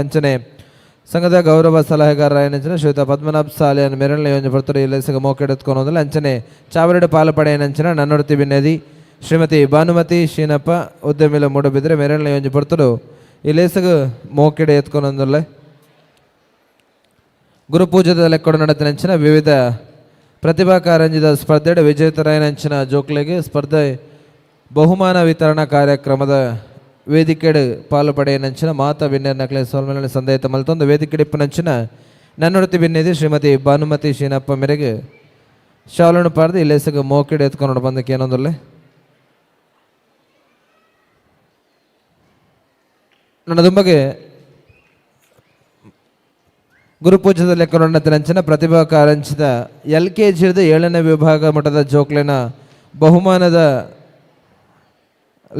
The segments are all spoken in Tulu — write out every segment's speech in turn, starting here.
ಅಂಚನೆ ಸಂಘದ ಗೌರವ ಸಲಹೆಗಾರರಾಯನಂಚನೆ ಶ್ರೀಯುತ ಪದ್ಮನಾಭ ಸಾಲಿಯನ್ ಮೆರಳ್ನ ಯೋಜನೆ ಪರ್ತರು ಇಲ್ಲಸಿಗ ಮೋಕೆಡೆತ್ಕೊನೊಂದುಲ್ಲ. ಅಂಚನೆ ಚಾವರಡು ಪಾಲು ಪಡೆಯನಂಚನ ನನ್ನೊರ್ತಿ ಬಿನ್ನದಿ ಶ್ರೀಮತಿ ಭಾನುಮತಿ ಶೀನಪ್ಪ ಉದ್ಯಮಿಲ ಮೂಡಬಿದ್ರೆ ಮೆರಳ್ನ ಯೋಜನೆ ಪರ್ತರು ಇಲೇಸಗ ಮೋಕೆಡೆ ಎತ್ಕೊನೊಂದುಲ್ಲ. ಗುರುಪೂಜದ ಲೆಕ್ಕಡು ನಡೆದ ವಿವಿಧ ಪ್ರತಿಭಾ ಕಾರಂಜಿದ ಸ್ಪರ್ಧೆ ವಿಜೇತರಾಯನಂಚಿನ ಜೋಕ್ಲೆಗೆ ಸ್ಪರ್ಧೆ ಬಹುಮಾನ ವಿತರಣಾ ಕಾರ್ಯಕ್ರಮದ ವೇದಿಕೆಡು ಪಾಲು ಪಡೆಯನಂಚಿನ ಮಾತ ಬಿನ್ನೆರ್ ನಕ್ಲೆ ಸೋಲ್ಮೇಲೆ ಸಂದೇಹ ಮಲ್ತೊಂದು ವೇದಿಕೆಡಿಪ್ಪುನಂಚಿನ ನನ್ನೊಡತಿ ಬಿನ್ನೆದಿ ಶ್ರೀಮತಿ ಭಾನುಮತಿ ಶೀನಪ್ಪ ಮೇರೆಗೆ ಶಾಲನ್ನು ಪಾರ್ದು ಇಲ್ಲೇಸಗ ಮೋಕೆಡೆ ಎತ್ಕೊಂಡು ಬಂದಕ್ಕೆ ಏನೊಂದುಲ್ಲೆ. ನನ್ನ ದುಂಬಗೆ ಗುರುಪೂಜದ ಲೆಕ್ಕನಂಚಿನ ಪ್ರತಿಭಾ ಕಾರಂಜಿದ ಎಲ್ ಕೆ ಜಿ 7ನೇ ವಿಭಾಗ ಮಟ್ಟದ ಜೋಕ್ಲೆನ ಬಹುಮಾನದ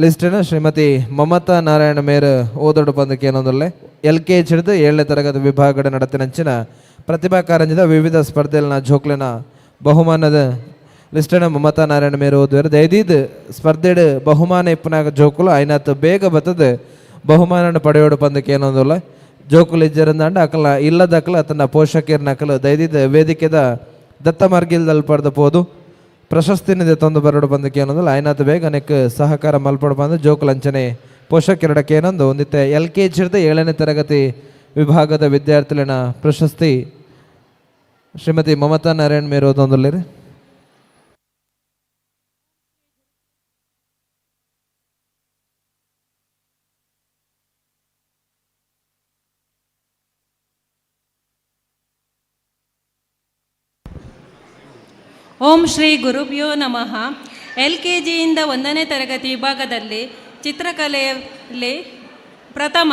ಲಿಸ್ಟಿನ ಶ್ರೀಮತಿ ಮಮತಾ ನಾರಾಯಣ ಮೇರ್ ಓದೋಡು ಬಂದಕ್ಕೆ ಏನೊಂದುಲ್ಲೆ. ಎಲ್ ಕೆ ಜಿ 7ನೇ ತರಗತಿ ವಿಭಾಗದ ನಡತಿನಂಚಿನ ಪ್ರತಿಭಾ ಕಾರಂಜಿದ ವಿವಿಧ ಸ್ಪರ್ಧೆಲ್ನ ಜೋಕ್ಲೆನ ಬಹುಮಾನದ ಲಿಸ್ಟಿನ ಮಮತಾ ನಾರಾಯಣ ಮೇರ್ ಓದುವರು. ದಯದೀದ್ ಸ್ಪರ್ಧೆಡ್ ಬಹುಮಾನ ಇಪ್ಪನಾಗ ಜೋಕುಲು ಐನಾತ್ ಬೇಗ ಬತ್ತದ ಬಹುಮಾನ ಪಡೆಯೋಡು ಪಂದಕ್ಕೆ ಏನೊಂದುಲ್ಲ. ಜೋಕುಲು ಇಜ್ಜರಂದಾಂಡ ಅಕಲ ಇಲ್ಲದಕಲ ತನ್ನ ಪೋಷಕರ ನಕಲು ದಯದಿದ್ದ ವೇದಿಕೆದ ದತ್ತ ಮಾರ್ಗಿಲ್ದಲ್ಲಿ ಪಡೆದ ಪೋದು ಪ್ರಶಸ್ತಿನ ತಂದು ಬರಡು ಬಂದಕ್ಕೆ ಏನೊಂದಿಲ್ಲ. ಆಯ್ನಾತ್ ಬೇಗ ಅನೇಕ ಸಹಕಾರ ಮಲ್ಪಡು ಬಂದು ಜೋಕುಲು ಅಂಚನೆ ಪೋಷಕರಡಕ್ಕೆ ಏನೊಂದು ಒಂದಿತ್ತೆ. ಎಲ್ ಕೆ ಜಿ 7ನೇ ತರಗತಿ ವಿಭಾಗದ ವಿದ್ಯಾರ್ಥಿಗಳನ್ನ ಪ್ರಶಸ್ತಿ ಶ್ರೀಮತಿ ಮಮತಾ ನಾರಾಯಣ್ ಮೇರು ಓದೊಂದುಲ್ಲೇರಿ. ಓಂ ಶ್ರೀ ಗುರುಭ್ಯೋ ನಮಃ. ಎಲ್ ಕೆ ಜಿಯಿಂದ 1ನೇ ತರಗತಿ ವಿಭಾಗದಲ್ಲಿ ಚಿತ್ರಕಲೆಯಲ್ಲಿ ಪ್ರಥಮ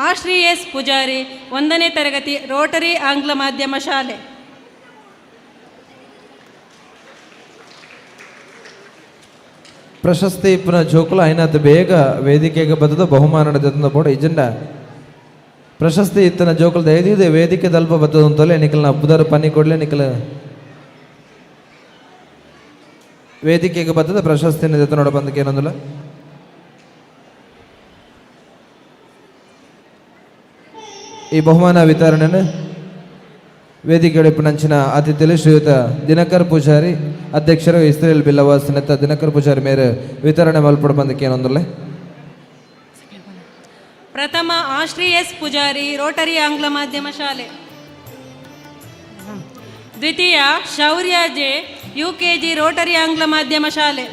ಆಶ್ರೀ ಎಸ್ ಪೂಜಾರಿ, 1ನೇ ತರಗತಿ, ರೋಟರಿ ಆಂಗ್ಲ ಮಾಧ್ಯಮ ಶಾಲೆ. ಪ್ರಶಸ್ತಿ ಇಪ್ಪುನ ಜೋಕುಲು ಐನಾತ್ ಬೇಗ ವೇದಿಕೆಗೆ ಬತ್ತದ ಬಹುಮಾನ ಬೋಡ ಇಜಂಡ ಪ್ರಶಸ್ತಿ ಇತ್ತನ ಜೋಕುಲು ದಯದೀದೆ ವೇದಿಕೆ ದಲ್ಪ ಬತ್ತದ ಅಂತಲೇ ನಿಕಲ್ನ ಪುದರ್ ಪನ್ನಿ ಕೊಡ್ಲೆ. ನಿಕಲ ವೇದಿಕೆಗೆ ಬತ್ತದ ಪ್ರಶಸ್ತಿ ನೋಡ ಬಂದಕ್ಕೆ ಏನೊಂದಿಲ್ಲ. ಈ ಬಹುಮಾನ ವಿತರಣೆಯನ್ನು ವೇದಿಕೆ ನಂಚಿನ ಅತಿಥಿಗಳು ಶ್ರೀಯುತ ದಿನಕರ್ ಪೂಜಾರಿ, ಅಧ್ಯಕ್ಷರು ಇಸ್ರೇಲ್ ಬಿಲ್ಲವಾಸ್ ನೆತ್ತ ದಿನಕರ್ ಪೂಜಾರಿ ಮೇರೆ ವಿತರಣೆ ಮಲ್ಪಡು ಬಂದಕ್ಕೆ ಏನೊಂದಿಲ್ಲ. ಪ್ರಥಮ ಆಶ್ರೀ ಎಸ್ ಪೂಜಾರಿ, ರೋಟರಿ ಆಂಗ್ಲ ಮಾಧ್ಯಮ ಶಾಲೆ. ದ್ವಿತೀಯ Shaurya J, U K G, Rotary ಆಂಗ್ಲ ಮಾಧ್ಯಮ ಶಾಲೆ.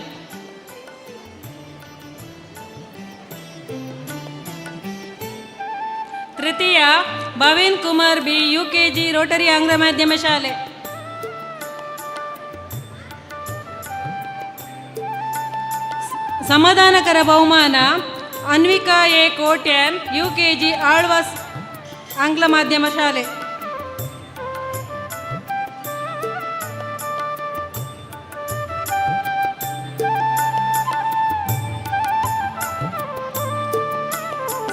ತೃತೀಯ Bhavin Kumar B, U K G, Rotary ಆಂಗ್ಲ ಮಾಧ್ಯಮ ಶಾಲೆ. ಸಮಾಧಾನಕರ ಬಹುಮಾನ Anvika A Kotian, U K G, Alva's ಆಂಗ್ಲ ಮಾಧ್ಯಮ ಶಾಲೆ.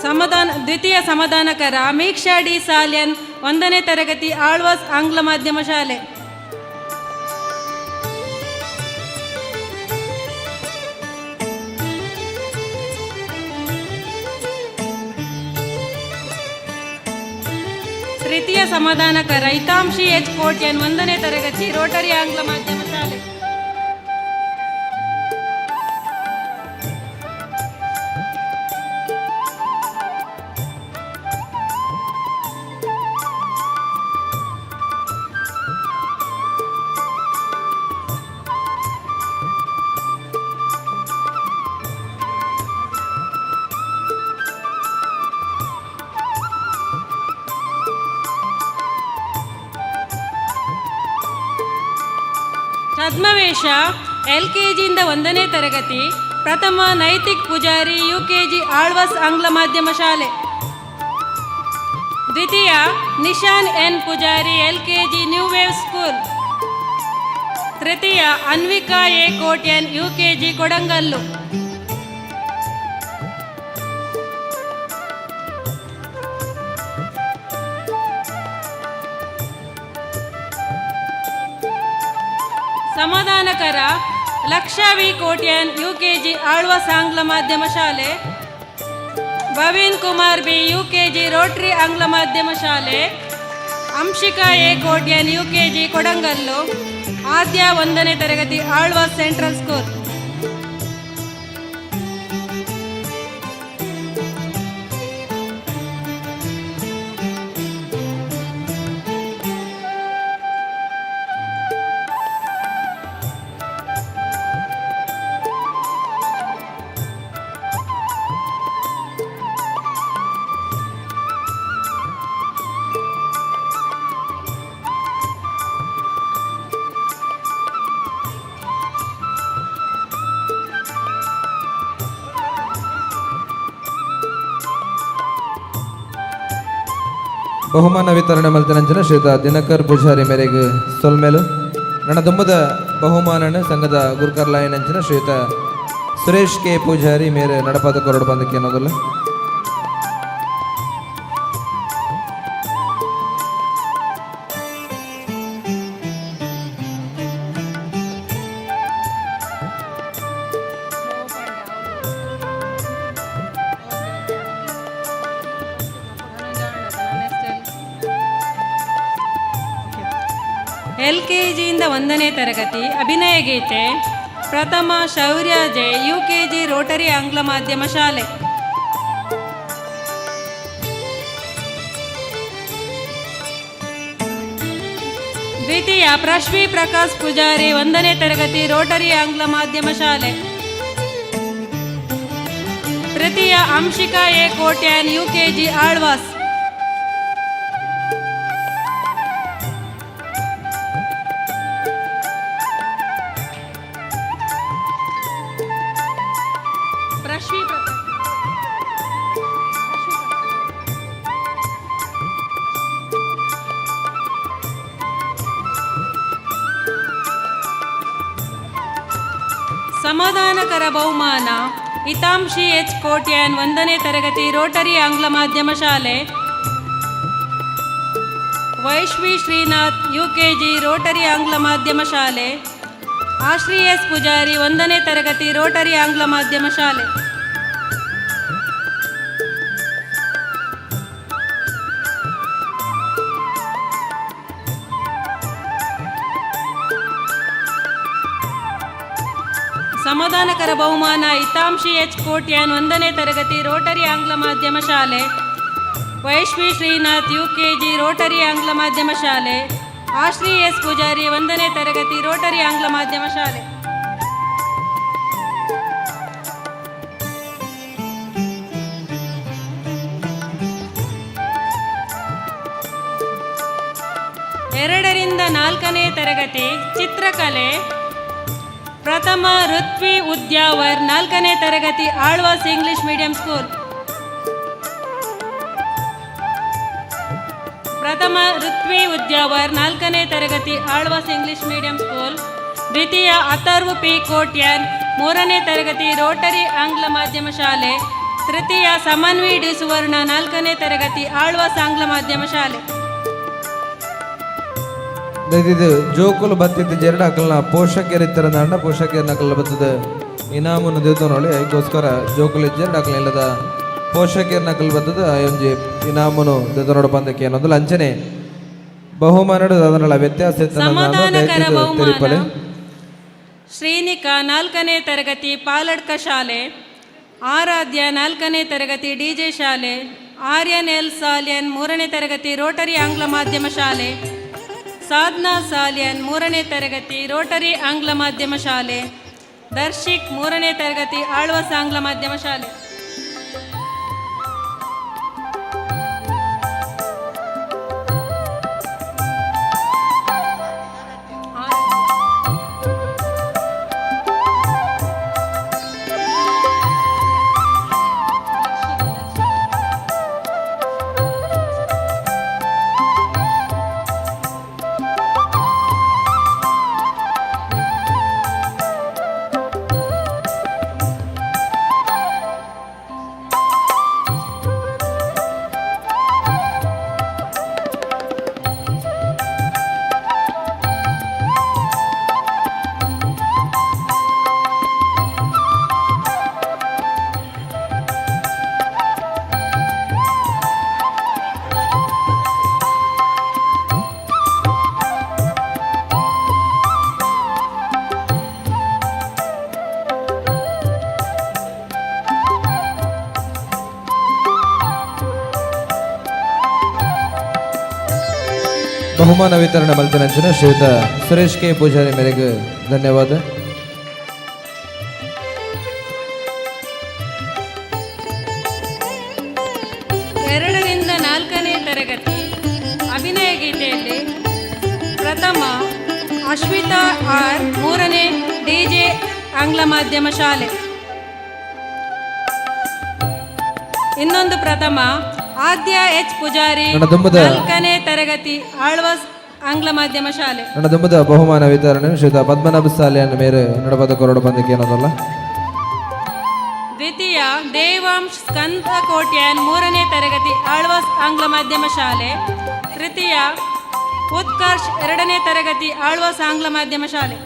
ಸಮಾಧಾನ ದ್ವಿತೀಯ ಸಮಾಧಾನಕರ ಅಮೀಕ್ಷಾ ಡಿ ಸಾಲ್ಯನ್, 1ನೇ ತರಗತಿ, ಆಳ್ವಾಸ್ ಆಂಗ್ಲ ಮಾಧ್ಯಮ ಶಾಲೆ. ತೃತೀಯ ಸಮಾಧಾನಕರ ಹಿತಾಂಶಿ ಎಚ್ ಕೋಟ್ಯನ್, 1ನೇ ತರಗತಿ, ರೋಟರಿ ಆಂಗ್ಲ ಮಾಧ್ಯಮ ಶಾಲೆ. ಛದ್ಮವೇಷ ಎಲ್ ಕೆ ಜಿಯಿಂದ 1ನೇ ತರಗತಿ ಪ್ರಥಮ Naitik Pujari, U K G, Alva's ಆಂಗ್ಲ ಮಾಧ್ಯಮ ಶಾಲೆ. ದ್ವಿತೀಯ Nishan N Pujari, L K G, new wave school. ತೃತೀಯ Anvika A Kotian, U K G, Kodangal. ಸಮಾಧಾನಕರ Laksha V Kotian, U K G, Alva's ಆಂಗ್ಲ ಮಾಧ್ಯಮ ಶಾಲೆ. Bhavin Kumar B, UKG, Rotary ಆಂಗ್ಲ ಮಾಧ್ಯಮ ಶಾಲೆ. ಅಂಶಿಕಾ ಎ ಕೋಟ್ಯಾನ್, ಯುಕೆಜಿ, ಕೊಡಂಗಲ್ಲು. ಆದ್ಯ, ಒಂದನೇ ತರಗತಿ, ಆಳ್ವಾಸ್ ಸೆಂಟ್ರಲ್ ಸ್ಕೂಲ್. ಬಹುಮಾನ ವಿತರಣೆ ಮಲ್ತಿನಂಚಿನ ಶ್ರೀಯುತ ದಿನಕರ್ ಪೂಜಾರಿ ಮೇರೆಗೆ ಸೊಲ್ಮೆಲು. ನನ್ನ ದುಂಬದ ಬಹುಮಾನನ ಸಂಘದ ಗುರುಕರ್ಲಾಯನಂಚಿನ ಶ್ರೀಯುತ ಸುರೇಶ್ ಕೆ ಪೂಜಾರಿ ಮೇರೆ ನಡಪಾದ ಕೊರಡು ಬಂದಕ್ಕೆ ಅನ್ನೋದಲ್ಲ. ಎಲ್ ಕೆ ಜಿಯಿಂದ ಒಂದನೇ ತರಗತಿ, ಅಭಿನಯ ಗೀತೆ. ಪ್ರಥಮ Shaurya J, U K G, Rotary ಆಂಗ್ಲ ಮಾಧ್ಯಮ ಶಾಲೆ. ದ್ವಿತೀಯ ಪ್ರಶ್ವಿ ಪ್ರಕಾಶ್ ಪೂಜಾರಿ, ಒಂದನೇ ತರಗತಿ, ರೋಟರಿ ಆಂಗ್ಲ ಮಾಧ್ಯಮ ಶಾಲೆ. ತೃತೀಯ Anshika A Kotian, U K G, Alva's. Prashvi Prakash. ಸಮಾಧಾನಕರ ಬಹುಮಾನ ಹಿತಾಂಶಿ ಎಚ್ ಕೋಟ್ಯಾನ್, ಒಂದನೇ ತರಗತಿ, ರೋಟರಿ ಆಂಗ್ಲ ಮಾಧ್ಯಮ ಶಾಲೆ. ವೈಶ್ವಿ ಶ್ರೀನಾಥ್, ಯುಕೆಜಿ, ರೋಟರಿ ಆಂಗ್ಲ ಮಾಧ್ಯಮ ಶಾಲೆ. ಆಶ್ರೀ ಎಸ್ ಪೂಜಾರಿ, ಒಂದನೇ ತರಗತಿ, ರೋಟರಿ ಆಂಗ್ಲ ಮಾಧ್ಯಮ ಶಾಲೆ. ಸಮಾಧಾನಕರ ಬಹುಮಾನ ಹಿತಾಂಶಿ ಎಚ್ ಕೋಟ್ಯಾನ್, ಒಂದನೇ ತರಗತಿ, ರೋಟರಿ ಆಂಗ್ಲ ಮಾಧ್ಯಮ ಶಾಲೆ. ವೈಶ್ವಿ ಶ್ರೀನಾಥ್, ಯುಕೆಜಿ, ರೋಟರಿ ಆಂಗ್ಲ ಮಾಧ್ಯಮ ಶಾಲೆ. ಆಶ್ರೀ ಎಸ್ ಪೂಜಾರಿ, ಒಂದನೇ ತರಗತಿ, ರೋಟರಿ ಆಂಗ್ಲ ಮಾಧ್ಯಮ ಶಾಲೆ. ಎರಡರಿಂದ ನಾಲ್ಕನೇ ತರಗತಿ, ಚಿತ್ರಕಲೆ. ಪ್ರಥಮ ಋತ್ವಿ ಉದ್ಯಾವರ್, ನಾಲ್ಕನೇ ತರಗತಿ, ಆಳ್ವಾಸ್ ಇಂಗ್ಲಿಷ್ ಮೀಡಿಯಂ ಸ್ಕೂಲ್. ಪ್ರಥಮ ಋತ್ವಿ ಉದ್ಯಾವರ್, ನಾಲ್ಕನೇ ತರಗತಿ, ಆಳ್ವಾಸ್ ಇಂಗ್ಲಿಷ್ ಮೀಡಿಯಂ ಸ್ಕೂಲ್. ದ್ವಿತೀಯ ಅಥರ್ವ ಪಿ ಕೋಟ್ಯಾನ್, ಮೂರನೇ ತರಗತಿ, ರೋಟರಿ ಆಂಗ್ಲ ಮಾಧ್ಯಮ ಶಾಲೆ. ತೃತೀಯ ಸಮನ್ವಿ ಡಿ ಸುವರ್ಣ, ನಾಲ್ಕನೇ ತರಗತಿ, ಆಳ್ವಾಸ್ ಆಂಗ್ಲ ಮಾಧ್ಯಮ ಶಾಲೆ. ಇದು ಜೋಕುಲು ಬತ್ತಿತ್ತು ಜೆರಡು ಅಕಲ್ನ ಪೋಷಕರು ಇತ್ತರ ದಾಂಡ ಪೋಷಕರ ಅಕಲ್ ಬತ್ತದ ಇನಾಮನ್ನು ದೇತು ನೋಡಿ. ಅದಕ್ಕೋಸ್ಕರ ಜೋಕುಲು ಜೆರಡು ಅಕಲ್ ಇಲ್ಲದ ಪೋಷಕರ ಅಕಲ್ ಬತ್ತದ ಒಂಜಿ ಇನಾಮುನು ದೇತು ನೋಡು ಬಂದಕ್ಕೆ ಏನೊಂದು ಅಂಚನೆ ಬಹುಮಾನಡು ಅದನ್ನೆಲ್ಲ ವ್ಯತ್ಯಾಸ ಇತ್ತು. ಸಮಾಧಾನಕರ ತೆರಿಪಲೆ. ಬಹುಮಾನ ಶ್ರೀನಿಕಾ, ನಾಲ್ಕನೇ ತರಗತಿ, ಪಾಲಡ್ಕ ಶಾಲೆ. ಆರಾಧ್ಯ, ನಾಲ್ಕನೇ ತರಗತಿ, ಡಿಜೆ ಶಾಲೆ. ಆರ್ಯನ್ ಎಲ್ ಸಾಲಿಯನ್, ಮೂರನೇ ತರಗತಿ, ರೋಟರಿ ಆಂಗ್ಲ ಮಾಧ್ಯಮ ಶಾಲೆ. ಸಾಧನಾ ಸಾಲಿಯನ್, ಮೂರನೇ ತರಗತಿ, ರೋಟರಿ ಆಂಗ್ಲ ಮಾಧ್ಯಮ ಶಾಲೆ. ದರ್ಶಿಕ್, ಮೂರನೇ ತರಗತಿ, ಆಳ್ವಾಸ್ ಆಂಗ್ಲ ಮಾಧ್ಯಮ ಶಾಲೆ. ಬಹುಮಾನ ವಿತರಣೆ ಮಲ್ತಿನಂಚಿನ ಶ್ರೀಯುತ ಸುರೇಶ್ ಕೆ ಪೂಜಾರಿ ಮೇರೆಗೆ ಧನ್ಯವಾದ. ಎರಡರಿಂದ ನಾಲ್ಕನೇ ತರಗತಿ ಅಭಿನಯ ಗೀತೆಯಲ್ಲಿ ಪ್ರಥಮ ಅಶ್ವಿತಾ ಆರ್, ಮೂರನೇ ಡಿಜೆ ಆಂಗ್ಲ ಮಾಧ್ಯಮ ಶಾಲೆ. ಇನ್ನೊಂದು ಪ್ರಥಮ ಆದ್ಯ ಎಚ್ ಪೂಜಾರಿ, ನನ್ನ ದುಂಬದ ನಾಲ್ಕನೇ ತರಗತಿ, ಆಳ್ವಾಸ್ ಆಂಗ್ಲ ಮಾಧ್ಯಮ ಶಾಲೆ. ನನ್ನ ದುಂಬದ ಬಹುಮಾನ ವಿತರಣೆ ಶ್ರೀಯುತ ಪದ್ಮನಾಭ ಸಾಲಿಯನ್ನು ಮೇರೆ ನಡಪದ ಕೊರಡು ಬಂದಕ್ಕೆ ಏನೋದಲ್ಲ. ದ್ವಿತೀಯ ದೇವಾಂಶ್ ಸ್ಕಂದ ಕೋಟ್ಯಾನ್, ಮೂರನೇ ತರಗತಿ, ಆಳ್ವಾಸ್ ಆಂಗ್ಲ ಮಾಧ್ಯಮ ಶಾಲೆ. ತೃತೀಯ ಉತ್ಕರ್ಷ್, ಎರಡನೇ ತರಗತಿ, ಆಳ್ವಾಸ್ ಆಂಗ್ಲ ಮಾಧ್ಯಮ ಶಾಲೆ.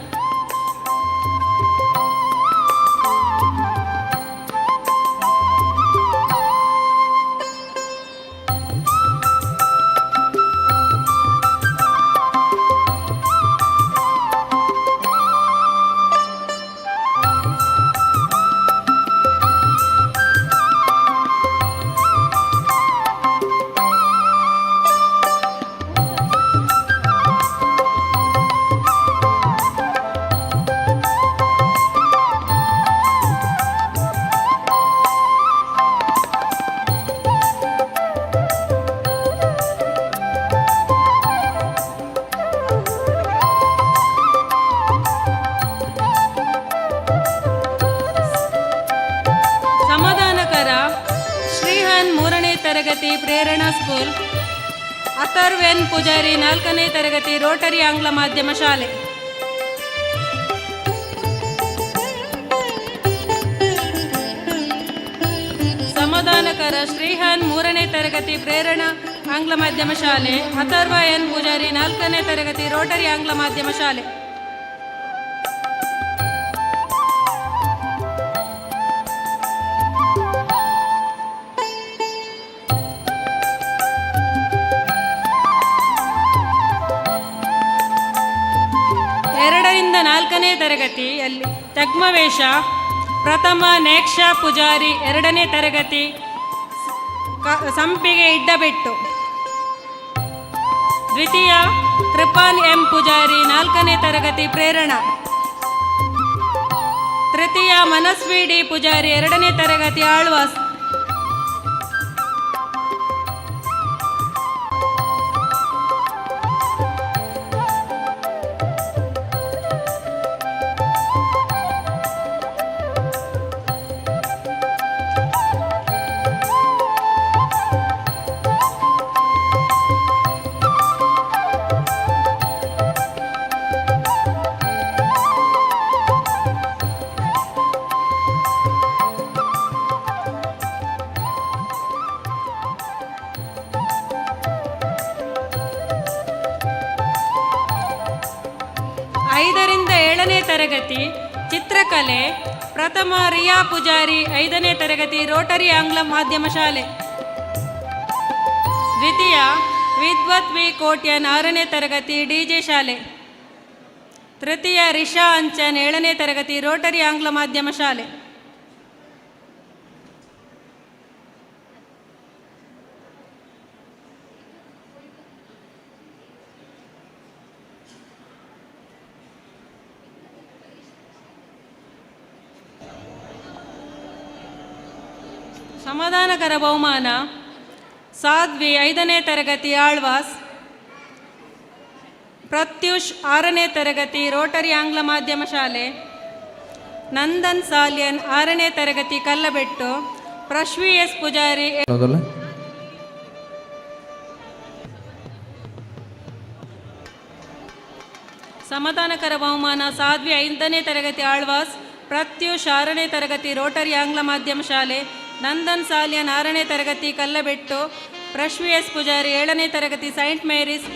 ಸಮಾಧಾನಕರ ಶ್ರೀಹಾನ್, ಮೂರನೇ ತರಗತಿ, ಪ್ರೇರಣಾ ಸ್ಕೂಲ್. ಅಥರ್ವೆನ್ ಪೂಜಾರಿ, ನಾಲ್ಕನೇ ತರಗತಿ, ರೋಟರಿ ಆಂಗ್ಲ ಮಾಧ್ಯಮ ಶಾಲೆ. ಸಮಾಧಾನಕರ ಶ್ರೀಹಾನ್, ಮೂರನೇ ತರಗತಿ, ಪ್ರೇರಣಾ ಆಂಗ್ಲ ಮಾಧ್ಯಮ ಶಾಲೆ. ಅಥರ್ವ ಎನ್ ಪೂಜಾರಿ, ನಾಲ್ಕನೇ ತರಗತಿ, ರೋಟರಿ ಆಂಗ್ಲ ಮಾಧ್ಯಮ ಶಾಲೆ. ಎರಡರಿಂದ ನಾಲ್ಕನೇ ತರಗತಿಯಲ್ಲಿ ತಗ್ಮವೇಷ ಪ್ರಥಮ ನೇಕ್ಷಾ ಪೂಜಾರಿ, ಎರಡನೇ ತರಗತಿ, ಸಂಪಿಗೆ ಇಡ್ಡಬೆಟ್ಟು. ದ್ವಿತೀಯ ಕೃಪಾಲ್ ಎಂ ಪೂಜಾರಿ, ನಾಲ್ಕನೇ ತರಗತಿ, ಪ್ರೇರಣಾ. ತೃತೀಯ ಮನಸ್ವಿ ಡಿ ಪೂಜಾರಿ, ಎರಡನೇ ತರಗತಿ, ಆಳ್ವಾಸ್. ಐದರಿಂದ ಏಳನೇ ತರಗತಿ ಚಿತ್ರಕಲೆ ಪ್ರಥಮ ರಿಯಾ ಪೂಜಾರಿ, ಐದನೇ ತರಗತಿ, ರೋಟರಿ ಆಂಗ್ಲ ಮಾಧ್ಯಮ ಶಾಲೆ. ದ್ವಿತೀಯ ವಿದ್ವತ್ ವಿ ಕೋಟ್ಯನ್, ಆರನೇ ತರಗತಿ, ಡಿಜೆ ಶಾಲೆ. ತೃತೀಯ ರಿಷಾ ಅಂಚನ್, ಏಳನೇ ತರಗತಿ, ರೋಟರಿ ಆಂಗ್ಲ ಮಾಧ್ಯಮ ಶಾಲೆ. ಸಮಾಧಾನಕರ ಬಹುಮಾನ ಸಾಧ್ವಿ, ಐದನೇ ತರಗತಿ, ಆಳ್ವಾಸ್. ಪ್ರತ್ಯೂಷ್, ಆರನೇ ತರಗತಿ, ರೋಟರಿ ಆಂಗ್ಲ ಮಾಧ್ಯಮ ಶಾಲೆ. ನಂದನ್ ಸಾಲಿಯನ್, ಆರನೇ ತರಗತಿ, ಕಲ್ಲಬೆಟ್ಟು. ಪ್ರಶ್ವಿ ಎಸ್ ಪೂಜಾರಿ. ಏನೋದಲ್ಲ. ಸಮಾಧಾನಕರ ಬಹುಮಾನ ಸಾಧ್ವಿ, ಐದನೇ ತರಗತಿ, ಆಳ್ವಾಸ್. ಪ್ರತ್ಯೂಷ್, ಆರನೇ ತರಗತಿ, ರೋಟರಿ ಆಂಗ್ಲ ಮಾಧ್ಯಮ ಶಾಲೆ. ನಂದನ್ ಸಾಲಿಯನ್, ಆರನೇ ತರಗತಿ, ಕಲ್ಲಬೆಟ್ಟು. ಪ್ರಶ್ವಿ ಎಸ್ ಪೂಜಾರಿ, ಏಳನೇ ತರಗತಿ, ಸೈಂಟ್ ಮೇರಿಸ್.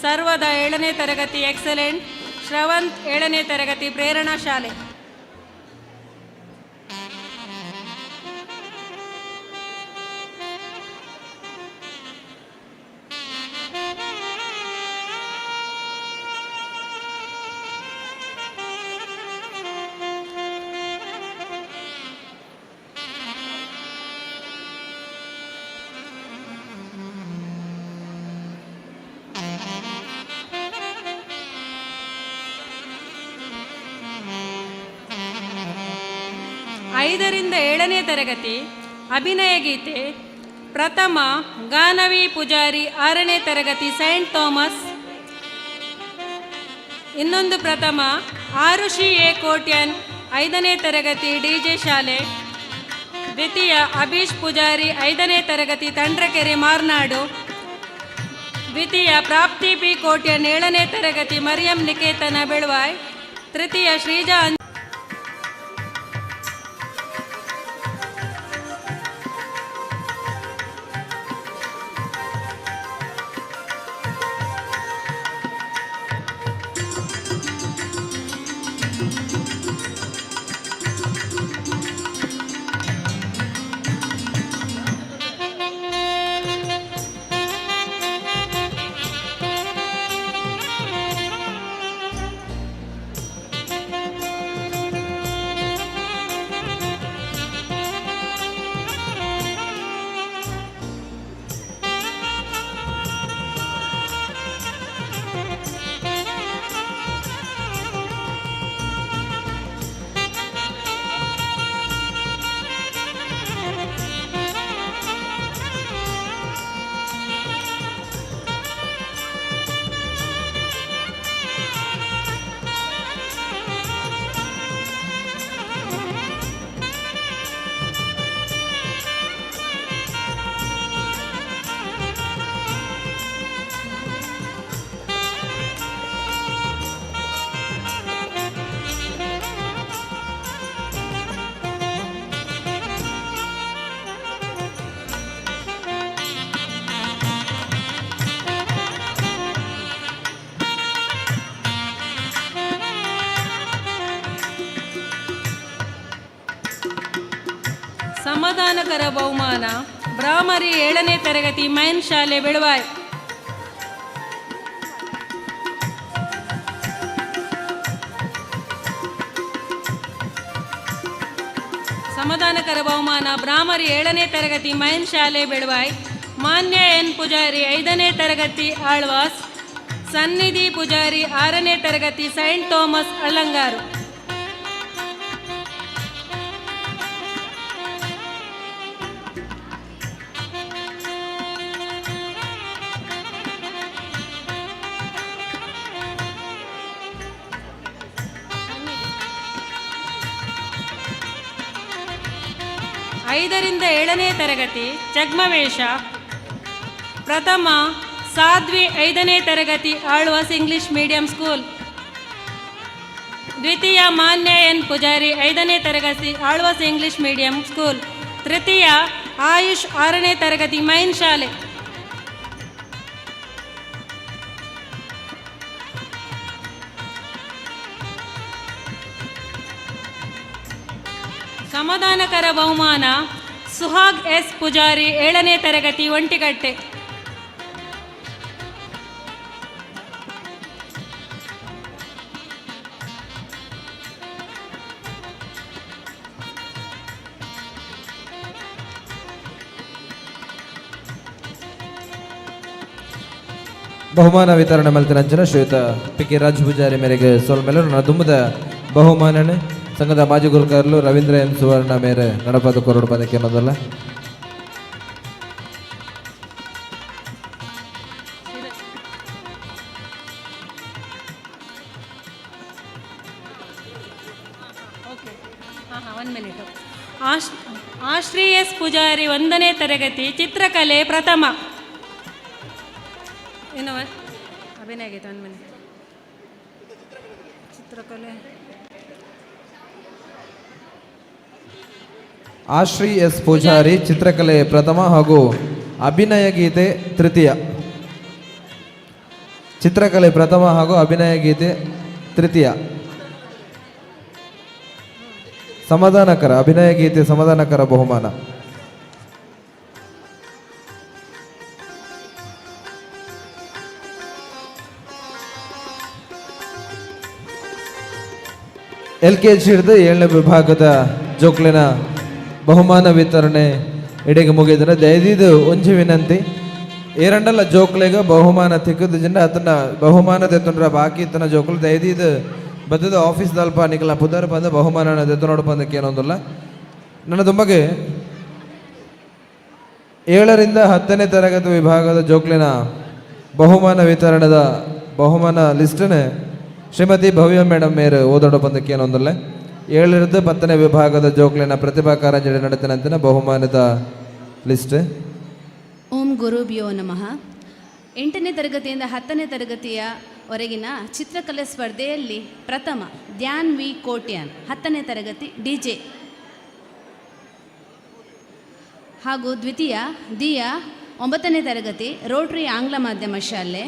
ಸರ್ವದ, ಏಳನೇ ತರಗತಿ, ಎಕ್ಸಲೆಂಟ್. ಶ್ರವಂತ್, ಏಳನೇ ತರಗತಿ, ಪ್ರೇರಣಾ ಶಾಲೆ. ಐದರಿಂದ ಏಳನೇ ತರಗತಿ ಅಭಿನಯ ಗೀತೆ ಪ್ರಥಮ ಗಾನವಿ ಪೂಜಾರಿ, ಆರನೇ ತರಗತಿ, ಸೈಂಟ್ ಥಾಮಸ್. ಇನ್ನೊಂದು ಪ್ರಥಮ ಆರುಷಿ ಎ ಕೋಟ್ಯನ್, ಐದನೇ ತರಗತಿ, ಡಿಜೆ ಶಾಲೆ. ದ್ವಿತೀಯ ಅಭೀಶ್ ಪೂಜಾರಿ, ಐದನೇ ತರಗತಿ, ತಂಡ್ರಕೆರೆ, ಮಾರ್ನಾಡು. ದ್ವಿತೀಯ ಪ್ರಾಪ್ತಿ ಪಿ ಕೋಟ್ಯನ್, ಏಳನೇ ತರಗತಿ, ಮರಿಯಂ ನಿಕೇತನ, ಬೆಳವಾಯ್. ತೃತೀಯ ಶ್ರೀಜಾ. ಸಮಾಧಾನಕರ ಬಹುಮಾನ ಭ್ರಾಮರಿ, ಏಳನೇ ತರಗತಿ, ಮೈನ್ ಶಾಲೆ, ಬೆಳವಾಯ್. ಸಮಾಧಾನಕರ ಬಹುಮಾನ ಭ್ರಾಮರಿ, ಏಳನೇ ತರಗತಿ, ಮೈನ್ ಶಾಲೆ, ಬೆಳವಾಯ್. ಮಾನ್ಯ ಎನ್ ಪೂಜಾರಿ, ಐದನೇ ತರಗತಿ, ಆಳ್ವಾಸ್. ಸನ್ನಿಧಿ ಪೂಜಾರಿ, ಆರನೇ ತರಗತಿ, ಸೈಂಟ್ ಥಾಮಸ್ ಅಳ್ಳಂಗಾರು. ಐದರಿಂದ ಏಳನೇ ತರಗತಿ ಛದ್ಮವೇಷ ಪ್ರಥಮ ಸಾಧ್ವಿ, ಐದನೇ ತರಗತಿ, ಆಳ್ವಾಸ್ ಇಂಗ್ಲಿಷ್ ಮೀಡಿಯಂ ಸ್ಕೂಲ್. ದ್ವಿತೀಯ ಮಾನ್ಯ ಎನ್ ಪೂಜಾರಿ, ಐದನೇ ತರಗತಿ, ಆಳ್ವಾಸ್ ಇಂಗ್ಲಿಷ್ ಮೀಡಿಯಂ ಸ್ಕೂಲ್. ತೃತೀಯ ಆಯುಷ್, ಆರನೇ ತರಗತಿ, ಮೈನ್ ಶಾಲೆ. ಸಮಾಧಾನಕರ ಬಹುಮಾನ ಸುಹಾಗ್ ಎಸ್ ಪೂಜಾರಿ, ಏಳನೇ ತರಗತಿ, ಒಂಟಿಕಟ್ಟೆ. ಬಹುಮಾನ ವಿತರಣೆ ಮಲ್ತಿನಂಚಿನ ಶ್ರೀಯುತ ಪಿ ಕೆ ರಾಜ್ ಪೂಜಾರಿ ಮೇರೆಗೆ ಸೊಲ್ಮೆಲು. ನನ್ನ ದುಮ್ಮದ ಬಹುಮಾನನೆ ಸಂಘದ ಮಾಜಿ ಗುರುಕಾರ್ಲು ರವೀಂದ್ರ ಎಂ ಸುವರ್ಣ ಮೇರೆ ನಡಪದ ಕೊರಡು ಪದಕ್ಕೆ ಅನ್ನೋದಲ್ಲ. ಓಕೆ, ಹಾಂ ಹಾಂ ಒನ್ ಮಿನಿಟು. ಆಶ್ರೀ ಎಸ್ ಪೂಜಾರಿ, ಒಂದನೇ ತರಗತಿ, ಚಿತ್ರಕಲೆ ಪ್ರಥಮ. ಏನು ಅಭಿನಯ ಆಗೈತೆ? ಒನ್ ಮಿನಿಟ್, ಚಿತ್ರಕಲೆ. ಆಶ್ರೀ ಎಸ್ ಪೂಜಾರಿ, ಚಿತ್ರಕಲೆ ಪ್ರಥಮ ಹಾಗೂ ಅಭಿನಯ ಗೀತೆ ತೃತೀಯ. ಚಿತ್ರಕಲೆ ಪ್ರಥಮ ಹಾಗೂ ಅಭಿನಯ ಗೀತೆ ತೃತೀಯ. ಸಮಾಧಾನಕರ ಅಭಿನಯ ಗೀತೆ ಸಮಾಧಾನಕರ ಬಹುಮಾನ. ಎಲ್ ಕೆ ಜಿ ಹಿಡಿದು ಏಳನೇ ವಿಭಾಗದ ಜೋಕ್ಲಿನ ಬಹುಮಾನ ವಿತರಣೆ ಇಡೆಗೆ ಮುಗಿದ್ರೆ ದಯದಿದು ಒಂಜಿ ವಿನಂತಿ, ಏರಂಡಲ ಜೋಕ್ಲೆಗ ಬಹುಮಾನ ತಿಕ್ಕುದು ಜಿಂಡ ಅದನ್ನ ಬಹುಮಾನ ದೆತ್ತುಂಡ್ರ ಬಾಕಿ ಇತ್ತನ ಜೋಕುಲು ದಯದಿದು ಬತ್ತದ ಆಫೀಸ್ ದಲ್ಪ ನಿಕಲ ಪುದರ್ ಬಂದು ಬಹುಮಾನ ದೆತ್ತು ನೋಡು ಬಂದಕ್ಕೆ ಏನೊಂದಿಲ್ಲ. ನನ್ನ ದುಂಬಗೆ 7ರಿಂದ 10ನೇ ತರಗತಿ ವಿಭಾಗದ ಜೋಕ್ಲಿನ ಬಹುಮಾನ ವಿತರಣದ ಬಹುಮಾನ ಲಿಸ್ಟ್ನೆ ಶ್ರೀಮತಿ ಭವ್ಯ ಮೇಡಮ್ ಮೇರು ಓದೋಡ ಬಂದಕ್ಕೆ ಏನೊಂದಲ್ಲೇ. 7ರಿಂದ 10ನೇ ವಿಭಾಗದ ಜೋಕ್ಲಿನ ಪ್ರತಿಭಾ ಕಾರಂಜಿ ನಡೆತಿನಂತಿನ ಬಹುಮಾನದ ಲಿಸ್ಟ್. ಓಂ ಗುರುಭ್ಯೋ ನಮಃ. 8ನೇ ತರಗತಿಯಿಂದ 10ನೇ ತರಗತಿಯವರೆಗಿನ ಚಿತ್ರಕಲೆ ಸ್ಪರ್ಧೆಯಲ್ಲಿ ಪ್ರಥಮ ಧ್ಯಾನ್ ವಿ ಕೋಟ್ಯಾನ್, 10ನೇ ತರಗತಿ, ಡಿಜೆ. ಹಾಗೂ ದ್ವಿತೀಯ ದಿಯಾ, 9ನೇ ತರಗತಿ, ರೋಟರಿ ಆಂಗ್ಲ ಮಾಧ್ಯಮ ಶಾಲೆ.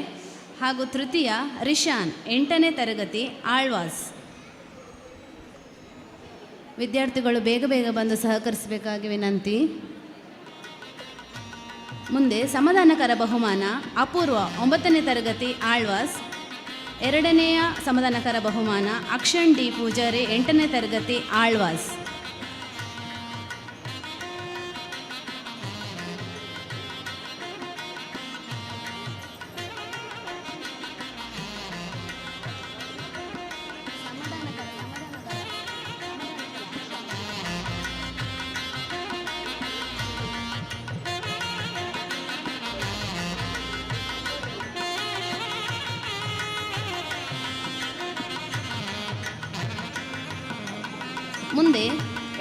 ಹಾಗೂ ತೃತೀಯ ರಿಶಾನ್, 8ನೇ ತರಗತಿ, ಆಳ್ವಾಸ್. ವಿದ್ಯಾರ್ಥಿಗಳು ಬೇಗ ಬೇಗ ಬಂದು ಸಹಕರಿಸಬೇಕಾಗಿ ವಿನಂತಿ. ಮುಂದೆ ಸಮಾಧಾನಕರ ಬಹುಮಾನ ಅಪೂರ್ವ, 9ನೇ ತರಗತಿ, ಆಳ್ವಾಸ್. ಎರಡನೆಯ ಸಮಾಧಾನಕರ ಬಹುಮಾನ ಅಕ್ಷಣ್ ಡಿ ಪೂಜಾರಿ, 8ನೇ ತರಗತಿ, ಆಳ್ವಾಸ್. ಮುಂದೆ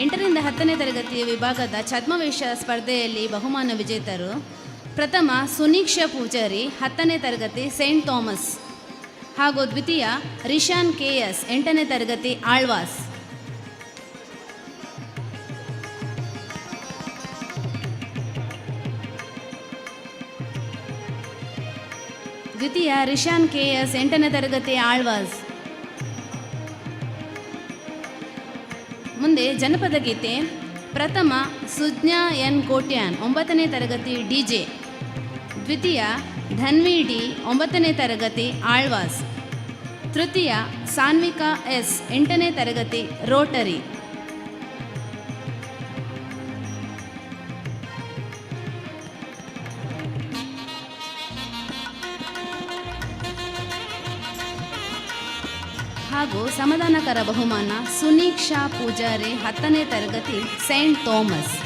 8ರಿಂದ 10ನೇ ತರಗತಿಯ ವಿಭಾಗದ ಛದ್ಮವೇಷ ಸ್ಪರ್ಧೆಯಲ್ಲಿ ಬಹುಮಾನ ವಿಜೇತರು: ಪ್ರಥಮ ಸುನೀಕ್ಷಾ ಪೂಜಾರಿ, 10ನೇ ತರಗತಿ, ಸೇಂಟ್ ಥಾಮಸ್. ಹಾಗೂ ದ್ವಿತೀಯ ರಿಶಾನ್ ಕೆ ಎಸ್, 8ನೇ ತರಗತಿ, ಆಳ್ವಾಸ್. ದ್ವಿತೀಯ ರಿಶಾನ್ ಕೆ ಎಸ್, 8ನೇ ತರಗತಿ, ಆಳ್ವಾಸ್. ಮುಂದೆ ಜನಪದ ಗೀತೆ ಪ್ರಥಮ ಸುಜ್ಞಾ ಎನ್ ಕೋಟ್ಯಾನ್, 9ನೇ ತರಗತಿ, ಡಿಜೆ. ದ್ವಿತೀಯ ಧನ್ವಿ ಡಿ, 9ನೇ ತರಗತಿ, ಆಳ್ವಾಸ್. ತೃತೀಯ ಸಾನ್ವಿಕಾ ಎಸ್, 8ನೇ ತರಗತಿ, ರೋಟರಿ. ಹಾಗೂ ಸಮಾಧಾನಕರ ಬಹುಮಾನ ಸುನೀಕ್ಷಾ ಪೂಜಾರಿ, 10ನೇ ತರಗತಿ, ಸೇಂಟ್ ಥಾಮಸ್.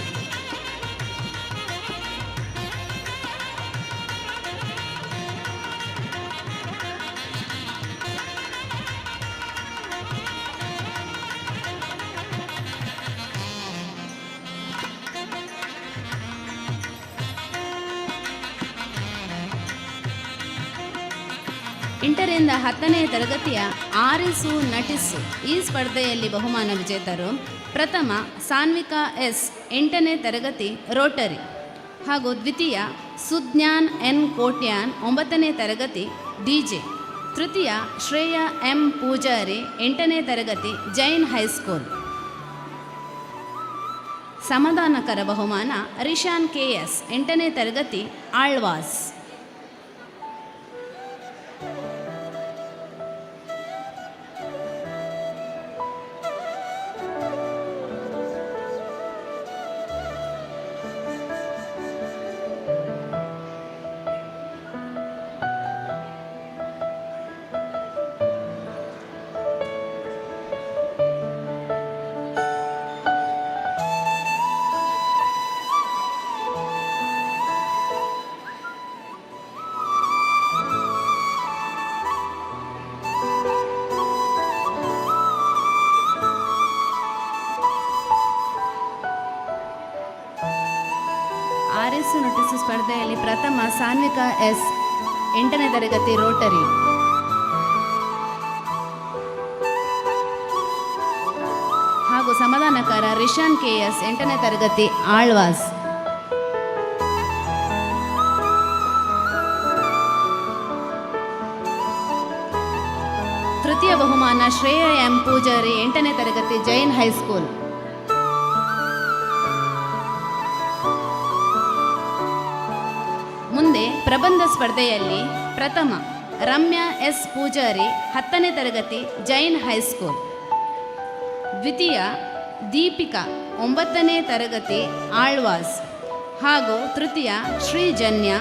8ರಿಂದ 10ನೇ ತರಗತಿಯ ಆರಿಸು ನಟಿಸು ಈ ಸ್ಪರ್ಧೆಯಲ್ಲಿ ಬಹುಮಾನ ವಿಜೇತರು: ಪ್ರಥಮ ಸಾನ್ವಿಕಾ ಎಸ್, 8ನೇ ತರಗತಿ, ರೋಟರಿ. ಹಾಗೂ ದ್ವಿತೀಯ ಸುಜ್ಞಾನ್ ಎನ್ ಕೋಟ್ಯಾನ್, 9ನೇ ತರಗತಿ, ಡಿಜೆ. ತೃತೀಯ ಶ್ರೇಯಾ ಎಂ ಪೂಜಾರಿ, 8ನೇ ತರಗತಿ, ಜೈನ್ ಹೈಸ್ಕೂಲ್. ಸಮಾಧಾನಕರ ಬಹುಮಾನ ರಿಶಾನ್ ಕೆ ಎಸ್, 8ನೇ ತರಗತಿ, ಆಳ್ವಾಸ್. ಆರಿಸು ನಟಿಸು ಸ್ಪರ್ಧೆಯಲ್ಲಿ ಪ್ರಥಮ ಸಾನ್ವಿಕಾ ಎಸ್, 8ನೇ ತರಗತಿ, ರೋಟರಿ. ಹಾಗೂ ಸಮಾಧಾನಕಾರ ರಿಶಾನ್ ಕೆ ಎಸ್, 8ನೇ ತರಗತಿ, ಆಳ್ವಾಸ್. ತೃತೀಯ ಬಹುಮಾನ ಶ್ರೇಯಾ ಎಂ ಪೂಜಾರಿ, 8ನೇ ತರಗತಿ, ಜೈನ್ ಹೈಸ್ಕೂಲ್. ಮುಂದೆ ಪ್ರಬಂಧ ಸ್ಪರ್ಧೆಯಲ್ಲಿ ಪ್ರಥಮ ರಮ್ಯಾ ಎಸ್ ಪೂಜಾರಿ, 10ನೇ ತರಗತಿ, ಜೈನ್ ಹೈಸ್ಕೂಲ್. ದ್ವಿತೀಯ ದೀಪಿಕಾ, 9ನೇ ತರಗತಿ, ಆಳ್ವಾಸ್. ಹಾಗೂ ತೃತೀಯ ಶ್ರೀಜನ್ಯ,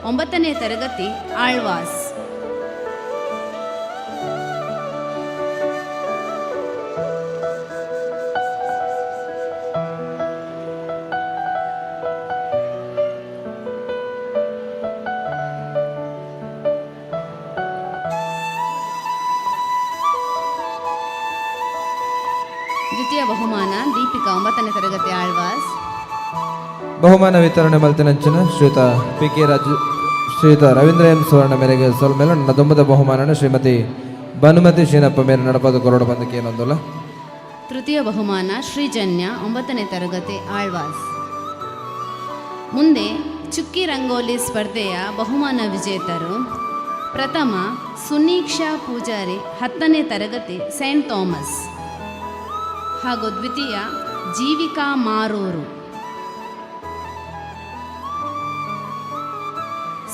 9ನೇ ತರಗತಿ, ಆಳ್ವಾಸ್. ದ್ವಿತೀಯ ಬಹುಮಾನ ದೀಪಿಕಾ, ಒಂಬತ್ತನೇ ತರಗತಿ, ಆಳ್ವಾಸ್. ಬಹುಮಾನ ವಿತರಣೆ ಮಲ್ತಿನಂಚಿನ ಶ್ರೀಯುತ ಪಿ ಕೆ ರಾಜು, ಶ್ರೀಯುತ ರವೀಂದ್ರ ಎಂ ಸುವರ್ಣ ಮೇರೆಗೆ ಸೊಲ್ಮೆಲು. ನನ್ನ ದುಂಬದ ಬಹುಮಾನನ ಶ್ರೀಮತಿ ಭಾನುಮತಿ ಶೀನಪ್ಪ ಮೇರೆ ನಡಪದ ಕೊರಡು ಬಂದಕ್ಕೆ ಏನೊಂದುಲ್ಲ. ತೃತೀಯ ಬಹುಮಾನ ಶ್ರೀಜನ್ಯ, ಒಂಬತ್ತನೇ ತರಗತಿ, ಆಳ್ವಾಸ್. ಮುಂದೆ ಚುಕ್ಕಿ ರಂಗೋಲಿ ಸ್ಪರ್ಧೆಯ ಬಹುಮಾನ ವಿಜೇತರು: ಪ್ರಥಮ ಸುನೀಕ್ಷಾ ಪೂಜಾರಿ, 10ನೇ ತರಗತಿ, ಸೈಂಟ್ ಥಾಮಸ್ ಹಾಗೂ ದ್ವಿತೀಯ ಜೀವಿಕಾ ಮಾರೂರು.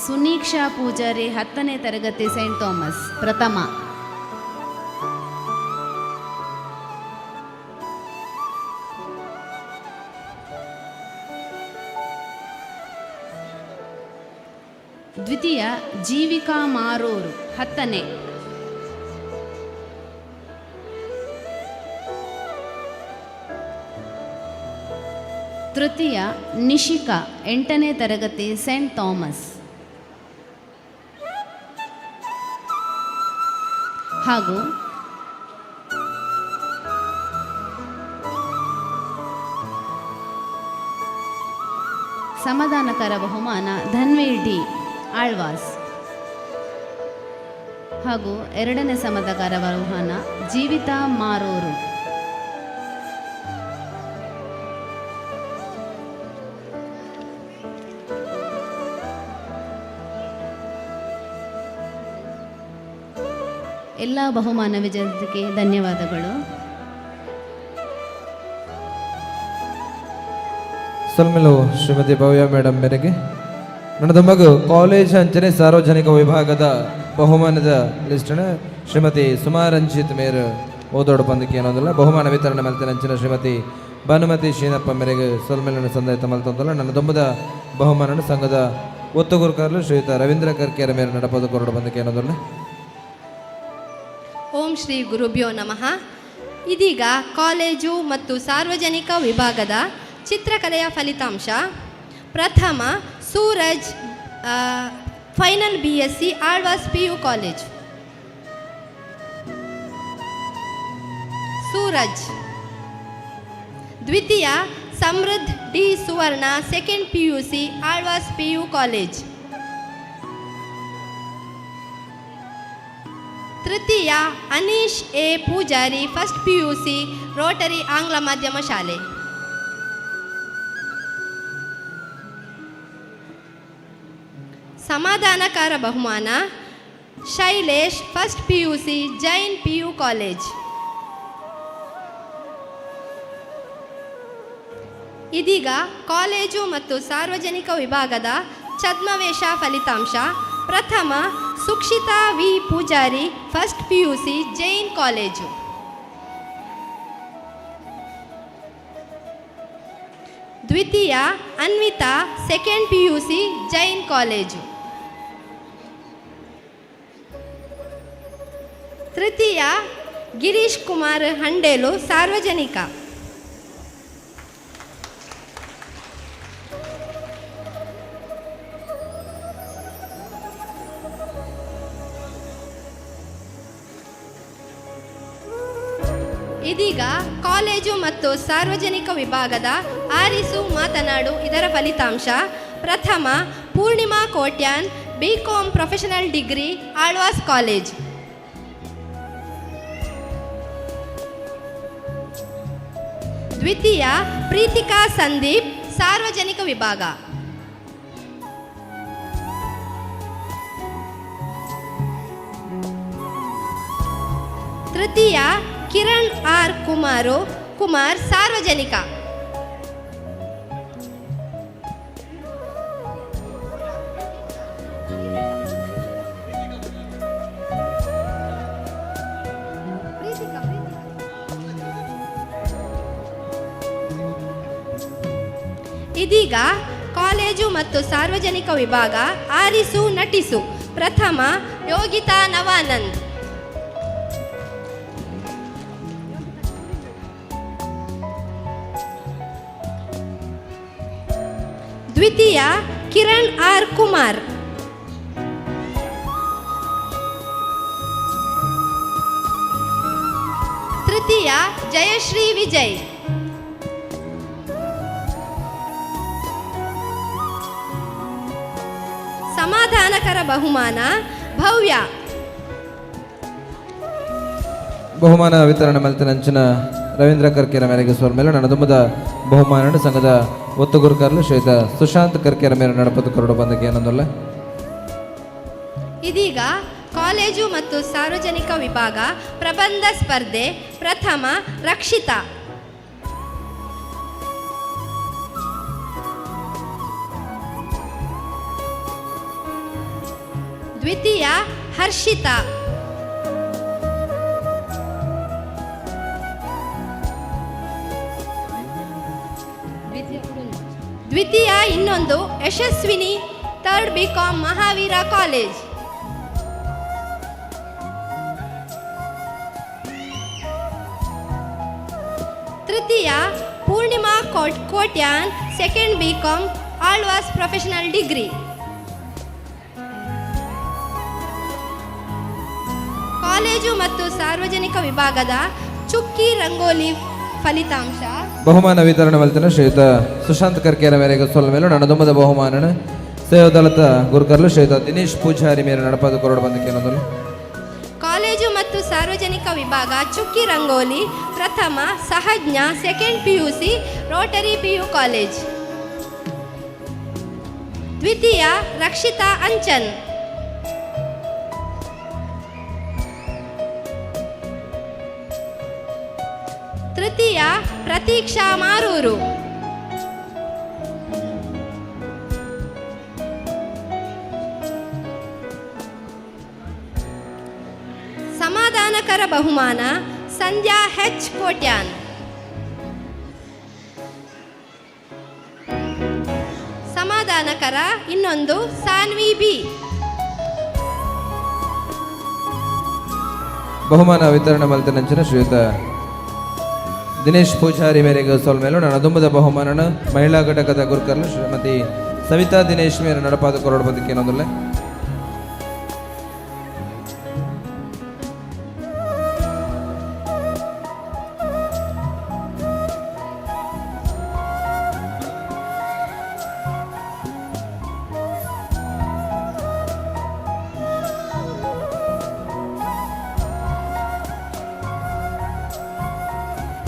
ಸುನೀಕ್ಷಾ ಪೂಜಾರಿ, 10ನೇ ತರಗತಿ, ಸೈಂಟ್ ಥಾಮಸ್, ಪ್ರಥಮ. ದ್ವಿತೀಯ ಜೀವಿಕಾ ಮಾರೂರು, 10ನೇ. ತೃತೀಯ ನಿಶಿಕಾ, ಎಂಟನೇ ತರಗತಿ, ಸೆಂಟ್ ಥಾಮಸ್ ಹಾಗೂ ಸಮಾಧಾನಕರ ಬಹುಮಾನ ಧನ್ವಿ ಡಿ, ಆಳ್ವಾಸ್ ಹಾಗೂ ಎರಡನೇ ಸಮಾಧಾನಕರ ಬಹುಮಾನ ಜೀವಿತಾ ಮಾರೂರು. ಎಲ್ಲ ಬಹುಮಾನ ವಿಜೇತರಿಗೆ ಧನ್ಯವಾದಗಳು. ಸೊಲ್ಮೆಲು ಶ್ರೀಮತಿ ಭವ್ಯ ಮೇಡಮ್ ಮೇರೆಗೆ. ನನ್ನದು ಮಗು ಕಾಲೇಜ್ ಅಂಚನೆ ಸಾರ್ವಜನಿಕ ವಿಭಾಗದ ಬಹುಮಾನದ ಲಿಸ್ಟ್ನ ಶ್ರೀಮತಿ ಸುಮಾ ರಂಜಿತ್ ಮೇರ್ ಓದೋಡು ಪಂದಕ್ಕೆ ಏನೊಂದಿಲ್ಲ. ಬಹುಮಾನ ವಿತರಣೆ ಮಲ್ತಿನ ಅಂಚಿನ ಶ್ರೀಮತಿ ಭಾನುಮತಿ ಶೀನಪ್ಪ ಮೇರೆಗೆ ಸೊಲ್ಮೆಲನ್ನು ಸಂದಾಯಿತ ಮಲ್ತೊಂದಲ್ಲ. ನನ್ನ ದೊಂಬದ ಬಹುಮಾನನ ಸಂಘದ ಒತ್ತು ಗುರುಕಾರಲು ಶ್ರೀಯುತ ರವೀಂದ್ರ ಕರ್ಕೇರ ಮೇರೆ ನಡಪದ ಕೊರಡು ಬಂದಕ್ಕೆ ಏನೊಂದಿಲ್ಲ. ಓಂ ಶ್ರೀ ಗುರುಭ್ಯೋ ನಮಃ. ಇದೀಗ ಕಾಲೇಜು ಮತ್ತು ಸಾರ್ವಜನಿಕ ವಿಭಾಗದ ಚಿತ್ರಕಲೆಯ ಫಲಿತಾಂಶ. ಪ್ರಥಮ Suraj, final BSc, Alva's PU college, Suraj. ದ್ವಿತೀಯ Samriddh D Suvarna, second PUC, Alvas PU college. ತೃತೀಯ Aneesh A Poojary, first PUC, Rotary ಆಂಗ್ಲ ಮಾಧ್ಯಮ ಶಾಲೆ. ಸಮಾಧಾನಕಾರ ಬಹುಮಾನ Shailesh, first PUC, Jain PU college. ಇದೀಗ ಕಾಲೇಜು ಮತ್ತು ಸಾರ್ವಜನಿಕ ವಿಭಾಗದ ಛದ್ಮವೇಷ ಫಲಿತಾಂಶ. ಪ್ರಥಮ Sukshitha V Poojary, first PUC, Jain college. ದ್ವಿತೀಯ Anvitha, second PUC, Jain college. ತೃತೀಯ ಗಿರೀಶ್ ಕುಮಾರ್ ಹಂಡೇಲು, ಸಾರ್ವಜನಿಕ. ಇದೀಗ ಕಾಲೇಜು ಮತ್ತು ಸಾರ್ವಜನಿಕ ವಿಭಾಗದ ಆರಿಸು ಮಾತನಾಡು ಇದರ ಫಲಿತಾಂಶ. ಪ್ರಥಮ Poornima Kotian, BCom professional degree, Alvas college. ದ್ವಿತೀಯ ಪ್ರೀತಿಕಾ ಸಂದೀಪ್, ಸಾರ್ವಜನಿಕ ವಿಭಾಗ. ತೃತೀಯ ಕಿರಣ್ ಆರ್ ಕುಮಾರ್, ಸಾರ್ವಜನಿಕ. ಇದೀಗ ಕಾಲೇಜು ಮತ್ತು ಸಾರ್ವಜನಿಕ ವಿಭಾಗ ಆರಿಸು ನಟಿಸು. ಪ್ರಥಮ ಯೋಗಿತಾ ನವಾನಂದ್. ದ್ವಿತೀಯ ಕಿರಣ್ ಆರ್ ಕುಮಾರ್. ತೃತೀಯ ತೃತೀಯ ಜಯಶ್ರೀ ವಿಜಯ್. ಸಮಾಧಾನಕರ ಬಹುಮಾನ ಭವ್ಯ. ಬಹುಮಾನ ವಿತರಣೆ ಮಲ್ತಿನಂಚಿನ ರವೀಂದ್ರ ಕರ್ಕೇರ ಮೇರೆಗೆ ಸೋಲ್ ಮೇಲೆ ನಡದುಂಬದ ಬಹುಮಾನ ಸಂಘದ ಒತ್ತು ಗುರುಕರ್ಲು ಶ್ರೀಯುತ ಸುಶಾಂತ್ ಕರ್ಕೇರ ಮೇರೆ ನಡಪದು ಕರಡು ಬಂದಕ್ಕೆ ಏನೊಂದಲ್ಲ. ಇದೀಗ ಕಾಲೇಜು ಮತ್ತು ಸಾರ್ವಜನಿಕ ವಿಭಾಗ ಪ್ರಬಂಧ ಸ್ಪರ್ಧೆ. ಪ್ರಥಮ ರಕ್ಷಿತಾ. ದ್ವಿತೀಯ ಹರ್ಷಿತಾ. ದ್ವಿತೀಯ ಇನ್ನೊಂದು Yashaswini, third BCom, Mahavira college. ತೃತೀಯ Poornima Kotian, second BCom, Alva's professional degree. College ಮತ್ತು ಸಾರ್ವಜನಿಕ ವಿಭಾಗದ ಚುಕ್ಕಿ ರಂಗೋಲಿ ಫಲಿತಾಂಶ. ಬಹುಮಾನ ವಿತರಣೆ ಮಲ್ತಿನ ಶ್ರೀಯುತ ಸುಶಾಂತ್ ಕರ್ಕೇರ ಮೇರೆಗೆ ಸೋಲ್ ಮೇಲೆ ನಡದುಂಬದ ಬಹುಮಾನ ಸೇವಾದಳದ ಗುರುಕರ್ಲು ಶ್ರೀಯುತ ದಿನೇಶ್ ಪೂಜಾರಿ ಮೇರೆ ನಡಪದು ಕೊರಡು ಬಂದಕ್ಕೆ ಏನೊಂದಲ್ಲ. ಕಾಲೇಜು ಮತ್ತು ಸಾರ್ವಜನಿಕ ವಿಭಾಗ ಚುಕ್ಕಿ ರಂಗೋಲಿ. ಪ್ರಥಮ Sahajna, second PUC, Rotary PU college. ದ್ವಿತೀಯ ರಕ್ಷಿತಾ ಅಂಚನ್. ತೃತೀಯ ಪ್ರತೀಕ್ಷಾ ಮಾರೂರು. ಸಮಾಧಾನಕರ ಬಹುಮಾನ ಸಂಧ್ಯಾ ಹೆಚ್ ಕೋಟ್ಯಾನ್. ಸಮಾಧಾನಕರ ಇನ್ನೊಂದು ಸಾನ್ವಿ ಬಿ. ಬಹುಮಾನ ವಿತರಣೆ ಮಲ್ತಿನಂಚಿನ ಶ್ರೀಯುತ ದಿನೇಶ್ ಪೂಜಾರಿ ಮೇರೆಗೆ ಸೋಲ್ ಮೇಲು ನಡದುಂಬದ ಬಹುಮಾನನ ಮಹಿಳಾ ಘಟಕದ ಗುರುಕರ್ಲು ಶ್ರೀಮತಿ ಸವಿತಾ ದಿನೇಶ್ ಮೇರೆ ನಡಪಾದ ಕೊರಡು ಬಂದಕ್ಕೆ ಏನೊಂದಲ್ಲ.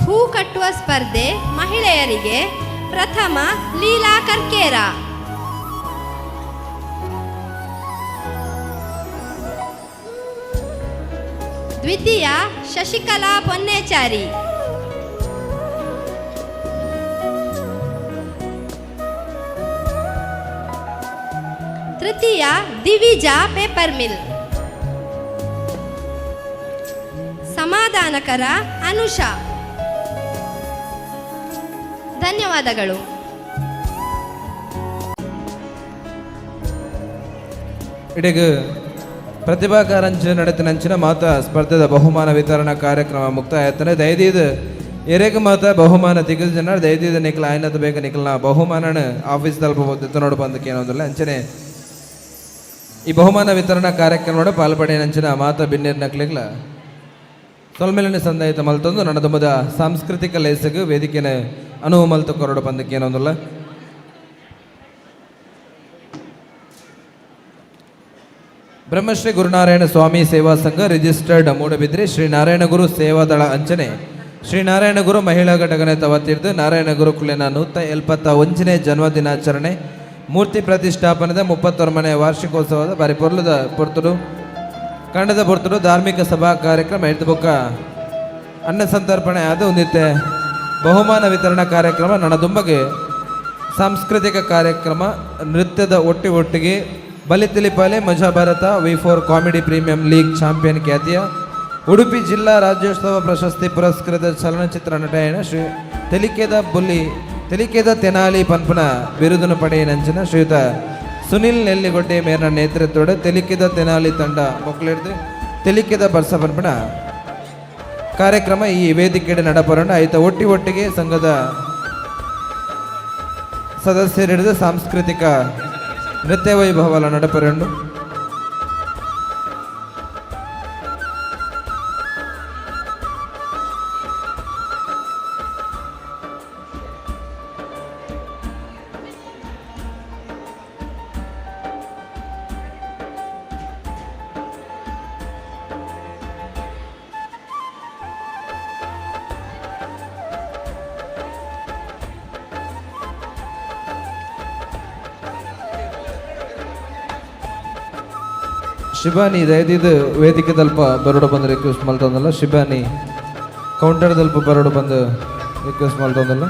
ಹೂ ಕಟ್ಟುವ ಸ್ಪರ್ಧೆ ಮಹಿಳೆಯರಿಗೆ. ಪ್ರಥಮ ಲೀಲಾ ಕರ್ಕೇರ. ದ್ವಿತೀಯ ಶಶಿಕಲಾ ಪೊನ್ನೇಚಾರಿ. ತೃತೀಯ ದಿವಿಜಾ ಪೇಪರ್ ಮಿಲ್. ಸಮಾಧಾನಕರ ಅನುಷಾ. ಧನ್ಯವಾದಗಳು. ಇಡೀಗ ಪ್ರತಿಭಾ ಕಾರಂಜಿ ನಡೆತಿನಂಚಿನ ಮಾತ ಸ್ಪರ್ಧೆದ ಬಹುಮಾನ ವಿತರಣಾ ಕಾರ್ಯಕ್ರಮ ಮುಕ್ತಾಯ ಆಯ್ತಾನೆ. ದಯದೀದ ಎರೆಗ್ ಮಾತ ಬಹುಮಾನ ತಿಗದ ಜನ ದಯದೀದ ನಿಕ್ಲ ಆಯ್ನದ ಬೇಗ ನಿಕ್ಲನ ಬಹುಮಾನನ ಆಫೀಸ್ ತಲುಪಬಹುದು ನೋಡು ಬಂದಕ್ಕೆ ಏನೊಂದಿಲ್ಲ. ಅಂಚನೆ ಈ ಬಹುಮಾನ ವಿತರಣಾ ಕಾರ್ಯಕ್ರಮ ಪಾಲ್ಪಡೆಯನಂಚಿನ ಮಾತ ಬಿನ್ನೇರ್ ನಕ್ಲಿಗ್ಲ ಸೊಲ್ಮೆಲನೆ ಸಂದಾಯಿತ ಮಲ್ತೊಂದು ನಡದುಂಬದ ಸಾಂಸ್ಕೃತಿಕ ಲೇಸಗು ವೇದಿಕೆನ ಅನುವು ಮಲ್ತು ಕೊರಡು ಪಂದಕ್ಕೆ ಏನೊಂದಿಲ್ಲ. ಬ್ರಹ್ಮಶ್ರೀ ಗುರುನಾರಾಯಣ ಸ್ವಾಮಿ ಸೇವಾ ಸಂಘ, ರಿಜಿಸ್ಟರ್ಡ್, ಮೂಡಬಿದ್ರೆ. ಶ್ರೀ ನಾರಾಯಣಗುರು ಸೇವಾದಳ ಅಂಚನೆ ಶ್ರೀ ನಾರಾಯಣಗುರು ಮಹಿಳಾ ಘಟಕನೆ ತವತಿರ್ದು ನಾರಾಯಣ ಗುರುಕುಲಿನ 171ನೇ ಜನ್ಮದಿನಾಚರಣೆ, ಮೂರ್ತಿ ಪ್ರತಿಷ್ಠಾಪನೆದ 31ನೇ ವಾರ್ಷಿಕೋತ್ಸವದ ಬಾರಿ ಪೊರ್ಲುದ ಪೊರ್ತುಡು ಕಂಡದ ಪೊರ್ತುಡು ಧಾರ್ಮಿಕ ಸಭಾ ಕಾರ್ಯಕ್ರಮ ಎಡ್ದು ಬೊಕ್ಕ ಅನ್ನ ಸಂತರ್ಪಣೆ ಆದ ಒಂದಿತ್ತೆ ಬಹುಮಾನ ವಿತರಣಾ ಕಾರ್ಯಕ್ರಮ ನಣದುಂಬಗೆ ಸಾಂಸ್ಕೃತಿಕ ಕಾರ್ಯಕ್ರಮ ನೃತ್ಯದ ಒಟ್ಟಿ ಒಟ್ಟಿಗೆ ಬಲಿತಿಲಿಪಾಲೆ ಮಜಾ Bharat V4 comedy premium league champion ಖ್ಯಾತಿಯ ಉಡುಪಿ ಜಿಲ್ಲಾ ರಾಜ್ಯೋತ್ಸವ ಪ್ರಶಸ್ತಿ ಪುರಸ್ಕೃತ ಚಲನಚಿತ್ರ ನಟಯನ ಶ್ರೀ ತೆಲಿಕೆದ ಬುಲ್ಲಿ ತೆಲಿಕೆದ ತೆನಾಲಿ ಪನ್ಪನ ಬಿರುದನ್ನು ಪಡೆಯನಂಚಿನ ಶ್ರೀಯುತ ಸುನಿಲ್ ನೆಲ್ಲಿಗೊಡ್ಡೆ ಮೇರಿನ ನೇತೃತ್ವದ ತೆಲಿಕೆದ ತೆನಾಲಿ ತಂಡ ಮೊಕ್ಕಲಿಡ್ದು ತೆಲಿಕೆದ ಬರ್ಸ ಪನ್ಪನ ಕಾರ್ಯಕ್ರಮ ಈ ವೇದಿಕೆಡೆ ನಡಪರಣ ಆಯ್ತ ಒಟ್ಟಿ ಒಟ್ಟಿಗೆ ಸಂಘದ ಸದಸ್ಯರಿಡಿದ ಸಾಂಸ್ಕೃತಿಕ ನೃತ್ಯ ವೈಭವಲ ನಡಪರಂಡು. ಶಿಬಾನಿ ದಯದೀದ್ ವೇದಿಕೆ ದಲ್ಪ ಬರೋಡು ಬಂದು ರಿಕ್ವೆಸ್ಟ್ ಮಲ್ತೊಂದಲ್ಲ. ಶಿಬಾನಿ ಕೌಂಟರ್ ದಲ್ಪ ಬರೋಡು ಬಂದು ರಿಕ್ವೆಸ್ಟ್ ಮಲ್ತೊಂದಲ್ಲ.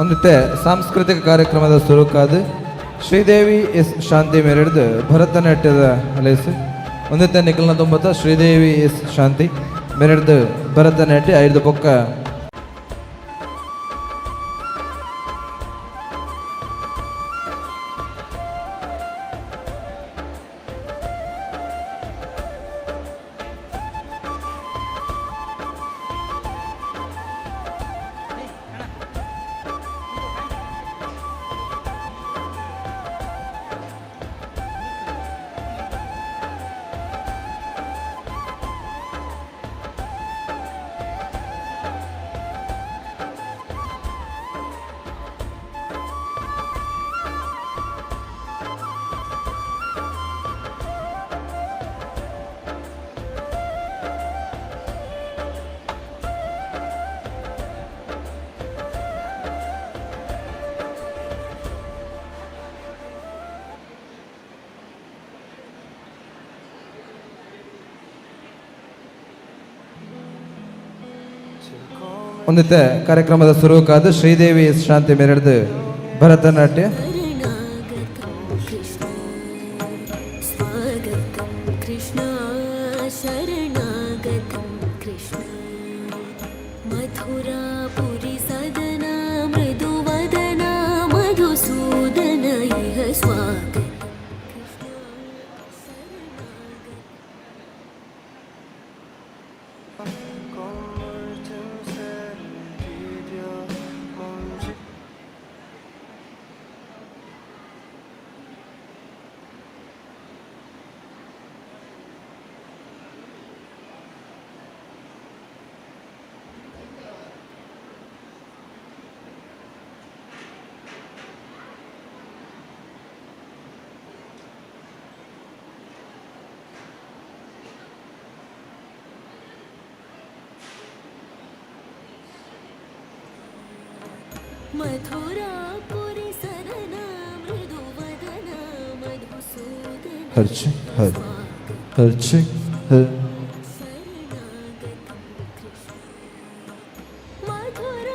ಒಂದಿತ್ತೆ ಸಾಂಸ್ಕೃತಿಕ ಕಾರ್ಯಕ್ರಮದ ಸುರುಕಾದ ಶ್ರೀದೇವಿ ಎಸ್ ಶಾಂತಿ ಮೇರೆಡ್ದು ಭರತನಾಟ್ಯದ ಅಲೇಸು. ಒಂದಿತ್ತೆ ನಿಖಲ್ನ ತುಂಬತ್ತ ಶ್ರೀದೇವಿ ಎಸ್ ಶಾಂತಿ ಮೇರೆಡ್ದು ಭರತನಾಟ್ಯ ಐದು ಬೊಕ್ಕ. ಒಂದಿತ್ತೆ ಕಾರ್ಯಕ್ರಮದ ಸುರುಕಾದ ಶ್ರೀದೇವಿ ಎಸ್ ಶಾಂತಿ ಮೇರೆಡ್ದು ಭರತನಾಟ್ಯ. शरणागतं कृष्ण स्वागतं कृष्ण शरणागतं कृष्ण मथुरापुरी सदना मृदुवदना मधुसूदन इह स्वागतं कृष्ण शरणागतं. मथुरापुरी सदना मृदुवदना मधुसूदन ಹರ್ಚ್ ಹರ್ ಹರ್ಚ್ ಹರ್. शरणागतं कृष्ण मथुरा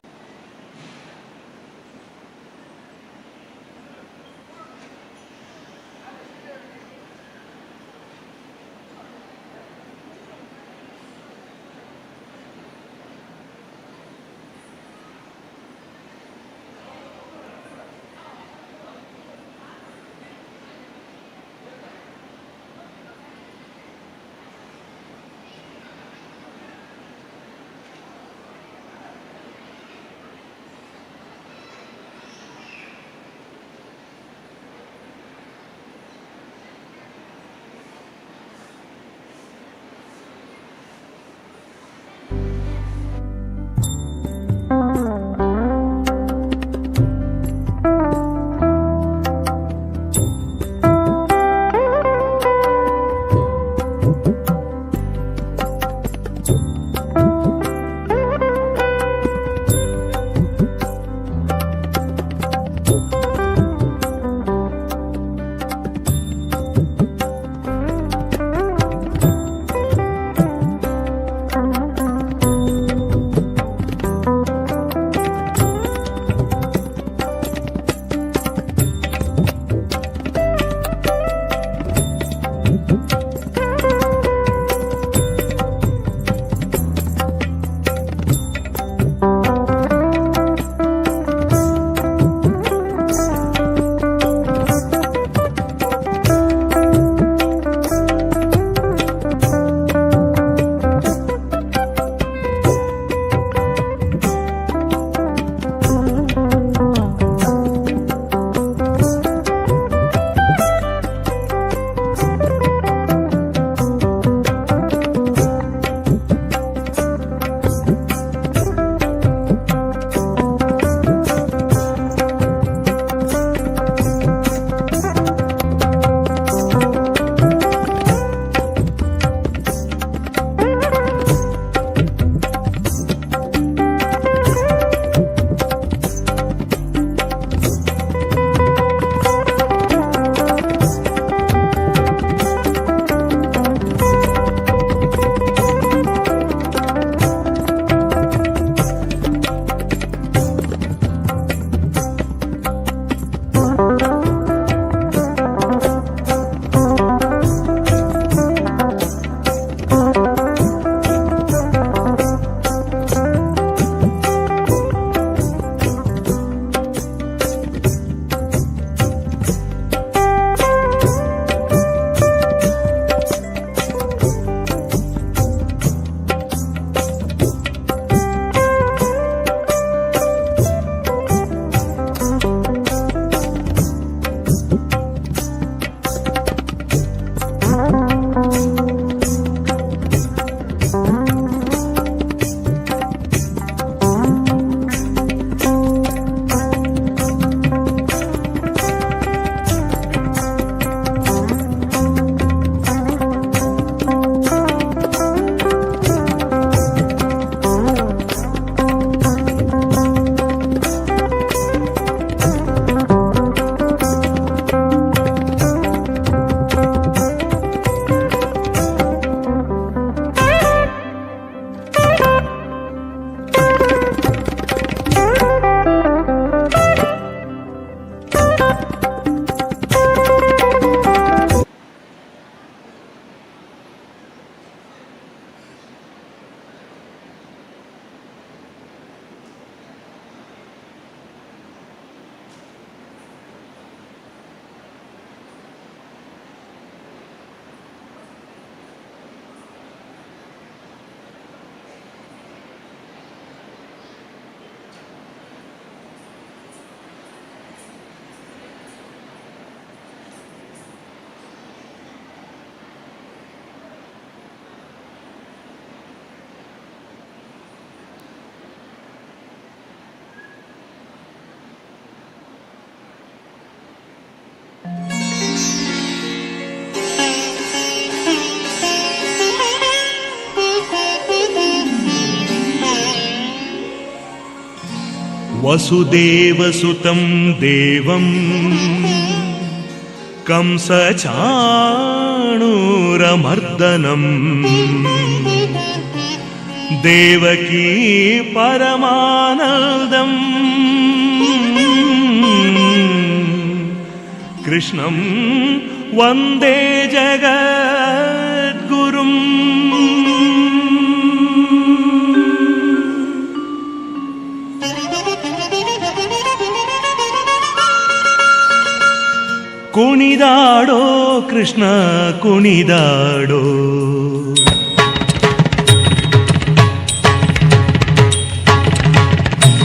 वसुदेवसुतं देवं कंसचाणूरमर्दनम् देवकी परमानन्दम् कृष्णं वन्दे जगद्गुरुम्. ಕುಣಿದಾಡೋ ಕೃಷ್ಣ ಕುಣಿದಾಡೋ,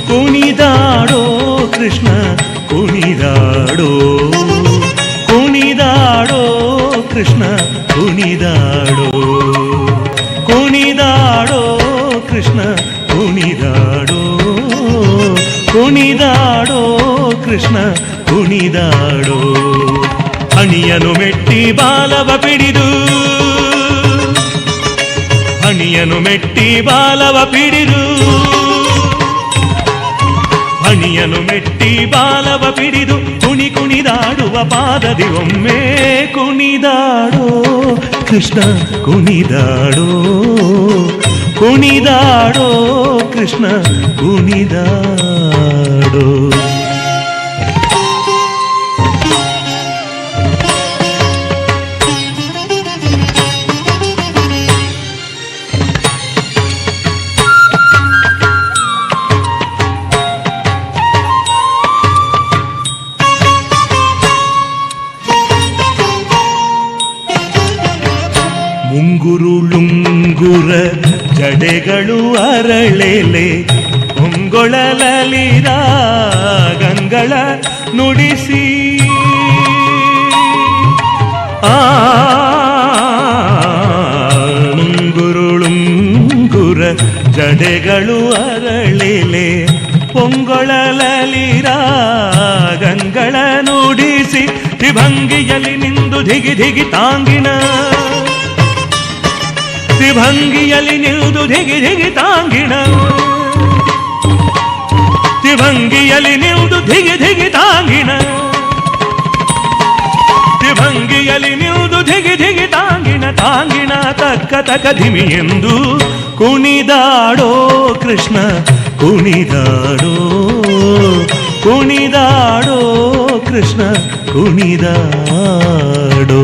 ಕುಣಿದಾಡೋ ಕೃಷ್ಣ ಕುಣಿದಾಡೋ, ಕುಣಿದಾಡೋ ಕೃಷ್ಣ ಕುಣಿದಾಡೋ, ಕುಣಿದಾಡೋ ಕೃಷ್ಣ ಕುಣಿದಾಡೋ, ಕುಣಿದಾಡೋ ಕೃಷ್ಣ ಕುಣಿದಾಡೋ. ಹಣಿಯನು ಮೆಟ್ಟಿ ಬಾಲವ ಪಿಡಿದು, ಹಣಿಯನು ಮೆಟ್ಟಿ ಬಾಲವ ಪಿಡಿದು, ಹಣಿಯನು ಮೆಟ್ಟಿ ಬಾಲವ ಪಿಡಿದು ಕುಣಿ ಕುಣಿದಾಡುವ ಪಾದದಿ ಒಮ್ಮೆ ಕುಣಿದಾಡೋ ಕೃಷ್ಣ ಕುಣಿದಾಡೋ, ಕುಣಿದಾಡೋ ಕೃಷ್ಣ ಕುಣಿದಾಡೋ. ಮುಂಗುರುಳುಂಗುರ ಜಡೆಗಳು ಅರಳೆಲೆ ಹೊಂಗೊಳಲಲಿರ ಗಂಗಳ ನುಡಿಸಿ, ಆ ಮುಂಗುರುಳುಂಗುರ ಜಡೆಗಳು ಅರಳೆಲೆ ಪೊಂಗೊಳಲಲಿರ ಗಂಗಳ ನುಡಿಸಿ, ತ್ರಿಭಂಗಿಯಲ್ಲಿ ನಿಂದು ಧಿಗಿ ಧಿಗಿ ತಾಂಗಿಣ, ತ್ರಿಭಂಗಿಯಲ್ಲಿ ನಿಂದು ಧಿಗಿ ಧಿಗಿ ತಾಂಗಿಣ, ತ್ರಿಭಂಗಿಯಲ್ಲಿ ನಿಂದು ಧಿಗಿ ಧಿಗಿ ತಾಂಗಿಣ, ತ್ರಿಭಂಗಿಯಲ್ಲಿ ನಿಂದು ಧಿಗಿ ಧಿಗಿ ತಾಂಗಿಣ, ತಾಂಗಿಣ ತಕ್ಕ ತಕ ಧಿಮಿ ಎಂದು ಕುಣಿದಾಡೋ ಕೃಷ್ಣ ಕುಣಿದಾಡೋ, ಕುಣಿದಾಡೋ ಕೃಷ್ಣ ಕುಣಿದಾಡೋ.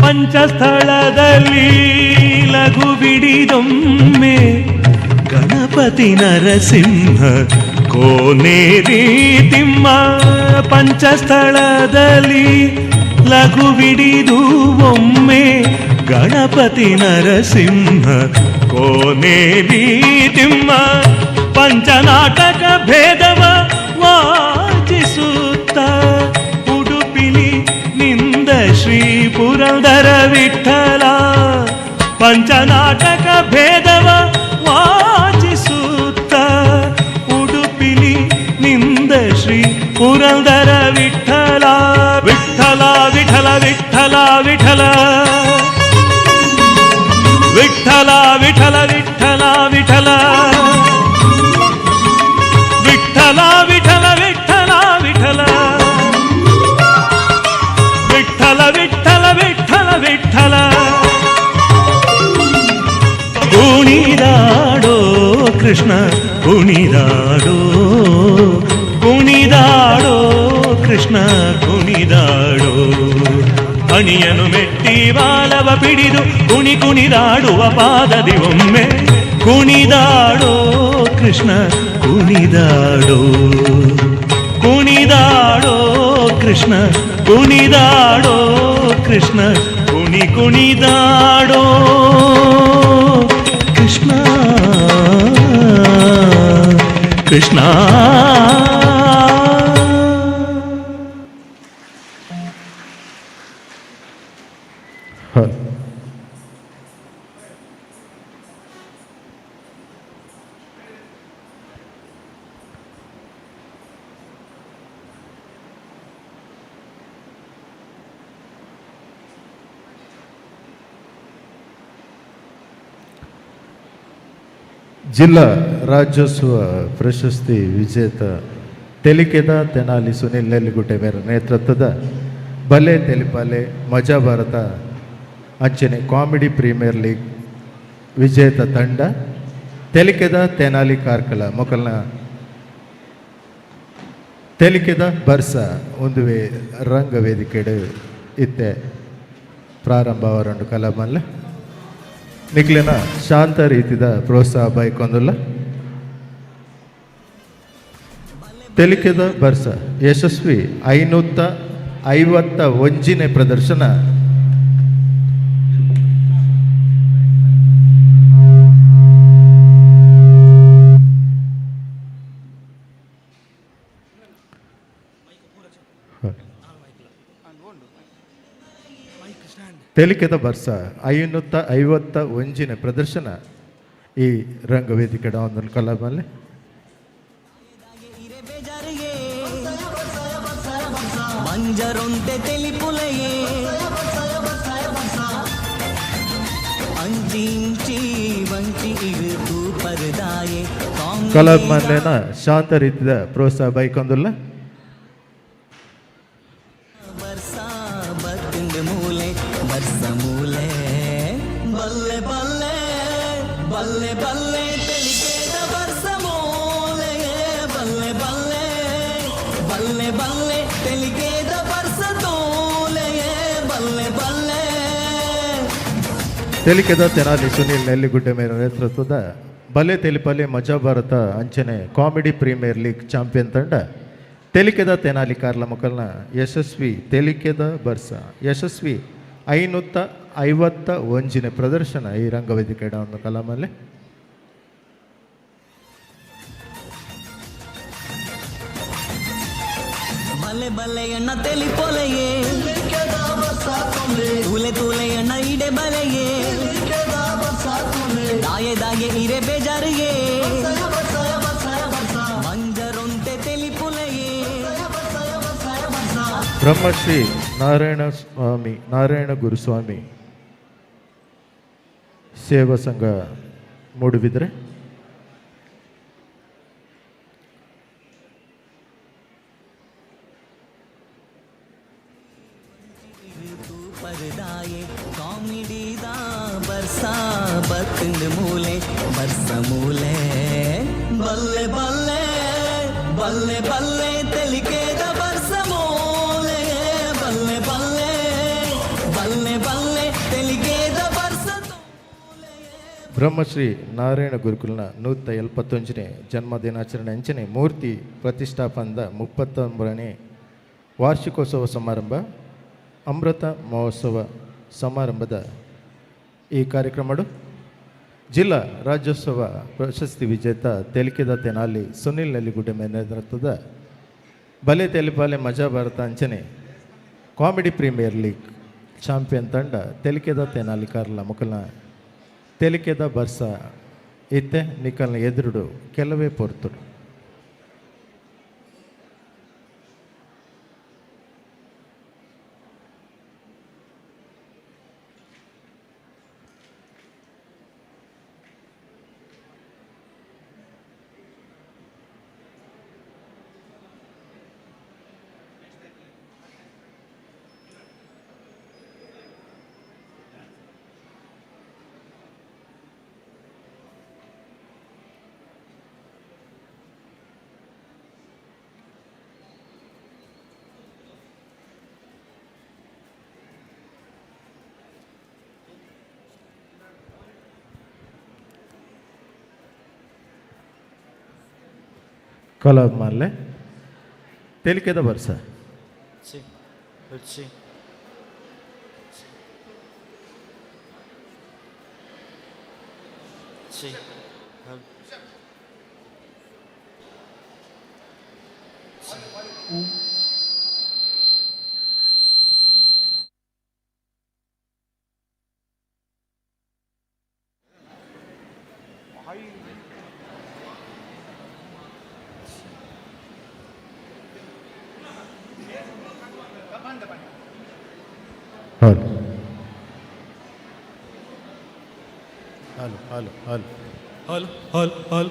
ಪಂಚಸ್ಥಳದಲ್ಲಿ ಲಘು ಬಿಡಿದೊಮ್ಮೆ ಗಣಪತಿ ನರಸಿಂಹ ಕೋನೇರಿ ತಿಮ್ಮ, ಪಂಚಸ್ಥಳದಲ್ಲಿ ಲಘು ಬಿಡಿದು ಒಮ್ಮೆ ಗಣಪತಿ ನರಸಿಂಹ ಕೋನೇರಿ ತಿಮ್ಮ, ಪಂಚನಾಟಕ ಭೇದವ ವಾಚಿಸುತ್ತ ಉಡುಪಿಲಿ ನಿಂದ ಶ್ರೀ ಪುರಂದರ ವಿಠಲ, ಪಂಚನಾಟಕ ಭೇದವ ವಾಚಿಸುತ್ತ ಉಡುಪಿಲಿ ನಿಂದ ಶ್ರೀ ಪುರಂದರ ವಿಠಲ, ವಿಠಲ ವಿಠಲ ವಿಠಲ ವಿಠಲ ವಿಠಲ ವಿಠಲ ವಿಠಲ ವಿಠಲ ವಿಠಲ ವಿಠಲ ವಿಠಲ ವಿಠಲ ವಿಠಲ ವಿಠಲ ವಿಠಲ ವಿಠಲ. ಕುಣಿದಾಡೋ ಕೃಷ್ಣ ಕುಣಿದಾಡೋ, ಕುಣಿದಾಡೋ ಕೃಷ್ಣ ಕುಣಿದಾಡೋ. ಹಣಿಯನು ಮೆಟ್ಟಿ ಬಾಲವ ಪಿಡಿದು ಕುಣಿ ಕುಣಿದಾಡುವ ಪಾದದಿ ಒಮ್ಮೆ ಕುಣಿದಾಡೋ ಕೃಷ್ಣ ಕುಣಿದಾಡೋ, ಕುಣಿದಾಡೋ ಕೃಷ್ಣ ಕುಣಿದಾಡೋ ಕೃಷ್ಣ ಕುಣಿ ಕುಣಿದಾಡೋ ಕೃಷ್ಣ ಕೃಷ್ಣ. ಜಿಲ್ಲಾ ರಾಜ್ಯೋತ್ಸವ ಪ್ರಶಸ್ತಿ ವಿಜೇತ ತೆಲಿಕೆದ ತೆನಾಲಿ ಸುನಿಲ್ ನೆಲ್ಲಿಗುಡ್ಡೆ ಮೇರ ನೇತೃತ್ವದ ಬಲೆ ತೆಲಿಪಾಲೆ ಮಜಾ ಭಾರತ ಅಂಚನೆ ಕಾಮಿಡಿ ಪ್ರೀಮಿಯರ್ ಲೀಗ್ ವಿಜೇತ ತಂಡ ತೆಲಿಕೆದ ತೆನಾಲಿ ಕಾರ್ಕಳ ಮೊಕಲ್ನ ತೆಲಿಕೆದ ಬರ್ಸ ಒಂದುವೆ ರಂಗವೇದಿಕೆಡು ಇತ್ತೆ ಪ್ರಾರಂಭ ಅವರೊಂಡು ಕಲಾಮಲ್ಲೆ. ನಿಕ್ಲೆನ ಶಾಂತ ರೀತಿದ ಪ್ರೋತ್ಸಾಹ ಬೈಕೊಂದುಲ್ಲ. ತೆಲಿಕೆದ ಬರ್ಸ ಯಶಸ್ವಿ 551ನೇ ಪ್ರದರ್ಶನ. ತೆಲಿಕೆದ ಬರ್ಸ 551ನೇ ಪ್ರದರ್ಶನ ಈ ರಂಗವೇದಿಕೆ ಒಂದು ಕಲಾಮಲ್ಲಿ. ಮಂಜರೊಂತೆ ತೆಲಿಪುಲೆಯೇ ಅಂಚಿಂಚಿ ವಂಚಿ ಇರು ತೂಪರದಾಯೆ. ಕಲಾಭಿಮಾನಿನ ಶಾಂತ ರೀತಿಯ ಪ್ರೋತ್ಸಾಹ ಬೈಕೊಂದುಲ್ಲ. ಬರ್ಸ ಬತ್ತಿಂದ ಮೂಲೆ ಬರ್ಸ ಮೂಲೆ ಬಲ್ಲೆ ಬಲ್ಲೆ ಬಲ್ಲೆ ಬಲ್ಲೆ ತೆಲಿಕೆದ ಬರ್ಸ ಮೂಲೆ ಬಲ್ಲೆ ಬಲ್ಲೆ ಬಲ್ಲೆ ಬಲ್ಲೆ ತೆಲಿಕೆದ ಬರ್ಸ ತೋಲೆಯೇ ಬಲ್ಲೆ ಬಲ್ಲೆ. ತೆಲಿಕೆದ ತೆನಾಲಿ ಸುನಿಲ್ ನೆಲ್ಲಿಗುಡ್ಡೆ ಮೇರ ನೇತೃತ್ವದ ಬಲೆ ತೆಲಿಪಲೆ ಮಜಾ ಭಾರತ ಅಂಚನೆ ಕಾಮಿಡಿ ಪ್ರೀಮಿಯರ್ ಲೀಗ್ ಚಾಂಪಿಯನ್ ತಂಡ ತೆಲಿಕೆದ ತೆನಾಲಿ ಕಾರ್ಲ ಮೊಕಲ್ನ ಯಶಸ್ವಿ ತೆಲಿಕೆದ ಬರ್ಸ ಯಶಸ್ವಿ 551ನೇ ಪ್ರದರ್ಶನ ಈ ರಂಗವೇದಿಕೆ ಒಂದು ಕಲಾಮಲ್ಲಿ. ಬಲ್ಲೆ ಬಲ್ಲೆ ಎಣ್ಣ ತೆಲಿ ಪೊಲೆಯೇ ತೂಲೆ ತೂಲೆ ಎಣ್ಣ ಇಡೆ ಬಲೆಯೇ ದಾಯೆ ದಾಗೆ ಇರೆ ಬೇಜಾರಿಗೆ ಮಂಜರೊಂತೆ ತೆಲಿ ಪುಲೆಯೇ. ಬ್ರಹ್ಮಶ್ರೀ ನಾರಾಯಣ ಸ್ವಾಮಿ, ನಾರಾಯಣ ಗುರುಸ್ವಾಮಿ ಸೇವಾ ಸಂಘ, ಮೂಡುಬಿದ್ರೆ. ಪರದಾಯೆ ಕಾಮಿಡಿದ ಬರ್ಸಾ ಬತ್ತಿಂದ ಮೂಲೆ ಬರ್ಸ ಮೂಲೆ ಬಲ್ಲೆ ಬಲ್ಲೆ ಬಲ್ಲೆ ಬಲ್ಲೆ ತೆಲಿಕೆದ ಬರ್ಸ ಮೂಲೆ ಬಲ್ಲೆ ಬಲ್ಲೆ ಬಲ್ಲೆ ಬಲ್ಲೆ ತೆಲಿಕೆದ ಬರ್ಸ. ಬ್ರಹ್ಮಶ್ರೀ ನಾರಾಯಣ ಗುರುಕುಲ್ನ 171ನೇ ಜನ್ಮದಿನಾಚರಣೆ ಅಂಚನೆ ಮೂರ್ತಿ ಪ್ರತಿಷ್ಠಾಪನದ 39ನೇ ವಾರ್ಷಿಕೋತ್ಸವ ಸಮಾರಂಭ, ಅಮೃತ ಮಹೋತ್ಸವ ಸಮಾರಂಭದ ಈ ಕಾರ್ಯಕ್ರಮಡು ಜಿಲ್ಲಾ ರಾಜ್ಯೋತ್ಸವ ಪ್ರಶಸ್ತಿ ವಿಜೇತ ತೆಲಿಕೆದ ತೆನಾಲಿ ಸುನಿಲ್ ನೆಲ್ಲಿಗುಡ್ಡೆ ನೇತೃತ್ವದ ಬಲೆ ತೆಲಿಪಾಲೆ ಮಜಾ ಭಾರತ ಅಂಚನೆ ಕಾಮಿಡಿ ಪ್ರೀಮಿಯರ್ ಲೀಗ್ ಚಾಂಪಿಯನ್ ತಂಡ ತೆಲಿಕೆದ ತೆನಾಲಿ ಕಾರ್ಲ ಮುಕಲ್ನ ತೆಲಿಕೆದ ಬರ್ಸ ಇತ್ತೆ ನಿಕಲ್ನ ಎದುರುಡು ಕೆಲವೇ ಪೊರ್ತುಡು. ಕಲಾಭಿಮಾನ್ಲೆ, ತೆಲಿಕೆದ ಬರ್ಸ. C C C. Hello, hello, hello, hello. Hall hall hall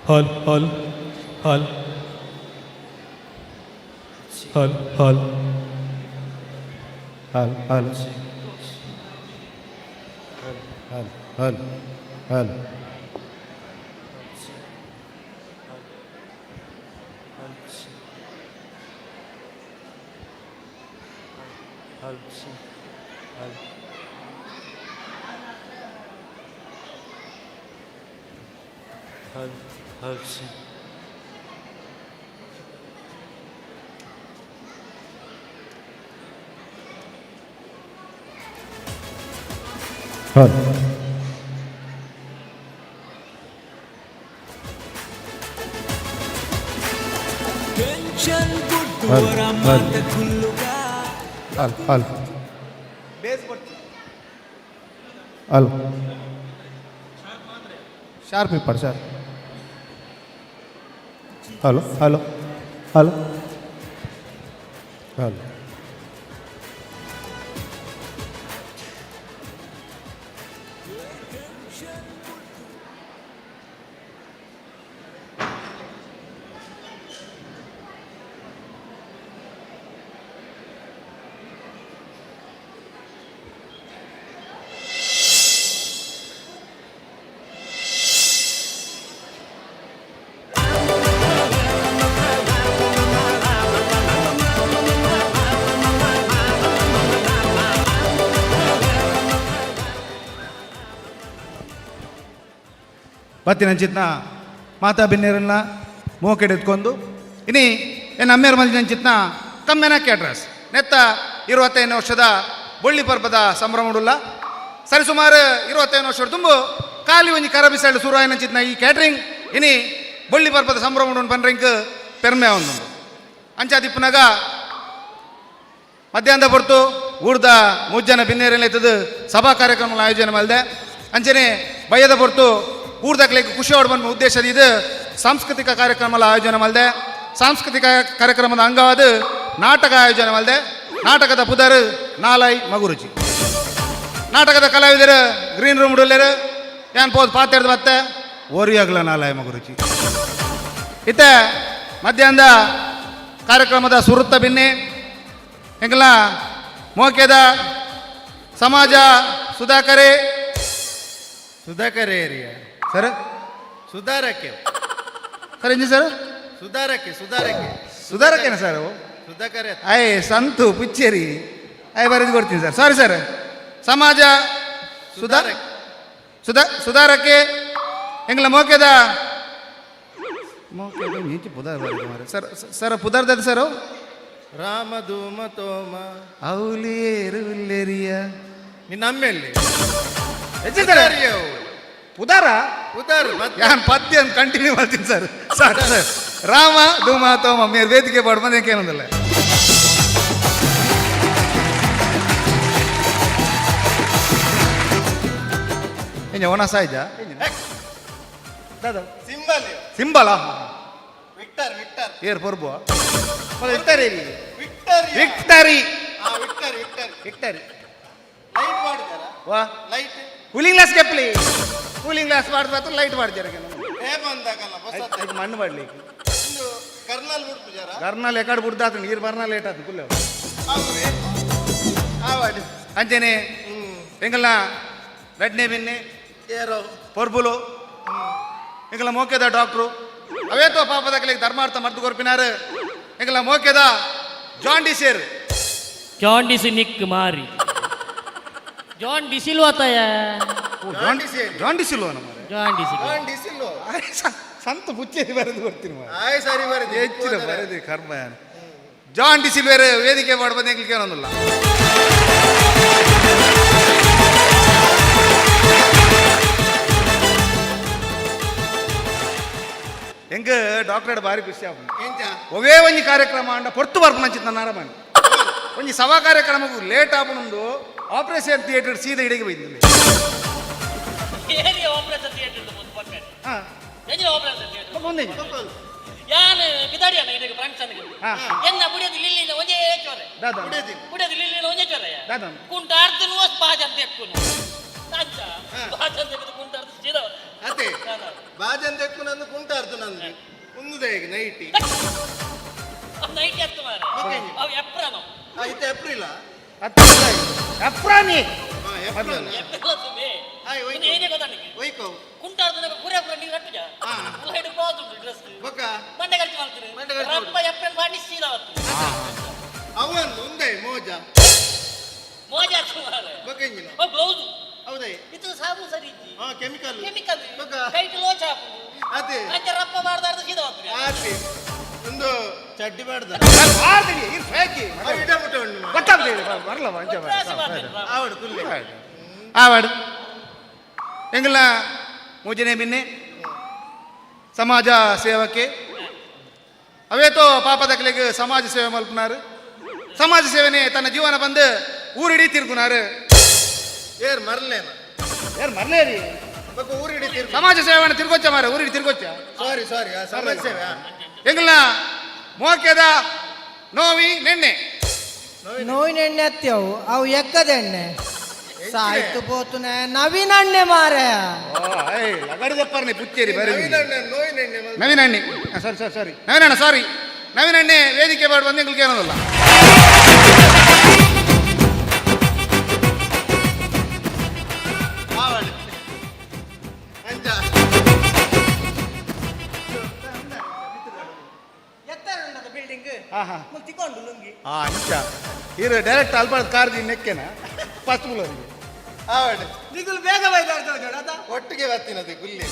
hall hall hall hall hall hall hall hall hall hall. Hall hall hall hall hall hall. Sharp ಇಪ್ಪರ್ sharp. Hello hello hello hello. ಬತ್ತಿನಂಚಿತ್ನ ಮಾತಾ ಬಿನ್ನೇರನ್ನ ಮೋಕೆಡೆತ್ಕೊಂಡು ಇನಿ ಏನು ಅಮ್ಮೇರ್ ಮಲ್ಜಿನಂಚಿತ್ನ ಕಮ್ಮೆನ ಕ್ಯಾಟ್ರಸ್ ನೆತ್ತ 25 ವರ್ಷದ ಬೊಳ್ಳಿ ಪರ್ಬದ ಸಂಭ್ರಮಡುಲ್ಲ. ಸರಿಸುಮಾರು 25 ವರ್ಷದ ತುಂಬು ಖಾಲಿ ಒಂಜಿ ಕರಬಿಸಾಳು ಸುರುವಾಯಿನಂಚಿತ್ನ ಈ ಕ್ಯಾಟ್ರಿಂಗ್ ಇನಿ ಬೊಳ್ಳಿ ಪರ್ಬದ ಸಂಭ್ರಮ ಪನ್ರಿಂಕ್ ಪೆರ್ಮೆ ಒಂದು ಅಂಚಾದಿಪ್ಪನಾಗ ಮಧ್ಯಾಹ್ನದ ಹೊರತು ಊರ್ದ ಮೂಜನ ಬಿನ್ನೇರಲ್ಲಿ ಸಭಾ ಕಾರ್ಯಕ್ರಮ ಆಯೋಜನೆ ಮಾಡಿದೆ. ಅಂಚನೆ ಬಯ್ಯದ ಹೊರತು ಊರ್ದಕ್ಲಿಕ್ಕೆ ಖುಷಿ ಬಂದ ಉದ್ದೇಶದ ಇದು ಸಾಂಸ್ಕೃತಿಕ ಕಾರ್ಯಕ್ರಮ ಆಯೋಜನೆ ಮಾಡಿದೆ. ಸಾಂಸ್ಕೃತಿಕ ಕಾರ್ಯಕ್ರಮದ ಅಂಗವಾದ ನಾಟಕ ಆಯೋಜನೆ ಮಾಡಿದೆ. ನಾಟಕದ ಪುದರ್ ನಾಲೈ ಮಗುರುಚಿ. ನಾಟಕದ ಕಲಾವಿದರು ಗ್ರೀನ್ ರೂಮ್ ಉಡಲ್ಲೇರು ಏನ್ ಪೋದು ಪಾತೆರ್ದು ಮತ್ತೆ ಓರಿಯಾಗ್ಲ ನಾಲಾಯ ಮಗುರುಚಿ. ಇತ್ತೆ ಮಧ್ಯಾಹ್ನದ ಕಾರ್ಯಕ್ರಮದ ಸುರುತ್ತ ಬಿನ್ನಿ ಎಂಕಲ್ನ ಮೋಕೆದ ಸಮಾಜ ಸುಧಾಕರೇ ಸುಧಾಕರ್ ಏರಿಯಾ ಸರ್ ಸುಧಾರಕ್ಕೆ ಸರ್ ಇಂಜಿ ಸರ್ ಸುಧಾರಕ್ಕೆ ಸುಧಾರಕ್ಕೆ ಸುಧಾರಕೇನ ಸರ್? ಸುಧಾಕರ್. ಅಯ್ ಸಂತು ಪುಚ್ಚೇರಿ ಅಯ್ ಬರೆದು ಕೊಡ್ತೀನಿ ಸರ್, ಸಾರಿ ಸರ್. ಸಮಾಜ ಸುಧಾರ ಸುಧಾ ಸುಧಾರಕ್ಕೆ ಎಂಗ್ಲ ಮೋಕೆದ ಮೋಕೆದ ನೀಚಿ ಪುದಾರ್ ಬರೆದು ಮಾರ್ರೆ. ಸರ್ ಸರ್ ಪುದಾರ್ದದ ಸರ್. ರಾಮ ಧೂಮ ತೋಮ ಅವಲೇರು ಉಲ್ಲೇರಿಯ ನಿನ್ನ ಅಮ್ಮೆಲ್ಲಿ ಹೆಚ್ಚು ಸರ್ ಪುದಾರ ಉದಾರ್. ಯಾನ್ ಪದ್ಯ ಅಂತ ಕಂಟಿನ್ಯೂ ಮಾಡ್ತೀನಿ ಸರ್. ಸರ್ ಸರ್ ರಾಮ ಧೂಮ ತೋಮ ಮೇರ್ ವೇದಿಕೆ ಪಾಡು ಬಂದ ಏನಂದಲ್ಲ. ಎಂಜ ಒಣ ಸಾಯ್ಜ ದಾದಾ ಸಿಂಬಲ್ ಸಿಂಬಲ ವಿಕ್ಟರ್ ವಿಕ್ಟರ್ ಏರ್ ಪೊರ್ಬು victory victory victory victory victory victory light ಮಾಡಿದಾರ? ವಾ ಲೈಟ್ ಕೂಲಿಂಗ್ ಗ್ಲಾಸ್ ಕೆಪ್ಲಿ ಕೂಲಿಂಗ್ ಗ್ಲಾಸ್ ಮಾಡಿದ ಲೈಟ್ ಮಾಡ್ತಾರೆ. ಬಂದಾಗಲ್ಲ ಹೊಸ ಮಣ್ಣು ಮಾಡ್ಲಿಕ್ಕೆ ಒಂದು ಕರ್ನಲ್ ಬಿಡ್ಪುಜಾರ. ಕರ್ನಾಲ್ ಎಕಡೆ ಬುಡ್ದಾತು ನೀರು ಬರ್ನ ಲೇಟ್ ಆತು ಕುಲ್ಲ ಅಂಚನೆ ಎಂಗಲ್ನ ರಡ್ನೆ ಬೆನ್ನೆ ಏರೋ ಪೊರ್ಬುಲು ಎಂಗಲ ಮೋಕೆದ ಡಾಕ್ಟ್ರು ಅವೇತೋ ಪಾಪದ ಧರ್ಮಾರ್ಥ ಮರ್ದು ಕೊರ್ಪಿನಾರು ಎಂಗಲ ಮೋಕೆದ ಜಾಂಡಿಸೇರ್ ಜಾಂಡಿಸ್ ನಿಕ್ ಮಾರಿ ಜಾನ್ ಡಿಸಿಲ್ವಾತಯ. ಜಾಂಡಿಸ್ ಇಲ್ವ ನಮ್ಮ ಜಾಂಡಿಸ್. ಜಾಂಡಿಸ್ ಇಲ್ಲೋ. ಸಂತ ಪುಚ್ಚೇರಿ ಬರೆದು ಕೊಡ್ತೀನಿ ಮಾರ್ರೆ. ಆಯ್ ಸರಿ ಬರೆದು ಹೆಚ್ಚಿನ ಬರೆದು ಕರ್ಮ ಜಾನ್ ಡಿಸಿಲ್ವೇರ್ ವೇದಿಕೆ ಮಾಡ್ಬೋದು ಎಂಗ್ಲಿಕ್ಕೆ ಏನೊಂದಿಲ್ಲ. ಎಂಗ್ ಡಾಕ್ಟರೇಟ್ ಭಾರಿ ಖುಷಿ ಆಪುಂಡು. ಎಂಚ? ಒವೇ ಒಂಜಿ ಕಾರ್ಯಕ್ರಮ ಅಂಡ ಪೊರ್ತು ಬರ್ಪುನ ಅಂಚಿತ್ತ ನರಮನಿ ಒಂಜಿ ಸಭಾ ಕಾರ್ಯಕ್ರಮಕ್ಕೂ ಲೇಟ್ ಆಪುನೊಂದು ಆಪರೇಷನ್ ಥಿಯೇಟರ್ ಸೀದಾ ಇಡಿಗೆ ಬೈದಿಲ್ಲ. ಏರಿಯಾ ಆಪರೇಷನ್ ಥಿಯೇಟರ್ ಮುಂದೆ ಪಕ್ಕನೆ ಹಾ ಎಂಜಿನ ಆಪರೇಷನ್ ಥಿಯೇಟರ್ ಮುಂದೆ ಯಾನ್ ಬಿದಾಡಿಯನ ಇದಕ್ಕೆ ಫಂಕ್ಷನ್ ಹಾ. ಎನ್ನ ಬುಡಿಯದು ಲಿಲ್ಲಿನ ಒಂಜೇ ಚೋರೆ. ದಾದಾ ಬುಡಿಯದು ಲಿಲ್ಲಿನ ಒಂಜೇ ಚೋರೆ. ದಾದಾ ಕುಂಟಾರ್ದು ನುವಸ್ ಬಾಜನ್ ತೆಕ್ಕುನು ಅಂಚ ಬಾಜನ್ ತೆಕ್ಕುದು ಕುಂಟಾರ್ದು. ಅದೇ ಬಾಜನ್ ತೆಕ್ಕು ನಂದು ಕುಂಟಾರ್ತು ನಂದು ಉಂದುದೇ ಈಗ ನೈಟಿ. ನೈಟಿ ಹತ್ತು ಮಾರೆ. ಅವು ಎಪ್ರನು. ಇತ್ತೆ ಏಪ್ರಿಲ್. ಅಪ್ರಾಣಿ. ಏಪ್ರಿಲ್. ಏಪ್ರಿಲ್ ಸುಮ್ಮನೆ. ಹಾಯ್. ಇನ್ನು ಏನೇ ಗೊತ್ತಾ ನಿಂಗೆ? ಒಯ್ಕೋ. ಕುಂಟಾರ್ದು ಪೂರ ಪೂರ ನೀರು ಕಟ್ಟುಜ. ಉಲ್ಲ ಹಿಡಿದು ಬಾಜು ಡ್ರೆಸ್. ಬೊಕ್ಕ. ಮಂಡೆ ಖರ್ಚು ಮಾಡ್ತೀರಿ. ಮಂಡೆ ಖರ್ಚು. ರಪ್ಪ ಏಪ್ರಿಲ್ ಮಾಡಿ ಸೀದಾ ಹೊತ್ತು. ಅವನ್ ಉಂದೆ ಮೋಜ. ಮೋಜ ಹತ್ತು ಮಾರೆ. ಬೊಕ್ಕ ಇಂಜಿನ. ಓ ಬ್ಲೌಸ್. ಹೌದೇ. ಇದು ಸಾಬು ಸರಿ ಇಜ್ಜಿ. ಹಾ, ಕೆಮಿಕಲ್. ಕೆಮಿಕಲ್. ಬೊಕ್ಕ. ಕೈಟ್ ಲೋಚ ಹಾಕುದು. ಅದೇ. ಅಂಚ ರಪ್ಪ ಮಾಡ್ದಾರ್ದು ಸೀದಾ ಹೊತ್ತು. ಆತಿ ಒಂದು ಚಡ್ಡಿ ಬಾಡ್ದ. ಫೇಕಿ. ಇಡ ಮುಟ್ಟ ಉಂಡು. ಗೊತ್ತಾಗ್ತದೆ ಬರಲ್ಲ ಅಂಚ. ಆವಡು ಕುಲ್ಲೆ. ಆವಾಡು ಎಂಗಲ ಮೂಜನೆ ಬಿನ್ನೆ ಸಮಾಜ ಸೇವಕೆ ಅವೇತೋ ಪಾಪದಕ್ಲೆಗ್ ಸಮಾಜ ಸೇವೆ ಮಲ್ಪುನಾರು. ಸಮಾಜ ಸೇವನೆ ತನ್ನ ಜೀವನ ಬಂದು ಊರಿಡೀ ತಿರುಗುನಾರು. ಏರ್ ಮರ್ಲೇನ? ಏರ್ ಮರ್ಲೇರಿ. ಬೊಕ್ಕ ಊರಿಡಿ ತೀರ್ಪು. ಸಮಾಜ ಸೇವನೆ ತಿರ್ಗೊಚ್ಚ ಮಾರ, ಊರಿಡಿ ತಿರ್ಗೊಚ್ಚ. ಸಾರಿ ಸಾರಿ, ಸಮಾಜ ಸೇವೆ. ಎಂಗಲ್ನ ಮೋಕೆದ ನೋವಿ ನೆನ್ನೆ. ನೋವಿನ ಎಣ್ಣೆ ಅತ್ಯವು ಅವು ಎಕ್ಕದ ಎಣ್ಣೆ ಸಾಯ್ತು ಪೋತುನೆ ನವೀನ ಅಣ್ಣೆ ಮಾರೆ. ಲಗಡಿದಪ್ಪರ್ನೆ ಪುಚ್ಚೇರಿ ಬರಿ. ನವೀನಣ್ಣ ನೋವಿನ ಎಣ್ಣೆ. ನವೀನ್ ಅಣ್ಣೆ, ಸಾರಿ ಸಾರಿ ಸಾರಿ, ನವೀನಣ್ಣ ಸಾರಿ. ನವೀನ್ ಅಣ್ಣೆ ವೇದಿಕೆ ಬಾಡ್ ಬಂದು ಎಂಗ್ಲಿಗೆ ಏನದಲ್ಲ. ಆವಡು ಅಂಚ. ಬಿಲ್ಡಿಂಗ್ ಹಾ ಹಾ ತಿಕೊಂಡು ಲುಂಗಿ. ಆ ಅಂಚ ಇರು ಡೈರೆಕ್ಟ್ ಅಲ್ಪಾಡ್ ಕಾರ್ ನೆಕ್ಕೆನ ಫಸ್ಟ್ ಫ್ಲೋರಿಗೆ. ಆವಡು. ನಿಗುಲು ಬೇಗ ಬೈದಾಡ್ತಾವೆ ಅದ. ಒಟ್ಟಿಗೆ ಬರ್ತೀನದು ಗುಲ್ಲಿ.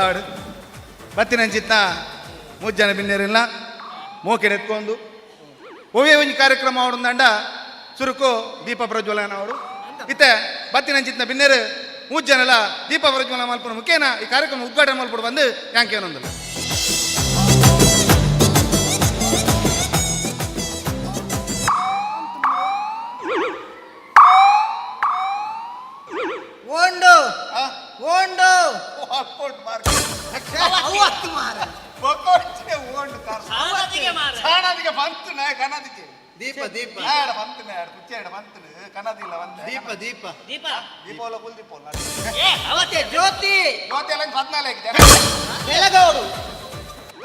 ಆವಡು ಬತ್ತಿನಂಚಿತ್ತ ಮೂರು ಜನ ಬಿನ್ನೇರಿಲ್ಲ ಮೋಕೆ ಎತ್ಕೊಂಡು ಒವೇ ಒಂಜಿ ಕಾರ್ಯಕ್ರಮ ಅವಡು ಸುರುಕು ದೀಪ ಪ್ರಜ್ವಲನ ಅವರು ಇತ್ತೆ ಬತ್ತಿನಂಚಿತ್ನ ಬಿನ್ನೇರು ಮೂರು ಜನ ದೀಪ ಪ್ರಜ್ವಲನ ಮಲ್ಪುನ ಮುಖೇನ ಈ ಕಾರ್ಯಕ್ರಮ ಉದ್ಘಾಟನೆ ಮಲ್ಪಡು ಬಂದು ಯಾಂಕೇನೊಂದಿಲ್ಲ. ಓಂಡು ಓಂಡು ಅವತ್ತು ಮಾರ. ಸಾಮಾಜಿಕ ಮಾರೆ. ಸಾಣಾದಿಗೆ ಬಂತು ನಾಯ ಕನ್ನದಿಗೆ. ದೀಪ ದೀಪ. ನಾಯಡ ಬಂತು ನಾಯಡ ಕುಚ್ಚೇಡ ಬಂತು ಕನ್ನದಿಲ್ಲ ಬಂತ. ದೀಪ ದೀಪ. ದೀಪ. ದೀಪಾವಳ ಕುಲ್ ದೀಪಾವಳ. ಏ ಅವತ್ತೆ. ಜ್ಯೋತಿ. ಜ್ಯೋತಿ ಎಲ್ಲ 14 ಬೆಳಗೌಡು.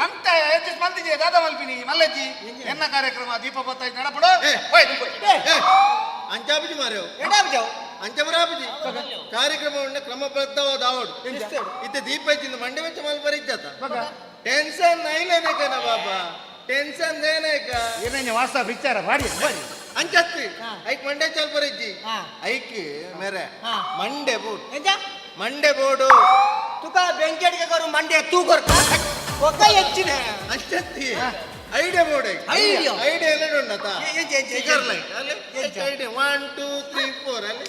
ಅಂತ ಅಡ್ಜಸ್ಟ್ ಮಲ್ತಿಜೆ ದಾದಾ ಮಲ್ಪಿನಿ ಮಲ್ಲಜ್ಜಿ ಎನ್ನ ಕಾರ್ಯಕ್ರಮ ದೀಪ ಬತ್ತಾಯಿ ನಡಪಡು. ಅಂಚಾಬಿಜಿ ಮಾರೇವು. ಎಡಾಬ್ ಜಾವು. ಅಂಚಮರಾಬಿಜಿ ಕಾರ್ಯಕ್ರಮವನ್ನು ಕ್ರಮಬದ್ಧವಾದ ಆವಡು. ಇತ್ತೆ ದೀಪ ಇಚ್ಚಿಂದ ಮಂಡೆ ವೆಚ್ಚ ಮಲ್ಪರ ಇಜ್ಜಾತ ಟೆನ್ಷನ್ ನೈಲೇನೇಕನ ಬಾಬಾ ಟೆನ್ಷನ್ ದೇನೇಕ. ಏನೇನು ವಾಸ ವಿಚಾರ ಬಾಡಿ ಬಾಡಿ. ಅಂಚತ್ತಿ ಐಕ್ ಮಂಡೆ ಚಲ್ಪರ ಇಜ್ಜಿ. ಐಕ್ ಮೇರೆ ಮಂಡೆ ಬೋರ್ಡ್. ಎಂಜ? ಮಂಡೆ ಬೋರ್ಡು. ತುಕ ಬೆಂಕಿ ಅಡಿಗೆ ಕೊರು ಮಂಡೆ ತೂ ಕೊರ್ಕ ಒಕ್ಕ ಹೆಚ್ಚಿನ. ಅಂಚತ್ತಿ ಐಡಿಯಾ ಬೋರ್ಡ್. ಐಡಿಯಾ. ಐಡಿಯಾ ಎಲ್ಲ ಉಂಡತ. ಎಂಜ, ಎಂಜ, ಎಂಜ. ಫಿಗರ್ ಲೈಟ್ ಅಲ್ಲಿ ಐಡಿಯಾ 1 2 3 4 ಅಲ್ಲಿ.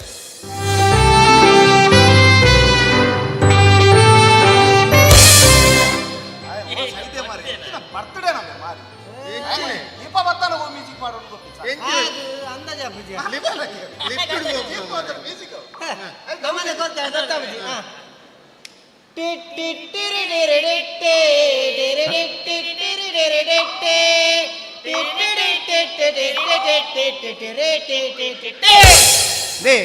ಬರ್ತಡೇ ನಮಗೆ ಮಾರಿ ದೀಪ ಬತ್ತಾನ ಮ್ಯೂಸಿಕ್ ಮಾಡೋದು ಗೊತ್ತಿಲ್ಲ. ಅಂದಾಜು ಅಪ್ಪಾಜಿ. ಮ್ಯೂಸಿಕ್. ಗಮನ ಗೊತ್ತಾ ಗೊತ್ತಾಬುಜಿ. ಟಿ ಟಿ ಟಿರಿ ಡಿರಿ ಡಿಟ್ಟಿ ಡಿರಿ ಡಿಟ್ಟಿ ಟಿರಿ ಡಿರಿ ಡಿಟ್ಟಿ ಟಿ ಟಿ ಡಿ T T D T T T T T ರಿ ಟಿ ಟಿ ಟಿ ಟಿ. ಲೇ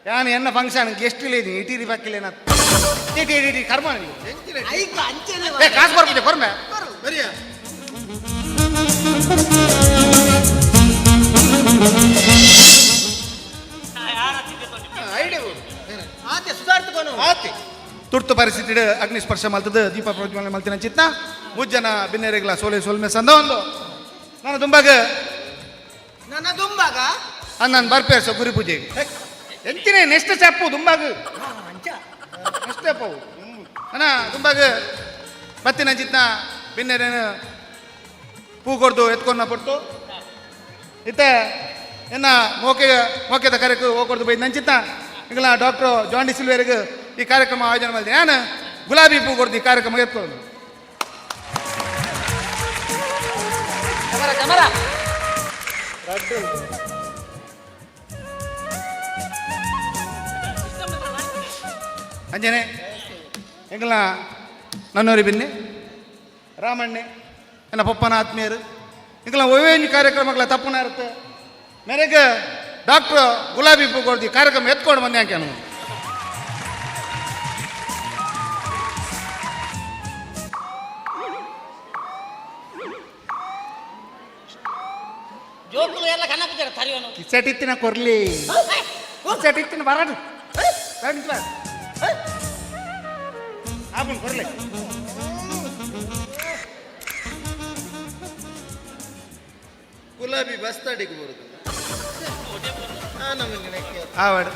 ಯಾನು ಎನ್ನ ಫಂಕ್ಷನ್ ಗೆಸ್ಟ್ ಇಲ್ಲ ಇದೀನಿ ಇಟೀರಿ ಬಾಕಿಲ್ಲ. ಟಿ ಟಿ ಟಿ ಟಿ ಕರ್ಮ ನಿನಗೆ. ಐಕ ಅಂಚೆನೆ. ಏ ಕಾಸು ಬರ್ಬಿಟ್ಟೆ ಕೊರ್ಮೆ. ಬರಿಯಾ. Idea board. ಆತೆ ಸುಧಾರ್ತಕೋನು. ಆತಿ. ತುರ್ತು ಪರಿಸ್ಥಿತಿ ಅಗ್ನಿ ಸ್ಪರ್ಶ ಮಲ್ತದ ದೀಪ ಪ್ರಜ್ವಲನೆ ಮಲ್ತಿನ ಚಿತ್ನ ಮುಜ್ಜನ ಬಿನ್ನೆರೆಗ್ಲ ಸೋಲೆ ಸೋಲ್ಮೆ ಸಂದ ಒಂದು ನಾನು ದುಂಬಾಗ. ನನ್ನ ದುಂಬಾಗ. ನಾನು ಬರ್ಪೇರ್ಸ ಗುರಿ ಪೂಜೆ ಎಂತಿನೇ ನೆಕ್ಸ್ಟ್ ಸ್ಟೆಪ್ ದುಂಬಾಗ. ಅಂಚ. ನೆಕ್ಸ್ಟ್ ಸ್ಟೆಪ್ ಅವು ಅಣ್ಣ ದುಂಬಾಗ ಬತ್ತಿನ ಚಿತ್ನ ಬಿನ್ನೆರೇನು ಪೂ ಕೊಡ್ದು ಎತ್ಕೊಂಡ ಪೊಟ್ಟು ಇತ್ತೆ ಎನ್ನ ಮೋಕೆ ಮೋಕೆದ ಕರೆಕ್ ಹೋಗ್ಕೊಡ್ದು ಬೈದು ನಂಚಿತ್ತ ಇಂಗ್ಲ ಡಾಕ್ಟ್ರು ಜಾನ್ ಡಿಸಿಲ್ವೇರಿಗೆ ಈ ಕಾರ್ಯಕ್ರಮ ಆಯೋಜನೆ ಮಾಡಿದೆ. ನಾನು ಗುಲಾಬಿ ಪೂ ಕೊಡ್ದು ಈ ಕಾರ್ಯಕ್ರಮ ಎತ್ಕೊಂಡು. Camera camera. ಅಂಜನೆ ಎಂಗ್ಲ ನನ್ನೋರಿ ಬಿನ್ನೆ ರಾಮಣ್ಣೆ ಎನ್ನ ಪಪ್ಪನ ಆತ್ಮೀಯರು ಎಂಗ್ಲ ಒವೇಂಜ್ ಕಾರ್ಯಕ್ರಮಗಳ ತಪ್ಪುನ ಇರುತ್ತೆ ಮೇರೆಗೆ ಡಾಕ್ಟ್ರು ಗುಲಾಬಿ ಪೂ ಕೊಡ್ದು ಈ ಕಾರ್ಯಕ್ರಮ ಎತ್ಕೊಂಡು ಬಂದೆ. ಯಾಕೆ ಕಿಸೆಟಿತ್ತಿನ ಕೊರ್ಲಿ, ಕಿಸೆಟಿತ್ತಿನ ಬರಡು ಆಪುಂಡು ಕೊರ್ಲಿ. ಗುಲಾಬಿ ಬಸ್ತಡಿಗೆ ಬರುದು ಆವಡ್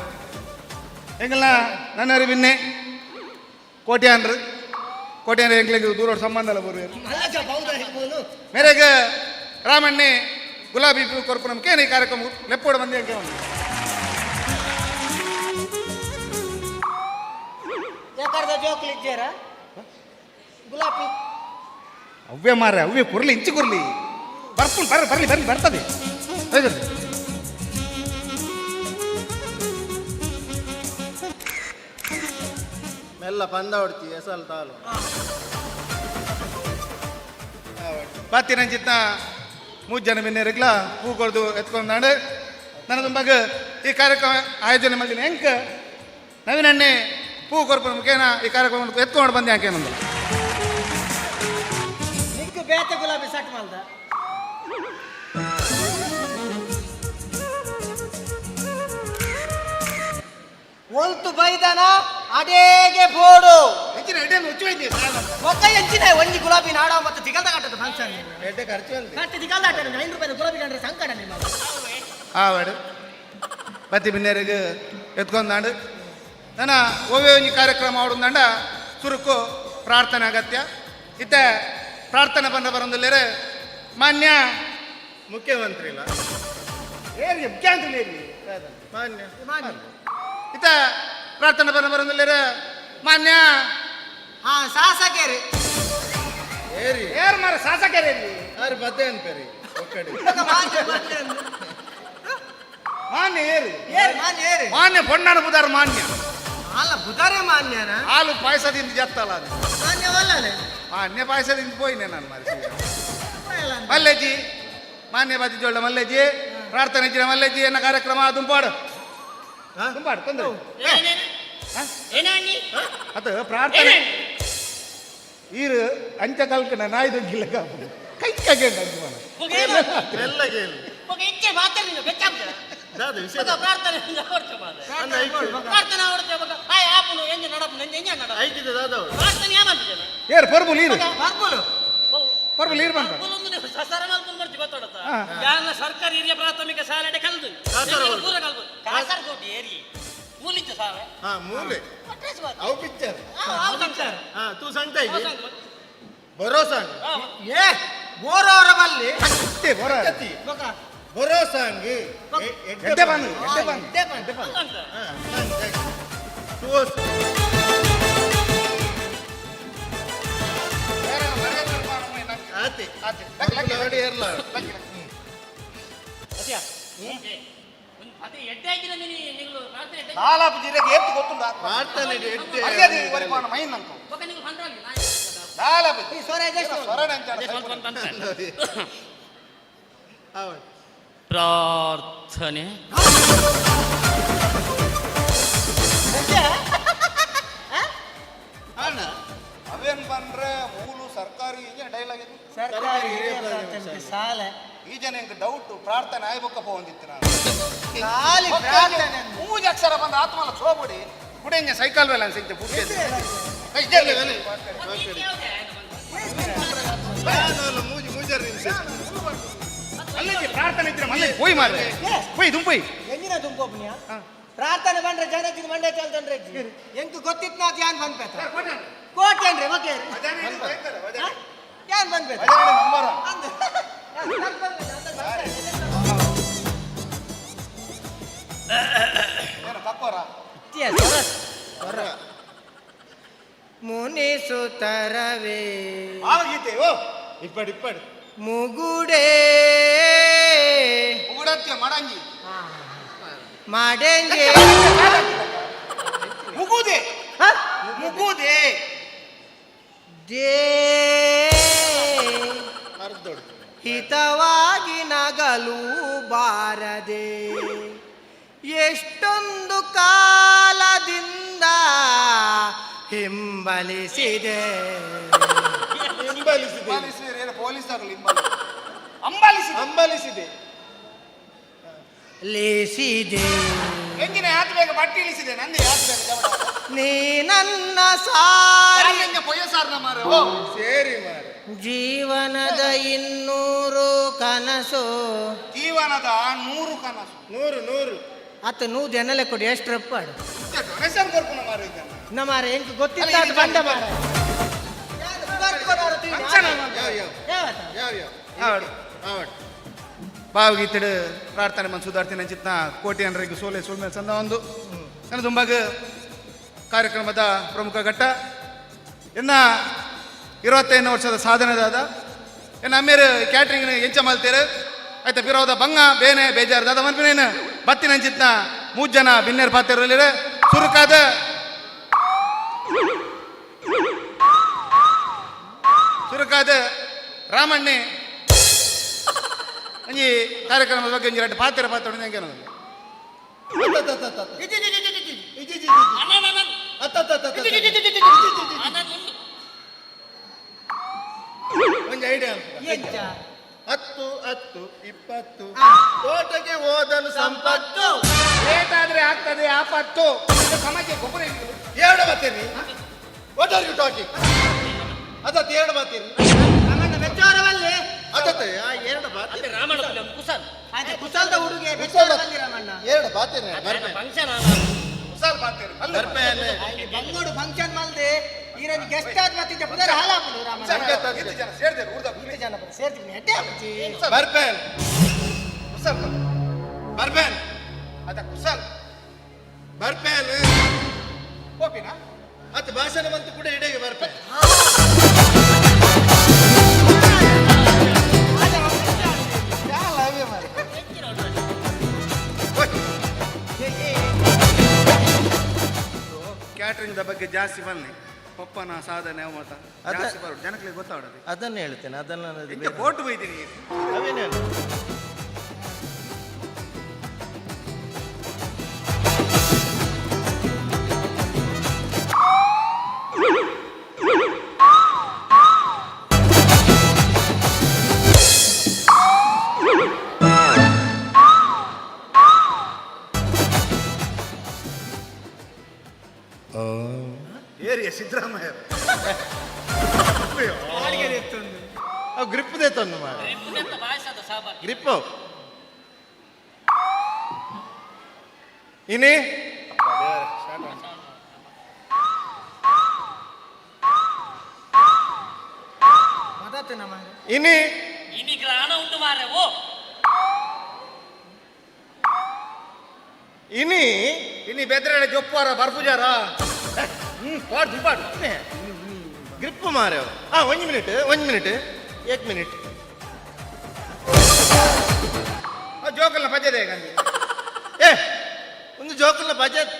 ಎಂಗಲ್ನ ನನ್ನ ಬಿನ್ನೆ ಕೋಟ್ಯಾನ್ರು ಕೋಟ್ಯಾನ್ರು ಎಂಗ್ಲಿಗೆ ದೂರ ಸಂಬಂಧ ಅಲ್ಲ ಬರುವರು. ಮೇರೆಗೆ ರಾಮಣ್ಣೆ ಗುಲಾಬಿ ಹೂ ಕೊರ್ಪು ನಮ್ಗೆ ಈ ಕಾರ್ಯಕ್ರಮ ಲೆಪ್ಪೋಡು ಬಂದು ಅಂಕೆ ಒಂದು ಯಾಕರ್ದ ಜೋಕ್ಲಿಜ್ಜೇರ ಗುಲಾಬಿ ಅವ್ವೇ ಮಾರ ಅವ್ವೇ ಕುರ್ಲಿ ಇಂಚು ಕುರ್ಲಿ ಬರ್ಪುಂಡು ಬರ ಬರ್ಲಿ ಬರ್ಲಿ ಬರ್ತದೆ ಹೌದು. ಮೆಲ್ಲ ಪಂದ ಹೊಡ್ತಿ ಎಸಲ್ ತಾಲು. ಬಾತಿನಂಚಿತ್ನ ಮೂರು ಜನ ಬಿನ್ನೇರಿಗ್ಲ ಹೂ ಕೊಡ್ದು ಎತ್ಕೊಂಡಾಂಡು ನನ್ನ ತುಂಬಾಗ ಈ ಕಾರ್ಯಕ್ರಮ ಆಯೋಜನೆ ಮಾಡಿನ ಹೆಂಕ ನವೀನಣ್ಣೆ ಪೂ ಕೊರ್ಪುನ ಮುಖೇನ ಈ ಕಾರ್ಯಕ್ರಮ ಎತ್ಕೊಂಡು ಬಂದೆ ಅಂಕೆ ನಂದು. ನಿಂಗೆ ಬೇತೆ ಗುಲಾಬಿ ಸಟ್ ಮಲ್ದ. ಒಲ್ತು ಬೈದನ ಅಡೇಗೆ ಬೋಡು. ಎಂಚಿನ ಎಡ್ಡೆ ಹುಚ್ಚು ಐತಿ. ಮೊಕ್ಕ ಎಂಚಿನ ಒಂಜಿ ಗುಲಾಬಿ ನಾಡ ಮತ್ತು ದಿಗಲ್ದ ಕಟ್ಟದ ಫಂಕ್ಷನ್. ಎಡ್ಡೆ ಖರ್ಚು ಅಂತೆ. ಕಟ್ಟಿ ದಿಗಲ್ದ ಆಟ 5 ರೂಪಾಯಿ ಗುಲಾಬಿ ಕಂಡ್ರೆ ಸಂಕಟ ನಿಮ್ಮ. ಆವಡು ಬತ್ತಿ ಬಿನ್ನೇರಿಗೆ ಎತ್ಕೊಂಡಾಂಡು ನನ್ನ ಓವೇ ಒಂಜಿ ಕಾರ್ಯಕ್ರಮ ಆಡುಂದಂಡ ಸುರುಕು ಪ್ರಾರ್ಥನೆ ಅಗತ್ಯ. ಇತ್ತೆ ಪ್ರಾರ್ಥನೆ ಬಂದ ಬರಂದಿಲ್ಲೇರೆ ಮಾನ್ಯ ಮುಖ್ಯಮಂತ್ರಿ ಇಲ್ಲ ಏರಿ ಮುಖ್ಯಮಂತ್ರಿ ಏರಿ ಮಾನ್ಯ ಮಾನ್ಯ. ಇತ್ತ ಪ್ರಾರ್ಥನೆ ಬಂದ ಬರಂದಿಲ್ಲೇರೆ ಮಾನ್ಯ ಹಾ ಶಾಸಕರು. ಏರಿ ಏರ್ ಮಾರ ಶಾಸಕರೇ ಆರು ಬದ್ದೆ ಅನ್ಪೇರಿ ಒಕ್ಕಡಿ. ಮಾನ್ಯ ಮಾನ್ಯ ಮಾನ್ಯ ಏರಿ ಏರಿ ಮಾನ್ಯ ಏರಿ. ಮಾನ್ಯ ಪೊಣ್ಣನ ಬುದಾರ ಮಾನ್ಯ. ಅಲ್ಲ ಬುಧಾರೆ ಮಾನ್ಯನ. ಹಾಲು ಪಾಯಸದಿಂದ ಜತ್ತಲ್ಲ ಅದು. ಮಾನ್ಯವಲ್ಲಲೆ. ಮಾನ್ಯ ಪಾಯಸದಿಂದ ಪೋಯಿನೆ ನಾನು ಮಾರಿಸಿ ಮಲ್ಲೇಜಿ ಮಾನ್ಯ ಬಾತಿ ಜೋಳ ಮಲ್ಲೇಜಿ ಪ್ರಾರ್ಥನೆ ಇಚ್ಚಿನ ಮಲ್ಲೇಜಿ ಎನ್ನ ಕಾರ್ಯಕ್ರಮ ದುಂಪಾಡು ದುಂಪಾಡು ತೊಂದರೆ ಅದು ಪ್ರಾರ್ಥನೆ ಈರು ಅಂಚ ಕಲ್ಕನ ನಾಯಿ ದೊಗ್ಗಿಲ್ಲ ಕಾಪು ಕೈ ಕಗೆ ಮೆಲ್ಲ ಕೇಳಿ. ದಾದ ವಿಷಯ ಐಕಿದೆ ದಾದ ಅವ್ರು. ಏರ್ ಪರ್ಬುಲ್ ಈರು ಪರ್ಬುಲ್ ಈರು ಬಂತ ಸರ್ಕಾರಿ ಹಿರಿಯ ಪ್ರಾಥಮಿಕ ಶಾಲೆ ಕಲ್ದು ಕಾಸರಗೋಡು. ಪೂರ ಕಲ್ದು ಕಾಸರಗೋಡು ಏರಿ ಮೂಲಿಂಚ ಶಾಲೆ. ಹಾ ಮೂಲೆ ಅವು ಪಿಕ್ಚರ್. ಹಾ ತೂ ಸಂಗ್ತಾ ಇದ್ದಿ ಬರೋ ಸಾಂಗ್. ಏ ಬೋರೋರ ಬಲ್ಲಿ. ಅಷ್ಟೇ ಬರ ಬರೋ ಸಾಂಗ್. ಎಡ್ಡೆ ಬಂದು ಎಡ್ಡೆ ಬಂದು ಎಡ್ಡೆ ಬಂದು. ಆತಿ ನೋಡಿ ಏರ್ಲ. ನಾಲಾಪು ಜಿಲ್ಲೆಗೆ ಏತ್ತು ಗೊತ್ತುಂಟು ಪ್ರಾರ್ಥನೆ ಎಡ್ಡೆ. ಮರ್ಯಾದೆ ವರಿಪಾಣ ಮೈನ್ ಅಂಕು ನಾಲಾಪು ಸ್ವರ ಎಷ್ಟು? ಸ್ವರಣ ಅಂಚಾಡ ಹೌದು. ಪ್ರಾರ್ಥನೆ. ಅವೇನ್ ಬಂದ್ರೆ ಮೂಲು ಸರ್ಕಾರಿ ಈಜನ ಡೈಲಾಗ್ ಇದು. ಸರ್ಕಾರಿ ಹಿರಿಯ ಪ್ರಾಥಮಿಕ ಶಾಲೆ. ಈಜನ ಎಂಕ್ ಡೌಟ್ ಪ್ರಾರ್ಥನೆ ಆಯ್ಬೊಕ್ಕಪ್ಪ ಒಂದಿತ್ತು ನಾನು. ಖಾಲಿ ಪ್ರಾರ್ಥನೆ. ಮೂಜ್ ಅಕ್ಷರ ಬಂದ ಆತ್ಮಲ ಸೋಬುಡಿ ಕುಡೆಂಜ ಸೈಕಲ್ ವೇಲ ಅನ್ಸಿಂಚ ಬುಡ್ಡೆ ಮೂಜಿ ಮೂಜರ್ ನಿಮಿಷ. ಮಲ್ಲೇಜಿ ಪ್ರಾರ್ಥನೆ ಇದ್ರೆ ಮಲ್ಲೇಜಿ ಪೋಯ್ ಮಾರ್ರೆ ಪೋಯ್ ದುಂಪೋಯ್. ಎಂಜಿನ ತುಂಬೋಪ್ನಿಯ ಪ್ರಾರ್ಥನೆ ಬಂದ್ರೆ ಜನಕ್ಕೆ ಮಂಡೆ ಚಲ್ತಂಡ್ರೆ ಎಂಕ್ ಗೊತ್ತಿತ್ತು ನಾ ಯಾನ್ ಬಂದ್ಪೇತ ಕೋಟೆ ಅಂದ್ರೆ ಓಕೆ ಯಾನ್ ಬಂದ್ಪೇತ ನಂಬರ್ ಏನು ಕಕ್ಕೋರ? ಮುನಿಸುತ್ತರವೇ ಭಾವಗೀತೆ ಓ ಇಪ್ಪಡು ಇಪ್ಪಡು. ಮುಗುಡೇ ಮುಗುಡತ್ಯ ಮಡಂಗಿ ಮಾಡೆಂಗೆ ಮುಗುದೆ ಮುಗುದೆ they ಹಿತವಾಗಿ ನಗಲು ಬಾರದೆ ಎಷ್ಟೊಂದು ಕಾಲದಿಂದ ಹಿಂಬಲಿಸಿದೆ. ಹಿಂಬಲಿಸಿದೆ. ಪೊಲೀಸ್ ಆಗಲಿ ಅಂಬಾಲಿಸಿದೆ ಅಂಬಲಿಸಿದೆ. ಲೇಸಿದೆ. ಎಂಜಿನ ಆತ ಬೇಗ ಬಟ್ಟಿ ಇಳಿಸಿದೆ ನಂದು ಯಾತ್ ಬೇಗ ಜವಡ. ನೀ ನನ್ನ ಸಾರಿ ಪೊಯ್ಯ ಸಾರ್ನ ಮಾರೆ ಓ ಸೇರಿ ಮಾರೆ. ಜೀವನದ 200 ಕನಸು. ಜೀವನದ 100 ಕನಸು. 100 100. ಆತ ನೂ ಜನಲೆ ಕೊಡಿ ಎಷ್ಟು ರಪ್ಪಾಡು ಡೊನೇಷನ್ ಕೊರ್ಪುನ ಮಾರೆ ಇದನ್ನ. ನಮ್ಮ ಎಂಕ್ ಗೊತ್ತಿತ್ತ ಅದು ಬಂದ ಮಾರೆ. ಯಾವ ಯಾವ ಯಾವ ಯಾವ ಆವಡು. ಆವಡು. ಭಾವಗೀತೆಡು ಪ್ರಾರ್ಥನೆ ಮನ್ ಸುಧಾರ್ತಿನ ಚಿತ್ನ ಕೋಟಿ ಅನ್ರಿಗೆ ಸೋಲೆ ಸೋಲ್ಮೇಲೆ ಸಂದ ಒಂದು ನನ್ನ ತುಂಬಾಗ ಕಾರ್ಯಕ್ರಮದ ಪ್ರಮುಖ ಘಟ್ಟ. ಇನ್ನ 25 ವರ್ಷದ ಸಾಧನೆದಾದ ಇನ್ನು ಅಮ್ಮೇರು ಕ್ಯಾಟ್ರಿಂಗ್ ಎಂಚ ಮಲ್ತೇರು ಆಯ್ತಾ ಬಿರೋದ ಬಂಗ ಬೇನೆ ಬೇಜಾರು ದಾದ ಮನ್ಪಿನೇನು ಬತ್ತಿನ ಅಂಚಿತ್ನ 3 ಜನ ಬಿನ್ನೇರು ಪಾತೇರಲ್ಲಿ ಸುರುಕಾದ ಸುರುಕಾದ ರಾಮಣ್ಣೆ ಅಂಜಿ ಕಾರ್ಯಕ್ರಮದ ಬಗ್ಗೆ ಒಂಜಿ ಎರಡು ಪಾತ್ರ ಪಾತ್ರ ಹೆಂಗೆ ಅನ್ನೋದು. ಒಂದು ಐಡಿಯಾ. 10 10 20 ತೋಟಕ್ಕೆ ಹೋದನು ಸಂಪತ್ತು. ಲೇಟ್ ಆದ್ರೆ ಆಗ್ತದೆ ಆಪತ್ತು. ಸಮಾಜ ಗೊಬ್ಬರ ಎರಡು ಬರ್ತೀನಿ. What are you talking? ಅದತ್ತು ಎರಡು ಬರ್ತೀನಿ. ರಾಮಣ್ಣ ಬೆಚ್ಚವರವಲ್ಲಿ. ಅದತ್ತೆ ಎರಡು ಬಾತಿ. ರಾಮಣ್ಣ ಕುಸಲ್ ಆಯ್ತು ಕುಸಲ್ದ ಹುಡುಗಿ ಬೆಚ್ಚವರವಲ್ಲಿ ರಾಮಣ್ಣ. ಎರಡು ಬಾತೀನಿ. ಫಂಕ್ಷನ್ ಕುಸಾಲ್ ಪಾತೇರು ಬರ್ಪೇನೆ. ಬಂಗೋಡು ಫಂಕ್ಷನ್ ಮಲ್ದೆ ಈರೊಂದು ಗೆಸ್ಟ್ ಆದ್ ಮತ್ತೆ ಪುದರ್ ಹಾಲಾಪುಂಡು ರಾಮಣ್ಣ. ಜನ ಸೇರ್ದೇರು ಊರ್ದ ಇತ್ತು ಜನ ಬರ ಸೇರ್ತೀನಿ ಹೆಡ್ಡೆ ಆಪುಜಿ. ಬರ್ಪೇನ್. ಕುಸಲ್ ಬರ್ಪೇನ್. ಅದ ಕುಸಲ್ ಬರ್ಪೇನ್. ಕೋಪಿನ ಅತ್ತ ಭಾಷಣ ಬಂತು ಕೂಡ ಇಡೀ ಬರ್ಪೇನ್. ಕ್ಯಾಟ್ರಿಂಗ್ the ಬಗ್ಗೆ ಜಾಸ್ತಿ ಬನ್ನಿ ಪಪ್ಪನ ಸಾಧನೆ ಅವ ಮತ ಜಾಸ್ತಿ ಬರೋದು ಜನಕ್ಕೆ ಗೊತ್ತಾಡೋದು. ಅದನ್ನ ಹೇಳ್ತೇನೆ ಅದನ್ನ ನಾನು ಇಂಥ ಬೋಟ್ ಬೈತೀನಿ. ಅವೇನೇನು ಏರಿಯ ಸಿದ್ದರಾಮಯ್ಯ ಗ್ರಿಪ್ ದೇತನ್ನು ಮಾರ ಗ್ರಿಪ್ ಇನಿ ಇನಿ ಇನಿ ಗ್ರಹಣ ಉಂಟು ಮಾರೆ ಓ ಇನಿ ಇನಿ ಬೆದ್ರಡೆ ಜೊಪ್ಪಾರ ಬರ್ಪುಜಾರ ಪಾಡು ಪಾಡು ಗ್ರಿಪ್ ಮಾರೆ. ಆ ಒಂದು ಮಿನಿಟ್ ಒಂದು ಮಿನಿಟ್ ಏಕ್ ಮಿನಿಟ್. ಜೋಕಲ್ನ ಪಜದೆ ಗಂಜಿ. ಏ ಒಂದು ಜೋಕಲ್ನ ಬಜೆತ್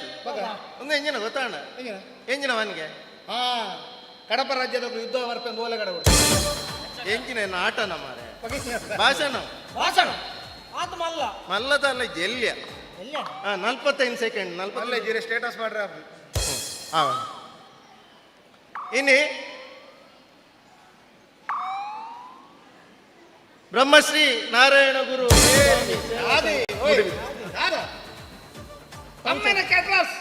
ಒಂದು ಎಂಜಿನ ಗೊತ್ತಾಣ ಎಂಜಿನ ಮನ್ಗೆ. ಹಾ ಕಡಪ ರಾಜ್ಯದ ಯುದ್ಧ ಬರ್ಪೆಂದು ಓಲೆ ಕಡೆ ಎಂಜಿನ ಆಟನ ಮಾರೆ ಭಾಷಣ ಭಾಷಣ ಆತ ಮಲ್ಲ ಮಲ್ಲದಲ್ಲ ಜೆಲ್ಯ. ಎಲ್ಲ ಹಾ 45 ಸೆಕೆಂಡ್ ಅಲ್ಲೇ ಜೀರೆ ಸ್ಟೇಟಸ್ ಮಾಡ್ರೆ. ಹಾ ಇನಿ ಬ್ರಹ್ಮಶ್ರೀ ನಾರಾಯಣ ಗುರು ತಮ್ಮೇನ ಕ್ಯಾಟ್ರಾಸ್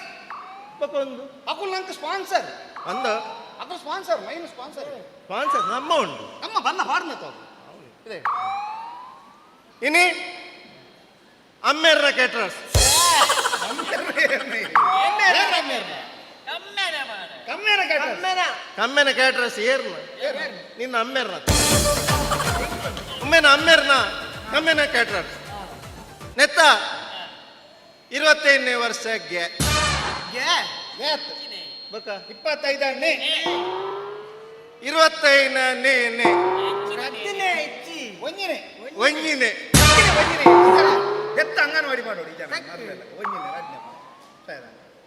ಒಂದು ಅಕುಲ್ ನಂಗೆ ಸ್ಪಾನ್ಸರ್. ಅಂದ ಅದು ಸ್ಪಾನ್ಸರ್ ಮೈನ್ ಸ್ಪಾನ್ಸರ್. ಸ್ಪಾನ್ಸರ್ ನಮ್ಮ ಉಂಟು. ನಮ್ಮ ಬನ್ನ ಹಾರ್ನ ಇದೆ. ಇನಿ ಅಮ್ಮೇರ್ನ ಕ್ಯಾಟ್ರರ್ಸ್. ಕಮ್ಮೇನ ಕ್ಯಾಟ್ರಸ್. ಕಮ್ಮೆನ ಕ್ಯಾಟ್ರರ್ಸ್ ಏರ್ನ ನಿನ್ನ ಅಮ್ಮೇರ್ನ ಒಮ್ಮೆನ ಅಮ್ಮೇರ್ನ ಕಮ್ಮೆನ ಕ್ಯಾಟ್ರರ್ಸ್ ನೆತ್ತ 25ನೇ ವರ್ಷಕ್ಕೆ ಬಕ್ಕ 25ನೇ 25ನೇ ನೇ ಒಂಜಿನೇ ಒಂಜಿನೇ ಒಂಜಿನೇ ಎತ್ತ ಅಂಗನವಾಡಿ ಮಾಡೋಡು ಈ ಜನ ಒಂಜಿನೇ ರಡ್ನೆ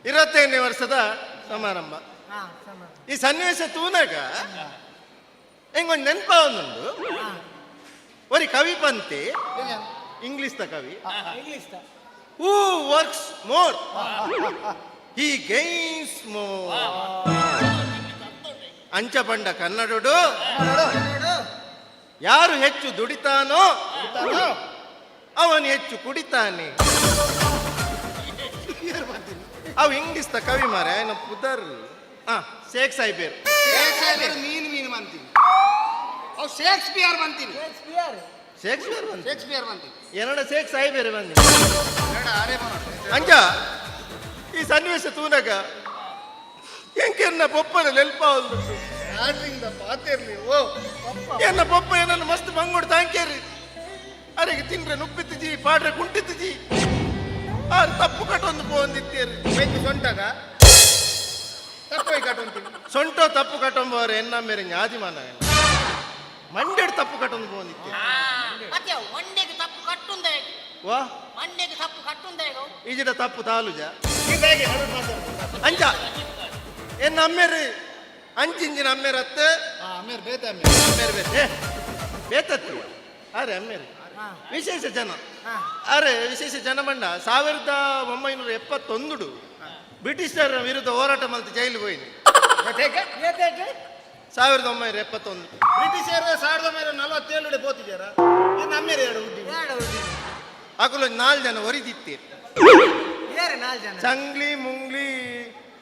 25ನೇ ವರ್ಷದ ಸಮಾರಂಭ. ಈ ಸನ್ನಿವೇಶ ತೂನಾಗ ಹೆಂಗೊಂದು ನೆನಪಾವೊಂದುಂಡು. ಒರಿ ಕವಿ ಪಂತಿ ಇಂಗ್ಲಿಷ್ ದ ಕವಿ, who works more he gains more. ಅಂಚ ಪಂಡ ಕನ್ನಡಡು ಯಾರು ಹೆಚ್ಚು ದುಡಿತಾನೋ ಅವನು ಹೆಚ್ಚು ಕುಡಿತಾನೆ. ಅವು ಇಂಗ್ಲಿಷ್ ಕವಿ ಮಾರೆ ನಮ್ಮ ಪುದರ್. ಹಾ, ಶೇಖ್ ಸಾಹೇಬೇರ್. ಮೀನು ಮೀನು ಮಂತೀನಿ ಅವು ಶೇಕ್ಸ್ಪಿಯರ್ ಬಂತೀನಿ. ಶೇಕ್ಸ್ಪಿಯರ್ ಬಂದು. ಶೇಕ್ಸ್ಪಿಯರ್ ಬಂತೀನಿ. ಏನಡ ಶೇಖ್ ಸಾಹೇಬೇರೆ ಬಂದಿ. ಅರೆ. ಅಂಜ ಈ ಸನ್ನಿವೇಶ ತೂನಗ ಎಂಕೆನ್ನ ಪೊಪ್ಪನ ನೆಲ್ಪಾವಲ್ದು. ಕ್ಯಾಟ್ರಿಂಗ್ ಪಾತಿರ್ಲಿ ಓ. ಎನ್ನ ಪೊಪ್ಪ ಏನನ್ನ ಮಸ್ತ್ ಬಂಗೋಡು ತಾಂಕೇರಿ. ಅರೆಗೆ ತಿನ್ರೆ ನುಪ್ಪಿತ್ತಿಜಿ, ಪಾಡ್ರೆ ಕುಂಟಿತ್ತಿಜಿ. ಆರು ತಪ್ಪು ಕಟ್ಟೊಂದು ಪೋಂದಿತ್ತೇರಿ. ಬೈಕ್ ಸೊಂಟಗ ತಪ್ಪು ಕಟ್ಟೊಂತೀನಿ. ಸೊಂಟೋ ತಪ್ಪು ಕಟ್ಟೊಂಬವ್ರೆ ಎನ್ನ ಮೇರೆ ಜ್ಞಾದಿಮಾನ ಮಂಡೆಡ್ ತಪ್ಪು ಕಟ್ಟೊಂದು ಪೋಂದಿತ್ತೇರಿ. ಮತ್ತೆ ಮಂಡೆಗೆ ತಪ್ಪು ಕಟ್ಟುಂದ? ವಾ. ಮಂಡೆಗೆ ತಪ್ಪು ಕಟ್ಟುಂದ? ಈಜಿಡ ತಪ್ಪು ತಾಲುಜ. ಅಂಜ ಎನ್ನ ಅಮ್ಮೇರು ಅಂಚಿಂಚಿನ ಅಮ್ಮೇರ್ ಅತ್ತ. ಅಮ್ಮೇರ್ ಬೇತೆ. ಅಮ್ಮೇರ್ ಬೇತೆ ಬೇತತ್ತು. ಅರೆ ಅಮ್ಮೇರು ವಿಶೇಷ ಜನ. ಅರೆ ವಿಶೇಷ ಜನ ಬಣ್ಣ 1971 ಬ್ರಿಟಿಷರ ವಿರುದ್ಧ ಹೋರಾಟ ಮಲ್ತು ಜೈಲು ಹೋಯಿನಿ. 1971. ಬ್ರಿಟಿಷರು 1947 ಪೋತಿದ್ದಾರ. ಇನ್ನು ಅಮ್ಮೇರು ಎರಡು ಹುಡ್ಡಿ. ಅಕುಲ ನಾಲ್ ಜನ ಒರಿದಿತ್ತೀರಿ. ಚಂಗ್ಲಿ ಮುಂಗ್ಲಿ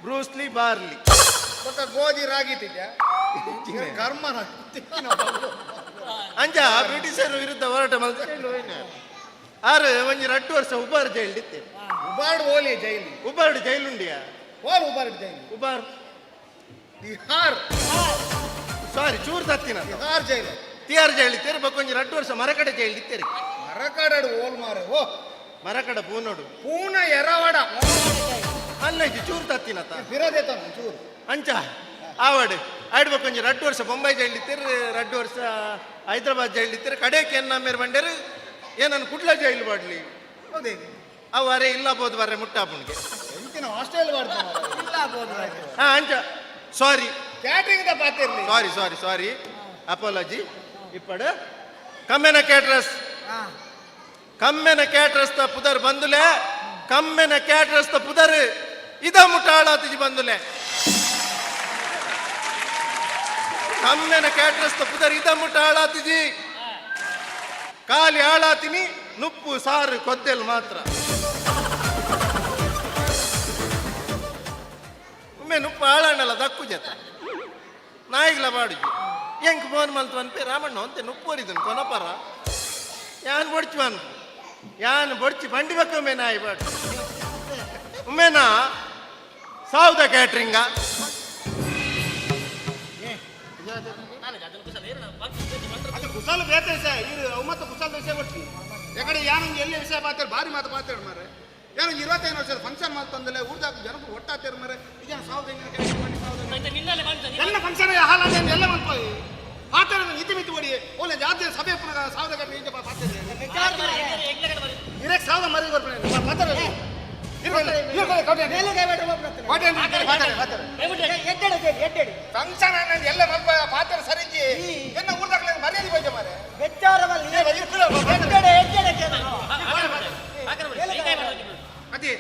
ಬ್ರೂಸ್ಲಿ ಬಾರ್ಲಿ. ಬೊಕ್ಕ ಗೋಧಿ ರಾಗಿ ತಿದ್ಯಾ ಕರ್ಮ. ಅಂಜ ಬ್ರಿಟಿಷರ ವಿರುದ್ಧ ಹೋರಾಟ ಮಲ್ತು ಜೈಲು ಹೋಯಿನ. ಆರು ಒಂಜಿ 2 ವರ್ಷ ಉಬಾರ್ ಜೈಲು ಇತ್ತೆ. ಉಬಾರ್ಡ್ ಓಲಿ ಜೈಲು. ಉಬಾರ್ಡ್ ಜೈಲುಂಡಿಯಾ? ಓಲ್ ಉಬಾರ್ಡ್ ಜೈಲು. ಉಬಾರ್. ಬಿಹಾರ್. ಸಾರಿ, ಚೂರು ತತ್ತಿನ. ಬಿಹಾರ್ ಜೈಲು. ತಿಹಾರ್ ಜೈಲು ಇತ್ತೇರಿ. ಬೊಕ್ಕ ಒಂಜಿ 2 ವರ್ಷ ಮರಕಡೆ ಜೈಲು ಇತ್ತೇರಿ. ಮರಕಾಡಾಡು ಓಲ್ ಮಾರೆ ಓ. ಮರಕಡ ಪೂನೋಡು. ಪೂನ ಎರವಡ. ಅಲ್ಲ, ಚೂರು ತತ್ತಿನತ. ಬಿರದೇತ ಚೂರು. ಅಂಚ ಆವಡ್ ಆಯ್ಡ್ ಒಂಜಿ 2 ವರ್ಷ ಬೊಂಬೈ ಜೈಲು ಇತ್ತೀರಿ, 2 ವರ್ಷ ಹೈದರಾಬಾದ್ ಜೈಲು ಇತ್ತೀರಿ. ಕಡೆಗೆ ಎನ್ನ ಮೇರ್ ಬಂಡೇರು ಏನನ್ನು ಕುಡ್ಲ ಜೈಲು ಬಾಡ್ಲಿ. ಹೌದೇ? ಅವು ಅರೆ ಇಲ್ಲ ಬೋದು ಬರ್ರೆ ಮುಟ್ಟಾಪುಣ್ಗೆ. ಎಂತಿನ ಹಾಸ್ಟೆಲ್. ಹಾ, ಅಂಚ ಸಾರಿ. ಕ್ಯಾಟ್ರಿಂಗ್ the ಪಾತಿರ್ಲಿ. Sorry sorry sorry, apology. ಇಪ್ಪಡು ಕಮ್ಮೆನ ಕ್ಯಾಟ್ರಸ್, ಕಮ್ಮೆನ ಕ್ಯಾಟ್ರಸ್ ತ ಪುದರ್ ಬಂದುಲೆ. ಕಮ್ಮೆನ ಕ್ಯಾಟ್ರಸ್ ತ ಪುದರ್ ಇದ ಮುಟ್ಟಾಳಾತಿಜಿ ಬಂದುಲೆ. ಕಮ್ಮೆನ ಕ್ಯಾಟ್ರಸ್ ತ ಪುದರ್ ಇದ ಮುಟ್ಟಾಳಾತಿಜಿ. ಖಾಲಿ ಆಳಾತಿನಿ ನುಪ್ಪು ಸಾರು ಕೊದ್ದೆಲ್ ಮಾತ್ರ. ಒಮ್ಮೆ ನುಪ್ಪು ಆಳಣ್ಣಲ್ಲ ದಕ್ಕು ಜತ ನಾಯಿಗ್ಲ ಬಾಡುಜಿ. ಎಂಕ್ ಫೋನ್ ಮಲ್ತು ಅನ್ಪೆ ರಾಮಣ್ಣ ಅಂತೆ ನುಪ್ಪು ಒರಿದನು ಕೊನಪರ. ಯಾನ್ ಬೊಡ್ಚು ಅನ್ ಯಾನ್ ಬೊಡ್ಚಿ ಬಂಡಿ ಬಕ್ಕ ಒಮ್ಮೆ ನಾಯಿ ಬಾಡು ಒಮ್ಮೆನಾ ಸಾವುದ ಕ್ಯಾಟ್ರಿಂಗ. ಅದು ಕುಶಾಲ ಬೇತೆ ಸರ್ ಇರು ಅವು ಮತ್ತೆ ಕುಶಾಲ ವಿಷಯ ಕೊಡ್ತಿ. ಯಾಕಡೆ ಯಾನೊಂದು ಎಲ್ಲಿ ವಿಷಯ ಪಾತಾಡ ಭಾರಿ ಮಾತು ಪಾತಾಡ ಮಾರೆ. ಯಾನೊಂದು 25 ವರ್ಷದ ಫಂಕ್ಷನ್ ಮಾಡ್ತಂದಲೆ ಊರ್ದಾಗ ಜನಕ್ಕೆ ಒಟ್ಟಾತೇರು ಮಾರೆ. ಈಗ ಸಾವಿರದ ಎಲ್ಲ ಫಂಕ್ಷನ್ ಹಾಲ ಎಲ್ಲ ಮಲ್ಪೋಯಿ ಪಾತಾಡ ಇತಿ ಮಿತಿ ಓಡಿ ಓಲೆ ಜಾತಿ ಸಭೆ ಪುನಃ ಸಾವಿರದ ಗಂಟೆ ಇಂಚ ಪಾತಾಡ ಇರಕ್ಕೆ ಸಾವಿರ ಮರಿ ಬರ್ಪಣೆ ಪಾತಾಡ. ಫಂಕ್ಷನ್ ಎಲ್ಲ ಮಲ್ಪ ಪಾತ್ರ ಸರಿಂಜಿ ಎನ್ನ ಊರ್ದಾಗ್ಲೇ ಮರ್ಯಾದೆ ಹೋಯ್ತೆ ಮಾರೆ. ಅದೇ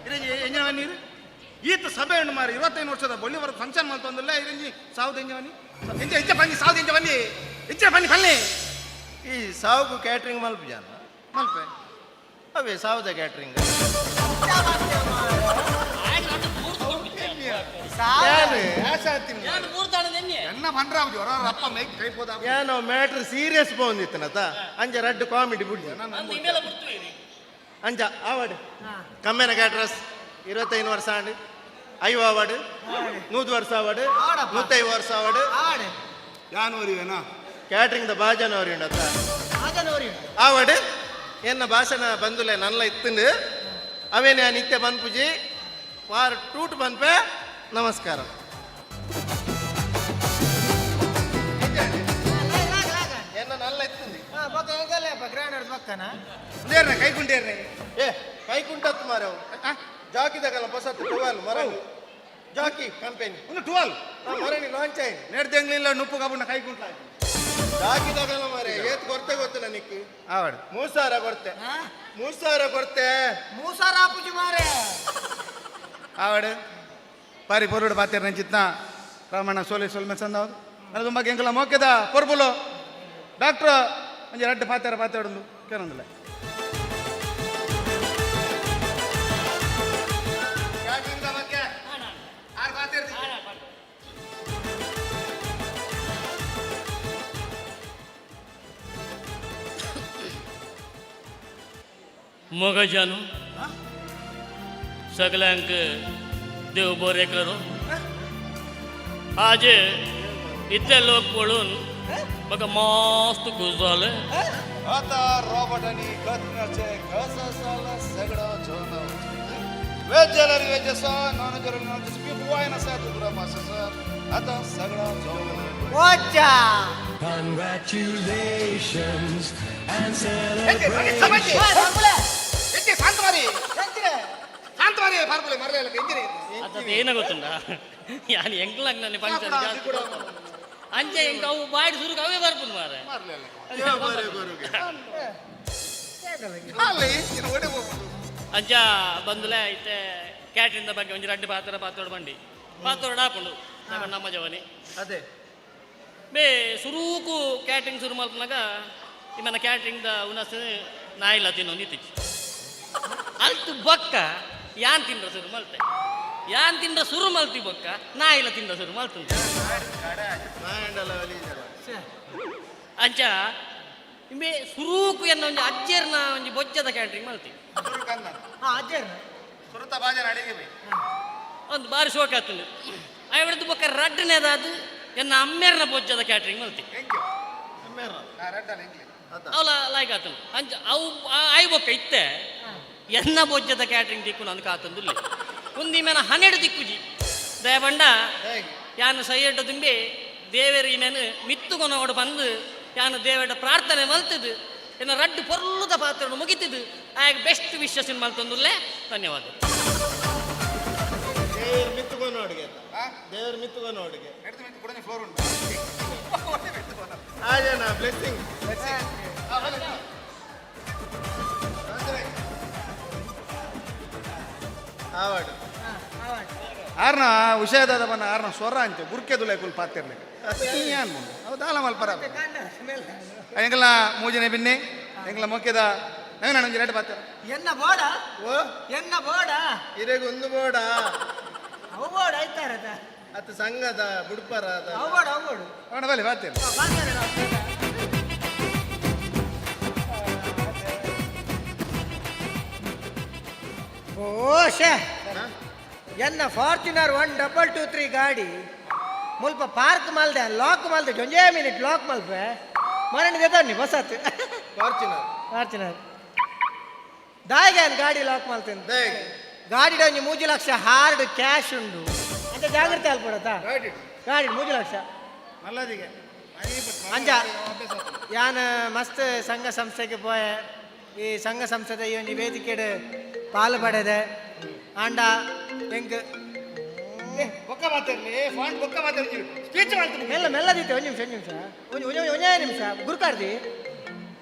ಇರಂಜಿ ಎಂಜನ ನೀರು ಈತ ಸಭೆ ಉಂಡು ಮಾರಿ. 25 ವರ್ಷದ ಬೊಳ್ಳಿ ಬರೋದು ಫಂಕ್ಷನ್ ಮಾಡ್ತಂದಿಲ್ಲ. ಇರಂಜಿ ಸಾವಿರದ ಎಂಜವನಿ ಎಂಜ ಇಂಚ ಬನ್ನಿ, ಸಾವಿರದ ಎಂಜ ಬನ್ನಿ, ಇಂಚ ಬನ್ನಿ ಬನ್ನಿ. ಈ ಸಾವುಗು ಕ್ಯಾಟ್ರಿಂಗ್ ಮಲ್ಪ ಜನ. ಮಲ್ಪೆ. ಅವೇ ಸಾವುದ ಕ್ಯಾಟ್ರಿಂಗ್. ಏನೋ ಮ್ಯಾಟ್ರ್ ಸೀರಿಯಸ್ ಪೋಂದಿತ್ತನತ. ಅಂಜ ರಡ್ಡು ಕಾಮಿಡಿ ಬುಡ್ಡಿ. ಅಂಜ ಆವಡ್ ಕಮ್ಮೆನ ಕ್ಯಾಟ್ರಸ್ 25 ವರ್ಷ ಆಂಡ್ ಐವ ಆವಡ್, 100 ವರ್ಷ ಆವಡ್, 105 ವರ್ಷ ಆವಡ್. ಯಾನೂರಿವೇನಾ? ಕ್ಯಾಟ್ರಿಂಗ್ ದ ಬಾಜನ ಉಂಡತ್ತ ಆವಡ್. ಎನ್ನ ಭಾಷಣ ಬಂದುಲೆ ನಲ್ಲ ಇತ್ತಂದು ಅವೇನೆ ನಿತ್ಯ ಬನ್ಪುಜಿ ವಾರ ಟೂಟ್ ಬನ್ಪೆ. ನಮಸ್ಕಾರ. ಎನ್ನ ನಲ್ಲ ಇತ್ತಂದು. ಕೈಗುಂಡೇರ್ನೆ. ಏ ಕೈಕುಂಟತ್ತು ಮಾರವು. ಜಾಕಿದಾಗಲ್ಲ ಬಸತ್ತು ಟುವಾಲ್ ಮರಣಿ ಜಾಕಿ ಕಂಪೆನಿ. ಒಂದು ಟುವಾಲ್. ಮರಣಿ ಲಾಂಚ್ ಆಯ್ತು. ನೇಡ್ದೆಂಗ್ಲಿಲ್ಲ ನುಪ್ಪು ಕಬ್ಬುನ ಕೈಗುಂಟ್ಲ. ಜಾಕಿದಾಗಲ್ಲ ಮಾರೆ ಏತ್ ಕೊರ್ತೆ ಗೊತ್ತಿಲ್ಲ ನಿಕ್ಕು. ಆವಡ್. 3000 ಕೊರ್ತೆ, 3000 ಕೊರ್ತೆ. 3000 ಆಪುಜಿ ಮಾರೆ. ಆವಡ್ ಪಾರಿ ಪೊರುಡು ಪಾತೇರ್ ನಂಚಿತ್ನ ರಾಮಣ್ಣ ಸೋಲೆ ಸೋಲ್ಮೆ ಸಂದವ್ರು ನನ್ನ ತುಂಬ ಎಂಕಲ ಮೋಕೆದ ಪೊರ್ಬುಲು ಡಾಕ್ಟ್ರ್ ಒಂಜಿ ರಡ್ಡು ಪಾತೇರ ಪಾತೇಡುಂದು ಕೇನೊಂದಿಲ್ಲ. मोगाच्यानो सगळ्यांक देव बरें करूं. आज इतले लोक पळोवन म्हाका मस्त खूश जालें. आता रॉबर्ट आणि कत्नाचे कसं झालं सगळं जेवण वेज जाल्यार वेज आसा, नॉन वेज जाल्यार नॉन वेज, बीफ वायन आसा, दुसरो मास आसा, आतां सगळं जेवण. ಓಚ್ಚಾ. Congratulations and ಶಾಂತ ಮಾರಿ, ಶಾಂತ ಮಾರಿ, ಪಾರ್ಪುಲೆ ಮರಲೆ ಇಂಜಿನಿ. आता ಏನ ಗೊತ್ತುಂಡ, ಯಾನ್ ಎಂಕ್ಲಾಗ್ ನನ್ನ ಫಂಕ್ಷನ್ ಅಂಚೆ ಎಂಕ್ ಅವು ಬಾಯ್ಡ್ ಸುರುಕು ಅವೇ ಬರ್ಪುಂಡು ಮಾರೆ. ಅಂಚ ಬಂದುಲೆ ಇತ್ತೆ ಕ್ಯಾಟ್ರಿಂದ ಬಗ್ಗೆ ಒಂಜಿ ರಡ್ಡ್ ಪಾತ್ರ ಪಾತ್ರೋಡು ಬಂಡಿ ಪಾತ್ರೋಡು ಆಪುಂಡು ನಮ್ಮ ನಮ್ಮ ಜವನಿ. ಅದೇ ಬೇ ಸುರೂಕು ಕ್ಯಾಟ್ರಿಂಗ್ ಶುರು ಮಲ್ಪನಾಗ ನಿಮ್ಮನ್ನ ಕ್ಯಾಟ್ರಿಂಗ್ ದ ಉನಸ್ ನಾಯಿಲ ತಿನ್ನೊಂದು ಇತ್ತೀಚೆ ಅಲ್ತು ಬೊಕ್ಕ ಯಾನ್ ತಿಂದ್ರ ಶುರು ಮಲ್ತೆ, ಯಾನ್ ತಿಂದ್ರ ಶುರು ಮಲ್ತಿ ಬೊಕ್ಕ ನಾಯಿಲ ತಿಂದ್ರ ಶುರು ಮಲ್ತುಂಡು. ಅಂಚ ಇಂಬೆ ಸುರೂಕು ಎನ್ನ ಒಂಜಿ ಅಜ್ಜೆರ್ನ ಒಂಜಿ ಬೊಜ್ಜದ ಕ್ಯಾಟ್ರಿಂಗ್ ಮಲ್ತಿ. ಅಜ್ಜೆರ್ನ ಸುರುತ ಬಾಜನ ಅಡಿಗೆ ಬೈ ಒಂದು ಬಾರಿ ಶೋಕ್ ಆತುಂಡು. ಐವಡ್ದು ಬೊಕ್ಕ ರಡ್ಡನೇದಾದು ಎನ್ನ ಅಮ್ಮೇರ್ನ ಬೊಜ್ಜದ ಕ್ಯಾಟ್ರಿಂಗ್ ಮಲ್ತಿ. ಅವಲ ಲಾಯ್ಕ್ ಆತುಂಡು. ಅಂಚ ಅವು ಆಯ್ ಬೊಕ್ಕ ಇತ್ತೆ ಎನ್ನ ಬೊಜ್ಜದ ಕ್ಯಾಟ್ರಿಂಗ್ ದಿಕ್ಕು ನನ್ಗೆ ಕಾತಂದುಲ್ಲೆ ಒಂದಿ ಮೇನ 12 ದಿಕ್ಕುಜಿ ದಯಬಂಡ ಯಾನು ಸೈಯಡ್ಡ ತುಂಬಿ ದೇವೇರು ಈಮೇನು ಮಿತ್ತುಕೊನೋಡು ಬಂದು ಯಾನು ದೇವೇಡ ಪ್ರಾರ್ಥನೆ ಮಲ್ತದು ಎನ್ನ ರಡ್ಡು ಪೊರ್ಲುದ ಪಾತ್ರ ಮುಗಿತಿದ್ದು ಆಗ ಬೆಸ್ಟ್ ವಿಶ್ವಸಿನ ಮಲ್ತಂದುಲ್ಲೆ. ಧನ್ಯವಾದ. ದೇವ್ರ ಮಿತ್ತುಕೊನೋಡಿಗೆ, ದೇವ್ರ ಮಿತ್ತುಕೊನೋಡಿಗೆ ಫ್ಲೋರ್ ಉಂಟು. ಆಜನ ಬ್ಲೆಸ್ಸಿಂಗ್. ಆವಾಡು ಆರ್ನ ಹುಷಾದಾದ ಬನ್ನ ಆರ್ನ ಸ್ವರ ಅಂಚೆ ಗುರ್ಕೆ ದುಲೆ ಕುಲ್ ಪಾತಿರ್ಲಿಕ್ಕೆ ಏನ್ ಮುಂದೆ ಅವು ದಾಲ ಮಲ್ಪರ ಎಂಕಲ್ನ ಮೂಜನೆ ಬಿನ್ನೆ ಎಂಕಲ ಮೊಕ್ಕೆದ ನಂಗೆ ನಾನು ರೇಟ್ ಪಾತ್ರ. ಎನ್ನ ಬೋಡ? ಓ ಎನ್ನ ಬೋಡ? ಇರೆಗ್ ಒಂದು ಬೋಡ. ಅವು ಬೋಡ ಆಯ್ತಾರದ. ಅತ್ತ ಸಂಘದ ಬುಡ್ಪರ. ಅವು ಬೋಡ, ಅವು ಬೋಡು. ಅವನ ಬಲಿ ಪಾತಿರ್. ಓ ಶೇ, ಎನ್ನ ಫಾರ್ಚುನರ್ 1223 ಗಾಡಿ ಮುಲ್ಪ ಪಾರ್ಕ್ ಮಲ್ದೆ, ಲಾಕ್ ಮಲ್ದೆ, ಒಂಜೇ ಮಿನಿಟ್ ಲಾಕ್ ಮಲ್ಪೆ ಮರಣ ದೆತನ್ನಿ ಬಸತ್. ಫಾರ್ಚುನರ್. ಫಾರ್ಚುನರ್ ದಾಯಿಗೆ ಗಾಡಿ ಲಾಕ್ ಮಲ್ತೇನೆ. ಗಾಡಿ ಒಂಜಿ 3 ಲಕ್ಷ ಹಾರ್ಡ್ ಕ್ಯಾಶ್ ಉಂಡು ಅಂತ ಜಾಗ್ರತೆ ಅಲ್ಪಡತಾ. ಗಾಡಿ ಗಾಡಿ 3 ಲಕ್ಷ. ನಲ್ಲದಿಗೆ. ಅಂಜ ಯಾನ್ ಮಸ್ತ್ ಸಂಘ ಸಂಸ್ಥೆಗೆ ಪೋಯೆ, ಈ ಸಂಘ ಸಂಸ್ಥೆದ ಈ ಒಂಜಿ ವೇದಿಕೆಡ್ ಪಾಲು ಪಡೆದೆ. ಆಂಡ ಎಂಕ್ ಬೊಕ್ಕ ಮಾತಾಡ್ಲಿ ಫಾಂಟ್ ಬೊಕ್ಕ ಮಾತಾಡ್ಲಿ ಸ್ಪೀಚ್ ಮಾಡ್ತೀನಿ. ಮೆಲ್ಲ ಮೆಲ್ಲದಿತ್ತೆ. ಒಂದು ನಿಮಿಷ, ಒಂದು ನಿಮಿಷ, ಒಂಜಿ ಒಂಜಿ ಒಂಜೇ ನಿಮಿಷ ಗುರುಕಾರ್ದಿ.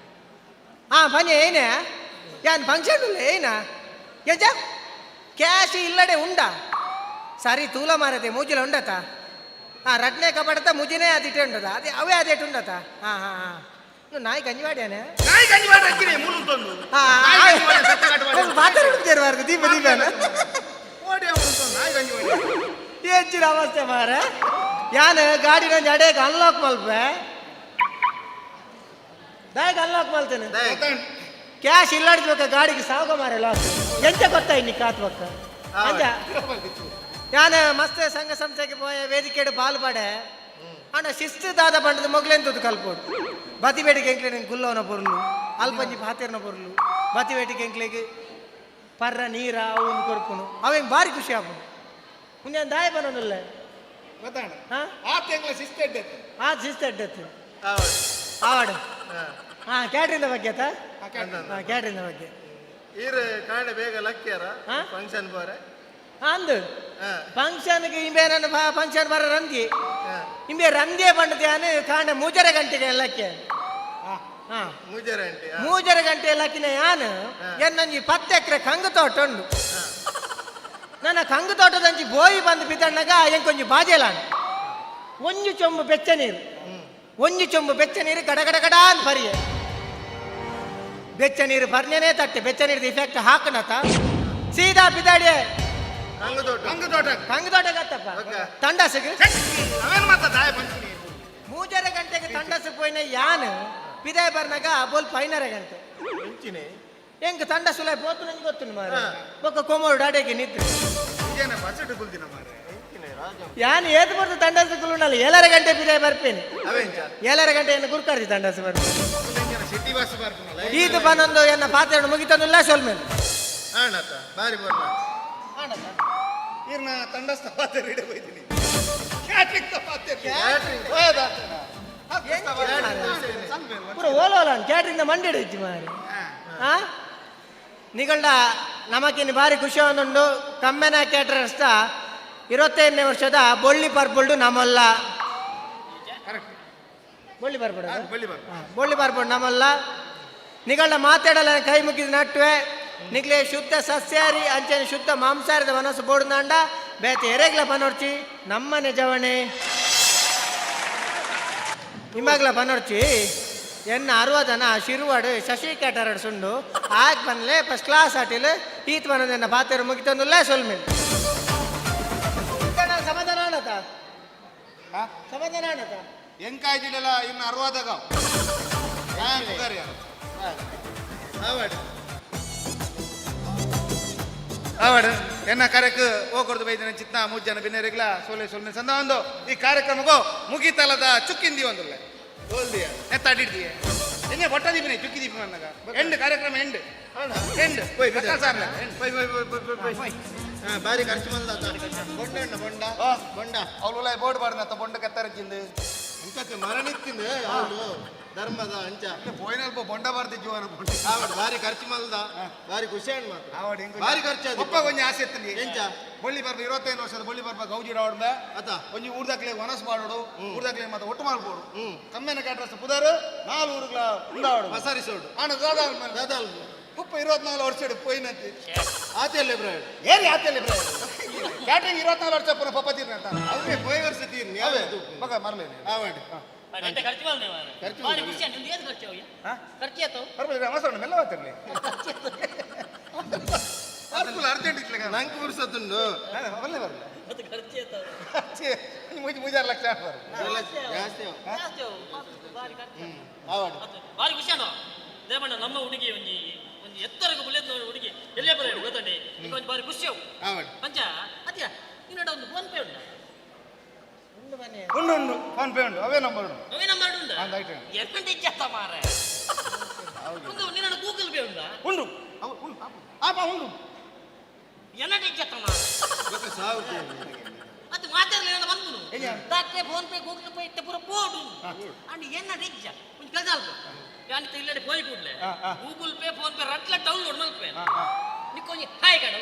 ಹಾ ಬನ್ನಿ ಏನೇ ಯಾನ್ ಫಂಕ್ಷನ್ ಉಲ್ಲ ಏನ ಎಂಚ ಕ್ಯಾಶ್ ಇಲ್ಲಡೆ ಉಂಡ ಸರಿ ತೂಲ ಮಾರತೆ ಮೂಜಿಲ ಉಂಡತ. ಹಾ ರಡ್ನೆ ಕಪಡತ ಮುಜಿನೇ ಅದಿಟ್ಟೆ ಉಂಡದ ಅದೇ ಅವೇ ಅದೇಟು ಉಂಡತ. ಹಾ ಹಾ ಹಾ ನಾಯಿ ಗಂಜಿ ವಾಡ್ಯಾನೆ. ನಾಯಿ ಗಂಜಿ ವಾಡ ಅಂಚಿನೆ ಮೂಲು ಉಂಟೊಂದು. ಹಾ ನಾಯಿ ಗಂಜಿ ವಾಡ ಸತ್ತ ಕಟ್ಟು ವಾಡ. ಮಾತಾಡುತ್ತೇನೆ ದೀಪ ದೀಪ ಓಡಿ ಅವನು ಉಂಟೊಂದು ನಾಯಿ ಗಂಜಿ ವಾಡ. ಎಂಚಿನ ಅವಸ್ಥೆ ಮಾರ. ಯಾನ್ ಗಾಡಿ ನಂಜಿ ಅಡೇಕ್ ಅನ್ಲಾಕ್ ಮಲ್ಪೆ ದಾಯಕ್ ಅನ್ಲಾಕ್ ಮಲ್ತೇನೆ. ಕ್ಯಾಶ್ ಇಲ್ಲಾಡ್ಬೇಕ ಗಾಡಿಗೆ ಸಾವುಗ ಮಾರೆ ಲಾಕ್ ಎಂಚ ಗೊತ್ತಾಯ್ ನಿ ಕಾತ್ ಬಕ್ಕ. ಅಂಜ ಯಾನ್ ಮಸ್ತ್ ಸಂಘ ಸಂಸ್ಥೆಗೆ ಪೋಯೆ ವೇದಿಕೆಡ್ ಪಾಲು ಪಡೆ. ಅಣ್ಣ ಶಿಸ್ತು ದಾದ ಪಂಡದ ಮೊಗ್ಲೆಂತದ್ದು ಕಲ್ಪೋಡು. ಬತಿ ಬೇಟಿಗೆ ಎಂಕ್ಲೆ ನಿಂಗೆ ಗುಲ್ಲವನ ಪೊರ್ಲು ಅಲ್ಪಂಜಿ ಪಾತೆರ್ನ ಪೊರ್ಲು ಬತಿ ಬೇಟಿಗೆ ಎಂಕ್ಲೆಗ್ ಪರ್ರ ನೀರ ಅವು ಒಂದು ಕೊರ್ಪುನು ಅವೆಂಗ್ ಭಾರಿ ಖುಷಿ ಆಪುನು. ಮುಂದೆ ದಾಯ ಬರೋದಿಲ್ಲ. ಗೊತ್ತಾಣ ಹಾ? ಆ ತಿಂಗಳ ಶಿಸ್ತು ಎಡ್ಡೆತ್ತು. ಆ ಶಿಸ್ತು ಎಡ್ಡೆತ್ತು ಆವಾಡು. ಹಾ ಕ್ಯಾಟ್ರಿಂದ ಬಗ್ಗೆ ಆತ. ಹಾ ಕ್ಯಾಟ್ರಿಂದ ಬಗ್ಗೆ. ಈರ್ ಕಾಂಡೆ ಬೇಗ ಲಕ್ಕಿಯಾರ ಹಾ? ಫಂಕ್ಷನ್ ಬೋರೆ. ಅಂದು ಫಂಕ್ಷನ್ಗೆ ಇಂಬೆ ನನ್ನ ಫಂಕ್ಷನ್ ಬರ ರಂದಿ ಇಂಬೆ ರಂದಿಯೇ ಬಂಡದೆ ಕಾಂಡೆ 3.5 ಗಂಟೆಗೆ ಎಲ್ಲಕ್ಕೆ. ಹಾ ಮೂಜರೆ ಗಂಟೆ. 3.5 ಗಂಟೆ ಎಲ್ಲಕ್ಕಿನ ಯಾನು ಎನ್ನಂಜಿ 10 ಎಕರೆ ಕಂಗು ತೋಟ ಉಂಡು. ನನ್ನ ಕಂಗು ತೋಟದಂಚಿ ಬೋಯಿ ಬಂದು ಬಿದ್ದಣ್ಣಗ ಎಂಕೊಂಜಿ ಬಾಜೆಲಾನ್ ಒಂಜಿ ಚೊಂಬು ಬೆಚ್ಚ ನೀರು, ಒಂಜಿ ಚೊಂಬು ಬೆಚ್ಚ ನೀರು ಗಡ ಗಡ ಗಡ ಅಂತ ಬರಿಯ ಬೆಚ್ಚ ನೀರು ಬರ್ನೇನೆ ತಟ್ಟೆ ಬೆಚ್ಚ ನೀರು ಇಫೆಕ್ಟ್ ಹಾಕಣತ ಸೀದಾ ಬಿದ್ದಾಡಿಯೇ ಕಂಗು ತೋಟ, ಕಂಗು ತೋಟ, ಕಂಗು ತೋಟ ಗತ್ತಪ್ಪ ತಂಡಸಿಗೆ ಅವೇನು ಮಾತ ದಾಯ ಪಂಚಿನಿ. 3.5 ಗಂಟೆಗೆ ತಂಡಸ ಪೋಯಿನ ಯಾನ್ ಪಿದಾಯ್ ಬರ್ನಾಗ ಬೋಲ್ 5.5 ಗಂಟೆ. ಇಂಚಿನೆ ಎಂಕ್ ತಂಡ ಸುಲೈ ಪೋತು ನಂಗೆ ಗೊತ್ತುಂಡು ಮಾರೆ. ಬೊಕ್ಕ ಕೊಮೋಡು ಅಡೆಗೆ ನಿದ್ರೆ. ಇದೇನ ಬಸ್ಸೆಟ್ ಕುಲ್ದಿನ ಮಾರೆ. ಯಾನ್ ಏತ್ ಬರ್ದು ತಂಡಸ ಕುಲುಂಡಲ್ಲ 7 ಗಂಟೆ ಪಿದಾಯಿ ಬರ್ಪೇನೆ. ಅವೆಂಚ? 7 ಗಂಟೆ ಏನು ಗುರ್ಕಾರ್ಜಿ ತಂಡಸ ಬರ್ಪೇನೆ. City bus ಬರ್ಪುನಲ್ಲ. ಈತ ಪನೊಂದು ಎನ್ನ ಪಾತ್ರೆ ಮುಗಿತಂದುಲ್ಲ ಸೊಲ್ಮೇಲೆ. ಆಣತ ಬಾರಿ ಬೋರ್ಲ. ಇರ್ನ ತಂಡಸ್ತ ಪಾತ್ರೆ ಇಡೆ ಹೋಯ್ತೀನಿ. ಕ್ಯಾಟ್ರಿಂಗ್ ಪಾತ್ರೆ. ಕ್ಯಾಟ್ರಿಂಗ್. ಪೂರ ಓಲೋಲ ಕ್ಯಾಟ್ರಿಂಗ್ ಮಂಡಿ ಇಜ್ಜಿ ಮಾರಿ. ಆ ನಿಗಳ್ಡ ನಮಕಿನ ಬಾರಿ ಖುಷಿ ಒಂದುಂಡು ಕಮ್ಮೆನ ಕ್ಯಾಟರರ್ಸ್ತ 25ನೇ ವರ್ಷದ ಬೊಳ್ಳಿ ಪರ್ಪುಲ್ಡು ನಮ್ಮಲ್ಲ. ಬೊಳ್ಳಿ ಪರ್ಪುಡು ಬೊಳ್ಳಿ ಪರ್ಪುಡು ನಮ್ಮಲ್ಲ. ನಿಗಳ್ಡ ಮಾತಾಡಲ್ಲ ಕೈ ಮುಗಿದ ನಟ್ಟುವೆ ನಿಗ್ಲೆ ಶುದ್ಧ ಸಸ್ಯಾಹಾರಿ ಅಂಚನೆ ಶುದ್ಧ ಮಾಂಸಾಹಾರದ ಮನಸ್ಸು ಬೋಡ್ನಾಂಡ ಬೇತೆ ಎರೆಗ್ಲ ಪನೊರ್ಚಿ ನಮ್ಮ ನಿಜವಣೆ ನಿಮಗ್ಲ ಪನೊರ್ಚಿ ಎನ್ನ ಅರುವದನ ಶಿರುವಾಡು ಶಶಿ ಕ್ಯಾಟರಡ್ ಸುಂಡು ಆಗ್ ಬನ್ಲೆ ಫಸ್ಟ್ ಕ್ಲಾಸ್ ಆಟಿಲ್ ಈತ್ ಬನ್ನದನ್ನ ಪಾತೆರು ಮುಗಿತಂದುಲ್ಲ ಸೊಲ್ಮೇಲೆ. ಸಮಾಧಾನ ಆಣತ ಸಮಾಧಾನ ಆಣತ ಎಂಕಾಯ್ದಿಡಲ್ಲ ಇನ್ನು ಅರುವದಾಗ. ಆವಡ್ ಎನ್ನ ಕಾರ್ಯಕ್ಕೆ ಹೋಗ್ಕೊಡ್ದು ಬೈದಿನ ಚಿತ್ನ ಮೂಜನ ಬಿನ್ನೆರಿಗ್ಲ ಸೋಲೆ ಸೊಲ್ಮೆ ಸಂದ ಒಂದು ಈ ಕಾರ್ಯಕ್ರಮಕ್ಕೂ ಮುಗಿತಲದ ಚುಕ್ಕಿಂದಿ ಒಂದುಲ್ಲ ತೋಲ್ದಿಯ ಎತ್ತಾಡಿಡ್ದಿಯೇ ಎನ್ನೆ ಬೊಟ್ಟ ದೀಪನೆ ಚುಕ್ಕಿ ದೀಪ ಅನ್ನಗ ಎಂಡ್ ಕಾರ್ಯಕ್ರಮ ಎಂಡ್ ಎಂಡ್ ಸಾರ್ಲ ಪೈ ಪೈ ಪೈ ಪೈ ಪೈ ಪೈ. ಹಾ ಬಾರಿ ಖರ್ಚು ಬಂದ ಬೊಂಡ ಉಂಡ ಬೊಂಡ ಬೊಂಡ ಅವಳು ಬೋರ್ಡ್ ಬಾರ್ದ ಬೊಂಡ ಕತ್ತರಕ್ಕಿಂದು ಅಂಚಕ್ಕೆ ಮರಣಿತ್ತಿಂದ ಅವಳು ಧರ್ಮದ ಅಂಚ ಪೋಯಿನಲ್ಪ ಬೊಂಡ ಬಾರ್ದು ಜೀವನ ಬೊಂಡ ಆವಡ್ ಬಾರಿ ಖರ್ಚು ಮಲ್ದ ಬಾರಿ ಖುಷಿ ಆಂಡ್ ಮಾತ್ರ ಬಾರಿ ಖರ್ಚು ಆದಿ. ಒಪ್ಪ ಒಂಜಿ ಆಸೆ ಇತ್ತು ಎಂಚ? ಬೊಳ್ಳಿ ಬರ್ಬ 25 ವರ್ಷದ ಬೊಳ್ಳಿ ಬರ್ಬ ಗೌಜಿ ಡಾವಡ್ಬ ಅತ ಒಂಜಿ ಊರ್ದಾಕ್ಲೆ ವನಸ್ ಮಾಡೋಡು ಊರ್ದಾಕ್ಲೆ ಮತ್ತೆ ಒಟ್ಟು ಮಾಡ್ಬೋಡು ಕಮ್ಮೆನ ಕ್ಯಾಟ್ರಸ್ ಪುದಾರು ನಾಲ್ ಊರುಗಳ ಉಂಡಾವಡು ಪಸಾರಿಸೋಡು ಆಣ ದಾದಾ ದಾದಾಲ್ ಉಪ್ಪ 24 ವರ್ಷ ಪೋಯಿನಂತಿ ಆತೆಲ್ಲ ಬ್ರಾಡ್ ಏರಿ ಆತೆಲ್ಲ ಕ್ಯಾಟ್ರಿಂಗ್ 24 ವರ್ಷ ಪುನಃ ಪಪ್ಪ ತೀರ್ನ ಅಂತ ಅವೇ ಪೋಯ್ ವರ್ಷ ತೀರ್ನಿ ಅವೇ ಮಗ ಮರಲೇನೆ ಆವಡ್ ಖರ್ಚು ಮಾಡ್ದೆ ಮಾರ್ರೆ. ಖರ್ಚು ಬಾರಿ ಮಾಡ್ದೆ. ಖುಷಿ ನಿಮ್ದು ಏನು ಖರ್ಚು ಅಯ್ಯ? ಖರ್ಚು ಆಯ್ತು ಪರ್ಬ ಅವಸರ ಮೆಲ್ಲ ಮಾತಿರ್ಲಿ ಅರ್ಜೆಂಟ್ ಇಟ್ಲೆ ನಂಗೆ ಪುರ್ಸತ್ತುಂಡು ಬರಲೇ ಬರಲ್ಲ ಮತ್ತೆ ಖರ್ಚು ಆಯ್ತು ಮುಜ್ 3 ಲಕ್ಷ ಬರಲ್ಲ ಜಾಸ್ತಿ ಅವ. ಜಾಸ್ತಿ ಅವು. ಬಾರಿ ಖರ್ಚು ಆವಡ್ ಅದು ಬಾರಿ ಖುಷಿ ಅಲ್ಲ ದೇವಣ್ಣ ನಮ್ಮ ಹುಡುಗಿ ಒಂಜಿ ಒಂಜಿ ಎತ್ತರಕ್ಕೆ ಬುಲೆದ್ ಹುಡುಗಿ ಎಲ್ಲೇ ಬರ ಗೊತ್ತಂడి ಈಗ ಒಂಜಿ ಬಾರಿ ಖುಷಿ ಅವು ಆವಡ್ ಪಂಚ ಅತ್ಯ ನಿನ್ನಡ ಒಂದು ಫೋನ್ ಪೇ ಉಂಟಾ? ಉಂಡು ಉಂಡು ಫೋನ್ ಪೇ ಉಂಡು ಅವೇ ನಂಬರ್ ಉಂಡು ಅವೇ ನಂಬರ್ ಉಂಟಾ? ಒಂದು ಐಟಮ್. ಎರ್ಪಂಟೆ ಇಜ್ಜತ್ತ ಮಾರ್ರೆ. ಒಂದು ನಿನ್ನಡ ಗೂಗಲ್ ಪೇ ಉಂಟಾ? ಉಂಡು ಅವು ಉಂಡು ಆಪ ಉಂಡು ಎನ್ನಟ ಇಜ್ಜತ್ತ ಮಾರ್ರೆ. ಬೊಕ್ಕ ಸಾವಿರ ಅದು ಮಾತಾಡಲಿ ಬಂದು ಡಾಕ್ಟ್ರೆ ಫೋನ್ ಪೇ ಗೂಗಲ್ ಪೇ ಇತ್ತೆ ಪೂರ ಬೋರ್ಡ್ ಉಂಡು ಅಂಡ್ ಎನ್ನಡ ಇಜ್ಜ ಒಂಜಿ ಕೆಲಸ ಅಲ್ಪ ಯಾನ್ ಇಲ್ಲಡೆ ಪೋಯಿ ಕೂಡ್ಲೆ ಗೂಗಲ್ ಪೇ ಫೋನ್ ಪೇ ರಟ್ಲ ಡೌನ್ಲೋಡ್ ಮಲ್ಪೆ ನಿಕ್ಕೊಂಜಿ ಹಾಯ್ ಕಾಡ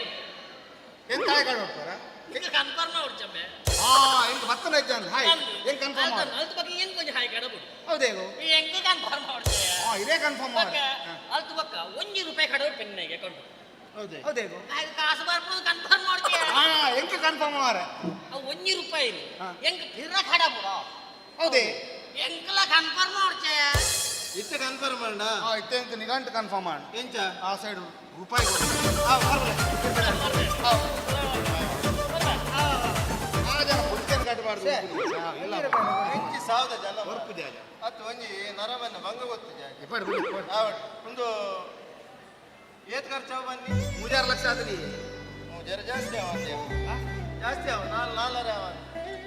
ಎಂತ ಹಾಯ್ ಕಾಡ ಹೋಗ್ತಾರ ನಿಕ್ಕ ಕನ್ಫರ್ಮ್ ಮಾಡ್ಚಮ್ಮೆ ಆ ಎಂತ ಬತ್ತನ ಇದ್ದಾನೆ ಹಾಯ್ ಎಂತ ಕನ್ಫರ್ಮ್ ಮಾಡು ಅಲ್ತ ಬಗ್ಗೆ ಎಂಕ್ ಒಂಜಿ ಹಾಯ್ ಕಾಡ ಬಿಡು ಹೌದೇಗೋ ಎಂಕ್ ಕನ್ಫರ್ಮ್ ಮಾಡ್ಚೆ ಆ ಇದೇ ಕನ್ಫರ್ಮ್ ಮಾಡು ಅಲ್ತ ಬಕ್ಕ ಒಂಜಿ ರೂಪಾಯಿ ಕಡ ಪೆನ್ನೆಗೆ ಅಕೌಂಟ್ ಹೌದೇ ಹೌದೇಗೋ ಕಾಸು ಬರ್ಬೋದು ಕನ್ಫರ್ಮ್ ಮಾಡ್ತೀಯ ಆ ಎಂಕ ಕನ್ಫರ್ಮ್ ಮಾರೆ ಅವು ಒಂಜಿ ರೂಪಾಯಿ ಎಂಕ್ ಪಿರ ಕಡ ಬಿಡ ಹೌದೇ ಎಂಕ್ಲ ಕನ್ಫರ್ಮ್ ಮಾಡ್ಚೆ ಇತ್ತೆ ಕನ್ಫರ್ಮ್ ಮಾಡ ಆ ಇತ್ತೆ ಎಂಕ ನಿಗಂಟು ಕನ್ಫರ್ಮ್ ಮಾಡು ಎಂಚ ಆ ಸೈಡ್ ರೂಪಾಯಿ ಕೊಡು. ಆ ಬರ್ಲೆ ಆ ಜನ ಪುಡಿತೇನೆ ಕಟ್ಟಬಾರ್ದು ಎಲ್ಲ ಒಂಜಿ ಸಾವಿರ ಜನ ಹೊರಪು ಜಾಗ ಅತ್ತು ಒಂಜಿ ನರವನ್ನ ಬಂಗ ಗೊತ್ತು ಜಾಗ ಇಪ್ಪಡು ಬಿಡಿ, ಇಪ್ಪಡು. ಆವಡ್ ಒಂದು ಏತ್ ಖರ್ಚು ಅವ ಬನ್ನಿ 3 ಲಕ್ಷ ಆತದಿ ಜರ ಜಾಸ್ತಿ ಅವ ಅಂದ್ಯ. ಜಾಸ್ತಿ ಅವ ನಾಲ್ ನಾಲರ ಅವ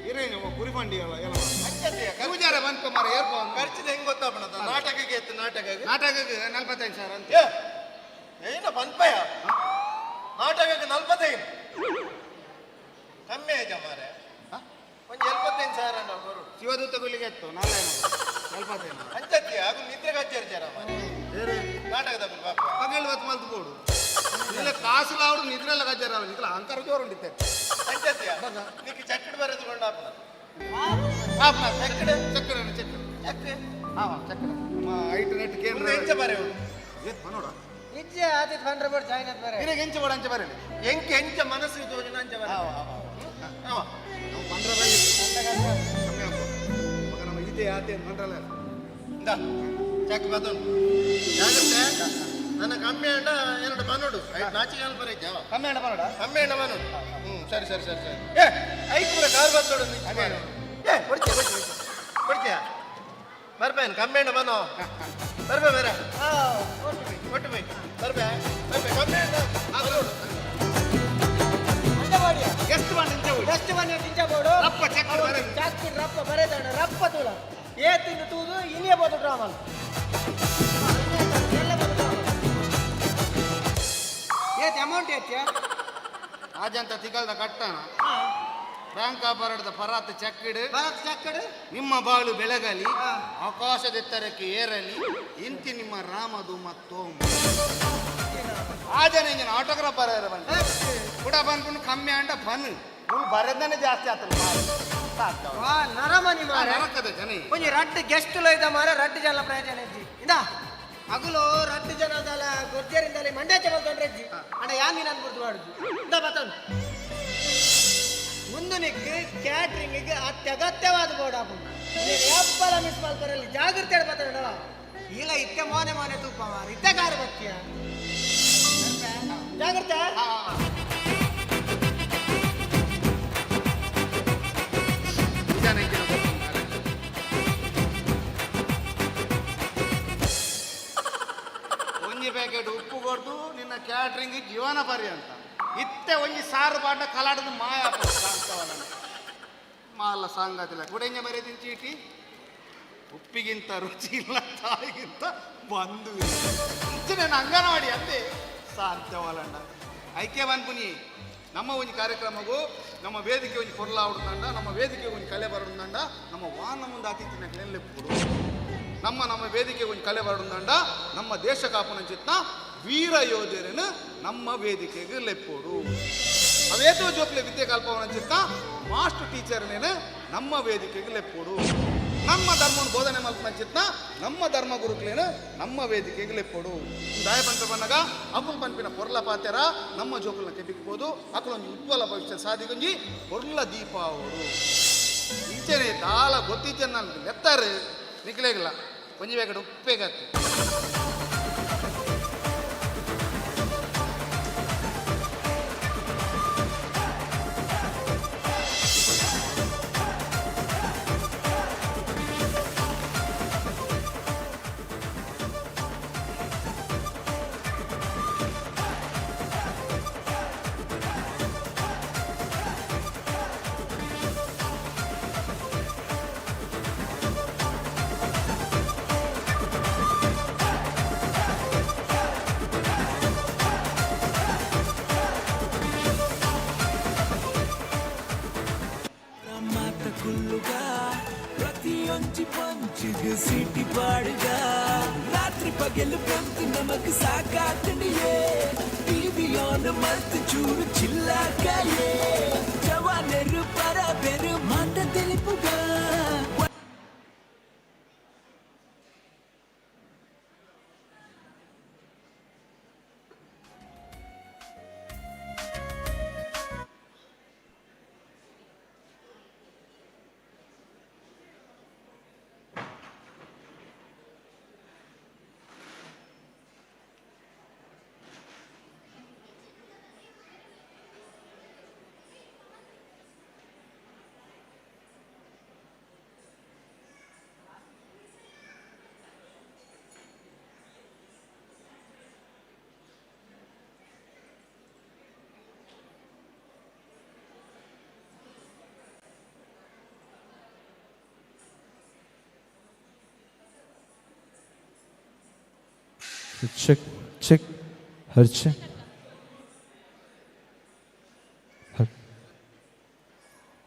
ಇರೇ ನೀವು ಕುರಿ ಬಂಡಿ ಅಲ್ಲ ಎಲ್ಲ ಅಂಚತೆ ಪೂಜಾರ ಬಂತು ಮಾರ ಏರ್ಪೋ ಖರ್ಚದ ಹೆಂಗ್ ಗೊತ್ತಾಪಣ ನಾಟಕಕ್ಕೆ ಎತ್ತು ನಾಟಕಕ್ಕೆ ನಾಟಕಕ್ಕೆ 45 ಸಾವಿರ ಅಂತ ಏ ಏನ ಪನ್ಪಯ ನಾಟಕಕ್ಕೆ 45 ಕಮ್ಮಿ ಆಯ್ತಾ ಮಾರೆ ಒಂಜಿ 75 ಸಾವಿರ ನಾವು ಬರು ಶಿವದೂತ ಗುಳಿಗೆ ಇತ್ತು ನಾಳೆ 45 ಅಂಚತ್ತಿ ಹಾಗೂ ನಿದ್ರೆ ಕಚ್ಚೇರಿ ಜರ ಮಾರೆ ನಾಟಕದ ಪಾಪ ಪಗಲ್ ಹೊತ್ತು ಮಲ್ತು ಬೋಡು ಇಲ್ಲ ಕಾಸು ಲಾವಡು ನಿದ್ರೆಲ್ಲ ಕಜ್ಜಾರ ನಿದ್ರ ಅಹಂಕಾರ ಜೋರು ಉಂಡಿತ್ತೆ ಅಂಚತ್ತಿ ನಿಕ್ಕೆ ಚಕ್ಕಡ್ ಬರೆದುಕೊಂಡು ಆಪನ ಆಪ್ನ ಚಕ್ಕಡೆ ಚಕ್ಕಡೆ ಚಕ್ಕಡೆ ಚಕ್ಕೆ ಹಾ ಚಕ್ಕಡೆ ನಮ್ಮ ಐಟ್ ನೆಟ್ ಕೇಂದ್ರ ಎಂಚ ಬರೆವು ಏತ್ ಪನೋಡ ಇಜ್ಜೆ ಆತಿತ್ ಪಂಡ್ರೆ ಬೋರ್ಡ್ ಜಾಯಿನ್ ಆತ್ ಬರೆ ಇರಗೆ ಎಂಚ ಬೋಡ ಅಂಚ ಬರಲಿ ಎಂಕ್ ಎಂಚ ಮನಸ್ಸು ತೋಜುನ ಅಂಚ ಬರೆ ನಾವು ಪಂಡ್ರ ಬರಲಿ ಕಮ್ಮಿ ಆಗ್ಬೋದು ಮಗ ನಮ್ಮ ಈತೆ ಆತೆ ಪಂಡ್ರಲ್ಲ ಇಂದ ಚಕ್ ಬತ್ತುಂಡು ಜಾಗ್ರತೆ ನನ್ನ ಕಮ್ಮಿ ಅಂಡ ಎರಡು ಮನೋಡು ಐಟ್ ನಾಚಿಗೆ ಬರೈತೆ ಅವ ಕಮ್ಮಿ ಅಣ್ಣ ಪನೋಡ ಕಮ್ಮಿ ಅಂಡ ಮನೋಡು ಹ್ಞೂ ಸರಿ ಸರಿ ಸರಿ ಸರಿ ಏ ಐಕ್ ಪೂರ ಕಾರ್ ಬತ್ತೋಡು ಏ ಕೊಡ್ತೀಯ ಕೊಡ್ತೀಯ ಕೊಡ್ತೀಯ ಬರ್ಬೇನು ಕಮ್ಮಿ ಅಂಡ ಮನೋ ಬರ್ಬೇ ಬೇರೆ ಕೊಟ್ಟು ಬೈ ಬರ್ಬೇ. ರಪ್ಪ ಬರೆದಣ ರಪ್ಪ ತೂಲ ಏ ತಿಂದು ತೂದು ಇನಿಯ ಬೋದು ಡ್ರಾಮಲ್ ಏತ್ ಅಮೌಂಟ್ ಏತ್ಯ ಆಜಂತ ತಿಗಲ್ದ ಕಟ್ಟಣ ಬ್ಯಾಂಕ್ ಆಫ್ ಬರೋಡದ ಪರಾತ್ ಚಕ್ಕಿಡು ಚಕ್ಕಡು ನಿಮ್ಮ ಬಾಳು ಬೆಳಗಲಿ ಆಕಾಶದೆತ್ತರಕ್ಕೆ ಏರಲಿ ಇಂತಿ ನಿಮ್ಮ ರಾಮದು ಮತ್ತೋಮ ಆಜನ ಇಂಜಿನ ಆಟೋಗ್ರಾಫ್ ಬರ ಬಂದ ಕೂಡ ಬಂದ್ಕೊಂಡು ಕಮ್ಮಿ ಅಂಡ ಬನ್ ಮುಲ್ ಬರದನೆ ಜಾಸ್ತಿ ಆತನ ನರಮನಿ ಮಾರ ನರಕದ ಜನ ಒಂಜಿ ರಡ್ಡು ಗೆಸ್ಟ್ ಲೋಯ್ದ ಮಾರ ರಡ್ಡು ಜನ ಪ್ರಯೋಜನ ಇಜ್ಜಿ ಇಂದಾ ಅಗುಲು ರಡ್ಡು ಜನದಲ ಗೊರ್ಜರಿಂದಲೇ ಮಂಡ್ಯ ಚಮಲ್ ತೊಂದ್ರೆ ಇಜ್ಜಿ ಅಣ್ಣ ಯಾನ್ ನೀನು ಅನ್ಬಿಡ್ದು ಮಾಡುದು ಇಂದ ಬತ್ತನು ಮುಂದೆ ನಿಕ್ ಕ್ಯಾಟ್ರಿಂಗ್ ಅತ್ಯಗತ್ಯವಾದ ಬೋರ್ಡ್ ಹಾಕೊಂಡು ಎಪ್ಪಲ ಮಿಸ್ ಮಾಡ್ಕೊರಲ್ಲಿ ಜಾಗ್ರತೆ ಬತ್ತಡ ಇಲ್ಲ ಇತ್ತೆ ಮೋನೆ ಮೋನೆ ತೂಪ ಮಾರ ಇತ್ತೆ ಕಾರು ಬತ್ತೀಯ ಜಾಗ್ರತೆ. ಒಂಜಿ ಪ್ಯಾಕೆಟ್ ಉಪ್ಪು ಕೊಡ್ದು ನಿನ್ನ ಕ್ಯಾಟ್ರಿಂಗ್ ಜೀವನ ಪರ್ಯಂತ ಇತ್ತೆ ಒಂಜಿ ಸಾರು ಪಾಟ ಕಲಾಟದ ಮಾಯ ಮಾಲ ಸಾಂಗತಿಲ್ಲ ಕುಡೆಂಜ ಮರ್ಯಾದಿನ ಚೀಟಿ ಉಪ್ಪಿಗಿಂತ ರುಚಿ ಇಲ್ಲ ತಾಯಿಗಿಂತ ಬಂದು ನಾನು ಅಂಗನವಾಡಿ ಅಂತೆ ಸಾಧ್ಯವಲ್ಲಣ್ಣ ಐಕ್ಯ ಬನ್ಪುನಿ ನಮ್ಮ ಒಂಜಿ ಕಾರ್ಯಕ್ರಮಗೂ ನಮ್ಮ ವೇದಿಕೆ ಒಂಜಿ ಕೊರ್ಲ ಆಡುತ್ತಂಡ ನಮ್ಮ ವೇದಿಕೆ ಒಂಜಿ ಕಲೆ ಬರುಂದಂಡ ನಮ್ಮ ವಾನ ಮುಂದೆ ಅತಿಥಿ ನಕ್ಲೆಲ್ಲೆಪ್ಪುಡು ನಮ್ಮ ನಮ್ಮ ವೇದಿಕೆ ಒಂಜಿ ಕಲೆ ಬರುಂದಂಡ ನಮ್ಮ ದೇಶ ಕಾಪುನ ಚಿತ್ನ ವೀರ ಯೋಧರನ್ನು ನಮ್ಮ ವೇದಿಕೆಗೆ ಲೆಪ್ಪೋಡು. ಅವೇತೋ ಜೋಕ್ಲೆ ವಿದ್ಯೆ ಕಲ್ಪವನ ಚಿತ್ತ ಮಾಸ್ಟರ್ ಟೀಚರ್ನೇನು ನಮ್ಮ ವೇದಿಕೆಗೆ ಲೆಪ್ಪೋಡು. ನಮ್ಮ ಧರ್ಮವನ್ನು ಬೋಧನೆ ಮಲ್ಪನ ಚಿತ್ನ ನಮ್ಮ ಧರ್ಮ ಗುರುಕ್ಲೇನು ನಮ್ಮ ವೇದಿಕೆಗೆ ಲೆಪ್ಪೋಡು. ದಾಯ ಪಂಪ ಬಂದಾಗ ಅಕುಲ್ ಪನ್ಪಿನ ಪೊರ್ಲ ಪಾತೆರ ನಮ್ಮ ಜೋಕುಲ್ನ ಕೆಬಿಕ್ಬೋದು ಅಕುಲೊಂಜಿ ಉಜ್ವಲ ಭವಿಷ್ಯ ಸಾಧಿಗೊಂಜಿ ಪೊರ್ಲ ದೀಪ ಅವರು ಇಂಚನೆ ದಾಲ ಗೊತ್ತಿಜ್ಜನ ನಾನು ಲೆತ್ತಾರೆ ನಿಕ್ಲೇಗಿಲ್ಲ ಒಂಜಿ ಬೇಕಡೆ ಉಪ್ಪೇಗತ್ತೆ. ಸಿಟಿ ಪಾಡುಗ ರಾತ್ರಿ ಪಗಲು ಬಂತು ನಮಕ್ ಸಾಕಾತಣಿಯೇ ಟಿವಿ ಆನ್ ಮಲ್ತು ಚೂರು ಚಿಲ್ಲಾಕಾಯೇ ಜವಾನರು ಪರ ಬೆರು ಮಾತ ತಿಳಿಪುಗ. ಚೆಕ್ ಚೆಕ್ ಹರ್ಚ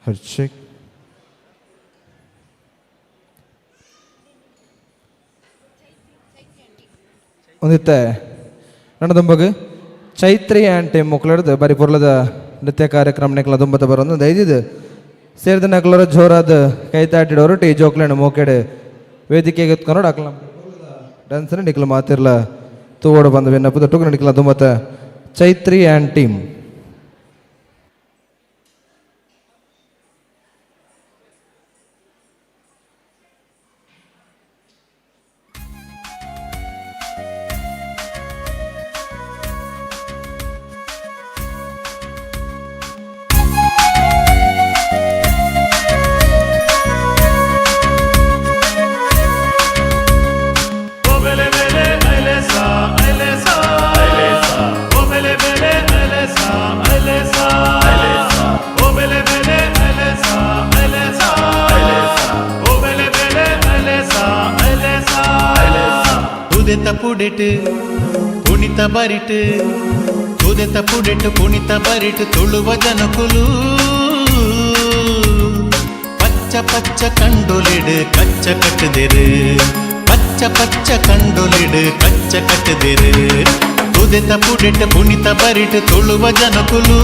ಹರ್ ಚೆಕ್ ಒಂದಿತ್ತೆ ನನ್ನದೊಂಬಗ ಚೈತ್ರಿ ಆಂಟಿ ಮೊಕ್ಲಡ್ದು ಬರಿ ಪೊರ್ಲದ ನೃತ್ಯ ಕಾರ್ಯಕ್ರಮ ನೆಕ್ಲ ದುಂಬತ ಬರೋದು ದೈದಿದ್ದು ಸೇರಿದ ನಕ್ಲರ ಜೋರಾದ ಕೈ ತಾಟಿಡೋರು ಟೀ ಜೋಕ್ಲೇಣ ಮೋಕೆಡೆ ವೇದಿಕೆಗೆ ಎತ್ಕೊಂಡು ಅಕ್ಲ ಡ್ಯಾನ್ಸ್ ನಿಕ್ಲ ಮಾತಿರ್ಲ ತೂವೋಡು ಬಂದ ವಿನ್ನಪದ ಟುಕ್ ನಡಿಕ್ಲ ದುಂಬತ ಚೈತ್ರಿ ಆ್ಯಂಡ್ ಟೀಮ್. ಬೆಲೆ ಬೆಲೆ ಐಲೆಸಾ ಐಲೆಸಾ. ತುದೆತ ಪುಡೆಟ್ ಪುಣಿತ ಬರಿಟ್ ತುದೆತ ಪುಡೆಟ್ ಪುಣಿತ ಬರಿಟ್ ತುಳುವ ಜನಕುಲು ಪಚ್ಚ ಪಚ್ಚ ಕಂಡೊಲಿಡು ಕಚ್ಚ ಕಟ್ಟುದೆರು ಪಚ್ಚ ಪಚ್ಚ ಕಂಡೊಲಿಡು ಕಚ್ಚ ಕಟ್ಟುದೆರು ತುದೆತ ಪುಡೆಟ್ ಪುಣಿತ ಬರಿಟ್ ತುಳುವ ಜನಕುಲು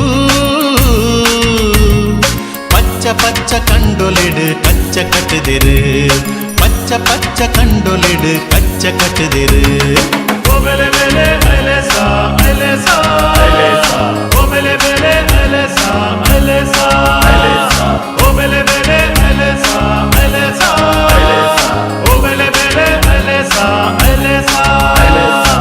ಪಚ್ಚ ಪಚ್ಚ ಕಂಡೊಲಿಡು ಕಚ್ಚ ಕಟ್ಟುದೆರು ಪಚ್ಚ ಪಚ್ಚ ಕಂಡೊಲಿಡು ಕಚ್ಚ ಕಟ್ಟುದೆರು. ಬೆಲೆ ಬೆಲೆ ಅಲೆಸಾ ಅಲೆಸಾ ಅಲೆಸಾ ಓ ಬೆಲೆ ಬೆಲೆ ಅಲೆಸಾ ಅಲೆಸಾ ಅಲೆಸಾ ಓ ಬೆಲೆ ಬೆಲೆ ಅಲೆಸಾ ಅಲೆಸಾ ಅಲೆಸಾ ಓ ಬೆಲೆ ಬೆಲೆ ಅಲೆಸಾ ಅಲೆಸಾ ಅಲೆಸಾ.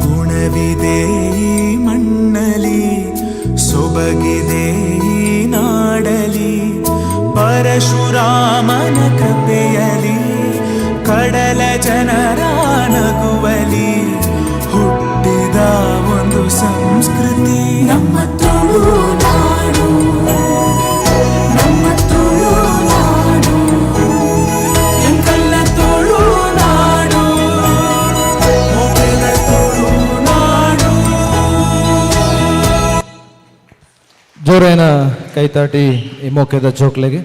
ಗುಣವಿದೆ ಈ ಮಣ್ಣಲಿ, ಸೊಬಗಿದೆ ಈ ನಾಡಲಿ, ಪರಶುರಾಮನ ಕೃಪೆಯಲಿ, ಕಡಲ ಜನರ ನಗುವಲಿ ಹುಟ್ಟಿದ ಒಂದು ಸಂಸ್ಕೃತಿ ನಮ್ಮ ತುಳುನಾಡು, ನಮ್ಮ ತುಳುನಾಡು, ಎಂಕಲ್ನ ತುಳುನಾಡು, ಮೊಬೈಲ ತುಳುನಾಡು. ಜೋರೇನ ಕೈತಾಟಿ ಈ ಮೋಕೆದ ಜೋಕ್ಲೆಗೆ.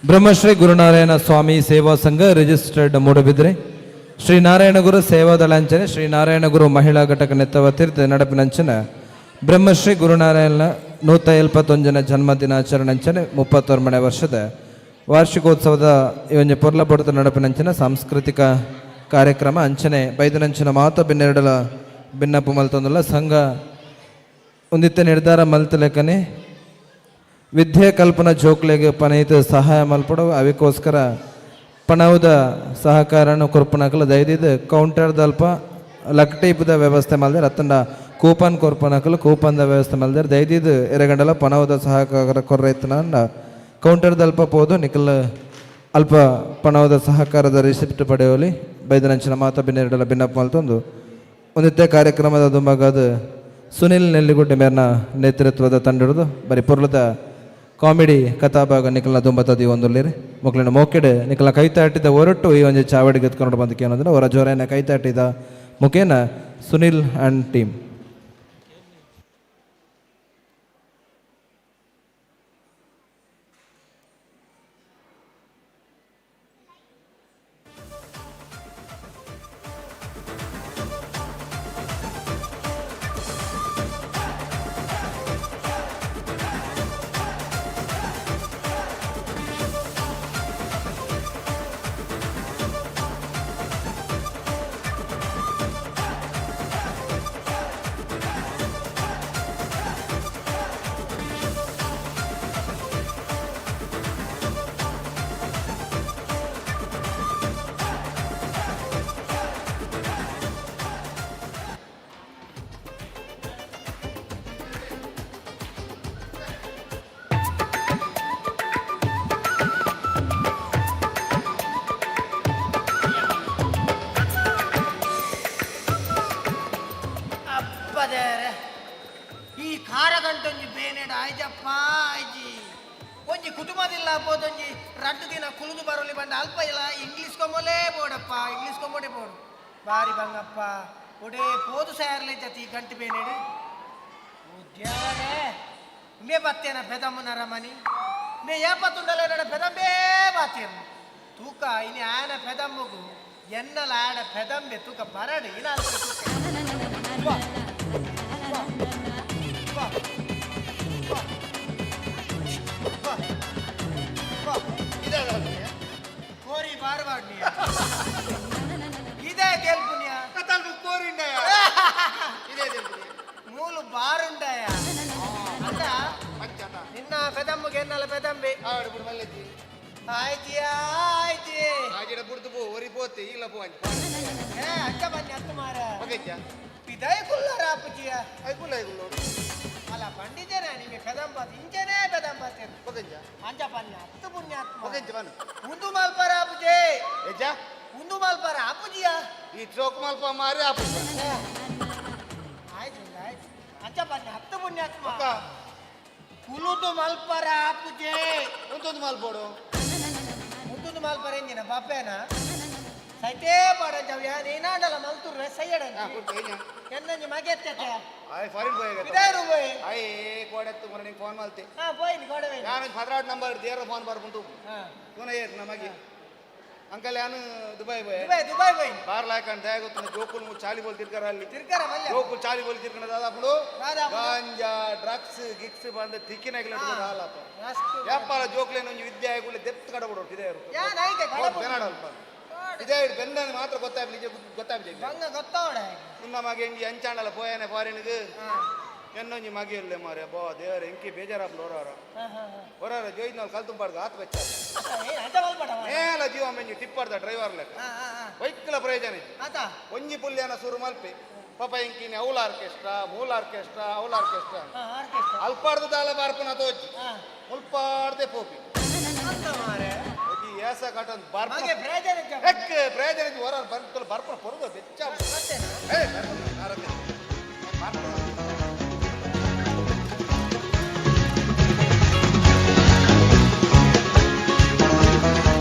ಬ್ರಹ್ಮಶ್ರೀ ಗುರುನಾರಾಯಣ ಸ್ವಾಮಿ ಸೇವಾ ಸಂಘ ರಿಜಿಸ್ಟರ್ಡ್ ಮೂಡಬಿದ್ರೆ ಶ್ರೀ ನಾರಾಯಣಗುರು ಸೇವಾದಳಾಂಚನೆ ಶ್ರೀ ನಾರಾಯಣಗುರು ಮಹಿಳಾ ಘಟಕ ನೆತ್ತವ ತೀರ್ಥ ನಡಪಿನಂಚನ ಬ್ರಹ್ಮಶ್ರೀ ಗುರುನಾರಾಯಣ 171ನೇ ಜನ್ಮದಿನಾಚರಣೆಂಚನೆ 31ನೇ ವರ್ಷದ ವಾರ್ಷಿಕೋತ್ಸವದ ಈ ಒಂಜಿ ಪೊರ್ಲಪೊಡ್ತ ನಡಪಿನಂಚನ ಸಾಂಸ್ಕೃತಿಕ ಕಾರ್ಯಕ್ರಮ ಅಂಚನೆ ಬೈದನಂಚನ ಮಾತ ಬಿನ್ನೆರಡಲ ಬಿನ್ನಪ್ಪು ಮಲ್ತೊಂದುಲ್ಲ ಸಂಘ ಒಂದಿತ್ತ ನಿರ್ಧಾರ ಮಲ್ತಲೆಕ್ಕನೆ ವಿದ್ಯೆ ಕಲ್ಪನಾ ಜೋಕ್ಲೆಗೆ ಪನೈತ ಸಹಾಯ ಮಲ್ಪಡು ಅವಿಕೋಸ್ಕರ ಪಣವುದ ಸಹಕಾರನ ಕೊರ್ಪುನಕಲು ದಯದಿದ್ದು ಕೌಂಟರ್ದಲ್ಪ ಲಕ್ಟೀಪದ ವ್ಯವಸ್ಥೆ ಮಲ್ದಾರೆ ಅತ್ತಂಡ ಕೂಪನ್ ಕೊರ್ಪುನಕಲು ಕೂಪನ್ದ ವ್ಯವಸ್ಥೆ ಮಲ್ದಾರೆ ದಯದಿದ್ದು ಎರಗಂಡಲ ಪಣವುದ ಸಹಕಾರ ಕೊರ್ರೈತನ ಕೌಂಟರ್ದಲ್ಪ ಪೋದು ನಿಕಲ್ ಅಲ್ಪ ಪಣವುದ ಸಹಕಾರದ ರಿಸಿಪ್ಟ್ ಪಡೆಯುವಲ್ಲಿ ಬೈದನಂಚಿನ ಮಾತ ಬಿನ್ನೆರಡಲ ಬಿನ್ನಪ್ಪ ಮಲ್ತೊಂದು ಒಂದಿತ್ತೆ ಕಾರ್ಯಕ್ರಮದ ದುಂಬಾಗದು ಸುನಿಲ್ ನೆಲ್ಲಿಗುಡ್ಡೆ ಮೇರ್ನ ನೇತೃತ್ವದ ತಂಡದು ಬರಿ ಪೊರ್ಲದ ಕಾಮಿಡಿ ಕಥಾಭಾಗ ನಿಖಲ್ನ ದುಂಬತದಿ ಒಂದುಲ್ಲಿರಿ ಮಕ್ಕಳನ್ನ ಮೋಕೆಡೆ ನಿಖಲ್ನ ಕೈತಾಟಿದ ಹೊರಟು ಈ ಒಂದು ಚಾವಡಿಗೆ ಎತ್ಕೊಂಡು ಬಂದಕ್ಕೆ ಏನಂದ್ರೆ ಅವರ ಜೋರನ್ನ ಕೈತಾಟಿದ ಮುಖೇನ ಸುನಿಲ್ ಆ್ಯಂಡ್ ಟೀಮ್. ಆರಗಂಟೊಂಜಿ ಬೇನೆಡ್ ಆಯ್ಜಪ್ಪ ಆಯ್ಜಿ ಒಂಜಿ ಕುಟುಂಬದಿಲ್ಲ ಪೋದೊಂಜಿ ರಡ್ಡು ದಿನ ಕುಲುದು ಬರೋಲಿ ಬಂಡ ಅಲ್ಪ ಇಲ್ಲ ಇಂಗ್ಲೀಷ್ ಕೊಮ್ಮಲೇ ಬೋಡಪ್ಪ ಇಂಗ್ಲೀಷ್ ಕೊಮ್ಮಡೆ ಬೋಡು ಬಾರಿ ಬಂಗಪ್ಪ ಒಡೇ ಪೋದು ಸಾಯರ್ಲೆ ಜತಿ ಗಂಟು ಬೇನೆಡು ಉದ್ಯಾವನೇ ಮೇ ಬತ್ತೇನ ಪೆದಮ್ಮನ ರಮಣಿ ಮೇ ಏಪತ್ತುಂಡಲ ನಡ ಪೆದಂಬೇ ಬಾತೇನು ತೂಕ ಇನಿ ಆಯನ ಪೆದಮ್ಮಗು ಎನ್ನಲ ಆಡ ಪೆದಂಬೆ ತೂಕ ಬರಡು ಇನ ತೂಕ ವಾ, ವಾ, ವಾ, ವಾ, ವಾ, ವಾ. ಕೋರಿ ಬಾರವಾಡ್ನಿಯ ಇದೇ ತೇಲ್ಪುನಿಯ ಕೋರಿಂಡಯ ಇದೇ ತೆಲ್ಪುನಿಯ ಮೂಲು ಬಾರುಂಡಯ ಅಲ್ಲ ನಿನ್ನ ಪೆದಮ್ಮಗೆ ಎನ್ನಲ ಪೆದಂಬೆ ಆವಡ ಬುಡು ಮಲ್ಲೆಜ್ಜಿ ಆಯ್ತಿಯಾ ಆಯ್ತಿ ಆಜಿಡ ಬುಡ್ದು ಪೋ ಒರಿ ಪೋತೆ ಇಲ್ಲ ಪೋ ಅಂಚ ಏ ಅಜ್ಜ ಬನ್ನಿ ಹತ್ತು ಮಾರ ಬಗೆಜ್ಜ ಪಿದಾಯ ಕುಲ್ಲಾರ ಅಪ್ಪಜಿಯ ಐಕುಲ್ಲ ಐಕುಲ್ಲ ಅಲ್ಲ ಪಂಡಿತೇನ ನಿಮಗೆ ಪೆದಂಬಾತ್ ಇಂಚನೇ ಪೆದಂಬಾತ್ ಬಗೆಜ್ಜ ಅಂಜ ಪನ್ನಿ ಹತ್ತು ಪುಣ್ಯಾತ್ಮ ಬಗೆಜ್ಜ ಬನ್ನಿ ಉಂದು ಮಲ್ಪರ ಅಪ್ಪುಜೆ ಎಜ್ಜ ಉಂದು ಮಲ್ಪರ ಅಪ್ಪುಜಿಯ ಈ ಚೋಕ್ ಮಲ್ಪ ಮಾರಿ ಆಪು ಆಯ್ತು ಆಯ್ತು ಅಂಜ ಪನ್ನಿ ಹತ್ತು ಪುಣ್ಯಾತ್ಮ ಕುಲುದು ಮಲ್ಪರ ಅಪ್ಪುಜೆ ಒಂದೊಂದು ಮಲ್ಪೋಡು ಉಂದೊಂದು ಮಲ್ಪರ ಎಂಜಿನ ಬಪ್ಪೇನ ಸೈತೇ ಪಾಡಂಜ ಯಾನ್ ಏನಾಂಡಲ ಮಲ್ತುರ್ರೆ ಸೈಯಡ ಎನ್ನಂಜಿ ಮಗೆತ್ತೆ ಆಯ್ ಫಾರಿನ್ ಪೋಯ್ ಇದಾರು ಪೋಯ್ ಆಯ್ ಕೋಡೆತ್ತು ಮೊನ್ನೆ ನಿಂಗೆ ಫೋನ್ ಮಲ್ತೆ ಹಾ ಪೋಯ್ನಿ ಕೋಡವೆ ನಾನು ಪದ್ರಾಡ್ ನಂಬರ್ ದೇರ ಫೋನ್ ಬರ್ಪುಂಟು ಹಾ ಪುನಃ ಏರ್ ನಮಗೆ ಅಂಕಲ್ ಯಾನು ದುಬೈ ಪೋಯ್ ದುಬೈ ದುಬೈ ಪೋಯ್ ಬಾರ್ ಲಾಯ್ಕಂಡ್ ದಯ ಗೊತ್ತು ಜೋಕುಲ್ ಮು ಚಾಲಿ ಬೋಲ್ ತಿರ್ಕರ ಅಲ್ಲಿ ತಿರ್ಕರ ಮಲ್ಲ ಜೋಕುಲ್ ಚಾಲಿ ಬೋಲ್ ತಿರ್ಕಣ ದಾದಾಪುಡು ದಾದಾಪುಡು. ಗಾಂಜಾ ಡ್ರಗ್ಸ್ ಗಿಕ್ಸ್ ಬಂದ ತಿಕ್ಕಿನಾಗಿಲ್ಲ ಹಾಲಪ್ಪ ಮಸ್ತ್. ವ್ಯಾಪಾರ ಜೋಕ್ಲೇನು ಒಂಜಿ ವಿದ್ಯೆ ಆಗುಲ್ಲ ದೆಪ್ತ್ ಕಡಬಿಡು ಇದೇ ಯಾನ್ ಐತೆ ಕಡಬುಡು. ಬೆನಾಡಲ್ಪ ಇದೇ ಬೆಂದನ್ ಮಾತ್ರ ಗೊತ್ತಾಗ್ಲಿ ಗೊತ್ತಾಗ್ಲಿ ಬಂಗ ಗೊತ್ತಾವಡ ನಿನ್ನ ಮಗೆ ಇಂಜಿ ಅಂಚಾಂಡಲ ಪೋಯನೆ ಫಾರಿನ್ಗ್ ಎನ್ನೊಂಜಿ ಮಗೆ ಇಲ್ಲೇ ಮಾರೆ ಬಾ ದೇವರ ಇಂಕಿ ಬೇಜಾರಾಪ್ಲು ಹೊರಾರ ಹೊರಾರ ಜೋಯ್ನಲ್ ಕಲ್ ತುಂಬಾಡ್ದು ಆತ್ ಬೆಚ್ಚ ಅಂಚ ಮಲ್ಪಡ ಮೇಲ ಜೀವ ಮೆಂಜಿ ಟಿಪ್ಪರ್ದ ಡ್ರೈವರ್ ಲೆಕ್ಕ ವೈಕ್ಲ ಪ್ರಯೋಜನ ಇಜ್ಜಿ. ಆತ ಒಂಜಿ ಪುಲ್ಯನ ಸುರು ಮಲ್ಪಿ ಪಾಪ ಇಂಕಿನಿ ಔಲ್ ಆರ್ಕೆಸ್ಟ್ರಾ ಮೂಲ ಆರ್ಕೆಸ್ಟ್ರಾ ಔಲ್ ಆರ್ಕೆಸ್ಟ್ರಾ ಹಾ ಆರ್ಕೆಸ್ಟ್ರಾ ಅಲ್ಪಾರ್ದು ದಾಲ ಬಾರ್ಪುನ ತೋಜಿ ಹಾ ಮುಲ್ಪಾರ್ದೆ ಪೋಪಿ ಅಂತ ಮಾರೆ ಒಂಜಿ ಏಸ ಕಟೊಂದು ಬರ್ಪುನ ಮಗೆ ಪ್ರಯೋಜನ ಇಜ್ಜ. ಎಕ್ ಪ್ರಯೋಜನ ಇಜ್ಜಿ ಹೊರಾರ ಬರ್ಪುನ ಬರ್ಪುನ ಪೊರುದು ಬೆಚ್ಚ ಏ ಬರ್ಪುನ ಆರತೆ ಬರ್ಪುನ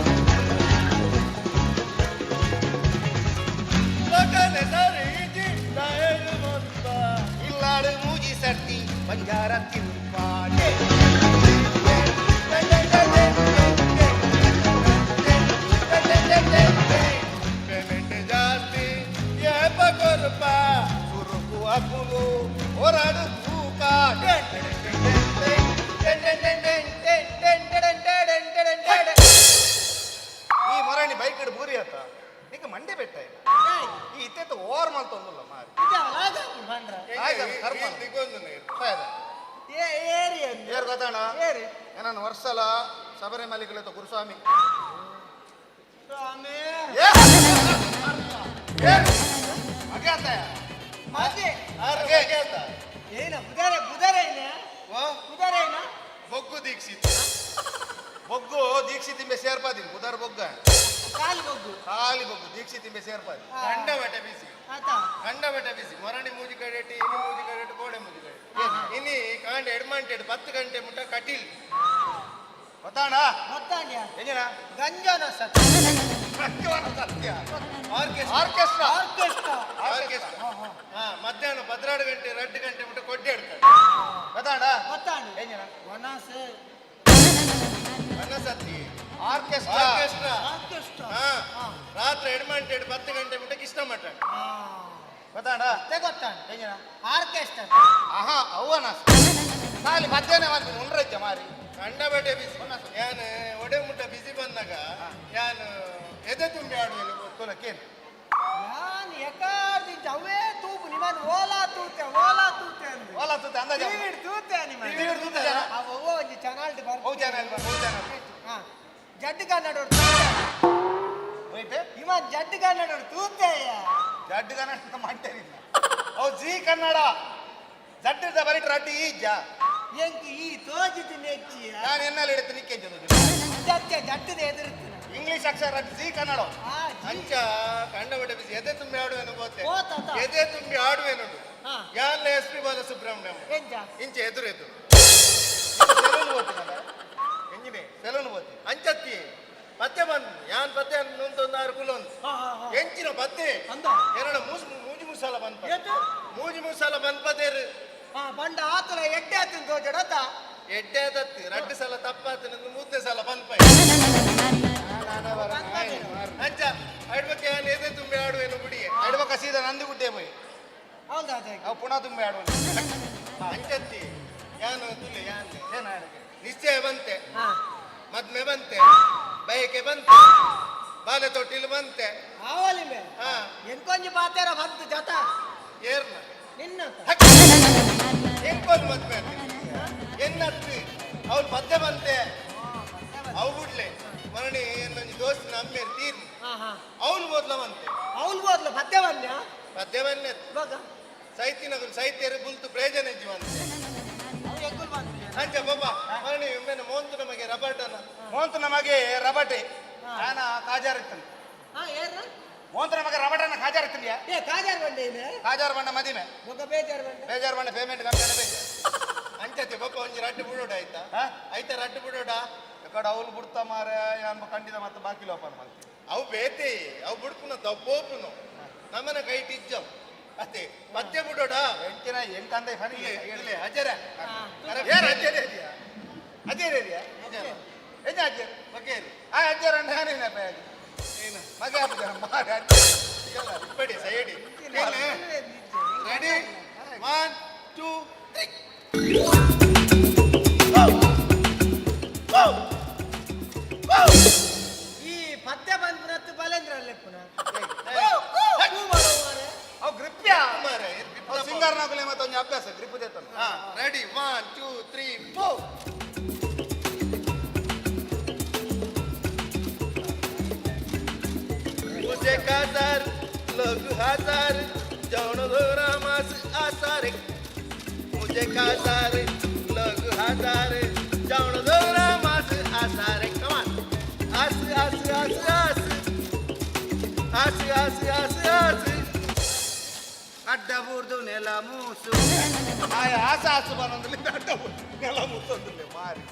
ಇಲ್ಲಾಡು ಮೂಜಿ ಸರ್ತಿ ಬಂಜಾರ ತಿರುಪಾಟೆ ಪೇಮೆಂಟ್ ಜಾಸ್ತಿ ಏಪ ಕೊರಪ ಸುರುಕು ಅಪ್ಪುಲು ಹೊರಡು ತೂಕ ಈ ಮೊರಣಿ ಬೈಕ್ ಇಡು ಬೂರಿ ಆತ ನಿಂಗೆ ಮಂಡೆ ಬೆಟ್ಟ ಇಲ್ಲ ಈ ಇತ್ತೆತ್ತ ಓವರ್ ಮಲ್ತೊಂದುಲ್ಲ ಮಾರಿ ಆಯ್ತು, ಕರ್ಮ. ಸಾಯ್ದ. ಏರ್ ಗೊತ್ತಣ್ಣ ಏನನ್ನು ವರ್ಷಲ ಶಬರಿಮಲೆಗೆ ಗುರುಸ್ವಾಮಿ ಏ! ಏ! ಮಗೆ ಆತಯ? ಮತ್ತೆ ಮಗೆ ಆತ. ಏನ ಬುಧಾರೆ ಬುಧಾರೆ ಏನ ಬುಧಾರೆ ಏನ ಬೊಗ್ಗು ದೀಕ್ಷಿತ್ ಬೊಗ್ಗು ದೀಕ್ಷಿತ್ ಇಂಬೆ ಸೇರ್ಪಾದಿ ಬುಧರ್ ಬೊಗ್ಗ ಕಾಲು ಬೊಗ್ಗು ಖಾಲಿ ಬೊಗ್ಗು ದೀಕ್ಷಿತ್ ಇಂಬೆ ಸೇರ್ಪಾದಿ ಕಂಡ ಬಟ್ಟೆ ಬಿಸಿ ಆತ ಕಂಡ ಬಟ್ಟೆ ಬಿಸಿ ಮೊರಣಿ ಮೂಜಿ ಕಡೆಟಿ ಇನಿ ಮೂಜಿ ಕಡೆಟಿ ಕೋಡೆ ಮೂಜಿ ಕಡೆಟಿ ಇನಿ ಕಾಂಡ ಎಡ್ಮಂಟೆಡ್ 10 ಗಂಟೆ ಮುಟ್ಟ ಕಟೀಲ್ ಗೊತ್ತಾಣ ಗೊತ್ತಾಂಡ್ಯ ಎಂಜಿನ ಗಂಜಾನ ಸತ್ಯ ಸತ್ಯ ಆರ್ಕೆಸ್ಟ್ರಾ ಆರ್ಕೆಸ್ಟ್ರಾ ಆರ್ಕೆಸ್ಟ್ರಾ ಆರ್ಕೆಸ್ಟ್ರಾ ಹಾ ಮಧ್ಯಾಹ್ನ 12 ಗಂಟೆ 2 ಗಂಟೆ ಮುಟ್ಟ ಕೊಡ್ಡೆ ಹಿಡ್ತಾರೆ ಗೊತ್ತಾಣ ಗೊತ್ತಾಂಡ್ ಎಂಜಿನ ಒನಸ್ ಮನಸತ್ತಿ ಆರ್ಕೆಸ್ಟ್ರಾ ಆರ್ಕೆಸ್ಟ್ರಾ ಆರ್ಕೆಸ್ಟ್ರಾ ಹಾ ರಾತ್ರಿ ಎಡ್ಮಂಟೆಡ್ 10 ಗಂಟೆ ಮುಟ್ಟ ಕೃಷ್ಣ ಮಠ ಗೊತ್ತಾಣ ಮತ್ತೆ ಗೊತ್ತಾಂಡ್ ಎಂಜಿನ ಆರ್ಕೆಸ್ಟ್ರಾ ಆಹಾ ಅವ್ವನ ಖಾಲಿ ಮಧ್ಯಾಹ್ನ ಮಾಡ್ತೀನಿ ಉಂಡ್ರಜ್ಜ ಮಾರಿ ಕಂಡ ಬಟ್ಟೆ ಬಿಸಿ ಯಾನ್ ಒಡೆ ಮುಟ್ಟ ಬಿಸಿ ಬಂದಾಗ ಯಾನ್ ಎದೆ ತುಂಬಿ ಆಡುವೆ ತೊಲಕೇನು ಯಾನ್ ಎಕಾರ್ದಿಂಚ ಅವೇ ತೂಪು ನಿಮ್ಮನ್ ಓಲಾ ತೂತೆ ಓಲಾ ತೂತೆ ಅಂದೆ ಓಲಾ ತೂತೆ ಅಂದಾಜು. ಟಿವಿಡ್ ತೂತೆ ನಿಮ್ಮ ಟಿವಿಡ್ ತೂತೆ ಜನ. ಅವ ಅವ್ವ ಒಂಜಿ ಚಾನಲ್ ಬರ್ ಅವು ಚಾನಲ್ ಬರ್, ಅವು ಚಾನಲ್. ಹಾ ಜಡ್ಡು ಕನ್ನಡ ತೂತೆ ಹೋಯ್ತೆ ಇವನ್ ಜಡ್ಡು ಕನ್ನಡ ತೂತೆಯ ಜಡ್ಡು ಕನ್ನಡ ಮಾಡ್ತೇನೆ ಅವು ಜೀ ಕನ್ನಡ ಜಡ್ಡಿದ ಬರೀಟ್ ರಡ್ಡಿ ಈಜ ಎಂಕ್ ಈ ತೋಜಿತು ನೆಚ್ಚಿಯ ನಾನು ಎನ್ನಲ್ಲಿ ಹಿಡಿತು ನಿಕ್ಕೆ ಜಟ್ಟೆ ಜಟ್ಟದ ಎದುರುತ್ತಿನ ಇಂಗ್ಲಿಷ್ ಅಕ್ಷರ ರಡ್ಡಿ ಜೀ ಕನ್ನಡ ಆ ಜಿ ಅಂಚ ಕಂಡ ಬಟ್ಟೆ ಬಿಸಿ ಎದೆ ತುಂಬಿ ಆಡುವೆನು ಗೋತೆ ಓ ತಾತ. ಎದೆ ತುಂಬಿ ಆಡುವೆನು ಯಾನ್ಲ ಎಸ್ ಪಿ ಬಾಲಸುಬ್ರಹ್ಮಣ್ಯಂ ಇಂಚೆ ಎದುರು ಎದುರು ಎಂಜಿನೆ ಸೆಲೂನ್ ಬೋತಿ ಅಂಚತ್ತಿ ಪತ್ತೆ ಬಂದ್ ಯಾನ್ ಪತ್ತೆ ನುಂತೊಂದು ಆರು ಕುಲೊಂದು ಎಂಚಿನ ಪತ್ತೆ ಎರಡ ಮೂಸು ಮೂಜಿ ಮುಸಾಲ ಬಂದ್ ಮೂಜಿ ಮುಸಾಲ ಬಂದ್ ಪತೇರು ಬಂಡ ಆತಲ ಎಡ್ಡೆ ಆತಿನ ತೋಜಡತ ಎಡ್ಡೆ ಆದತ್ತು ರಡ್ಡು ಸಲ ತಪ್ಪಾತನಂದು ಮೂರನೇ ಸಲ ಬಂದ್ ಪೈ ಅಂಚ ಅಡ್ಬಕ್ಕೆ ಯಾನ್ ಎದೆ ತುಂಬಿ ಆಡುವೇನು ಗುಡಿಗೆ ಅಡ್ಬಕ್ಕ ಸೀದಾ ನಂದು ಗುಡ್ಡೆ ಪೋಯಿ ಹೌದಾ ಅವು ಪುನಃ ತುಂಬಿ ಆಡುವ ಅಂಚತ್ತಿ ಯಾನು ತುಲೆ ಯಾನ್ ನಿಶ್ಚಯ ಬಂತೆ, ಮದ್ಮೆ ಬಂತೆ, ಬಯಕೆ ಬಂತೆ, ಬಾಲೆ ತೊಟ್ಟಿಲು ಬಂತೆ. ಆವಲಿ ಮೇ ಎಂಕೊಂಜಿ ಪಾತೇರ ಬಂತು ಜತ ಏರ್ನ ನಿನ್ನ ಎಂಕೊಂದು ಮದ್ಮೆ ಎನ್ನತ್ತಿ ಅವ್ರು ಪದ್ಯ ಬಂತೆ ಅವು ಬಿಡ್ಲೆ ಮರಣಿ ಏನೊಂಜಿ ದೋಸ್ತ ನಮ್ಮೇರು ತೀರ್ನು ಅವನು ಮೊದ್ಲ ಬಂತೆ. ಅವನು ಮೊದ್ಲು ಪದ್ಯ ಬನ್ಯ ಪದ್ಯ ಬನ್ನೆ ಸೈತಿನಗುಲು ಸೈತ್ಯರು ಬುಲ್ತು ಪ್ರಯೋಜನ ಜೀವನ ಅಂಚ ಬಾಬಾ ಮರಣಿ ಒಮ್ಮೆನ ಮೋಂತು ನಮಗೆ ರಬಟನ ಮೋಂತು ನಮಗೆ ರಬಟೆ ನಾನ ಕಾಜಾರ್ ಇತ್ತನು. ಮೋಂತು ನಮಗೆ ರಬಟನ ಕಾಜಾರ್ ಇತ್ತಲಿಯಾ? ಏ ಕಾಜಾರ್ ಬಂಡೆ ಇದೆ. ಕಾಜಾರ್ ಬಂಡ ಮದಿಮೆ ಬೊಕ ಬೇಜಾರ್ ಬಂಡೆ. ಬೇಜಾರ್ ಬಂಡ ಪೇಮೆಂಟ್ ಕಮ್ಮಿ ಬೇಜಾರ್. ಅಂಚತೆ ಬಾಬಾ ಒಂಜಿ ರಡ್ಡು ಬಿಡೋಡ ಆಯ್ತಾ? ಆಯ್ತಾ ರಡ್ಡು ಬಿಡೋಡ? ಕಡ ಅವಳು ಬಿಡ್ತಾ ಮಾರೆ ಯಾನ್ ಖಂಡಿತ ಮತ್ತೆ ಬಾಕಿ ಲೋಪನ ಮಾಡ್ತೀನಿ. ಅವು ಬೇತೆ ಅವು ಬಿಡ್ಪುನ ತಪ್ಪೋಪುನು ನಮ್ಮನ ಕೈ ಟಿಜ್ಜವ್ ಅತ್ತೆ ಪದ್ಯ ಬಿಡೋಡ ಎಂಟಿನ ಎಂಟಂದೆ ಫನಿ ಇಲ್ಲೇ ಅಜರ ಏರ್ ಅಜ್ಜರೇ ಇದೆಯಾ ಅಜ್ಜರೇ ಇದೆಯಾ ಎಂಜ ಅಜ್ಜರ್ ಬಗೇರು ಆ ಅಜ್ಜರ ನಾನೇನ ಏನು ಮಗೆ ಹಾಕುದ ಮಾರೆ ಅಜ್ಜರ್ ಇಪ್ಪಡಿ ಸೈಡಿ ರೆಡಿ 1 2 3 ಈ ಪದ್ಯ ಬಂದ್ಪುನತ್ತು ಬಲೇಂದ್ರ ಅಲ್ಲೆಪ್ಪುನ ಅವು ಗ್ರಿಪ್ಯಾ ಮಾರೆ ಸಿಂಗರ್ ನಾಕುಲೆ ಮತ್ತೊಂದು ಅಭ್ಯಾಸ ಗ್ರಿಪ್ ದೇತನ. ರೆಡಿ 1 2 3 4 मुझे काजार लोग हजार जौन धोरा मास आसारे मुझे काजार लोग हजार जौन धोरा मास आसारे कमान आस आस आस आस आस आस आस आस ಅಡ್ಡ ಬೂರ್ದು ನೆಲ ಮೂಸು ಆಯ ಆಸ ಆಸು ಬನ್ನೊಂದಿಲ್ಲ ಅಡ್ಡ ಬೂರ್ದು ನೆಲ ಮೂಸೊಂದಿಲ್ಲ ಮಾರಿ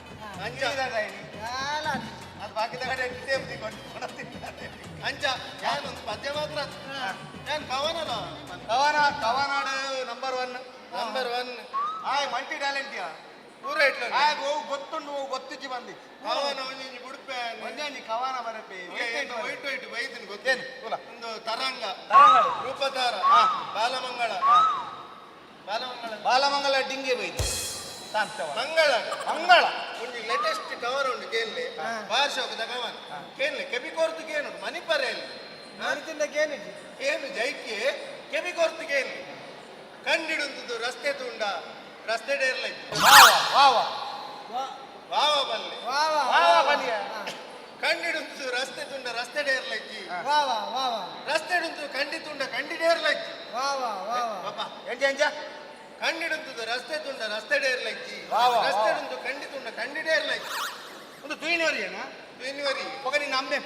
ಅಂಚ ಅದು ಬಾಕಿದ ಕಡೆ ಅಂಚ ಯಾನೊಂದು ಪದ್ಯ ಮಾತ್ರ ಯಾನ್ ಕವನನ ಕವನ ಕವನಾಡು ನಂಬರ್ 1 ನಂಬರ್ 1 ಆಯ್ ಮಲ್ಟಿ ಟ್ಯಾಲೆಂಟ್ ಯಾ ಪೂರ ಇಟ್ಲ ಆಯ್ ಹೋಗು ಗೊತ್ತುಂಡು ಹೋಗು ಗೊತ್ತಿಜ್ಜಿ ಬಂದಿ ಕವನ ಒಂಜಿ ಬುಡ್ಪೆ ಒಂಜಿ ಕವನ ಬರಪೆ ವೈಟ್ ವೈಟ್ ಬೈದಿನ ಗೊತ್ತೇನು ಒಂದು ತರಂಗ ತರಂಗ ರೂಪತಾರ ಬಾಲಮಂಗಳ ಬಾಲಮಂಗಳ ಬಾಲಮಂಗಳ ಡಿಂಗೆ ಬೈದು ಮಂಗಳ ಮಂಗಳ ಒಂಜಿ ಲೇಟೆಸ್ಟ್ ಕವರ್ ಉಂಡು ಕೇನ್ಲೆ ಬಾರ್ಶೋಕದ ಕವನ್ ಕೇನ್ಲೆ ಕೆಬಿ ಕೊರ್ತು ಕೇನು ಮಣಿಪರೆಯಲ್ಲಿ ಮಣಿತಿಂದ ಕೇನು ಕೇನು ಜೈಕೆ ಕೆಬಿ ಕೊರ್ತು ಕೇನು ಕಂಡಿಡುಂತದ್ದು ರಸ್ತೆ ತುಂಡ ರಸ್ತೆ ಡೇರ್ಲ ವಾವ ವಾವ ವಾವ ಬಲ್ಲೆ ವಾವ ವಾವ ಬಲಿಯ ಕಂಡಿಡುಂತು ರಸ್ತೆ ತುಂಡ ರಸ್ತೆ ಡೇರ್ಲಜ್ಜಿ ವಾವ ವಾವ ರಸ್ತೆ ಡುಂತು ಕಂಡಿ ತುಂಡ ಕಂಡಿ ಡೇರ್ಲಜ್ಜಿ ವಾವ ವಾವ ಪಾಪ ಎಂಜ ಎಂಜ ಕಂಡಿಡುಂತದ್ದು ರಸ್ತೆ ತುಂಡ ರಸ್ತೆ ಡೇರ್ಲಜ್ಜಿ ವಾವ ರಸ್ತೆ ಡುಂತು ಕಂಡಿ ತುಂಡ ಕಂಡಿ ಡೇರ್ಲಜ್ಜಿ ಒಂದು ತುಯಿನವರಿಯೇನ ತುಯಿನವರಿ ಒಗ ನೀನು ಅಂಬೆ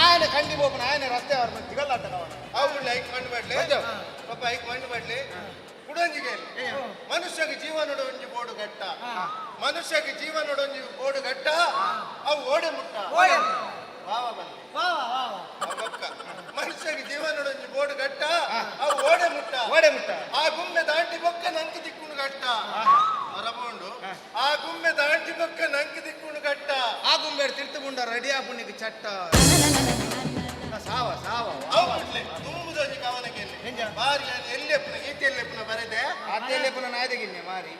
ಆಯನೆ ಕಂಡಿ ಬೋಪನ ಆಯನೆ ರಸ್ತೆ ಅವ್ರ ದಿಗಲ್ಲಾಟ ಕವನ ಅವು ಲೈಕ್ ಮಂಡು ಮಾಡ್ಲೆ ಪಾಪ ಐಕ್ ಮಂಡು ಮಾಡ್ಲೆ ಕುಡಂಜಿಗೆ ಮನುಷ್ಯಗೆ ಜೀವನೊಡೊಂಜಿ ಬೋಡು ಗಟ್ಟ ಮನುಷ್ಯಗೆ ಜೀವನೊಡೊಂಜಿ ಬೋಡು ಗಟ್ಟ ಅವು ಓಡೆ ಮುಟ್ಟ ವಾವ ಬಲ್ಲೆ ವಾವ ವಾವ ಬೊಕ್ಕ ಮನುಷ್ಯಗೆ ಜೀವನೊಡೊಂಜಿ ಬೋಡು ಗಟ್ಟ ಅವು ಓಡೆ ಮುಟ್ಟ ಓಡೆ ಮುಟ್ಟ ಆ ಗುಮ್ಮೆ ದಾಂಟಿ ಬೊಕ್ಕ ನಂಗೆ ದಿಕ್ಕುಂಡು ಗಟ್ಟ ಹೊರಬೋಂಡು ಆ ಗುಮ್ಮೆ ದಾಂಟಿ ಬೊಕ್ಕ ನಂಗೆ ದಿಕ್ಕುಂಡು ಗಟ್ಟ ಆ ಗುಂಬೆ ತಿರ್ತುಗುಂಡ ರೆಡಿ ಆಪುಣಿಗೆ ಚಟ್ಟ ಸಾವ ಸಾವ ಅವು ಬಿಡ್ಲೆ ತುಂಬುದೊಂಜಿ ಕವನಕ್ಕೆ ಬಾರಿ ಎಲ್ಲಿ ಅಪ್ಪನ ಈತಿ ಎಲ್ಲಿ ಅಪ್ಪನ ಬರೆದೆ ಅತ್ತೆಲ್ಲೆಪ್ಪನ ನಾಯ್ದಗಿನ್ನೆ ಮಾರಿ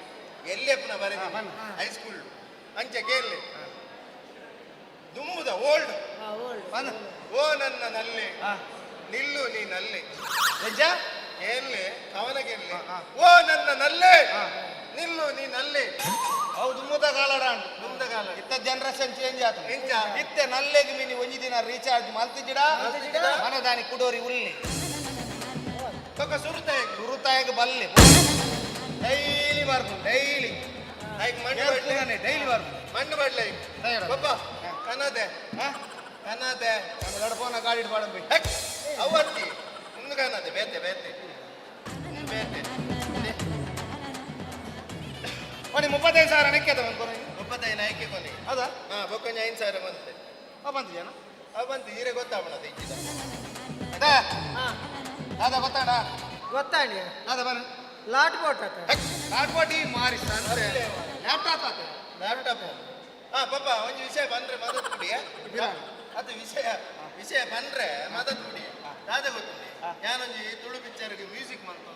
ಎಲ್ಲಿ ಅಪ್ಪನ ಬರೆದೆ ಹೈಸ್ಕೂಲ್ ಅಂಚೆ ಕೇಳಿ ದುಂಬುದ ಓಲ್ಡ್ ಓ ನನ್ನ ನಲ್ಲಿ ನಿಲ್ಲು ನೀನಲ್ಲಿ ನಿಜ ಕೇಳಿ ಕವನ ಕೇಳಿ ಓ ನನ್ನ ನಲ್ಲೆ ನಿಲ್ಲು ನೀನಲ್ಲಿ ಅವು ದುಮ್ಮುದ ಕಾಲಡ ದುಮ್ಮದ ಕಾಲ ಇತ್ತ ಜನರೇಷನ್ ಚೇಂಜ್ ಆತು ಎಂಚ ಇತ್ತೆ ನಲ್ಲೆಗ್ ಮಿನಿ ಒಂಜಿ ದಿನ ರೀಚಾರ್ಜ್ ಮಲ್ತಿಜಿಡ ಮನದಾನಿ ಕುಡೋರಿ ಉಲ್ಲಿ ತೊಕ ಸುರುತಾಯ ಸುರುತಾಯಗ್ ಬಲ್ಲೆ ಡೈಲಿ ಬರ್ಪು ಡೈಲಿ ಐಕ್ ಮಣ್ಣು ಬಡ್ಲೆ ಡೈಲಿ ಬರ್ಪು ಮಣ್ಣು ಬಡ್ಲೆ ಬಪ್ಪ ಕನದೆ ಕನದೆ ದಡಪೋನ ಗಾಡಿ ಬಾಡಂಬಿ ಅವತ್ತಿ ಮುಂದೆ ಕನದೆ ಬೇತೆ ಬೇತೆ ಬೇತೆ ಬನ್ನಿ 35,000 ನೆಕ್ಕೆದ ಬಂದು 35 ಆಯ್ಕೆ ಕೊನೆ ಹೌದಾ? ಹಾ ಬೊಕ್ಕೊಂಜ 5,000 ಬಂತೆ. ಅವ ಬಂತು ಜನ ಅವ ಬಂತು ಹೀರೆ ಗೊತ್ತಾವಣದ ಇಚ್ಚಿದ. ಅದೇ ಅದ ಗೊತ್ತಾಡ ಗೊತ್ತಾಣಿ ಅದ ಬನ್ನಿ ಲಾಟ್ ಬೋಟ್ ಆತ ಲಾಟ್ ಬೋಟ್ ಈ ಮಾರಿ ಲ್ಯಾಪ್ಟಾಪ್ ಆತ. ಲ್ಯಾಪ್ಟಾಪ್. ಹಾ ಪಾಪ ಒಂಜಿ ವಿಷಯ ಬಂದ್ರೆ ಮದತ್ ಕುಡಿ. ಅದು ವಿಷಯ ವಿಷಯ ಬಂದ್ರೆ ಮದತ್ ಕುಡಿ. ದಾದ ಗೊತ್ತುಂಡಿ ಯಾನೊಂಜಿ ತುಳು ಪಿಕ್ಚರ್ಗೆ ಮ್ಯೂಸಿಕ್ ಮಂತು.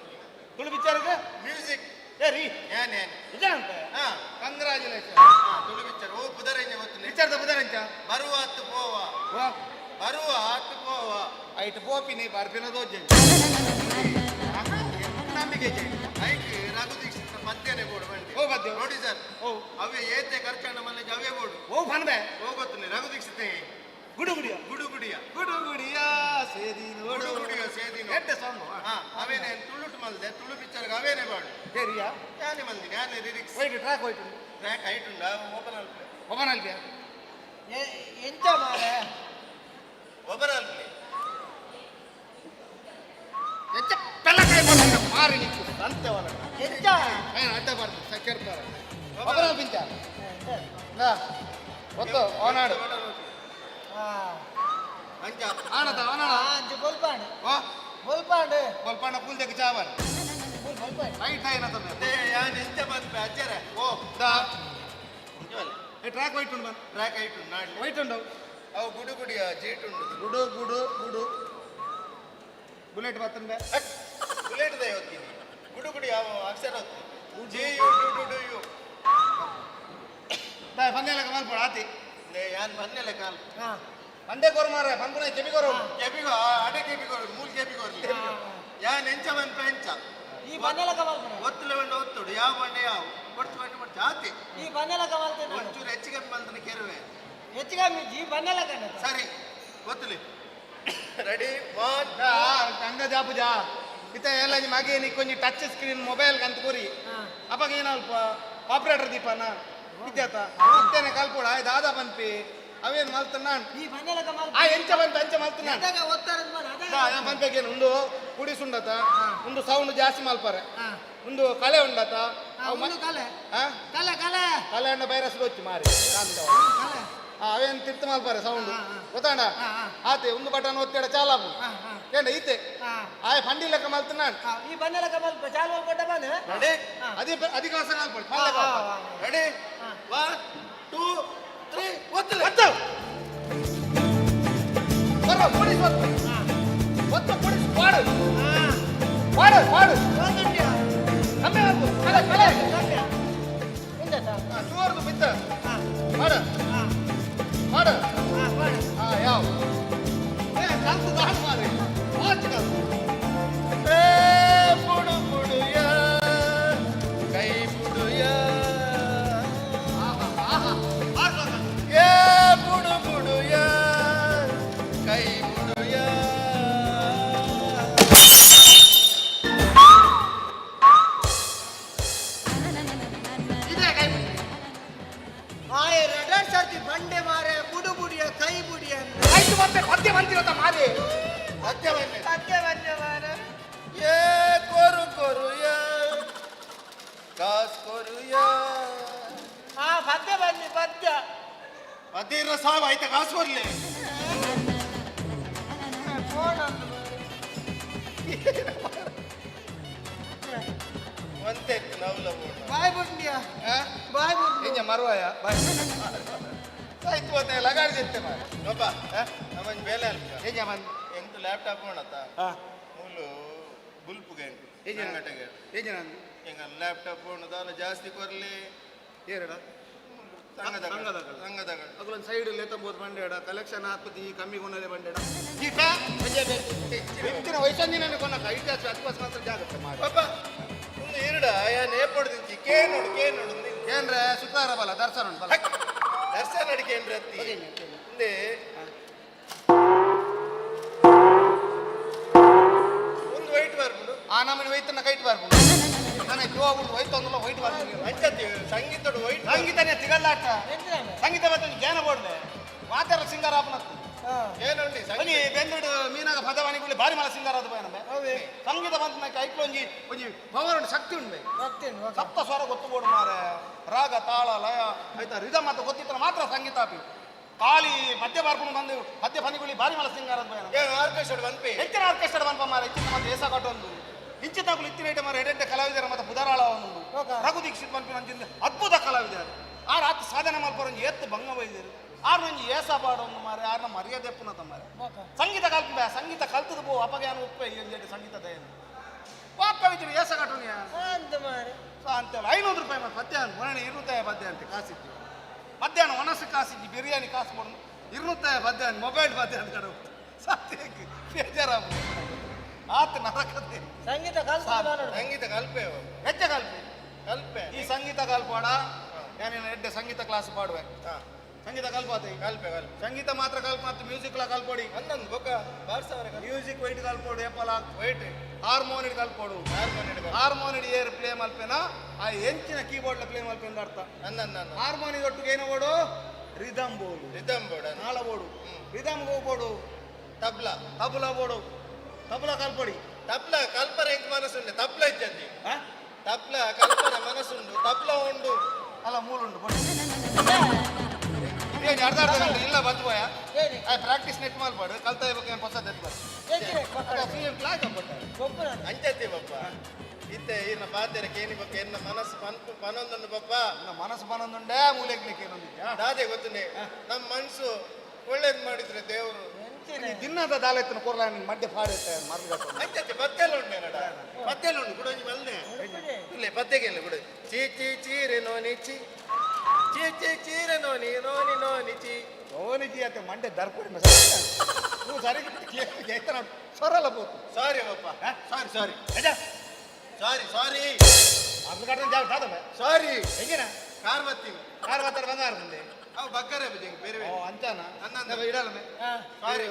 ತುಳು ಪಿಕ್ಚರ್ಗೆ ಮ್ಯೂಸಿಕ್ ಏ ರೀ ಯಾನ್ ಯಾನ್ ನಿಜ ಅಂತ. ಹಾ ಕಂಗ್ರಾಚುಲೇಷನ್. ಹಾ ತುಳು ಪಿಕ್ಚರ್ ಓ ಪುದರಂಜ ಗೊತ್ತುಂಡಿ. ಪಿಕ್ಚರ್ದ ಪುದರಂಜ ಬರುವ ಅತ್ತು ಪೋವ ಬರುವ ಅತ್ತು ಪೋವ ಐಟ್ ಪೋಪಿನಿ ಬರ್ಪಿನ ದೋಜೆ ನಂಬಿಕೆ ಐಕ್ ರಘು ದೀಕ್ಷಿತ್ ಪದ್ಯನೇ ಬೋಡು ಬಂಡಿ. ಓ ಪದ್ಯ ನೋಡಿ ಸರ್. ಓ ಅವೇ ಏತೆ ಖರ್ಚಣ್ಣ ಮನೆ ಅವೇ ಬೋಡು. ಓ ಫನ್ಬೆ ಓ ಗೊತ್ತುಂಡಿ ರಘು ದೀಕ್ಷಿತ್ ಗುಡು ಗುಡಿಯ ಗುಡು ಗುಡಿಯ ಗುಡು ಗುಡಿಯ ಸೇದಿ ಗುಡು ಗುಡಿಯ ಸೇದಿ ಎಡ್ಡೆ ಸಾಂಗ್. ಹಾ ಅವೇನೆ ತುಳುಟು ಮಲ್ದೆ ತುಳು ಪಿಕ್ಚರ್ಗೆ ಅವೇನೆ ಬಾಡು. ದೇರಿಯಾ ಯಾನೆ ಮಲ್ದಿನಿ ಯಾನೆ lyrics white track white track height ಉಂಡ ಓಪನ್ ಅಲ್ಪೆ ಓಪನ್ ಅಲ್ಪೆ ಎಂಚ ಮಾರೆ ಓಪನ್ ಅಲ್ಪೆ ಎಂಚ ಪೆಲ್ಲಕಾಯಿ ಬಂದ ಮಾರಿ ನಿಕ್ಕು ಅಂತವನ ಎಂಚ ಏನು ಅಡ್ಡ ಬಾರ್ದು ಸಕ್ಕೆರ್ತಾರ ಓಪನ್ ಅಲ್ಪಿಂಚ ನಾ ಒತ್ತು ಓನಾಡು ಅಂಚ ಆನದ ಆನಡ ಅಂಚ ಬೊಲ್ಪಾಂಡು ಓ ಬೊಲ್ಪಾಂಡು ಬೊಲ್ಪಾಂಡ ಪೂಲ್ ದೆಕ್ಕ ಚಾವರ್ ರೈಟ್ ಆಯ್ನ ತಮ್ಮ ಯಾನ್ ಎಂಚ ಬಂದ್ಪೆ ಅಜ್ಜರ ಓ ದಾ ಏ ಟ್ರ್ಯಾಕ್ ವೈಟ್ ಉಂಡು ಬನ್ ಟ್ರ್ಯಾಕ್ ಹೈಟ್ ಉಂಡು ನಾಡ್ಲಿ ವೈಟ್ ಉಂಡು ಅವು ಗುಡು ಗುಡಿಯ ಜೀಟ್ ಉಂಡು ಗುಡು ಗುಡು ಗುಡು ಬುಲೆಟ್ ಬತ್ತಂಬೆ ಬುಲೆಟ್ ದಯ ಹೊತ್ತೀನಿ ಗುಡು ಗುಡಿ ಯಾವ ಅಕ್ಷರ ಹೊತ್ತಿ J U do do do U ದಾ ಪಂದ್ಯಲಕ ಮಲ್ಪೋಡು ಆತಿ ಯಾನ್ ಬಂದೆಲ್ಲ ಕಾಲ್ ಪಂಡೆ ಕೋರು ಮಾರ್ರೆ ಪನ್ಪುನ ಕೆಬಿ ಕೋರು ಕೆಬಿಗೋ ಅಡೆ ಕೆಬಿಗೋರು ಮೂಲ್ ಕೆಬಿಗೋರು ಯಾನ್ ಎಂಚ ಬಂದ್ಪೆ ಎಂಚ ಈ ಬನ್ನೆಲಕ ಮಲ್ಪುನ ಒತ್ತುಲೆ ಬಂಡ ಒತ್ತುಡು ಯಾವ ಬಂಡೆ ಯಾವ ಕೊಡ್ತು ಬಂಡೆ ಕೊಡ್ತು ಆತಿ ಈ ಬನ್ನೆಲಕ ಮಲ್ತೇನೆ ಒಂಚೂರು ಹೆಚ್ಚಿಗೆ ಬಂದ್ರೆ ಕೆರುವೆ ಹೆಚ್ಚು ಕಮ್ಮಿ ಈ ಬನ್ನೆಲಕ ಸರಿ ಗೊತ್ತಲಿ ರೆಡಿ ಒನ್ ಅಂಗ ಜಾಪುಜಾ ಇತ್ತ ಎಲ್ಲ ಮಗೆ ಕೊಂಚ ಟಚ್ ಸ್ಕ್ರೀನ್ ಮೊಬೈಲ್ ಕಂತ ಕೊರಿ ಅಪ್ಪಾಗ ಏನಲ್ಪ ಆಪರೇಟರ್ ದೀಪನ ಇದ್ಯಾತ ಇತ್ತೇನೆ ಕಲ್ಪೋಡ ಆಯ್ ದಾದಾ ಪನ್ಪಿ ಅವೇನು ಮಲ್ತನ ಈ ಬನ್ನೆಲಕ ಮಲ್ಪ ಆ ಎಂಚ ಬಂತ ಅಂಚ ಮಲ್ತನ ಅದಾಗ ಒತ್ತಾರದ್ ಮಾಡ ಅದಾಗ ಪನ್ಪೇಕೇನು ಒಂದು ಕುಡಿಸುಂಡತ ಒಂದು ಸೌಂಡ್ ಜಾಸ್ತಿ ಮಲ್ಪಾರೆ ಒಂದು ಕಳೆ ಉಂಡತ ಒಂದು ಕಲೆ ಕಲೆ ಕಲೆ ಕಲೆ ಅಂಡ ವೈರಸ್ ಗೊಚ್ಚು ಮಾರಿ ಅವೇನು ತಿರ್ತು ಮಲ್ಪಾರೆ ಸೌಂಡ್ ಗೊತ್ತಾಂಡ ಆತೆ ಒಂದು ಬಟನ್ ಒತ್ತೇಡ ಚಾಲಾಪು ಏಂಡ ಈತೆ ಆಯ್ ಫಂಡಿ ಲೆಕ್ಕ ಮಲ್ತನ ಈ ಬನ್ನೆಲಕ ಮಲ್ಪ ಚಾಲು ಮಲ್ಪಟ್ಟ ಬನ್ನ ರೆಡಿ ಅದೇ ಅಧಿಕ ವರ್ಷ ಮಲ್ಪಡಿ ರೆಡಿ 1 2 3 ಒತ್ತಲೆ ಒತ್ತು ಬರೋ ಪೊಲೀಸ್ ಒತ್ತು ಒತ್ತು ಪೊಲೀಸ್ ಪಾಡು ಪಾಡು ಪಾಡು ಕಮ್ಮಿ ಆಗ್ಬೋದು ಕಲೆ ಕಲೆ ಜೋರ್ದು ಬಿತ್ತ ಪಾಡು ಪಾಡು ಹಾ ಯಾವ ಏ ಕಲ್ತು ದಾಡು ಮಾರಿ ವಾಚ್ ಕಲ್ತು ಏ ಬುಡು ಬುಡುಯ ಕೈ ಬುಡುಯ ಏ ಬುಡು ಬುಡುಯ ಕೈ ಬುಡುಯ ಇದೇ ಕೈ ಬುಡು. ಆಯ್ ರಡರ್ ಸರ್ತಿ ಬಂಡೆ ಮಾರೆ ಬುಡು ಬುಡಿಯ ಕೈ ಬುಡಿಯ ಆಯ್ತು ಮತ್ತೆ ಪದ್ಯ ಬಂತಿರತ್ತ ಮಾರಿ ಪದ್ಯ ಬಂದೆ ಪದ್ಯ ಬಂದೆ ಮಾರೆ ಏ ಕೊರು ಕೊರುಯ ಕಾಸ್ ಕೊರುಯ ಆ ಪದ್ಯ ಬನ್ನಿ ಪದ್ಯ ಪದ್ಯ ಇರೋ ಸಾವು ಆಯ್ತಾ ಕಾಸು ಕೊರ್ಲಿ ಫೋನ್ ಒಂದು ಒಂತೆ ಇತ್ತು ನವ್ಲ ಬೋಣ ಬಾಯ್ ಬುಂಡಿಯ ಬಾಯ್ ಬುಂಡಿ ಇಂಜ ಮರುವಾಯ ಬಾಯ್ ಆಯ್ತು ಮತ್ತೆ ಲಗಾಡಿ ಜೆತ್ತೆ ಮಾರಿ ಒಬ್ಬ ನಮ್ಮಂಜಿ ಬೇಲೆ ಅಲ್ಪ ಏಜ ಬಂದ್ ಎಂಟು ಲ್ಯಾಪ್ಟಾಪ್ ಹೋಣತ ಮೂಲು ಬುಲ್ಪುಗೆ ಎಂಟು ಏಜ ಗಂಟೆಗೆ ಏಜ ನಂದು ಎಂಗ ಲ್ಯಾಪ್ಟಾಪ್ ಹೋಣದಾಲ ಜಾಸ್ತಿ ಕೊರ್ಲಿ ಏರಡ ಸಂಘದಗಳು ಸಂಘದಗಳು ಅಗಲೊಂದು ಸೈಡ್ ಲೇತಂಬೋದು ಬಂಡೇಡ ಕಲೆಕ್ಷನ್ ಹಾಕುದು ಈ ಕಮ್ಮಿ ಕೊನಲೆ ಬಂಡೇಡ ಈ ಹೆಚ್ಚಿನ ವಯಸ್ಸಂದಿನ ಕೊನಕ ಇತಿಹಾಸ ಅದಕ್ಕೋಸ್ಕರ ಮಾತ್ರ ಜಾಗ್ರತೆ ಮಾಡಿ ಪಾಪ ಒಂದು ಏರಡ ಯಾನ್ ಏಪೊಡ್ದಿಂಚಿ ಕೇ ನೋಡು ಕೇ ನೋಡು ಏನ್ರೆ ಶುಕ್ರವಾರ ಬಲ ದರ್ಶನ ಉಂಟು ಬಲ ದರ್ಶನ ಅಡಿಕೆ ಅತ್ತಿ ಹಿಂದೆ ಒಂದು ವೈಟ್ ಬರ್ಪುಂಡು ಆ ನಮ್ಮನೆ ವೈತನ್ನ ಕೈಟ್ ಬರ್ಪುಂಡು ನಾನು ಜೋಗುಂಡು ವೈಟ್ ಒಂದಲ್ಲ ವೈಟ್ ಬರ್ಪುಂಡು ಅಂಚತಿ ಸಂಗೀತಡು ವೈಟ್ ಸಂಗೀತನೇ ತಿಗಲ್ಲಾಟ ಸಂಗೀತ ಮತ್ತೆ ಜ್ಞಾನ ಬೋಡ್ಲೆ ಮಾತಾಡ ಸಿಂಗಾರ ಆಪನತ್ತು ಏನುಂಡಿ ಒಂಜಿ ಬೆಂದುಡು ಮೀನಾಗ ಪದವಾಣಿ ಗುಳಿ ಬಾರಿ ಮಲ ಸಿಂಗಾರ ಅದು ಬಯನ ಸಂಗೀತ ಬಂತ ನಾಕ ಐಕ್ಲೊಂಜಿ ಒಂಜಿ ಪವರ್ ಉಂಡು ಶಕ್ತಿ ಉಂಡು ಶಕ್ತಿ ಉಂಡು ಸಪ್ತ ಸ್ವರ ಗೊತ್ತು ಬೋಡು ಮಾರೆ ರಾಗ ತಾಳ ಲಯ ಆಯ್ತಾ ರಿದಮ್ ಅಂತ ಗೊತ್ತಿತ್ತ ಮಾತ್ರ ಸಂಗೀತ ಅಪಿ ಖಾಲಿ ಮಧ್ಯ ಬಾರ್ಕೊಂಡು ಬಂದು ಮಧ್ಯ ಪನಿಗುಳಿ ಬಾರಿ ಮಲ ಸಿಂಗಾರ ಆರ್ಕೆಸ್ಟ್ರಾ ಬಂದ್ಪಿ ಹೆಚ್ಚಿನ ಆರ್ಕೆಸ್ಟ್ರಾ ಬಂಪ ಮಾರ ಹೆಚ್ಚಿನ ಮತ್ತೆ ಏಸ ಕಟ್ಟೊಂದು ಇಂಚಿತಾಗುಲು ಇತ್ತಿನ ಐಟಮ್ ಮಾರ ಎಡೆಡ್ಡೆ ಕಲಾವಿದರ ಮತ್ತೆ ಪುದರಾಳ ಒಂದು ರಘು ದೀಕ್ಷಿತ್ ಪನ್ಪಿನ ಅಂಚಿನ ಅದ್ಭುತ ಕಲಾವಿದರು ಆ ರಾತ್ರಿ ಸಾಧನೆ ಮಲ್ಪರ ಒಂಜಿ ಏತ್ತು ಭಂಗ ಬೈದರು ಆರ್ ಒಂಜಿ ಏಸ ಪಾಡೊಂದು ಮಾರೆ ಆರ್ನ ಮರ್ಯಾದೆ ಪುನಃ ತಮ್ಮಾರೆ ಸಂಗೀತ ಕಲ್ಪೆ ಸಂಗೀತ ಕಲ್ತದ ಪೋ ಅಪಗ್ಯಾನ ಉಪ್ಪೆ ಎಂಜೆಡ್ ಸಂಗೀತ ದಯನು ವಾಕವಿದ್ರು ಏಸ ಕಟ್ಟುನಿಯ ಅಂತ ಮಾರೆ ಅಂತ 500 ರೂಪಾಯಿ ಮತ್ತೆ ಮಧ್ಯಾಹ್ನ ಒಣೆ 200 ಪದ್ಯ ಅಂತ ಕಾಸಿದ್ದು ಮಧ್ಯಾಹ್ನ ಒಣಸು ಕಾಸಿದ್ದು ಬಿರಿಯಾನಿ ಕಾಸು ಕೊಡು 200 ಪದ್ಯ ಮೊಬೈಲ್ ಪದ್ಯ ಅಂತ ಕಡೆ ಸತ್ಯಕ್ಕೆ ಬೇಜಾರಾಗ್ಬೋದು ಆತ ನರಕದೆ ಸಂಗೀತ ಕಲ್ಪ ಸಂಗೀತ ಕಲ್ಪೆ ಹೆಚ್ಚ ಕಲ್ಪೆ ಕಲ್ಪೆ ಈ ಸಂಗೀತ ಕಲ್ಪಾಡ ಯಾನೇನು ಎಡ್ಡೆ ಸಂಗೀತ ಕ್ಲಾಸ್ ಪಾಡುವೆ ಸಂಗೀತ ಕಲ್ಪಾತೆ ಕಲ್ಪೆ ಕಲ್ಪೆ ಸಂಗೀತ ಮಾತ್ರ ಕಲ್ಪ ಮತ್ತು ಮ್ಯೂಸಿಕ್ ಲಾ ಕಲ್ಪೊಡಿ ಅಂದೊಂದು ಬೊಕ್ಕ ಬಾರ್ಸವರ ಮ್ಯೂಸಿಕ್ ವೈಟ್ ಕಲ್ಪೊಡು ಏಪಲ ವೈಟ್ ಹಾರ್ಮೋನಿಡ್ ಕಲ್ಪೊಡು ಹಾರ್ಮೋನಿಡ್ ಏರ್ ಪ್ಲೇ ಮಲ್ಪೆನ ಆ ಎಂಚಿನ ಕೀಬೋರ್ಡ್ ಪ್ಲೇ ಮಲ್ಪೆಂದ ಅರ್ಥ ಅಂದನ್ನ ಹಾರ್ಮೋನಿಗೆ ಒಟ್ಟಿಗೆ ಏನು ಬೋಡು ರಿದಮ್ ಬೋಡು ರಿದಮ್ ಬೋಡ ನಾಳ ಬೋಡು ರಿದಮ್ ಬೋಡು ತಬ್ಲಾ ತಬಲಾ ಬೋಡು ತಬಲಾ ಕಲ್ಪೊಡಿ ತಬ್ಲಾ ಕಲ್ಪರ ಎಂಕ್ ಮನಸ್ಸುಂಡೆ ತಬ್ಲಾ ಇಜ್ಜಂದಿ ತಬ್ಲಾ ಕಲ್ಪರ ಮನಸ್ಸುಂಡು ತಬ್ಲಾ ಉಂಡು ಅಲ್ಲ ಮೂಲುಂಡು ಬೊಡು ಏನು ಅರ್ಧ ಅರ್ಧ ಗಂಟೆ ಇಲ್ಲ ಬಂದು ಬೋಯ ಪ್ರಾಕ್ಟೀಸ್ ನೆಟ್ ಮಲ್ಪಾಡು ಕಲ್ತಾ ಇವಾಗ ಏನು ಹೊಸದು ಅಂಚತ್ತಿ ಬಪ್ಪ ಇತ್ತೆ ಇನ್ನ ಪಾತೆರ ಕೇನಿ ಬೊಕ್ಕ ಎನ್ನ ಮನಸ್ಸು ಪನ್ಪು ಪನೊಂದುಂಡು ಬಪ್ಪ ಮನಸ್ಸು ಪನೊಂದುಂಡೆ ಮೂಲೆಗ್ಲಿಕ್ಕೆ ಏನೊಂದಿದ್ಯಾ ದಾದೆ ಗೊತ್ತುಂಡೆ ನಮ್ಮ ಮನಸ್ಸು ಒಳ್ಳೇದು ಮಾಡಿದ್ರೆ ದೇವರು ದಿನದ ದಾಲೆತ್ತನ ಕೊರ್ಲ ನಿನ್ ಮಡ್ಡೆ ಪಾಡುತ್ತೆ ಮರ್ಗ ಅಂಚತ್ತಿ ಪತ್ತೆಲ್ಲ ಉಂಡೆ ನಡ ಪತ್ತೆಲ್ಲ ಉಂಡು ಕುಡೊಂಜಿ ಮಲ್ನೆ ಇಲ್ಲ ಪತ್ತೆಗೆ ಇಲ್ಲ ಕುಡ ಚೀ ಚೀ ಚೀರೆ ನೋನಿ ಚೀ ಚೀ ಚೀ ಚೀರೆ ನೋನಿ ನೋನಿ ನೋನಿ ಚೀ ನೋನಿ ಚೀ ಅತ್ತೆ ಮಂಡೆ ದರ್ಪುಡಿ ನೀವು ಸರಿ ಕೇಳ್ತಾನ ಸೊರಲ್ಲ ಪೋತು ಸಾರಿ ಬಪ್ಪ ಸಾರಿ ಸಾರಿ ಸಾರಿ ಸಾರಿ ಮೊದಲು ಕಟ್ಟನ ಜಾಗ ಸಾದಮ್ಮ ಸಾರಿ ಹೆಂಗೇನ ಕಾರ್ ಬತ್ತೀನಿ ಕಾರ್ ಬತ್ತಾರೆ ಬಂಗಾರ ಮುಂದೆ ಅವು ಬಗ್ಗರೆ ಬಜ್ಜಂಗೆ ಬೇರೆ ಓ ಅಂತಾನ ಅಂದ ಇಡಲ್ಲ ಸಾರಿ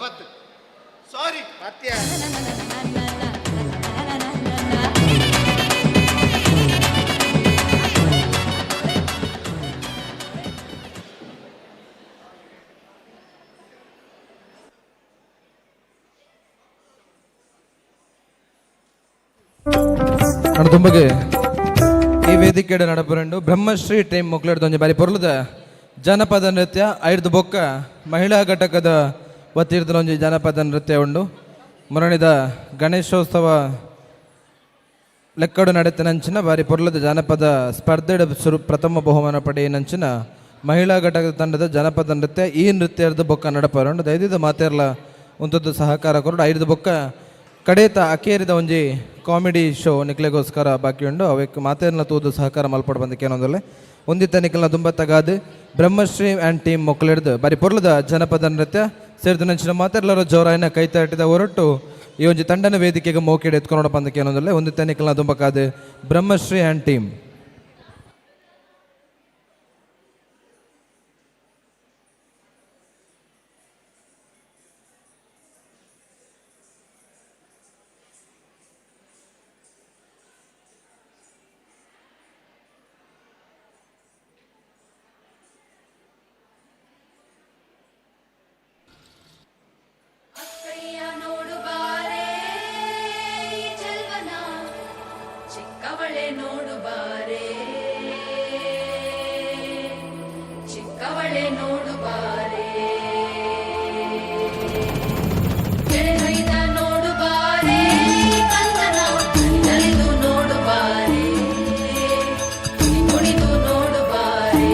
ಬತ್ತು ಸಾರಿ ಪತ್ಯ ನಾನು ತುಂಬಗೆ ಈ ವೇದಿಕೆಡೆ ನಡಪುರಂಡು ಬ್ರಹ್ಮಶ್ರೀ ಟೀಮ್ ಮೊಕ್ಲೆಡ್ದೊಂಜಿ ಬಾರಿ ಪೊರ್ಲುದ ಜನಪದ ನೃತ್ಯ ಐರ್ದು ಬೊಕ್ಕ ಮಹಿಳಾ ಘಟಕದ ವತಿರ್ದೊಂಜಿ ಜನಪದ ನೃತ್ಯ ಉಂಡು. ಮುರಣಿದ ಗಣೇಶೋತ್ಸವ ಲೆಕ್ಕಡು ನಡೆತನಂಚಿನ ಬಾರಿ ಪೊರ್ಲದ ಜಾನಪದ ಸ್ಪರ್ಧೆ ಸುರು ಪ್ರಥಮ ಬಹುಮಾನ ಪಡೆಯಿನಂಚಿನ ಮಹಿಳಾ ಘಟಕದ ತಂಡದ ಜನಪದ ನೃತ್ಯ ಈ ನೃತ್ಯದ ಬೊಕ್ಕ ನಡಪರುಂಡು. ದಯದಿದ ಮಾತೆರ್ಲ ಉಂತದ್ದು ಸಹಕಾರ ಕೊರಡು ಐದು ಬೊಕ್ಕ ಕಡೇತ ಅಕೇರಿದ ಒಂಜಿ ಕಾಮಿಡಿ ಶೋ ನಿಕ್ಲೆಗೋಸ್ಕರ ಬಾಕಿ ಉಂಡು. ಅವೆಕ್ ಮಾತೆರ್ಲ ತೂದು ಸಹಕಾರ ಮಲ್ಪಡ್ ಬಂದಕ್ಕೇನೊಂದಲ್ಲ ಒಂದಿತ್ತ ನಿಕಲ್ನ ದುಂಬತ್ತಗಾದು ಬ್ರಹ್ಮಶ್ರೀ ಆ್ಯಂಡ್ ಟೀಮ್ ಮೊಕ್ಕಲಿಡ್ದು ಬಾರಿ ಪೊರ್ಲದ ಜನಪದ ನೃತ್ಯ ಸೇರಿದ ನಂಚಿನ ಮಾತೆರ್ಲರ ಜೋರಾಯಿನ ಕೈ ತಟ್ಟಿದ ಹೊರಟು ಈ ಒಂಜಿ ತಂಡನ ವೇದಿಕೆಗೆ ಮೋಕಿಡ್ ಎತ್ಕೊಂಡು ಬಂದಕ್ಕೇನೊಂದಲ್ಲ ಒಂದಿತ್ತ ನಿಕಲ್ನ ದುಂಬಕಾದು ಬ್ರಹ್ಮಶ್ರೀ ಆ್ಯಂಡ್ ಟೀಮ್. ಅಕ್ಕಯ್ಯ ನೋಡುಬಾರೆ ಚೆಲ್ವನ, ಚಿಕ್ಕವಳೆ ನೋಡುಬಾರೆ, ಚಿಕ್ಕವಳೆ ನೋಡುಬಾರೆ, ಎಳೆಹೊಯ್ದ ನೋಡುಬಾರೆ ಕಂದನ, ನಲಿದು ನೋಡುಬಾರೆ, ಕುಣಿದು ನೋಡುಬಾರೆ.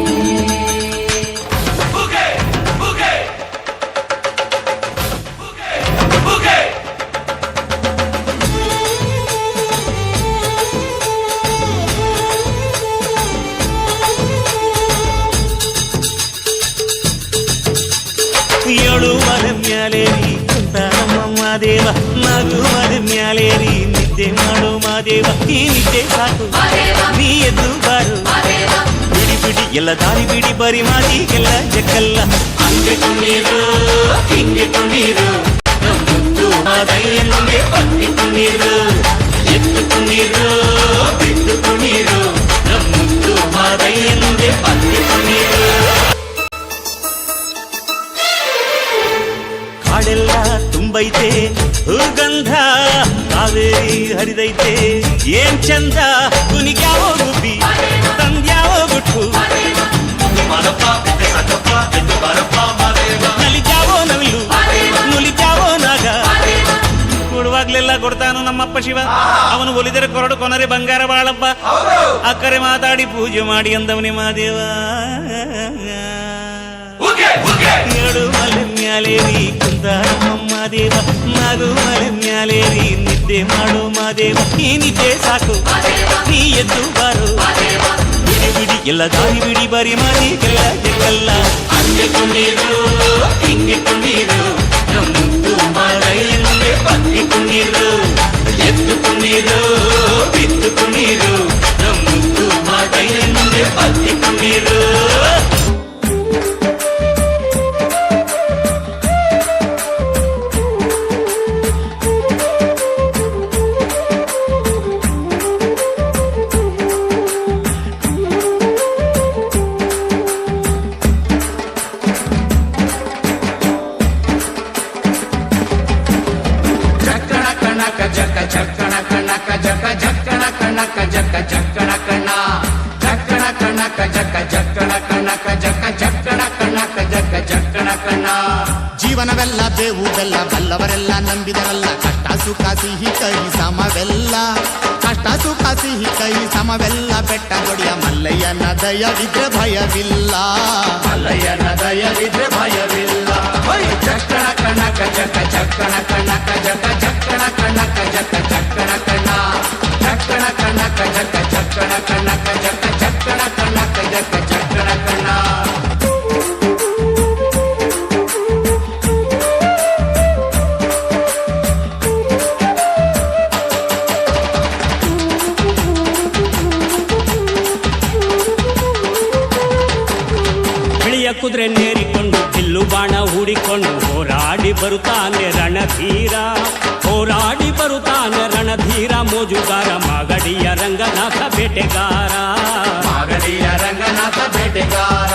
ಏಳು ಮಲೆ ಮ್ಯಾಲೇರಿ ಕುಂತ ನಮ್ಮ ಮಾದೇವ, ನಾಲ್ಕು ಮಲೆ ಮ್ಯಾಲೇರಿ ನಿದ್ದೆ ಮಾಡು ಮಾದೇವ, ಈ ನಿದ್ದೆ ಸಾಕು ನೀ ಎದ್ದು ಬಾರು, ಬಿಡಿ ಬಿಡಿ ಎಲ್ಲ ದಾರಿ ಬಿಡಿ ಬರಿ ಮಾದಿಗೆಲ್ಲ ಜಕ್ಕಲ್ಲ. ಹಂಗೆ ಕುಣೀರು ಹಿಂಗೆ ಕುಣೀರು ಮುದ್ದು ಮಾದಯ್ಯನಿಗೆ ಪತ್ತಿ ಕುಣೀರು, ಎತ್ತು ಕುಣೀರು ಬಿದ್ದು ಕುಣೀರು ಮುದ್ದು ಮಾದಯ್ಯನಿಗೆ ಪತ್ತಿ ಕುಣೀರು. ಕಾಡೆಲ್ಲ ತುಂಬೈತೆ ಹೂಗಂಧ, ಕಾವೇರಿ ಹರಿದೈತೆ ಏನ್ ಚಂದ, ಕುನಿಗ್ಯಾವೋ ಗುಬ್ಬಿ ತಂದ್ಯಾವೋ ಕೊಡಿದರೆ ಕೊರಡು ಕೊನರಿ ಬಂಗಾರ ಬಾಳಪ್ಪ ಅಕ್ಕರೆ ಮಾತಾಡಿ ಪೂಜೆ ಮಾಡಿ ಅಂದವನೇ ಮಾದೇವ. ಏಳು ಮಲೆ ಮ್ಯಾಲೇರಿ ಕುಂದಾರಮ್ಮ ದೇವ, ನಾಗು ಮಲೆ ಮ್ಯಾಲೇರಿ ನಿದ್ದೆ ಮಾಡು ಮಾದೇವ. ಈ ನಿದ್ದೆ ಸಾಕು ನೀ ಎದ್ದು ಬಾರು, ಬಿಡಿ ಬಿಡಿ ಎಲ್ಲ ದಾರಿ ಬಿಡಿ ಬರಿ ಮಾದಿಗೆಲ್ಲ ಜಗಲ್ಲ. ಅಂದಿಕೊಂಡಿರು ಹಿಂಗಿಕೊಂಡಿರು ನಮ್ಮುದ್ದು ಮಾರೈಯನ್ನೇ ಪತ್ತಿಕೊಂಡಿರು, ಎತ್ತುಕೊಂಡಿರು ಬಿತ್ತುಕೊಂಡಿರು ನಮ್ಮುದ್ದು ಮಾರೈಯನ್ನೇ ಪತ್ತಿಕೊಂಡಿರು. ಜಕ್ಕಣ ಕಣಕ ಜಕ ಜಕ್ಕಣ ಕಣಕ ಜಕ ಜಕ್ಕಣ ಕಣಕ ಜಕ ಜಕ್ಕಣ ಕಣ ಜಕ್ಕಣ ಕಣಕ ಜಕ ಜಕ್ಕಣ ಕಣಕ ಜಕ ಜಕ್ಕಣ ಕಣಕ ಜಕ ಜಕ್ಕಣ ಕಣ. ಜೀವನವೆಲ್ಲ ಬೇವು ಬೆಲ್ಲ ಬಲ್ಲವರೆಲ್ಲ ನಂಬಿದರಲ್ಲ, ಕಷ್ಟ ಸುಖ ಸಿಹಿ ಕಹಿ ಸಮವೆಲ್ಲ, ಕಷ್ಟ ಸುಖ ಸಿಹಿ ಕಹಿ ಸಮವೆಲ್ಲ. ಬೆಟ್ಟ ದೊಡೆಯ ಮಲ್ಲಯ್ಯನ ದಯವಿದ್ರೆ ಭಯವಿಲ್ಲ, ಮಲ್ಲಯ್ಯನ ದಯವಿದ್ರೆ ಭಯವಿಲ್ಲ. ಜಕ್ಕಣ ಕಣಕ ಜಕ ಜಕ್ಕಣ ಕಣಕ ಜಕ ಜಕ್ಕಣ ಕಣಕ ಜಕ ಜಕ್ಕಣ ಕಣ ಜಕ್ಕಣ ಕಣಕ ಜಕ ಜಕ್ಕಣ ಕಣಕ ಜಕ ಜಕ್ಕಣ ಕಣಕ ಜಕ ಜಕ್ಕಣ ಕಣ. ಬಿಳಿಯ ಕುದುರೆ ನೇರಿಕೊಂಡು ಬಿಲ್ಲು ಬಾಣ ಹೂಡಿಕೊಂಡು ಹೋರಾಡಿ ಬರುತ್ತಾನೆ ರಣಧೀರ, ಹೋರಾಡಿ ಬರುತ್ತಾನೆ ರಣಧೀರ. ಮೋಜುಗಾರ ಮಾಗಡಿಯ ರಂಗನಾಥ ಬೇಟೆಗಾರ, ಮಾಗಡಿಯ ರಂಗನಾಥ ಬೇಟೆಗಾರ.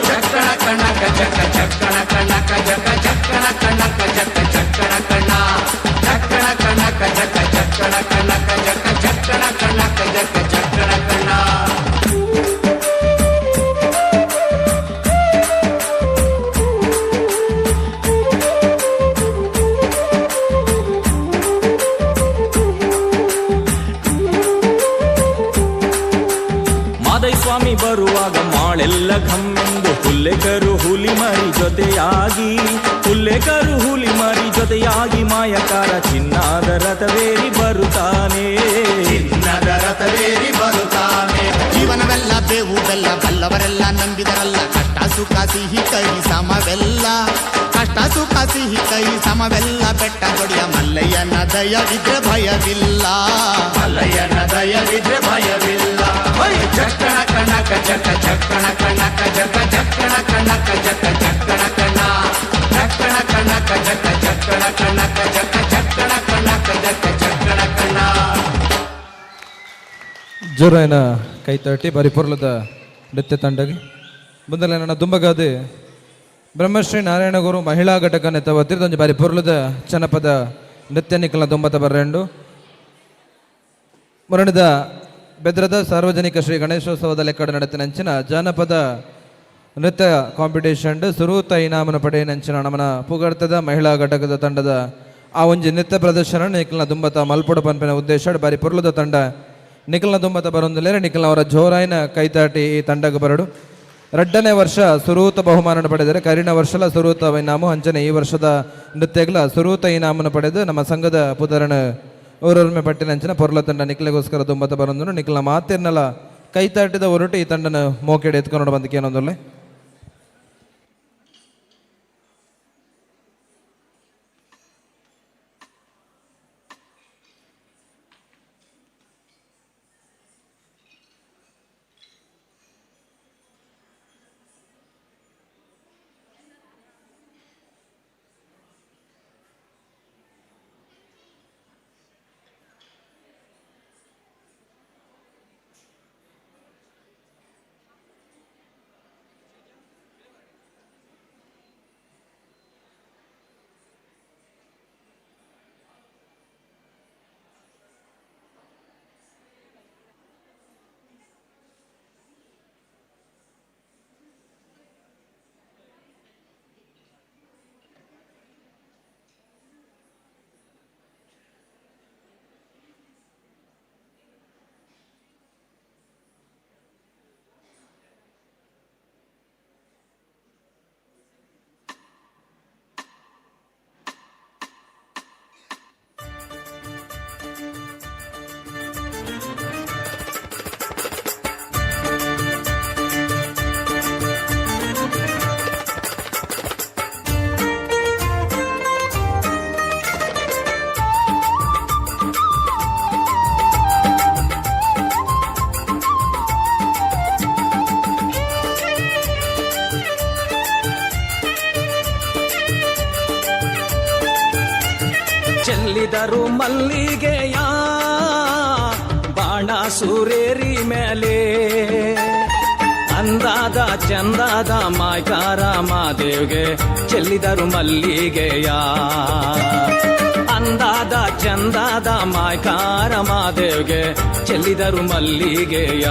ಜಕ್ಕಣ ಕಣಕ ಜಕ ಜಕ್ಕಣ ಕಣಕ ಜಕ ಜಕ್ಕಣ ಕಣಕ ಜಕ ಜಕ್ಕಣ ಕಣ ಜಕ್ಕಣ ಕಣಕ ಜಕ ಜಕ್ಕಣ ಕಣಕ ಜಕ ಜಕ್ಕಣ ಕಣಕ ಜಕ ಜಕ್ಕಣ ಕಣ. ಮಾದೈಸ್ವಾಮಿ ಬರುವಾಗ ಮಾಳೆಲ್ಲ ಘಮ್ಮೆಂದು ಹುಲ್ಲೆಕರು ಹುಲಿ ಮರಿ ಜೊತೆಯಾಗಿ, ಹುಲ್ಲೆಕರು ಹುಲಿ ಮರಿ ಜೊತೆಯಾಗಿ ಮಾಯಕಾರ ಚಿನ್ನದ ರಥವೇರಿ ಬರುತ್ತಾನೆ, ಚಿನ್ನದ ರಥವೇರಿ ಬರುತ್ತಾನೆ. ಜೀವನವೆಲ್ಲ ಬೇವು ಬೆಲ್ಲ ಬಲ್ಲವರೆಲ್ಲ ನಂಬಿದರಲ್ಲ, ಕಷ್ಟ ಸುಖ ಸಿಹಿ ಕಹಿ ಸಮವೆಲ್ಲ, ಕಷ್ಟ ಸುಖ ಸಿಹಿ ಕಹಿ ಸಮವೆಲ್ಲ. ಬೆಟ್ಟ ದೊಡೆಯ ಮಲ್ಲಯ್ಯನ ದಯವಿದ್ರೆ ಭಯವಿಲ್ಲ, ಮಲ್ಲಯ್ಯನ ದಯವಿದ್ರೆ ಭಯವಿಲ್ಲ. ಜಕ್ಕಣ ಕಣಕ ಜಕ ಜಕ್ಕಣ ಕಣಕ ಜಕ ಜಕ್ಕಣ ಕಣಕ ಜಕ ಜಕ್ಕಣ ಕಣ ಜಕ್ಕಣ ಕಣಕ ಜಕ ಜಕ್ಕಣ ಕಣಕ ಜಕ ಜಕ್ಕಣ ಕಣಕ ಜಕ ಜಕ್ಕಣ ಕಣ. ಜೋರಾಯನ ಕೈ ತಟ್ಟಿ ಬರಿ ಪೊರ್ಲದ ನೃತ್ಯ ತಂಡಗೆ. ಮುಂದಲೆ ನನ್ನ ದುಂಬಗಾದೆ ಬ್ರಹ್ಮಶ್ರೀ ನಾರಾಯಣಗುರು ಮಹಿಳಾ ಘಟಕ ನೆತ್ತವತ್ತಿರದೊಂಜಿ ಬಾರಿ ಪೊರ್ಲದ ಜನಪದ ನೃತ್ಯ ನಿಖಲ ದುಂಬತ ಬರ್ರೆಂಡು. ಮುರಣಿದ ಬೆದ್ರದ ಸಾರ್ವಜನಿಕ ಶ್ರೀ ಗಣೇಶೋತ್ಸವದ ಲೆಕ್ಕಡ ನಡೆತಿನಂಚಿನ ಜಾನಪದ ನೃತ್ಯ ಕಾಂಪಿಟೇಷನ್ ಸುರೂತ ಇನಾಮನ ಪಡೆಯನಂಚಿನ ನಮನ ಪುಗರ್ತದ ಮಹಿಳಾ ಘಟಕದ ತಂಡದ ಆ ಒಂಜಿ ನೃತ್ಯ ಪ್ರದರ್ಶನ ನಿಖಲ್ನ ದುಂಬತ ಮಲ್ಪೊಡು ಪನ್ಪಿನ ಉದ್ದೇಶ ಬಾರಿ ಪೊರ್ಲದ ತಂಡ ನಿಖಲ್ನ ದುಂಬತ ಬರೊಂದುಲೇರೆ ನಿಖಲ್ನ ಅವರ ಜೋರಾಯಿನ ಕೈತಾಟಿ ಈ ತಂಡಕ್ಕೆ ಬರಡು. ರಡ್ಡನೇ ವರ್ಷ ಸುರೂತ ಬಹುಮಾನ ಪಡೆದರೆ ಕರಿನ ವರ್ಷಲ ಸುರೂತ ಇನಾಮು ಅಂಚನೆ ಈ ವರ್ಷದ ನೃತ್ಯಗಳ ಸುರೂತ ಇನಾಮನ್ನು ಪಡೆದು ನಮ್ಮ ಸಂಘದ ಪುದರಣ ಊರೊರ್ಮೆ ಪಟ್ಟಿನಂಚಿನ ಪೊರ್ಲ ತಂಡ ನಿಖಲಿಗೋಸ್ಕರ ದುಂಬತ ಬರೊಂದನು. ನಿಖಲ್ನ ಮಾತಿರ್ನಲ ಕೈತಾಟಿದ ಹೊರಟು ಈ ತಂಡನ ಮೋಕೆಡೆ ಎತ್ಕೊಂಡು ಬಂದಕ್ಕೆ ಏನೊಂದಲ್ಲೇ. ಚೆಲ್ಲಿದರು ಮಲ್ಲಿಗೆಯ ಬಾಣಾಸುರೇರಿ ಮೇಲೆ. ಅಂದಾದ ಚಂದಾದ ಮಾಯ್ಕಾರ ಮಾದೇವ್ಗೆ ಚೆಲ್ಲಿದರು ಮಲ್ಲಿಗೆಯ. ಅಂದಾದ ಚಂದಾದ ಮಾಯ್ಕಾರ ಮಾದೇವ್ಗೆ ಚೆಲ್ಲಿದರು ಮಲ್ಲಿಗೆಯ.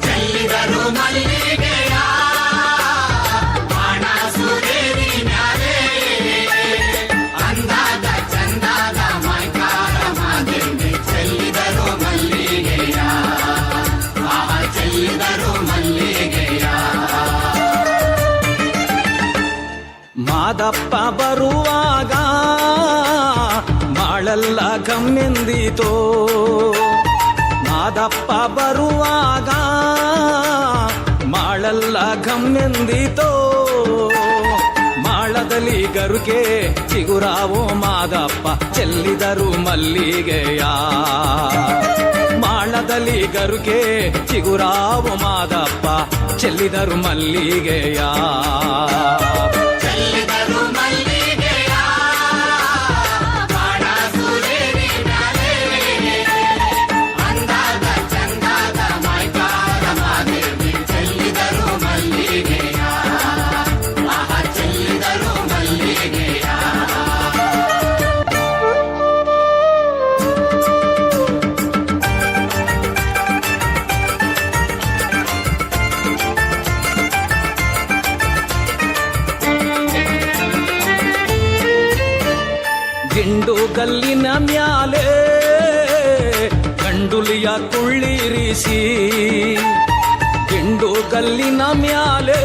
ಚೆಲ್ಲಿದರು ಮಲ್ಲಿಗೆಯ ಬಾಣಾಸುರೇರಿ ಮ್ಯಾಲೆ. ಅಂದಾದ ಚಂದಾದ ಮೈಕಾರ ಮಾದೇವಿ ಚೆಲ್ಲಿದರು ಮಲ್ಲಿಗೆಯ. ಆಹ ಚೆಲ್ಲಿದರು ಮಲ್ಲಿಗೆಯ. ಮಾದಪ್ಪ ಬರುವಾಗ ಮಾಳೆಲ್ಲ ಗಮ್ಮೆಂದಿತೋ. ಮಾದಪ್ಪ ಬರುವಾಗ ಮಾಳೆಲ್ಲ ಗಮ್ಮೆಂದಿತೋ. ಮಾಳದಲ್ಲಿ ಗರುಕೆ ಚಿಗುರಾವೋ ಮಾದಪ್ಪ ಚೆಲ್ಲಿದರು ಮಲ್ಲಿಗೆಯ. ಮಾಳದಲ್ಲಿ ಗರುಕೆ ಚಿಗುರಾವೋ ಮಾದಪ್ಪ ಚೆಲ್ಲಿದರು ಮಲ್ಲಿಗೆಯ. ಚೆಲ್ಲಿದರು ಮಲ್ಲಿಗೆಯ ಬಾಣಾಸುರೇರಿ ಮ್ಯಾಲೆ. ಅಂದಾದ ಚಂದಾದ ಮೈಕಾರ ಮಾದೇವಿ ಚೆಲ್ಲಿದರು ಮಲ್ಲಿಗೆಯ. ಆಹ ಚೆಲ್ಲಿದರು ಮಲ್ಲಿಗೆಯ. ದಿಂಡು ಗಲ್ಲಿನ ಮ್ಯಾಲೆ ಗಂಡುಲಿಯ ಕುಳ್ಳಿರಿಸಿ. ದಿಂಡು ಗಲ್ಲಿನ ಮ್ಯಾಲೆ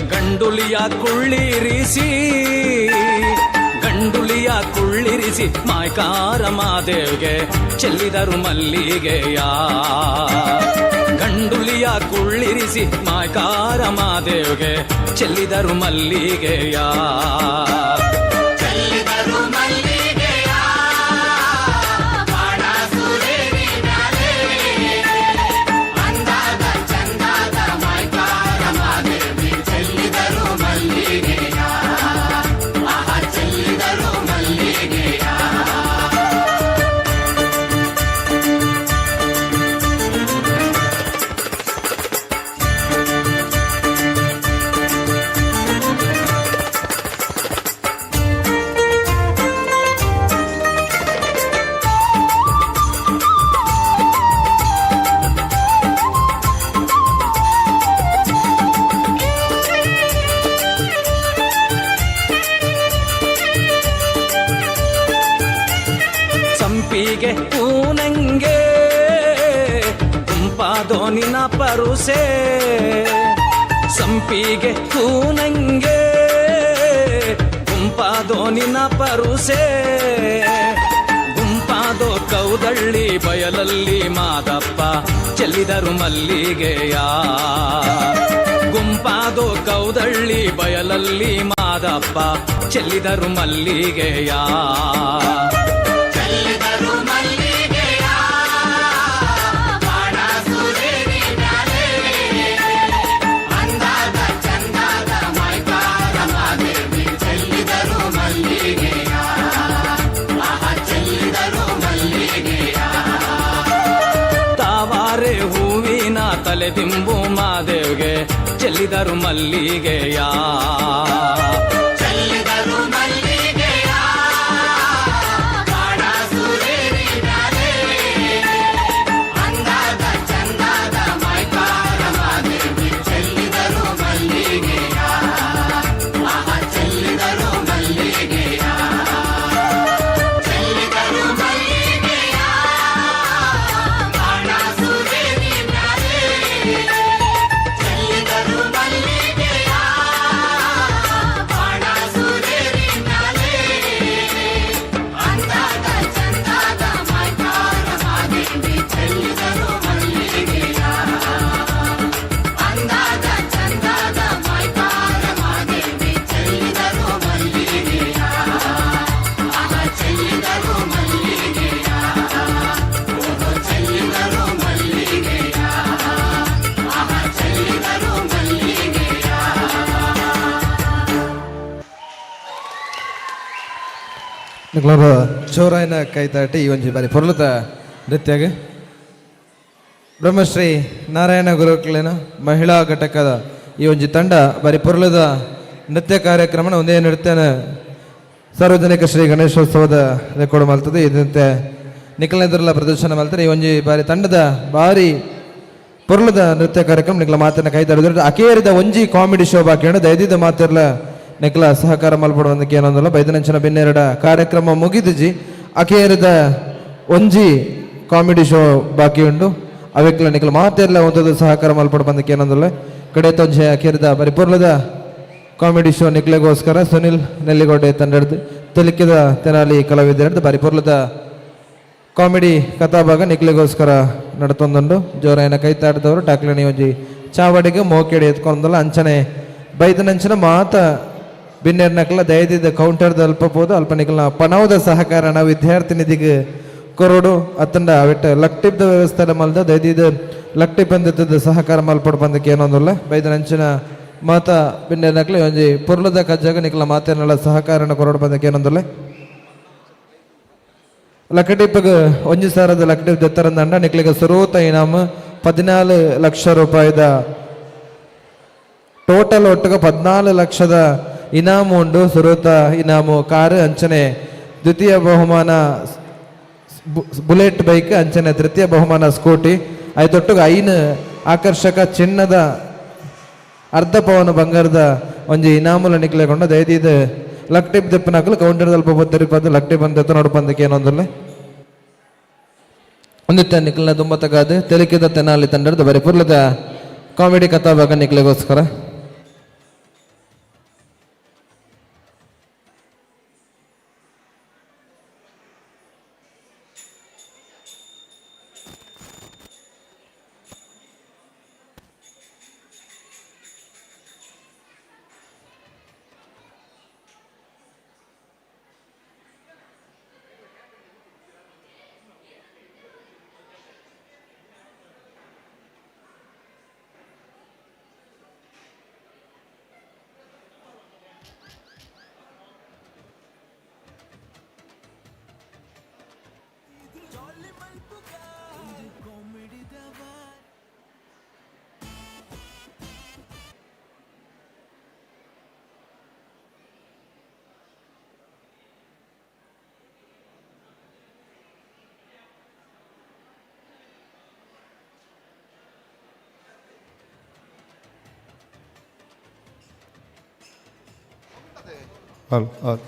ಗಂಡುಲಿಯ ಕುಳ್ಳಿರಿಸಿ. ಗಂಡುಲಿಯ ಕುಳ್ಳಿರಿಸಿ ಮಾಯ್ಕಾರ ಮಾದೇವ್ಗೆ ಚೆಲ್ಲಿದರು ಮಲ್ಲಿಗೆಯ. ಗಂಡುಲಿಯ ಕುಳ್ಳಿರಿಸಿ ಮಾಯ್ಕಾರ ಮಾದೇವ್ಗೆ ಚೆಲ್ಲಿದರು ಮಲ್ಲಿಗೆಯ. ಚೆಲ್ಲಿದರು ಮಲ್ಲಿಗೆಯ ಬಾಣಾಸುರೇರಿ ಮ್ಯಾಲೆ. ಅಂದಾದ ಚಂದಾದ ಮೈಕಾರ ಮಾದೇವಿ ಚೆಲ್ಲಿದರು ಮಲ್ಲಿಗೆಯ. ಆಹ ಚೆಲ್ಲಿದರು ಮಲ್ಲಿಗೆಯ. ಸಂಪಿಗೆ ಪೂನಂಗೆ ಗುಂಪಾದೋ ನಿನ್ನ ಪರುಸೆ. ಸಂಪಿಗೆ ಪೂನಂಗೆ ಗುಂಪಾದೋ ನಿನ್ನ ಪರುಸೆ. ಗುಂಪಾದೋ ಕೌದಳ್ಳಿ ಬಯಲಲ್ಲಿ ಮಾದಪ್ಪ ಚೆಲ್ಲಿದರು ಮಲ್ಲಿಗೆಯ. ಗುಂಪಾದೋ ಕೌದಳ್ಳಿ ಬಯಲಲ್ಲಿ ಮಾದಪ್ಪ ಚೆಲ್ಲಿದರು ಮಲ್ಲಿಗೆಯ. ಚೆಲ್ಲಿದರು ಮಲ್ಲಿಗೆಯ ಬಾಣಾಸುರೇರಿ ಮ್ಯಾಲೆ. ಅಂದಾದ ಚಂದಾದ ಮೈಕಾರ ಮಾದೇವಿ ಚೆಲ್ಲಿದರು ಮಲ್ಲಿಗೆಯ. ಆಹ ಚೆಲ್ಲಿದರು ಮಲ್ಲಿಗೆಯ. ತಾವಾರೆ ಹೂವಿನ ತಲೆದಿಂಬು ಮಾದೇವ್ಗೆ ಚೆಲ್ಲಿದರು ಮಲ್ಲಿಗೆಯ. ಚೆಲ್ಲಿದರು ಮಲ್ಲಿಗೆಯ ಬಾಣಾಸುರೇರಿ ಮ್ಯಾಲೆ. ಅಂದಾದ ಚಂದಾದ ಮೈಕಾರ ಮಾದೇವಿ ಚೆಲ್ಲಿದರು ಮಲ್ಲಿಗೆಯ. ಆಹ ಚೆಲ್ಲಿದರು ಮಲ್ಲಿಗೆಯ. ಚೆಲ್ಲಿದರು ಮಲ್ಲಿಗೆಯ ಬಾಣಾಸುರೇರಿ ಮ್ಯಾಲೆ. ಚೆಲ್ಲಿದರು ಮಲ್ಲಿಗೆಯ. ನಿಕ್ಲೊಂದು ಚೋರಾಯಿನ ಕೈತಾಟಿ ಈ ಒಂಜಿ ಬಾರಿ ಪೊರ್ಲುತ ನೃತ್ಯಗ್ ಬ್ರಹ್ಮಶ್ರೀ ನಾರಾಯಣ ಗುರುಕ್ಲೆನ ಮಹಿಳಾ ಘಟಕದ ಈ ಒಂಜಿ ತಂಡ ಬಾರಿ ಪೊರ್ಲುದ ನೃತ್ಯ ಕಾರ್ಯಕ್ರಮನ ಒಂದೇ ನೃತ್ಯನ ಸಾರ್ವಜನಿಕ ಶ್ರೀ ಗಣೇಶೋತ್ಸವದ ರೆಕಾರ್ಡ್ ಮಲ್ತದೆ. ಇದಂತೆ ನಿಖಲನೆದುರ್ಲ ಪ್ರದರ್ಶನ ಮಲ್ತಾರೆ. ಈ ಒಂಜಿ ಬಾರಿ ತಂಡದ ಬಾರಿ ಪೊರ್ಲುದ ನೃತ್ಯ ಕಾರ್ಯಕ್ರಮ ನಿಕ್ಲ ಮಾತನ್ನ ಕೈ ತಡೆದ್ರೆ ಅಕೇರಿದ ಒಂಜಿ ಕಾಮಿಡಿ ಶೋ ಬಾಕಿ ದಯದಿದ ಮಾತಿರ್ಲ ನಿಕ್ಲ ಸಹಕಾರ ಮಲ್ಪಡುವಂದಕ್ಕೆ ಏನೊಂದಲ್ಲ ಬೈದನಂಚಿನ ಬಿನ್ನೆರಡ ಕಾರ್ಯಕ್ರಮ ಮುಗಿದಿಜಿ. ಅಕೇರಿದ ಒಂಜಿ ಕಾಮಿಡಿ ಶೋ ಬಾಕಿ ಉಂಡು. ಅವೆಕ್ಲ ನಿಕ್ಲ ಮಾತೆರ್ಲ ಒಂದು ಸಹಕಾರ ಮಲ್ಪಡು ಬಂದಕ್ಕೆ ಏನೊಂದಲ್ಲ ಕಡೆ ತೊಂಜೆ ಅಕೇರಿದ ಬರಿ ಪೊರ್ಲದ ಕಾಮಿಡಿ ಶೋ ನಿಕ್ಲೆಗೋಸ್ಕರ ಸುನಿಲ್ ನೆಲ್ಲಿಗೋಡೆ ತಂಡಡ್ದು ತೆಲಿಕಿದ ತೆನಾಲಿ ಕಲಾವಿದರದ್ದು ಬಾರಿ ಪೊರ್ಲದ ಕಾಮಿಡಿ ಕಥಾಭಾಗ ನಿಕ್ಲೆಗೋಸ್ಕರ ನಡತೊಂದುಂಡು. ಜೋರಾಯನ ಕೈತಾಡಿದವರು ಟಾಕ್ಲಿನಿ ಒಂಜಿ ಚಾವಡಿಗೆ ಮೋಕೆಡಿ ಎತ್ಕೊಂದಲ್ಲ ಅಂಚನೆ ಬೈದನಂಚನ ಮಾತ ಬಿನ್ನೆರ್ನಕ್ಲ ದಯದಿದ್ದ ಕೌಂಟರ್ದ ಅಲ್ಪ ಪೋದು ಅಲ್ಪ ನಿಕಲ್ನ ಪಣವದ ಸಹಕಾರನ ವಿದ್ಯಾರ್ಥಿ ನಿಧಿಗೆ ಕೊರಡು ಅತ್ತಂಡ ಅವೆಟ್ಟ ಲಕ್ಟಿಪ್ದ ವ್ಯವಸ್ಥೆ ಮಲ್ದ ದಯದಿದ್ದ ಲಕ್ಟಿಪ್ ಅಂದಿದ್ದದ ಸಹಕಾರ ಮಲ್ಪಡು ಬಂದಕ್ಕೆ ಏನೊಂದುಲ್ಲ ಬೈದನಂಚಿನ ಮಾತ ಬಿನ್ನೆರ್ನಕ್ಲೆ ಒಂಜಿ ಪೊರ್ಲದ ಕಜ್ಜಾಗ ನಿಕಲ ಮಾತೇನೆಲ್ಲ ಸಹಕಾರನ ಕೊರಡು ಬಂದಕ್ಕೆ ಏನೊಂದುಲ್ಲ. ಲಕ್ಕಟಿಪ್ಪಗ್ ಒಂಜಿ ಸಾವಿರದ ಲಕ್ಕಟಿಪ್ ದೆತ್ತರಂದಂಡ ನಿಕ್ಲಿಗೆ ಸುರೂತ ಇನಾಮ್ 14 ಲಕ್ಷ ರೂಪಾಯಿದ ಟೋಟಲ್ ಒಟ್ಟುಗ 14 ಲಕ್ಷದ ಇನಾಮು ಉಂಡು. ಸುರೂತ ಇನಾಮು ಕಾರು ಅಂಚನೆ ದ್ವಿತೀಯ ಬಹುಮಾನ ಬುಲೆಟ್ ಬೈಕ್ ಅಂಚನೆ ತೃತೀಯ ಬಹುಮಾನ ಸ್ಕೂಟಿ ಐತೊಟ್ಟುಗ 5 ಆಕರ್ಷಕ ಚಿನ್ನದ ಅರ್ಧ ಪವನ ಬಂಗಾರದ ಒಂಜಿ ಇನಾಮುಲ ನಿಕ್ಲೆಗೊಂಡ ದಯದೀದ ಲಕ್ಟಿಪ್ ದೆಪ್ಪನಕಲು ಕೌಂಟರ್ ದಲ್ಪ ಬತ್ತರಿಪದ್ದು ಲಕ್ಟಿಪ್ ಅಂತ ನೋಡ್ಪಂದಕ್ಕೆ ಏನೊಂದುಲ್ಲ ಒಂದಿತ್ತ ನಿಕ್ಲನ ತುಂಬ ತಗಾದು ತೆಲಿಕಿದ ತೆನಾಲಿ ತಂಡದ ಬರೀ ಪುರ್ಲದ comedy ಕಥಾಭಾಗ ನಿಕ್ಲೆಗೋಸ್ಕರ. Al al.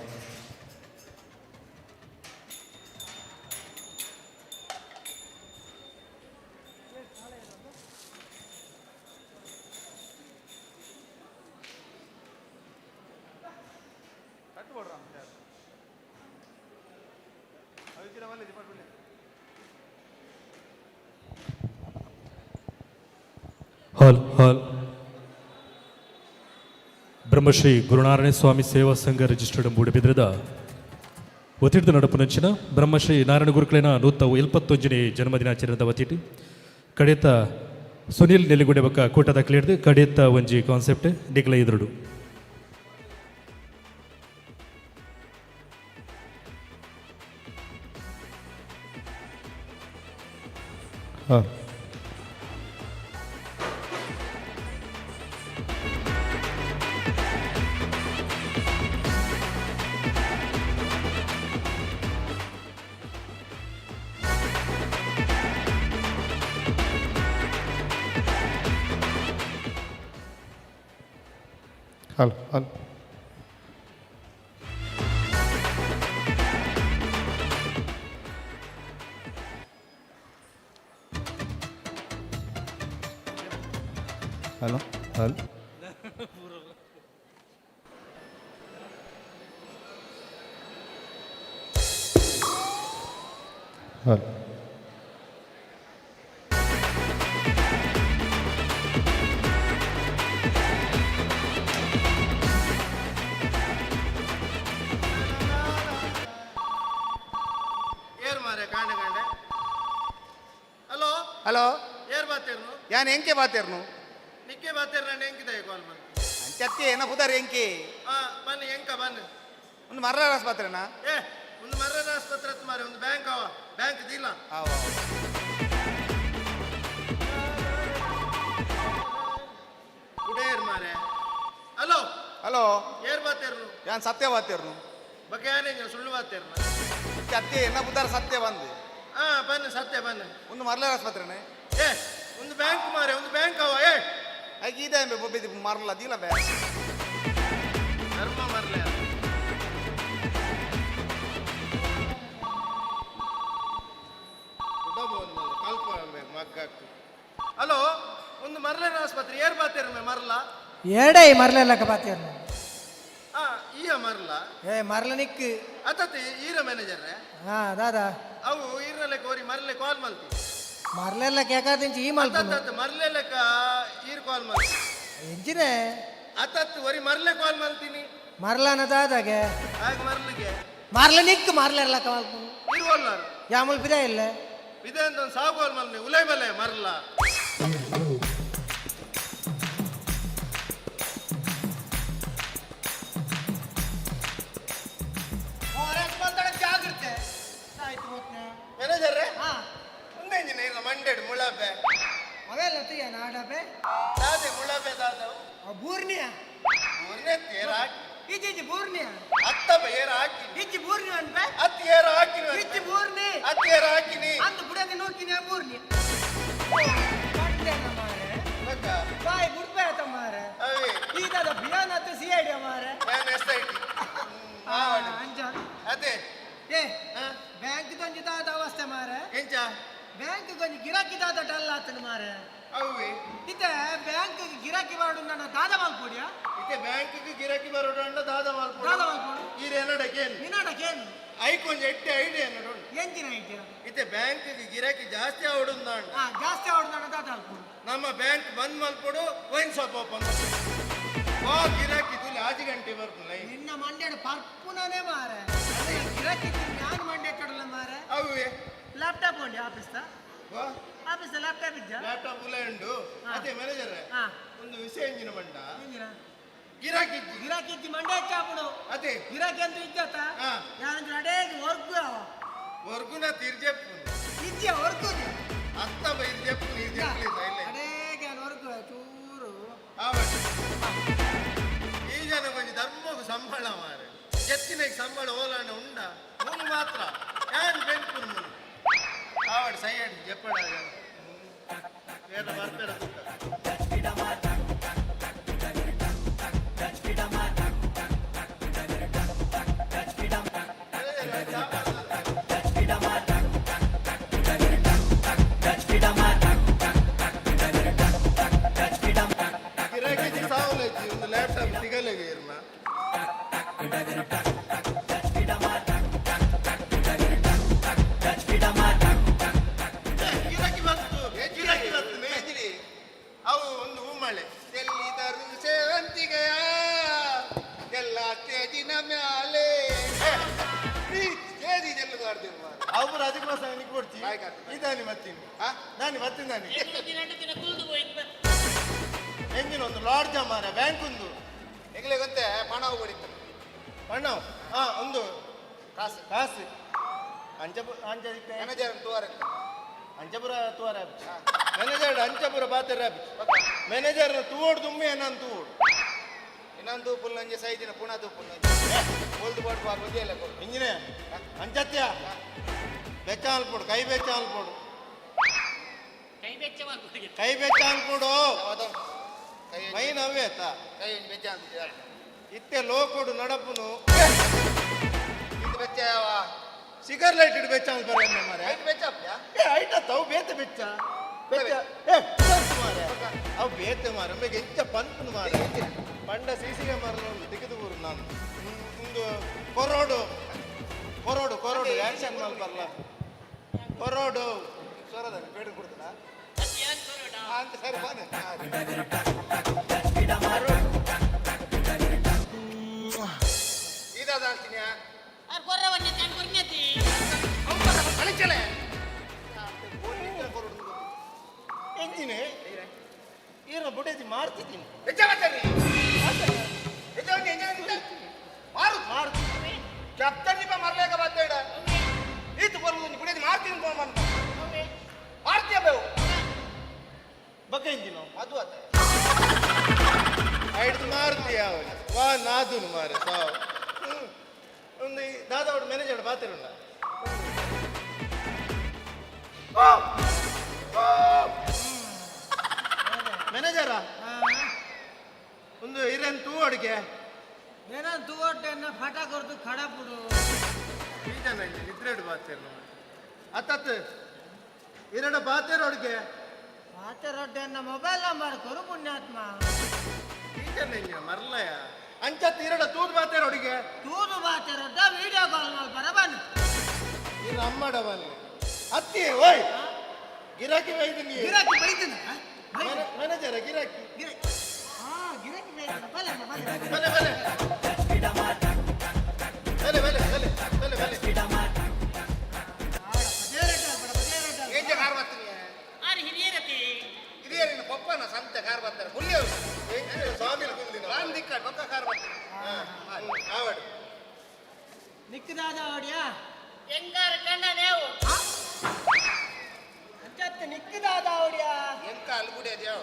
Hall hall. Brahmashri Gurunarayana Swami Seva Sangha registered ಮೂಡಬಿದ್ರದ ಒತ್ತಿಡ್ದ ನಡಪುನಂಚಿನ ಬ್ರಹ್ಮಶ್ರೀ ನಾರಾಯಣ ಗುರುಕುಲಿನ 171ನೇ ಜನ್ಮದಿನಾಚರಣೆದ ವತಿಟಿ ಕಡೆತ ಸುನಿಲ್ ನೆಲ್ಲಿಗುಡೆ ಬಕ್ಕ ಕೂಟದ ಕ್ಲಿಯರ್ದು ಕಡೆತ ಒಂಜಿ ಕಾನ್ಸೆಪ್ಟ್ ನಿಕ್ಲ ಎದುರುಡು. ಹಾಂ. Al al. Hello hello. Hello. ಏರ್ ಮಾರೆ ಕಾಂಡೆ ಕಾಂಡೆ. ಹಲೋ. ಹಲೋ. ಏರ್ ಬಾತೇರ್ನು? ಯಾನ್ ಎಂಕೆ ಬಾತೇರ್ನು? ನಿಕ್ಕೆ ಬಾತೇರ್ನ ಎಂಕಿದ ಕಾಲ್ ಮಾಡಿ? ಅಂಚತ್ತಿ ಏನ ಪುದರ್ ಎಂಕಿ? ಹಾ ಬನ್ನಿ, ಎಂಕ ಬನ್ನಿ. ಒಂದು ಮರ್ಲ ರಸ್ ಬಾತ್ರೇನಾ? ಏ ಒಂದು ಮರಣ ಆಸ್ಪತ್ರೆ ಮಾರೆ ಒಂದು ಬ್ಯಾಂಕ್ ಅವ ಬ್ಯಾಂಕ್ ದಿಲ್ಲ ಕುಡೇರ್ ಮಾರೆ. ಹಲೋ ಹಲೋ, ಏರ್ ಬಾತೇರ್ನು? ಯಾನ್ ಸತ್ಯ ಬಾತೇರ್ನು. ಬಕ್ಕೆ ಯಾನೇ ಸುಳ್ಳು ಬಾತೇರ್ನ? ಅತ್ತೆ ಎನ್ನ ಬುದ್ಧಾರ ಸತ್ಯ ಬಂದು. ಹಾ ಬನ್ನಿ ಸತ್ಯ ಬನ್ನಿ. ಒಂದು ಮರ್ಲೇರ್ ಆಸ್ಪತ್ರೆನೆ? ಏ ಒಂದು ಬ್ಯಾಂಕ್ ಮಾರೆ, ಒಂದು ಬ್ಯಾಂಕ್ ಅವ. ಏ ಐಕ್ ಇದೆ ಬೊಬ್ಬೆ ಮರಲ ದಿಲ್ಲ ಬೇ ಧರ್ಮ ಮರ್ಲೆ. ಹಲೋ, ಒಂದು ಮರ್ಲೇರ್ ಆಸ್ಪತ್ರೆ ಏರ್ ಬಾತೇರ್ಮೆ ಮರ್ಲ? ಏಡೈ ಮರ್ಲೆಲ್ಲಕ ಬಾತೇರ್ನು. ಆ ಈಯ ಮರ್ಲ? ಏ ಮರ್ಲ ನಿಕ್ಕು. ಅತತಿ ಈರ ಮ್ಯಾನೇಜರ್? ಹಾ ದಾದಾ. ಅವು ಈರಲೆ ಕೋರಿ ಮರ್ಲೆ ಕಾಲ್ ಮಲ್ತಿ. ಮರ್ಲೆಲ್ಲ ಕೇಕಾದಿಂಚಿ ಈ ಮಲ್ಪುನು. ಅತತ್ ಮರ್ಲೆ ಲೆಕ್ಕ ಈರ್ ಕಾಲ್ ಮಲ್ತಿ. ಎಂಜಿನೆ? ಅತತ್ ಒರಿ ಮರ್ಲೆ ಕಾಲ್ ಮಲ್ತೀನಿ. ಮರ್ಲನ ದಾದಾಗೆ? ಆಗ ಮರ್ಲಿಗೆ. ಮರ್ಲ ನಿಕ್ಕು ಮರ್ಲೆಲ್ಲಕ ಮಲ್ಪುನು. ಈರ್ ಒಲ್ಲಾರು. ಯಾಮಲ್ ಪಿದ ಇಲ್ಲ? ಇದೆ ಅಂತ ಒಂದು ಸಾವು ಕಾಲ್ ಮಲ್ನಿ ಉಲೈ ಬಲೆ ಮರ್ಲ. ಮ್ಯಾನೇಜರ್ ಒಂದೇಂಜಿನ ಇಲ್ಲ ಮಂಡೇಡು ಮುಳಬೆ. ಅವೆಲ್ಲ ತೀಯ ನಾಡಬೆ. ದಾದೆ ಮುಳಬೆ ದಾದವು. ಬೂರ್ನಿಯ? ಬೂರ್ನೆ ತೇರ ಹಾಕಿ. ಇಜ್ಜಿ ಇಜ್ಜಿ ಬೂರ್ನಿಯ. ಅತ್ತಬ ಏರ ಹಾಕಿ. ಇಜ್ಜಿ ಬೂರ್ನಿ ಅನ್ಬೆ. ಅತ್ತಿ ಏರ ಹಾಕಿನಿ. ಇಜ್ಜಿ ಬೂರ್ನಿ. ಅತ್ತಿ ಏರ ಹಾಕಿನಿ. ಅಂದು ಬುಡದಿ ನೋಕಿನಿ ಬೂರ್ನಿ. ಮಂಡೇನ ಮಾರೆ. ಬಾಯ್ ಬುಡ್ಬೆ ಆತ ಮಾರೆ. ಅವೇ. ಈದಾದ ಬಿಯಾನ್ ಆತ ಸಿ I D ಮಾರೆ. ನಾನು ಎಸ್ I T. ಅಂಜ. ಅದೇ. ಏ ಬ್ಯಾಂಕ್ ದೊಂಜಿ ದಾದ ಅವಸ್ಥೆ ಮಾರೆ. ಎಂಚ? ಬ್ಯಾಂಕ್ ಗೊಂಜಿ ಗಿರಾಕಿ ದಾದ ಡಲ್ ಆತನ ಮಾರೆ. ಅವೇ. ಇತ್ತೆ ಬ್ಯಾಂಕ್ ಗಿರಾಕಿ ಬಾಡು ನನ್ನ ದಾದ ಮಲ್ಪೊಡಿಯಾ? ಇತ್ತೆ ಬ್ಯಾಂಕ್ ಗಿರಾಕಿ ಬರೋಡು ಅಂಡ ದಾದ ಮಲ್ಪೊಡು. ದಾದ ಮಲ್ಪೊಡು. ಈರ್ ಎನ್ನಡಕೇನು? ನಿನ್ನಡಕೇನು? ಐಕ್ ಒಂಜಿ ಎಟ್ಟೆ ಐಡಿಯಾ ಎನ್ನಡು. ಎಂಚಿನ ಐಡಿಯಾ? ಇತ್ತೆ ಬ್ಯಾಂಕ್ ಗಿರಾಕಿ ಜಾಸ್ತಿ ಆವಡು ಅಂಡ. ಹಾ ಜಾಸ್ತಿ ಆವಡು ನನ್ನ ದಾದ ಮಲ್ಪೊಡು. ನಮ್ಮ ಬ್ಯಾಂಕ್ ಬಂದ್ ಮಲ್ಪೊಡು, ವೈನ್ ಶಾಪ್ ಓಪನ್. ವಾ ಗಿರಾಕಿ ತುಲಿ ಆಜಿ ಗಂಟೆ ಬರ್ಪುಲ್ಲ. ನಿನ್ನ ಮಂಡ್ಯಡ ಪರ್ಪುನನೇ ಮಾರೆ. ಅದೇ ಗಿರಾಕಿ ನಾನು ಮಂಡ್ಯ ಕಡಲ ಮಾರೆ. ಅವೇ. ಲ್ಯಾಪ್ಟಾಪ್ ಉಂಡಿ ಆಫೀಸ್ ವಾ ಆಫೀಸ್ ಲ್ಯಾಪ್ಟಾಪ್ ಇದ್ಯಾ? ಲ್ಯಾಪ್ಟಾಪ್ ಉಲ್ಲ ಉಂಡು. ಅದೇ ಮ್ಯಾನೇಜರ್ ಒಂದು ವಿಷಯ ಎಂಜಿನ ಮಂಡ. ಎಂಜಿನ? ಗಿರಾಕಿ ಇಜ್ಜಿ. ಗಿರಾಕಿ ಇಜ್ಜಿ ಮಂಡ್ಯ ಚಾಪುಡು. ಅದೇ. ಗಿರಾಕಿ ಅಂತ ಇದ್ದಾತ? ಯಾರಂದ್ರೆ ಅಡೇ ವರ್ಗು ಅವ. ವರ್ಗುನ ತೀರ್ಜೆಪ್ಪು. ಇಜ್ಜಿ ವರ್ಗು. ಅತ್ತ ಬೈರ್ಜೆಪ್ಪು ನೀರ್ಜೆಪ್ಪು ಇಲ್ಲ. ಅಡೇ ವರ್ಗು ಚೂರು. ಈ ಜನ ಕೊಂಚ ಧರ್ಮకు ಸಂಬಳ ಮಾರೆ. ಎತ್ತಿನ ಸಂಬಳ ಓಲಾಂಡ ಉಂಡ ಮೂನು ಮಾತ್ರ ಯಾನ್ ಬೆಂಪುನು ಮುನು. ಆವಡ್ ಸೈಯಡ್ ಜೆಪ್ಪಡ ಬೇರೆ ಬರ್ಬೇಡ. ಗಿರಾಕಿ ಸಾವುಲಜ್ಜಿ ಒಂದು ಲ್ಯಾಪ್ಟಾಪ್ ಸಿಗಲೆಗೆ ಇರ್ನ. ಗಿರಾಕಿ ಬಂತು, ಗಿರಾಕಿ ಬಂತು. ಅವು ಒಂದು ಹೂಮಳೆ ಚೆಲ್ಲಿದರು ಸೇವಂತಿಗೆಯ ಎಲ್ಲ ಸ್ಟೇಜಿನ ಮ್ಯಾಲೆ. ಸ್ಟೇಜಿ ಚೆಲ್ಲುಗಾರ್ದಿರು ಅವರು ಅದಕ್ಕೆ ಮಾಸ ನಿಕ್ ಕೊಡ್ತಿ ಇದಾನಿ ಮತ್ತೀನಿ ನಾನು ಮತ್ತೀನಿ ನಾನು ಎಂಜಿನ ಒಂದು ಲಾಡ್ಜ್ ಮಾರ ಬ್ಯಾಂಕ್ ಒಂದು ಎಂಗ್ಲೆ ಗೊತ್ತೇ ಪಣ ಹೊಡಿತು. ಪಣ ಹಾ ಒಂದು ಕಾಸು ಕಾಸು ಅಂಚಪುರ ಅಂಚ ಮ್ಯಾನೇಜರ್ ತೋರ ಅಂಚಪುರ ತೋರ ಮ್ಯಾನೇಜರ್ ಅಂಚಪುರ ಬಾತೆರ ಮ್ಯಾನೇಜರ್ ತೂವೋಡು ತುಮ್ಮಿ ನಾನು ತೂವೋಡು. ಇನ್ನೊಂದು ಪುಲ್ ನಂಜೆ ಸೈದಿನ ಪುನಃ ತೂಪುಲ್ ನಂಜೆ ಒಲ್ದು ಬೋಟ್ ಬಾರ್ ಬದಿಯಲ್ಲ ಕೊಡು. ಇಂಜಿನೇ ಅಂಚತ್ಯ ಬೆಚ್ಚ ಅಲ್ಪೋಡು ಕೈ ಬೆಚ್ಚ ಅಲ್ಪೋಡು ಕೈ ಬೆಚ್ಚ ಮಾಡ್ಬೋದು. ಕೈ ಬೆಚ್ಚ ಅಲ್ಪೋಡು ಮೈ ನವ್ವೆ ಆತ ಕೈ ಬೆಚ್ಚ ಅಂತಿದ್ದಾರೆ. ಇತ್ತೆ ಲೋಕೋಡು ನಡಪುನು ಇದು ಬೆಚ್ಚ ಯಾವ ಸಿಗರ್ ಲೈಟ್ ಇಡು ಬೆಚ್ಚ ಅನ್ಪರ ಮಾರೆ. ಐಟ್ ಬೆಚ್ಚ ಅಪ್ಪ್ಯಾ? ಏ ಐಟ ತಾವು ಬೇತೆ ಬೆಚ್ಚ ಬೆಚ್ಚ ಏ ಮಾರೆ ಅವು ಬೇತೆ ಮಾರೆ ಅಂಬೆಗೆ ಎಂಚ ಪಂಪುನು ಮಾರೆ. ಪಂಡ ಸಿಸಿಗೆ ಮಾರಲು ಉಂಡು ತೆಗೆದು ಊರು ನಾನು ಒಂದು ಕೊರೋಡು ಕೊರೋಡು ಕೊರೋಡು ಆ್ಯಕ್ಷನ್ ಮಲ್ಪಲ್ಲ ಕೊರೋಡು ಸ್ವರದ ಬೇಡ ಕೊಡ್ತಾನ ಅಂತ ಸರಿ ಬಾನೆ. ಇದಾದ ಅಂತೀನಿ. ಅಳಿಚಲೆ ಎಂಜಿನೆ ಈರ ಬುಡೇಜಿ ಮಾರ್ತಿದ್ದೀನಿ. ಮಾರು ಮಾರು ಚಪ್ತರ್ ದೀಪ ಮರಲೇಕ ಬರ್ತೇಡ. ಒಂದೆಂಜಿನ ಅದು ಅತ್ತ ಐಡ್ದು ಮಾರುತಿ ಯಾವ ವಾ ನಾದುನು ಮಾರೆ ಸಾವು. ಒಂದು ದಾದಾ ಅವಡು ಮ್ಯಾನೇಜರ್ ಬಾತಿರುಂಡ. ಮ್ಯಾನೇಜರ ಒಂದು ಇರೇನು ತೂ ಅಡುಗೆ ಏನೋ ತೂವಟ್ಟೆನ್ನ ಫಟ ಕೊರ್ದು ಖಡಪುಡು. ಬೀಜನ ಇದ್ರೆಡು ಬಾತೇರು ಅತ್ತತ್ತು ಇರಡ ಬಾತೇರು ಅಡುಗೆ. ಬಾತೆರೊಡ್ಡೆನ್ನ ಮೊಬೈಲ್ ನಂಬರ್ ಕೊರು ಪುಣ್ಯಾತ್ಮ. ಬೀಜನ ಮರ್ಲಯ ಅಂಚತ್ತು ಇರಡ ತೂದು ಬಾತೇರು ಅಡುಗೆ. ತೂದು ಬಾತೆರೊಡ್ಡ ವಿಡಿಯೋ ಕಾಲ್ ಮಲ್ಪರ ಬನ್ನಿ. ಇನ್ನು ಅಮ್ಮಡ ಬನ್ನಿ ಅತ್ತಿ ಓಯ್ ಗಿರಾಕಿ ಬೈದಿನಿ. ಗಿರಾಕಿ ಬೈದಿನ? ಮ್ಯಾನೇಜರ ಗಿರಾಕಿ. ಹಾ ಗಿರಾಕಿ ಬೈದಿನ. ಬಲೆ ಬಲೆ ಬಲೆ ಬಲೆ ಬಲೆ ಬಲೆ ಬಲೆ ಬಲೆ ಬಲೆ. ಏಂಜ ಕಾರ್ ಬರ್ತೀನಿ ಆರು ಹಿರಿಯರತಿ ಹಿರಿಯರಿನ ಪಪ್ಪನ ಸಂತೆ ಕಾರ್ ಬರ್ತಾರೆ ಹುಲಿಯವರು ಸ್ವಾಮಿ ಕುಂದಿನ ರಾಮ್ ದಿಕ್ಕ ಬೊಕ್ಕ ಕಾರ್ ಬರ್ತೀನಿ. ಆವಡು ನಿಕ್ಕದಾದ ಅವಡಿಯಾ ಎಂಗಾರ ಕಣ್ಣನೇವು ಅಂಚತ್ತು ನಿಕ್ಕದಾದ ಅವಡಿಯಾ ಎಂಕ ಅಲ್ಗುಡಿ ಅದ್ಯಾವ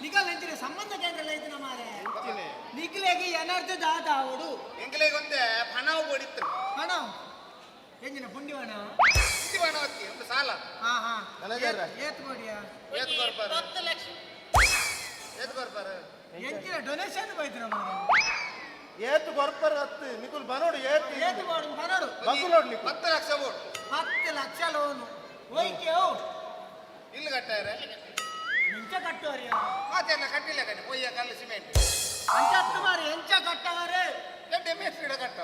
ನಿಗಲ್ ಅಂಚಿನ ಸಂಬಂಧ ಕೇಂದ್ರ ಐತಿನ ಮಾರೆ. ನಿಕ್ಲೆಗೆ ಎನರ್ದು ದಾದ ಅವಡು. ಎಂಕಲೆಗೊಂದೆ ಪಣವು ಬಡಿತ್ತು. ಪಣ ಎಂಜಿನ ಪುಂಡಿವಣ ಪುಂಡಿವಣ ಹೊತ್ತಿ ಒಂದು ಸಾಲ. ಹಾ ಹಾ ಮ್ಯಾನೇಜರ್ ಏತ್ ಕೊಡಿಯಾ ಏತ್ ಕೊರ್ಪಾರ 10 ಲಕ್ಷ ಏತ್ ಕೊರ್ಪಾರ ಎಂಚಿನ ಡೊನೇಷನ್ ಬೈತಿನ ಮಾರೆ. ಏತ್ ಕೊರ್ಪಾರ ಹತ್ತು ನಿಕುಲ್ ಬನೋಡು ಏತ್ ಏತ್ ಬೋಡು ಬನೋಡು ಬಗ್ಗುಲೋಡು ನಿಕುಲ್ 10 ಲಕ್ಷ ಬೋಡು 10 ಲಕ್ಷ ಲೋನು ಒಯ್ಕೆ ಓ ಇಲ್ಲಿ ಕಟ್ಟಾರೆ ಎಂಚ ಕಟ್ಟುವರಿಯ ಮಾತೆಲ್ಲ ಕಟ್ಟಿಲ್ಲ ಕಣೆ ಪೊಯ್ಯ ಕಲ್ಲು ಸಿಮೆಂಟ್ ಅಂಚತ್ತು ಮಾರೆ ಎಂಚ ಕಟ್ಟವರೆ ದೊಡ್ಡ ಮೇಸ್ತ್ರಿಡ ಕಟ್ಟ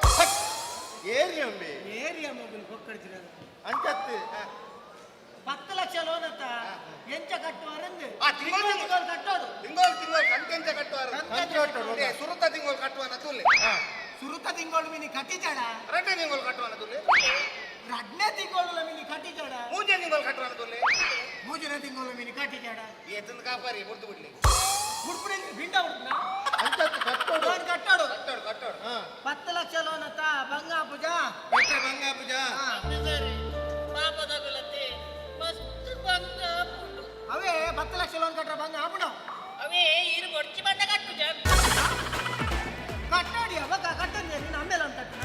ಏರಿಯ ಅಂಬಿ ಏರಿಯ ಮೊಬೈಲ್ ಕೊಕ್ಕಡ್ತಿರ ಅಂಚತ್ತು 10 ಲಕ್ಷ ಲೋನ್ ಅತ್ತ ಎಂಚ ಕಟ್ಟುವರಂದು ತಿಂಗಳು ತಿಂಗಳು ಕಟ್ಟೋಡು ತಿಂಗಳು ತಿಂಗಳು ಕಂತೆಂಚ ಕಟ್ಟುವಾರ ಕಂತೆ ಕಟ್ಟೋಡು. ಸುರುತ ತಿಂಗಳು ಕಟ್ಟುವನ ತುಲೆ ಸುರುತ ತಿಂಗಳು ಮಿನಿ ಕಟ್ಟಿಜಾಡ ರಡ್ಡೆ ತಿಂಗಳು ಕಟ್ಟುವನ ತುಲೆ ರಡ್ನೇ ತಿಂಗಳು ಮಿನಿ ಕಟ್ಟಿಜಾಡ ಮೂಜೆ ತಿಂಗಳು ಕಟ್ಟುವನ ತುಲೆ ಮೂಜನೇ ತಿಂಗಳು ಮಿನಿ ಕಟ್ಟಿಜಾಡ ಏತಂದು ಕಾಪಾರಿ ಬುಡ್ದು ಬಿಡ್ಲಿ ಬುಡ್ಪುಡಿ ಬಿಂಡ ಬಿಡ್ನ ಅಂಚತ್ತು ಕಟ್ಟೋಡು ಲೋನ್ ಕಟ್ಟೋಡು ಕಟ್ಟೋಡು ಕಟ್ಟೋಡು 10 ಲಕ್ಷ ಲೋನ್ ಅತ್ತ ಬಂಗಾ ಪೂಜಾ ಕಟ್ಟೆ ಬಂಗಾ ಪೂಜಾ ಪಾಪದಗುಲತೆ ಮಸ್ತ್ ಬಂಗ ಪುಂಡು ಅವೇ 10 ಲಕ್ಷ ಲೋನ್ ಕಟ್ರ ಬಂಗ ಆಪುಂಡು ಅವೇ ಇರು ಬೊಡ್ಚಿ ಬಂಡ ಕಟ್ಟು ಜಾ ಕಟ್ಟೋಡಿ ಅವಾಗ ಕಟ್ಟಂದೆ ನೀನು ಆಮೇಲೆ ಲೋನ್ ಕಟ್ಟಣ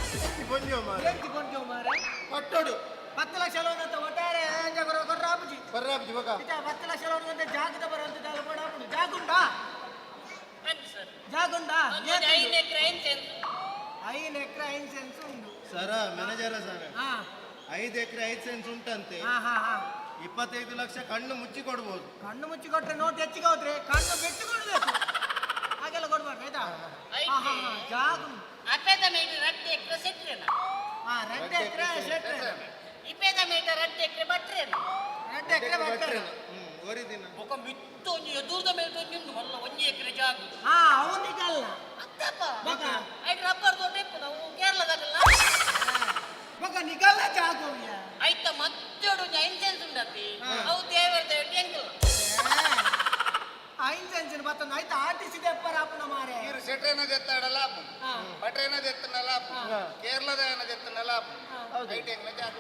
ಬೊಂಜೋ ಮಾರೆ ಎಂತಿ ಬೊಂಜೋ ಮಾರೆ ಕಟ್ಟೋಡು 10 ಲಕ್ಷ ಲೋನ್ ಅಂತ ಒಟ್ಟಾರೆ ಕೊರ್ರಾಪುಜಿ ಕೊರ್ರಾಪುಜಿ ಬಕ ಇತ್ತ 10 ಲಕ್ಷ ಲೋನ್ ಅಂತ ಜಾಗದ ಬರಂತ ದಾಲ ಬೋಡಾಪುಂಡು ಜಾಗುಂಡಾ ಸರ್ ಜಾಗುಂಡಾ 5 ಎಕರೆ 5 ಸೆನ್ಸ್ 5 ಎಕರೆ 5 ಸೆನ್ಸ್ ಉಂಟು ಸರ ಮ್ಯಾನೇಜರ ಸರ್ ಹಾ 5 ಎಕರೆ 5 ಸೆನ್ಸ್ ಉಂಟಂತೆ. ಹಾ ಹಾ ಹಾ 25 ಲಕ್ಷ ಕಣ್ಣು ಮುಚ್ಚಿ ಕೊಡ್ಬೋದು. ಕಣ್ಣು ಮುಚ್ಚಿ ಕೊಟ್ರೆ ನೋಟ್ ಹೆಚ್ಚಿಗೆ ಹೋದ್ರೆ ಕಣ್ಣು ಬಿಟ್ಟು ಕೊಡ್ಬೇಕು, ಹಾಗೆಲ್ಲ ಕೊಡ್ಬಾರ್ದು ಆಯ್ತಾ? ಹಾ ಹಾ ಹಾ ಜಾಗ ಅಪೇದ ಮೇಟ್ ರಡ್ಡು ಎಕರೆ ಸೆಟ್ರೇನ. ಹಾ ರಡ್ಡು ಎಕರೆ ಸೆಟ್ರೇನ. ಇಪೇದ ಮೇಟ ರಡ್ಡು ಎಕರೆ ಬಟ್ರೇನ. ರಡ್ಡು ಎಕರೆ ಬಟ್ರೇನ. ಒರಿದಿನ ಬೊಕ ಮಿತ್ತು ಒಂಜಿ ಎದುರ್ದ ಮೇಟ್ ಒಂಜಿ ಉಂಡು ಮಲ್ಲ 1 ಎಕರೆ ಜಾಗ. ಹಾ ಅವನಿಗಲ್ಲ ಅತ್ತಪ್ಪ ಬೊಕ ಐಟ್ ರಬ್ಬರ್ ತೋಟ ಇಪ್ಪು ನಾವು ಕೇರಳದಾಗಲ್ಲ. ಬೊಕ ನಿಗಲ್ಲ ಜಾಗ ಹೋಗ್ಯ. ಐತ ಮತ್ತೆ ಒಂಜಿ 5 ಸೆನ್ಸ್ ಉಂಡತ್ತಿ ಅವು ದೇವರ ದೇವರ ಎಂಕಲ್ಲ 5 ಸೆನ್ಸ್ ಬತ್ತಂದು ಐತ ಆರ್ ಟಿ ಸಿ ದೆಪ್ಪರ ಆಪುನ ಮಾರೆ. ಇರು ಸೆಟ್ರೇನ ದೆತ್ತಾಡಲ ಬಟ್ರೇನ ದೆತ್ತನಲ ಕೇರಳದ ಏನ ದೆತ್ತನಲ ಐಟ್ ಎಂಗ್ಲ ಜಾಗ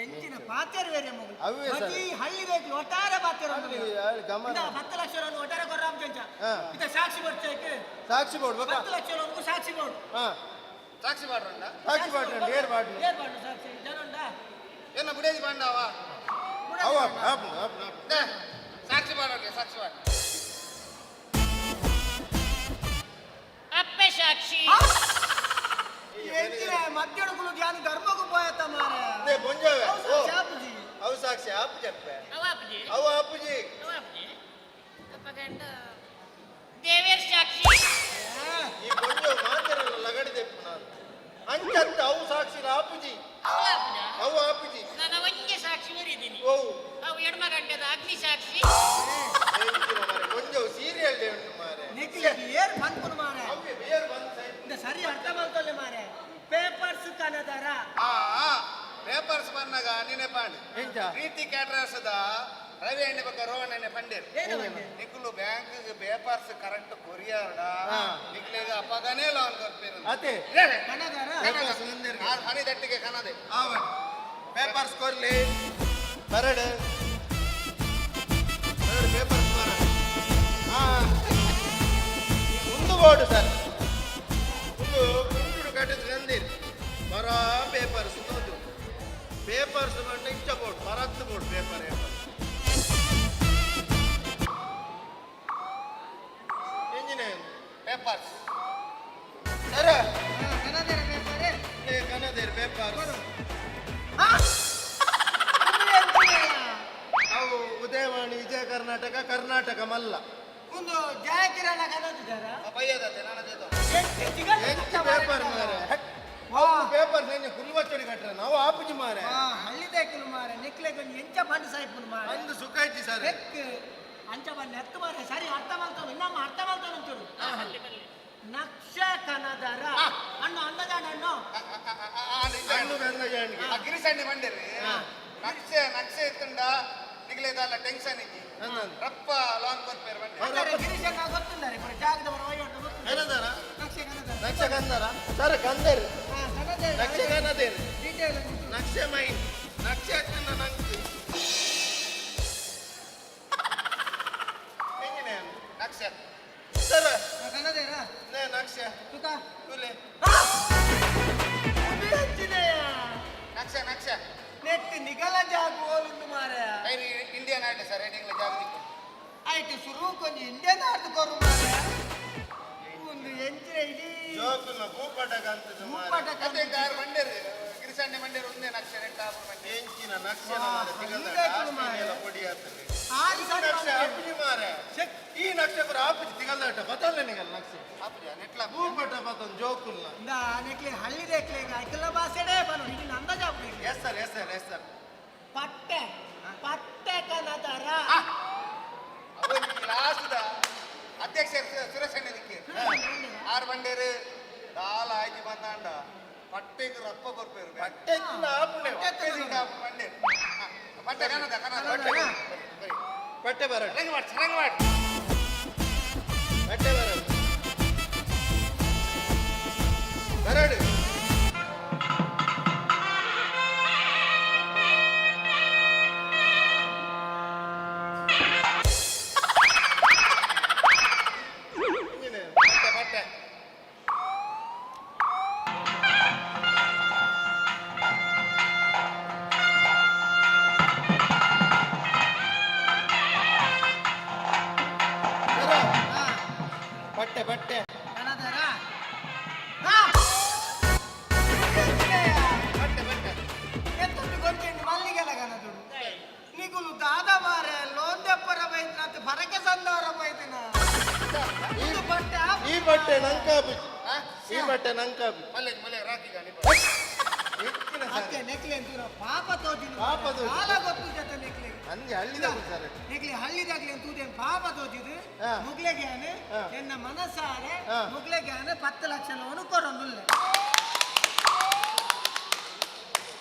ಎಂಚಿನ ಪಾತ್ಯರು ಬೇರೆ ಮಗು ಅವೇ ಸರ್. ಬರೀ ಹಳ್ಳಿ ಬೇಕು ಒಟ್ಟಾರೆ ಪಾತ್ಯರು ಅಲ್ಲಿ ಗಮನ. 10 ಲಕ್ಷ ಲೋನ್ ಒಟ್ಟಾರೆ ಕೊರ್ರಾಮ್ ಚಂಚ ಹಾ. ಇತ ಸಾಕ್ಷಿ ಬರ್ಚೇಕ್ ಸಾಕ್ಷಿ ಬೋರ್ಡ್ ಬಕ 10 ಲಕ್ಷ ಲೋನ್ಗೂ ಸಾಕ್ಷಿ ಬೋರ್ಡ್. ಹಾ ಸಾಕ್ಷಿ ಬಾಡ್ರಂಡ ಸಾಕ್ಷಿ ಬಾಡ್ರಂಡ ಏರ್ ಬಾಡ್ರು ಏರ್ ಬಾಡ್ರು ಸಾಕ್ಷಿ ಜನಂಡ ಏನ ಬಿಡೇದಿ ಬಾಂಡವ ಅವ ಆಪ್ ಆಪ್ they ಸಾಕ್ಷಿ ಬಾಡ್ರೆ ಸಾಕ್ಷಿ ಬಾಡ್ ಅಪ್ಪೆ ಸಾಕ್ಷಿ ಎಂಚಿನ ಮಧ್ಯಾಹ್ನಕ್ಕೂ ಧ್ಯಾನ ಧರ್ಮಕ್ಕೂ ಪೋಯತ್ತ ಮಾರೆ. ನೇ ಬೊಂಜಾವೆ ಅವು ಸಾಕ್ಷಿ ಆಪುಜಿ. ಅವು ಸಾಕ್ಷಿ ಆಪು ಜಪ್ಪೆ ಅವ ಅಪ್ಪಜಿ ಅವು ಆಪುಜಿ ಅವ ಅಪ್ಪಜಿ ಅಪ್ಪ ಗಂಡ ದೇವೇರ್ ಸಾಕ್ಷಿ. ಈ ಬೊಂಜೋ ಮಾತೆರಲ್ಲ ಲಗಡಿ ದೆಪ್ಪು ನಾನು ಅಂಚತ್ತ ಅವು ಸಾಕ್ಷಿ ಆಪುಜಿ ಅವ ಅಪ್ಪಜ ಅವು ಆಪುಜಿ ನಾನು ಒಂಜೆ ಸಾಕ್ಷಿ ಬರೀದ್ದೀನಿ ಓ ಅವು ಎಡಮ ಗಂಟೆದ ಅಗ್ನಿ ಸಾಕ್ಷಿ. ಎಂಚಿನ ಮಾರೆ ಬೊಂಜೋ ಸೀರಿಯಲ್ they ಉಂಟು ಮಾರೆ. ನಿಕ್ಲೆಗೆ ಏರ್ ಬಂದ್ಪುನು ಮಾರೆ. ಅವೇ ಏರ್ ಬಂದ್ ಸೈಡ್ ಇಂದ ಸರಿ ಅರ್ಥ ಮಾಡ್ಕೊಳ್ಳಿ ಮಾರೆ. ಪೇಪರ್ಸ್ ಕನದರ ಆ ಪೇಪರ್ಸ್ ಬಂದಾಗ ನೀನೆ ಪಾಂಡ್ ಎಂಚ? ಪ್ರೀತಿ ಕ್ಯಾಟರರ್ಸ್ the Ravi ಅಣ್ಣೆ ಬಕ್ಕ ರೋಹನ್ ಅಣ್ಣೆ ಪಂಡೇರ್ ಏನು ಪಂಡೇರ್? ನಿಕ್ಲು ಬ್ಯಾಂಕ್ ಪೇಪರ್ಸ್ ಕರೆಕ್ಟ್ ಕೊರಿಯರ್ಡ ಹಾ. ನಿಕ್ಲೆಗ ಅಪಗನೇ ಲೋನ್ ಕೊರ್ಪೇರು ಅತೆ ಕನದರ ಪೇಪರ್ಸ್ ನಂದೇರ್ಗೆ. ಹನಿ ದಟ್ಟಿಗೆ ಕನದೆ ಆವಡ್ ಪೇಪರ್ಸ್ ಕೊರ್ಲಿ ಬರಡು. ಬೋರ್ಡ್ ಸರ್ ಒಂದು ಕುಂಟುಡು ಕಟ್ಟಿದ ಗಂದಿರ್ ಬರ ಪೇಪರ್ಸ್ ತೋಜು ಪೇಪರ್ಸ್ ಬಂಡ ಇಂಚ ಬೋರ್ಡ್ ಬರತ್ತು board paper engineer papers sir ಕನ್ನದೇರ್ ಪೇಪರ್ ಅವು ಉದಯವಾಣಿ ವಿಜಯ ಕರ್ನಾಟಕ ಕರ್ನಾಟಕ ಮಲ್ಲ ಒಂದು ಜಯಕಿರಣ ಕನ್ನದಿದ್ದಾರ ಎಂಚ ಪೇಪರ್ ಮಾರೆ ಅವು ಪೇಪರ್ ನೆನ್ನೆ ಕುಲ್ವಚ್ಚಡಿ ಕಟ್ರೆ ನಾವು ಆಪುಜಿ ಮಾರೆ ಹಳ್ಳಿದೇಕುಲು ಮಾರೆ ನಿಕ್ಲೆಗ್ ಒಂಜಿ ಎಂಚ ಬಂಡು ಸಾಯ್ಪುನು ಮಾರೆ ಅಂದು ಸುಖ ಇಜ್ಜಿ ಸರ್ ಬೆಕ್ ಅಂಚ ಬಂದು ಎತ್ತು ಮಾರೆ ಸರಿ ಅರ್ಥ ಮಲ್ತಾನು ಇನ್ನಮ್ಮ ಅರ್ಥ ಮಲ್ತಾನು ಒಂಚೂರು ನಕ್ಷ ಕನದರ ಅಣ್ಣು ಅಂದಜಾಣ ಅಣ್ಣು ಹಣ್ಣು ಬೆಂದ ಜಾಣಿಗೆ ಗಿರಿಸಣ್ಣಿ ಬಂದಿರಿ ನಕ್ಷೆ ನಕ್ಷೆ ಇತ್ತುಂಡ ನಿಗಲೇದಲ್ಲ ಟೆನ್ಷನ್ ಇಜ್ಜಿ ರಪ್ಪ ಲಾಂಗ್ ಕೊರ್ಪೇರು ಬಂಡಿ ಗಿರೀಶಣ್ಣ ಗೊತ್ತುಂಡಾರೆ ಪೂರ ಜಾಗದವರ ವಹಿವಾಟು ಗೊತ್ತುಂಡ ಕನ್ನದರ ನಕ್ಷೆ ಕನದರ ನಕ್ಷೆ ಕನ್ನರ ಸರ್ ಕಂದೇರು ಕನದೇರು. ನಕ್ಷೆ ಕನ್ನದೇರು ಡೀಟೇಲ್ ನಕ್ಷೆ ಮೈನ್ ನಕ್ಷೆ ಹತ್ತಿನ ನಂಗೆ ಎಂಜಿನಿಯರ್ ನಕ್ಷೆ ಸರ್ ಕನದೇರ ನೇ ನಕ್ಷೆ ತುಕ ತುಲೆ ನಕ್ಷೆ ನಕ್ಷೆ ನೆಟ್ ನಿಗಲ ಜಾಗ ಓಲುಂಡು ಮಾರೆ ಇಂಡಿಯನ್ ಆಟ ಸರ್ ನಿಗಲ ಜಾಗ ದಿಕ್ಕು ಆಯ್ತು ಶುರು ಕೊಂಚ ಇಂಡಿಯನ್ ಆರ್ದು ಕೊರು ಮಾರೆ ಒಂದು ಎಂಚಿನ ಇಡೀ ಜೋಕುನ ಭೂಪಟ ಕಂತದ ಮಾರೆ ಭೂಪಟ ಅದೇ ಕಾರ್ ಬಂಡೇರು ಗಿರಿಸಣ್ಣಿ ಬಂಡೇರು ಒಂದೇ ನಕ್ಷೆ ನೆಟ್ಟ ಆಪುಡು ಬಂಡೆ ಎಂಚಿನ ನಕ್ಷೆ ಹಳ್ಳಿದೇಕುಲು ಮಾರೆ. ಪೊಡಿ ಆತದೆ ಆರು ಈ ಸರಿ ನಕ್ಷೆ ಆಪುಜಿ ಮಾರೆ ಈ ನಕ್ಷೆ ಪುರ ಆಪುಜಿ ತಿಗಲ್ದಾಟ ಬತ್ತಲ್ಲ ನಿಗಲ್ ನಕ್ಷೆ ಆಪುಜಿ ನೆಟ್ಲ ಭೂಪಟ ಬತ್ತನ್ ಜೋಕುಲ್ನ ಇಂದ ನೆಕ್ಲೆ ಹಳ್ಳಿ ದೇಕ್ಲೆ ಐಕಲ್ಲ ಬಾಸೆಡೆ ಬನು ಇಡೀ ನಂದ ಜಾಗ yes sir yes sir yes sir ಪಟ್ಟೆ ಪಟ್ಟೆ ಕನದರ ಲಾಸ್ಟ್ the ಅಧ್ಯಕ್ಷ ಸುರೇಶ್ ದಿಕ್ಕಿ ಆರು ಬಂಡೇರು ದಾಲ ಆಯ್ತು ಬಂದಾಂಡ ಪಟ್ಟೆಗೆ ರಪ್ಪ ಬರ್ಪೇರು ಪಟ್ಟೆ ತಿಂದ ಆಪುಣೆ ಪಟ್ಟೆ ತಿಂದ ಆಪು ಬಂಡೇರು ಪಟ್ಟೆ ಕನ್ನದ ಕನ್ನದ ಪಟ್ಟೆ ಬರ ರಂಗ್ ಮಾಡಿ ರಂಗ್ ಮಾಡಿ ಪಟ್ಟೆ ಬರಡು ಬರಡು ಪಟ್ಟೆ ಪಟ್ಟೆ ಬಟ್ಟೆ ಬಟ್ಟೆ ಕನದರ ಪಟ್ಟೆ ಪಟ್ಟೆ ಎತ್ತೊಂದು ಗೊತ್ತಿಂಡು ಮಲ್ಲಿಗೆಲ್ಲ ಕನದುಡು ನಿಗುಲು ದಾದ ಮಾರೆ ಲೋಂದೆಪ್ಪರ ಬೈತ್ನ ಫರಕೆ ಸಂದವರ ಬೈತಿನ ಇದು ಬಟ್ಟೆ ಈ ಬಟ್ಟೆ ನಂಕಾಬುಜಿ ಈ ಬಟ್ಟೆ ನಂಕಾಬುಜಿ ಮಲ್ಲೆ ಮಲ್ಲೆ ರಾಕಿ ಗಾಣಿ ಅತ್ತೆ ನೆಕ್ಲೆ ಅಂತೀರ ಪಾಪ ತೋಜಿನ ಪಾಪ ತೋಜಿದ್ದು. ಕಾಲ ಗೊತ್ತು ಜೊತೆ ನೆಕ್ಲೆ ಅಂಜೆ ಹಳ್ಳಿದ ಸರ್ ನೆಕ್ಲೆ ಹಳ್ಳಿದಾಗ್ಲಿ ಅಂತ ತೂದೇನ್ ಪಾಪ ತೋಜಿದು ಮುಗ್ಲೆಗ್ಯಾನ ಎನ್ನ ಮನಸಾರೆ ಮುಗ್ಲೆಗ್ಯಾನ 10 ಲಕ್ಷ ಲೋನು ಕೊರೊಂದುಲ್ಲೆ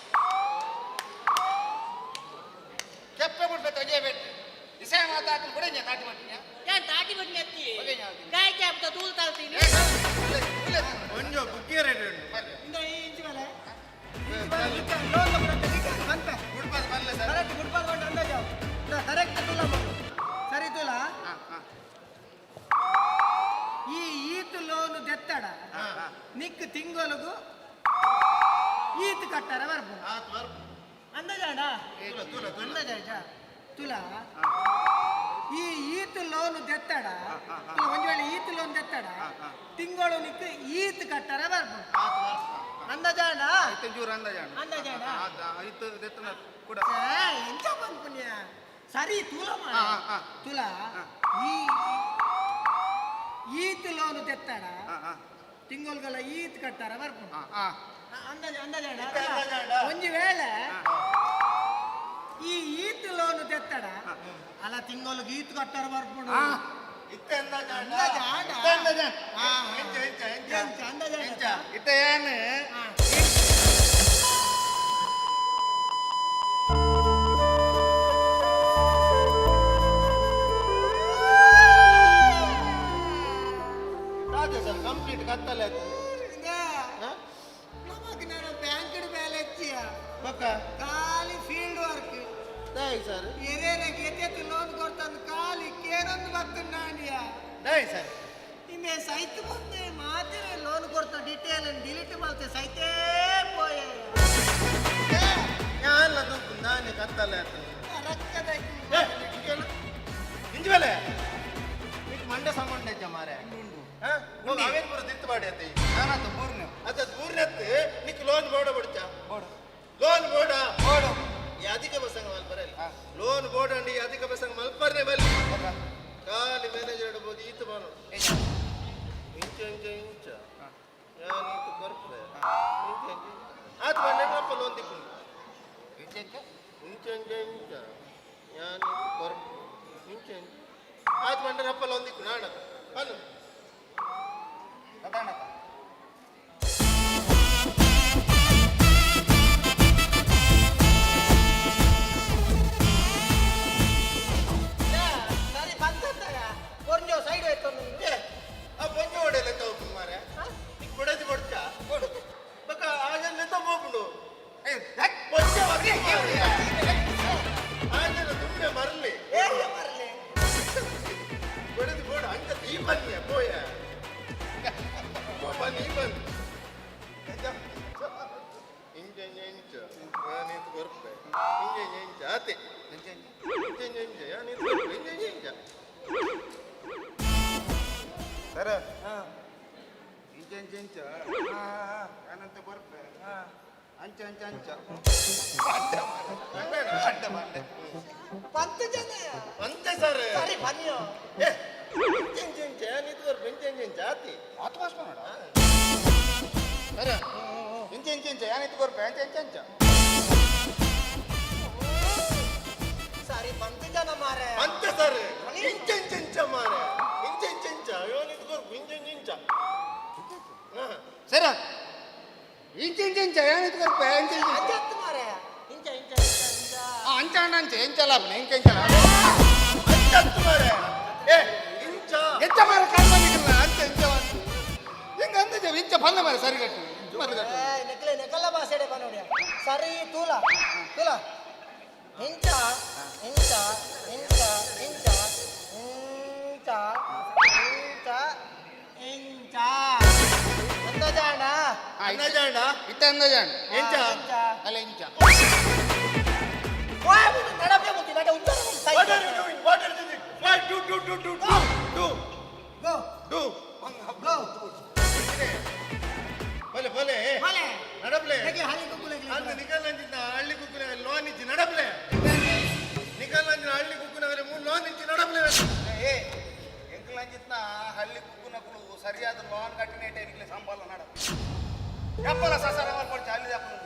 ಕೆಪ್ಪೆ ಬಿಡ್ಬೇಕು ಅಜಯ ಬೆಟ್ಟು ಇಸೆ ಮಾತಾಡ್ತು ಕೊಡಿ ತಾಟಿ ಮಾಡ್ತೀನಿ ಯಾನ್ ತಾಟಿ ಬಡ್ನಿ ಅತ್ತಿ ಗಾಯ ಕ್ಯಾಪ್ತ ತೂಲ್ ತಾಳ್ತೀನಿ ಒಂಜೋ ಬುಕ್ಕಿ ರೇಟ್ ಉಂಟು ಇಂದ ಈ ಇಂಚು ಮೇಲೆ ಲೋನ್ ಬಂತೆ ಗುಡ್ಪಾದ ಬರಲ್ಲ ಸರ್ ಕರೆಕ್ಟ್ ಗುಡ್ಪಾದ ಬಂದು ಅಂದಾಜು ಕರೆಕ್ಟ್ ತುಲ ಸರಿ ತುಲ ಈ ಈತ್ ಲೋನ್ ದೆತ್ತಡ ನಿಕ್ ತಿಂಗೊಲಗು ಈತ್ ಕಟ್ಟಾರ ಬರ್ಬು ಅಂದಾಜಾಡ ಅಂದಾಜ ತುಲ ಈ ಈತ್ ಲೋನ್ ದೆತ್ತಡ ತುಲ ಒಂದ್ ವೇಳೆ ಈತ್ ಲೋನ್ ದೆತ್ತಡ ತಿಂಗಳು ನಿಕ್ ಈತ್ ಕಟ್ಟಾರ ಬರ್ಬು ಅಂದಾಜಾಡ ಚೂರು ಅಂದಾಜಾಣ ಅಂದಾಜಾಡ ಇತ್ತು ದೆತ್ತನ ಕೂಡ ಎಂಚ ಪನ್ಪುಣ್ಯ ಸರಿ ತುಲ ತುಲ ಈ ಈತ್ ಲೋನ್ ತೆತ್ತಾಡ ತಿಂಗಳ್ಗೆಲ್ಲ ಈತ್ ಕಟ್ಟಾರ ಬರ್ಪು ಅಂದಾಜ ಅಂದಾಜಾಡ ಒಂಜಿ ವೇಳೆ ಈ ಈತ್ ಲೋನ್ ತೆತ್ತಡ ಅಲ್ಲ ತಿಂಗಳಿಗೆ ಈತ್ ಕಟ್ಟಾರ ಬರ್ಪುಂಡು ಇತ್ತೆ ಅಂದಾಜಾಂಡ ಅಂದಾಜಾಂಡ. ಇತ್ತೆ ಅಂದಾಜಾಂಡ ಆ, ಎಂಚ ಎಂಚ ಎಂಚ ಎಂಚ ಅಂದಾಜಾಂಡ ಎಂಚ ಇತ್ತ ಏನು ರಾಜ ಸರ್ ಕಂಪ್ಲೀಟ್ ಕತ್ತಲೆ ಆಯ್ತು ನಮಗ್ ನಾನು ಬ್ಯಾಂಕ್ ಮೇಲೆ ಹೆಚ್ಚಿಯ ಪಕ್ಕ ಖಾಲಿ ಫೀಲ್ಡ್ ವರ್ಕ್ ದಯ್ ಸರ್ ಎರೇರೆಗೆ ಎತ್ತೆತ್ತು ಲೋನ್ ಕೊಡ್ತಾನು ಖಾಲಿ ಕೇನೊಂದು ಬರ್ತುಂಡಾಂಡಿಯ ದಯ್ ಸರ್ ಇನ್ನ ಇಂಬೆ ಸೈತ್ ಮುಂದೆ ಮಾತಿನ ಲೋನ್ ಕೊಡ್ತು ಡೀಟೇಲ್ ಡಿಲೀಟ್ ಮಾಡ್ತೆ ಸೈತೇ ಪೋಯೆ. ಯಾಲ್ಲ ದುಂಕು ನಾನೇ ಕತ್ತಲೆ ಆತು. ಇಂಜಿ ಮೇಲೆ ನಿಕ್ ಮಂಡೆ ಸಂಗೊಂಡೆ ಮಾರೆ. ಅವೇನ್ ಪೂರ ದಿತ್ತು ಮಾಡಿ ಅತ್ತೆ. ನಾನಂತ ಮೂರನೇ. ಅದ ಮೂರನೇತ್ತು ನಿಕ್ ಲೋನ್ ಬೋಡ ಬಡ್ಚ ಬೋಡ ಲೋನ್ ಬೋಡ ಬೋಡ ಈ ಅಧಿಕ ಬಸಂಗ ಮಲ್ಪರಲ್ಲ ಲೋನ್ ಬೋಡ ಅಂಡಿ ಈ ಅಧಿಕ ಬಸಂಗ ಮಲ್ಪರ್ನೆ ಬಲ್ಲಿ ಖಾಲಿ ಮ್ಯಾನೇಜರ್ ಇಡ್ಬೋದು ಈತ ಬಾನು ಇಂಚ ಇಂಚ ಇಂಚ ಯಾನ್ ಈತ ಕೊರ್ಪೆ ಇಂಚ ಇಂಚ ಆತ ಬಂಡೆ ಅಪ್ಪ ಲೋನ್ ದಿಕ್ಕು ಇಂಚ ಇಂಚ ಇಂಚ ಇಂಚ ಇಂಚ ಯಾನ್ ಈತ ಕೊರ್ಪೆ ಇಂಚ ಇಂಚ ಆತ ಬಂಡೆ ಅಪ್ಪ ಲೋನ್ ದಿಕ್ಕು ನಾಡ ಬನ್ನು ಅದಾಣ. ಸರಿ ಬಂತಂತಾಗ ಕೊಂಜೋ ಸೈಡ್ ಹೋಯ್ತು. ಆ ಪೊಂಜ ಹೊಡೆಯಲ್ಲ ತಗೋಪು ಮಾರೆ ನಿಕ್ ಬಡದಿ ಬಡ್ಚ ಬಕ್ಕ ಆಜನ್ ಲೆತ್ತ ಹೋಗ್ಬಿಡು ಪೊಂಜ ಆಜನ ತುಂಬೆ ಮರಲಿ ಮರಲಿ ಬಡದಿ ಬೋಡ ಅಂಕ ಈ ಬನ್ನಿ ಪೋಯ ಬನ್ನಿ ಬನ್ನಿ ಇಂಚ ಇಂಚ ಇಂಚ ಯಾನೀತು ಕೊರ್ಪೆ ಇಂಚ ಇಂಚ ಇಂಚ ಆತೆ ಇಂಚ ಇಂಚ ಇಂಚ ಇಂಚ ಯಾನೀತು ಕೊರ್ಪೆ ಇಂಚ ಇಂಚ ಇಂಚ. ಸರ, ಇಂಚ ಇಂಚ ಇಂಚ ನಾನಂತ ಕೊರ್ಪೆ ಅಂಚ ಅಂಚ ಅಂಚ ಅಡ್ಡ ಮಂಡೆ. ಪಂತ ಜನ. ಅಂತೆ ಸರ್. ಸರಿ ಬನ್ನಿಯೋ. ಏ ಇಂಚ ಇಂಚ ಇಂಚ ಯಾನೀತು ಕೊರ್ಪೆ ಇಂಚ ಇಂಚ ಇಂಚ ಆತಿ. ಆತು ಭಾಷಣ ಮಾಡ ಸರ. ಇಂಚ ಇಂಚ ಇಂಚ ಯಾನಿತ್ತು ಕೊರ್ಪೆ ಅಂಚ ಅಂಚ ಅಂಚ. ಸರಿ ಪಂತ ಜನ ಮಾರೆ. ಅಂತೆ ಸರ್ ಇಂಚ ಇಂಚ ಇಂಚ ಮಾರೆ ಇಂಚ ಇಂಚ ಇಂಚ ಯಾನೀತು ಕೊರ್ಪೆ ಇಂಚ ಇಂಚ ಇಂಚ. ಸರ, ಇಂಚ ಇಂಚ ಇಂಚ ಯಾನಿತ್ತು ಕೊರ್ಪೆ ಅಂಚ ಇಂಚ ಅಂಚ ಅತ್ತು ಮಾರೆ ಇಂಚ ಇಂಚ ಇಂಚ ಇಂಚ. ಅಂಚ ಅಂಡ ಅಂಚ ಎಂಚ ಲಾಭ ಇಂಚ ಇಂಚ ಲಾಭ. ಅಂಚ ಅತ್ತು ಮಾರೆ. ಏ ಇಂಚ ಎಂಚ ಮಾರೆ ಕಾಣ್ಬಂದಿಲ್ಲ ಅಂಚ ಇಂಚ ಬಂತು ಹೆಂಗ ಅಂದ ಇಂಚ ಬಂದ ಮಾರೆ ಸರಿ ಕಟ್ಟು ಮರ್ಲು ಕಟ್ಟು. ಏ, ನೆಕ್ಲೆ ನೆಕಲ್ಲ ಭಾಷೆಡೆ ಬನ್ನೋಡಿ ಸರಿ ತೂಲ ತೂಲ ಇಂಚ ಇಂಚ ಇಂಚ ಇಂಚ ಇಂಚ ಇಂಚ ಇಂಚ ಅಂದಾಜಾಣ. ಅಂದಾಜಾಂಡ. ಇತ್ತ ಅಂದಾಜಾಂಡ. ಎಂಚ? ಅಲ್ಲ ಇಂಚ. ನಡಪೆ ಮುಂಚೆ ನಟ ಉತ್ತರ. What are you doing? What are you doing? Why do do do do do do go do go. ಬಲೆ ಬಲೆ ಬಲೆ. ನಡಪ್ಲೆ. ನೆಕ್ಲೆ ಹಳ್ಳಿ ಕುಕ್ಕುಲೆ. ಅಂದು ನಿಕಲ್ ಅಂಚಿನ ಹಳ್ಳಿ ಕುಕ್ಕುನ ಲೋನ್ ಇಚ್ಚಿ ನಡಪ್ಲೆ. ನಿಕಲ್ ಅಂಚಿನ ಹಳ್ಳಿ ಕುಕ್ಕುನ ಮೂರು ಲೋನ್ ಇಚ್ಚಿ ನಡಪ್ಲೆ. ಏ ಎಂಕಲ್ ಅಂಚಿತ್ನ ಹಳ್ಳಿ ಕುಕ್ಕುನಕುಲು ಸರಿಯಾದ ಲೋನ್ ಕಟ್ಟಿನೇಟೆ ನಿಕ್ಲೆ ಸಂಬಳ ನಡ ಎಪ್ಪಲ ಸಸಾರ ಮಲ್ಪೊಡ್ಚಿ ಹಳ್ಳಿ ದಪ್ಪನು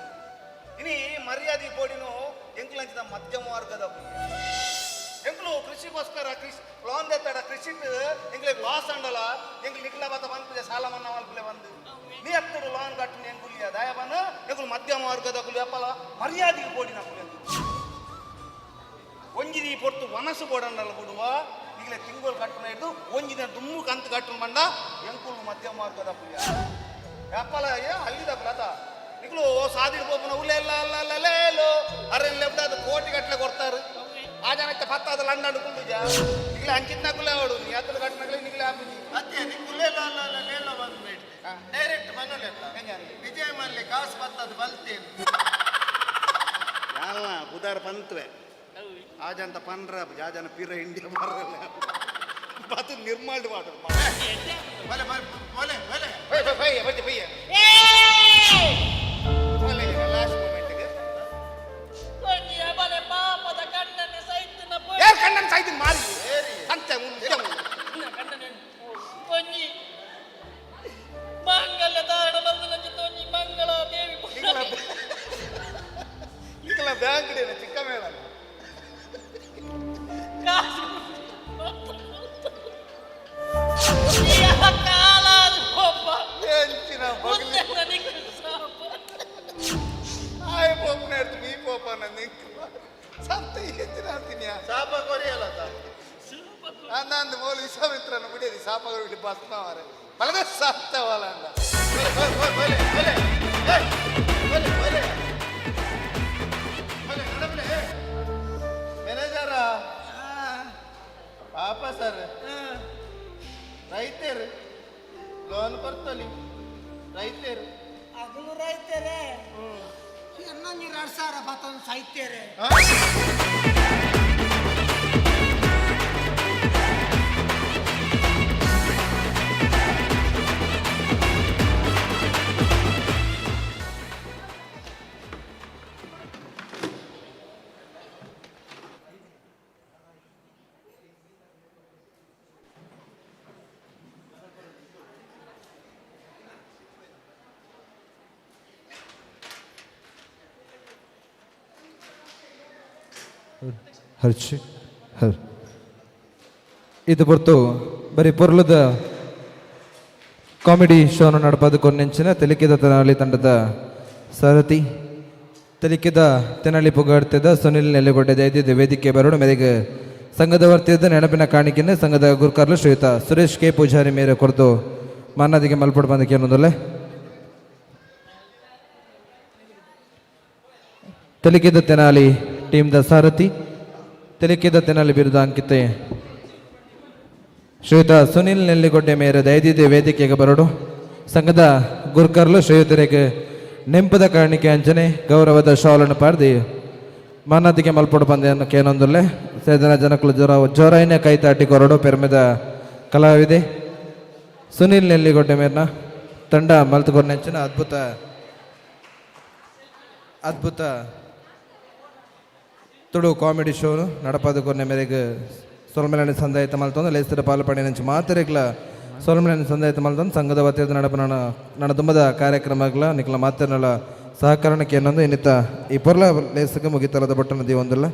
ಇನಿ ಮರ್ಯಾದೆ ಪೋಡಿನು. ಎಂಕಲ್ ಅಂಚಿನ ಮಧ್ಯಮ ವರ್ಗದ ಎಂಕಲು ಕೃಷಿಗೋಸ್ಕರ ಕೃಷಿ ಲೋನ್ ದೆತ್ತಡ ಕೃಷಿಟ್ ಎಂಕ್ಲೆಗ್ ಲಾಸ್ ಅಂಡಲ ಎಂಕ್ಲು ನಿಕ್ಲ ಬತ್ತ ಪನ್ಪುಜ ಸಾಲ ಮನ್ನಾ ಮಲ್ಪುಲೆ ಬಂದು ನೀ ಎತ್ತಡು ಲೋನ್ ಕಟ್ಟಿನ ಎಂಕುಲಿಯ ದಯಬನ ಎಂಕುಲು ಮಧ್ಯಮ ವರ್ಗದಕುಲು ಎಪ್ಪಲ ಮರ್ಯಾದೆಗೆ ಪೋಡಿನಕುಲು ಎಂಕುಲು ಒಂಜಿದಿ ಪೊರ್ತು ವನಸು ಬೋಡಂಡಲ ಬಿಡುವ ಈಗಲೇ ತಿಂಗಳು ಕಟ್ಟುನ ಹಿಡಿದು ಒಂಜಿನ ದುಮ್ಮು ಕಂತು ಕಟ್ಟುನ ಬಂಡ ಎಂಕುಲು ಮಧ್ಯಮ ವರ್ಗದ ಪುಲ್ಯ ಎಪ್ಪಲ ಏ ಅಲ್ಲಿದ ಲತ ನಿಕ್ಲು ಸಾದಿಡ್ ಪೋಪುನ ಉಲೆ ಅಲ್ಲ ಅಲ್ಲ ಅಲ್ಲ ಲೇಲು ಅರೆ ಲೆಬ್ಡಾದ ಕೋಟಿ ಗಟ್ಟಲೆ ಕೊಡ್ತಾರೆ. ಆ ಜನ ಇತ್ತ ಪತ್ತಾದ ಲಂಡನ್ ಕುಂದುಜ ನಿಕ್ಲೆ ಅಂಚಿತ್ನ ಕುಲೆ ಅವಡು ನೀ ಹತ್ತದ ಕಟ್ಟನಗಲೆ ನಿಕ್ಲೆ ಆಪುಜಿ. ಅತ್ತೆ ನಿಕ್ಕುಲೆ ಅಲ್ಲ ಅಲ್ಲ ಲೇಲ ಬಂದು ಡೈರೆಕ್ಟ್ ಮನೋಲೆ ವಿಜಯ ಮಲ್ಲೆ ಕಾಸು ಬತ್ತದ ಬಲ್ತೇನೆ. ಯಾಲ ಬುಧಾರ ಪಂತ್ವೆ ಆಜಂತ ಪನ್ರ ಜಾಜನ ಪಿರ ಇಂಡಿಯಾ ಬರಲ್ಲ ಬತ್ತು ನಿರ್ಮಾಣ ಮಾಡು. ಬಲೆ ಬಲೆ ಬಲೆ ಬಲೆ. Bye bye bye bye bye ಬಲೆ ಲಾಸ್ಟ್ ಮೂಮೆಂಟ್ಗೆ. ಬಲೆ ಪಾಪದ ಕಣ್ಣನೆ ಸೈತನ. ಏ ಕಣ್ಣನ್ ಸಾಯ್ತೀನಿ ಮಾರಿ ಅಂತ ಮುಂದೆ. ಕಣ್ಣನೆ ಒಂಜಿ ಮಂಗಲ ಧಾರಣ ಬಂದು ಒಂಜಿ ಮಂಗಳ ದೇವಿ. ನಿಕಲ ಬ್ಯಾಂಕ್ ಚಿಕ್ಕ ಮೇಳ. ಕಾಸು ಕಾಲಾದ ಪೋಪ. ಎಂಚಿನ ಬಗಲಿ ಆಯ್ ಪೋಪನ ಇರ್ತು ಈ ಪೋಪನ ನಿಂಕ್ ಸಂತ ಹೆಚ್ಚಿನ ಅಂತೀನಿ. ಶಾಪ ಕೊರಿಯಲ್ಲ ತಾ. ಅಂದ ಮೋಲು ವಿಶ್ವಾಮಿತ್ರನ ಬಿಡಿಯದಿ ಶಾಪಗಳು ಬಿಡಿ ಭಸ್ಮ ಮಾರೆ ಬಲದ ಸತ್ತವಲ್ಲ ಅಂದ. ಬಲೆ ಬಲೆ ಬಲೆ ಬಲೆ ಬಲೆ ಬಲೆ ಬಲೆ ನಡಪ್ಲೆ ಮ್ಯಾನೇಜರ ಪಾಪ ಸರ್ ರೈತರು. ಪಿಂಗಾರ ಪತೊಂದು ಸೈತೇರೆ. ಹರ್ಷಿ ಹರ್ ಇದು ಪೊರ್ತು ಬರೀ ಪೊರ್ಲದ ಕಾಮಿಡಿ ಶೋನ ನಡಪಾದ ಕೊನೆಂಚಿನ ತೆಲಿಕೆದ ತೆನಾಲಿ ತಂಡದ ಸಾರಥಿ ತೆಲಿಕೆದ ತೆನಾಲಿ ಪುಗಾಡ್ತಿದ್ದ ಸುನಿಲ್ ನೆಲೆಗೊಡ್ಡೆ ಜಯದಿದ್ದ ವೇದಿಕೆ ಬರೋಡು ಮೇರೆಗೆ ಸಂಘದ ವರ್ತಿದ್ದ ನೆನಪಿನ ಕಾಣಿಕೆಯನ್ನು ಸಂಘದ ಗುರುಕಾರ್ಲು ಶ್ರೀಯುತ ಸುರೇಶ್ ಕೆ ಪೂಜಾರಿ ಮೇರೆ ಕೊರತು ಮಾನ್ನದಿಗೆ ಮಲ್ಪಡು ಬಂದಕ್ಕೆ ಏನೊಂದಲ್ಲೇ. ತೆಲಿಕೆದ ತೆನಾಲಿ ಟೀಮ್ದ ಸಾರಥಿ ತೆಲಿಕೆದ ತೆನಾಲಿ ಬಿರುದ ಅಂಕಿತೆ ಶ್ರೀಯುತ ಸುನಿಲ್ ನೆಲ್ಲಿಗೊಡ್ಡೆ ಮೇರೆ ದಯದಿದ್ದ ವೇದಿಕೆಗೆ ಬರಡು. ಸಂಘದ ಗುರ್ಕರ್ಲು ಶ್ರೀಯುತರಿಗೆ ನೆಂಪದ ಕಾಣಿಕೆ ಅಂಚನೆ ಗೌರವದ ಶಾಲನ್ನು ಪಾರ್ದಿ ಮಾನಾದಿಗೆ ಮಲ್ಪೊಡು ಪಂದ್ಯವನ್ನು ಕೇನೊಂದುಲ್ಲೆ. ಸೇದನ ಜನಕುಲು ಜೋರ ಜೋರಾಯಿನ ಕೈತಾಟಿ ಕೊರಡು ಪೆರ್ಮೆದ ಕಲಾವಿದೆ ಸುನಿಲ್ ನೆಲ್ಲಿಗೊಡ್ಡೆ ಮೇರ್ನ ತಂಡ ಮಲ್ತುಕೊರ್ನೆಂಚಿನ ಅದ್ಭುತ ಅದ್ಭುತ ತುಳು ಕಾಮಿಡಿ ಶೋನು ನಡಪಾದ ಕೊರ್ನೆ ಮೇರೆಗೆ ಸೊಲ್ಮೆಲನೆ ಸಂದಾಯತ ಮಲ್ತೊಂದು ಲೇಸ್ತರ ಪಾಲ್ಪಡೆ ನಂಚಿ ಮಾತೆರೆಗ್ಲ ಸೊಲ್ಮೆಲನೆ ಸಂದಾಯತ ಮಲ್ತೊಂದು ಸಂಘದ ವತಿಯಿಂದ ನಡಪ ನನ ನನ ದುಂಬದ ಕಾರ್ಯಕ್ರಮಗಳ ನಿಕ್ಲ ಮಾತೆರ್ನಲ ಸಹಕರಣಕ್ಕೆ ಏನೊಂದು ಇನ್ನಿತ ಈ ಪೊರ್ಲ ಲೇಸಕ್ಕೆ ಮುಗಿತಲದ ಬೊಟ್ಟನ ದೀವೊಂದುಲ್ಲ.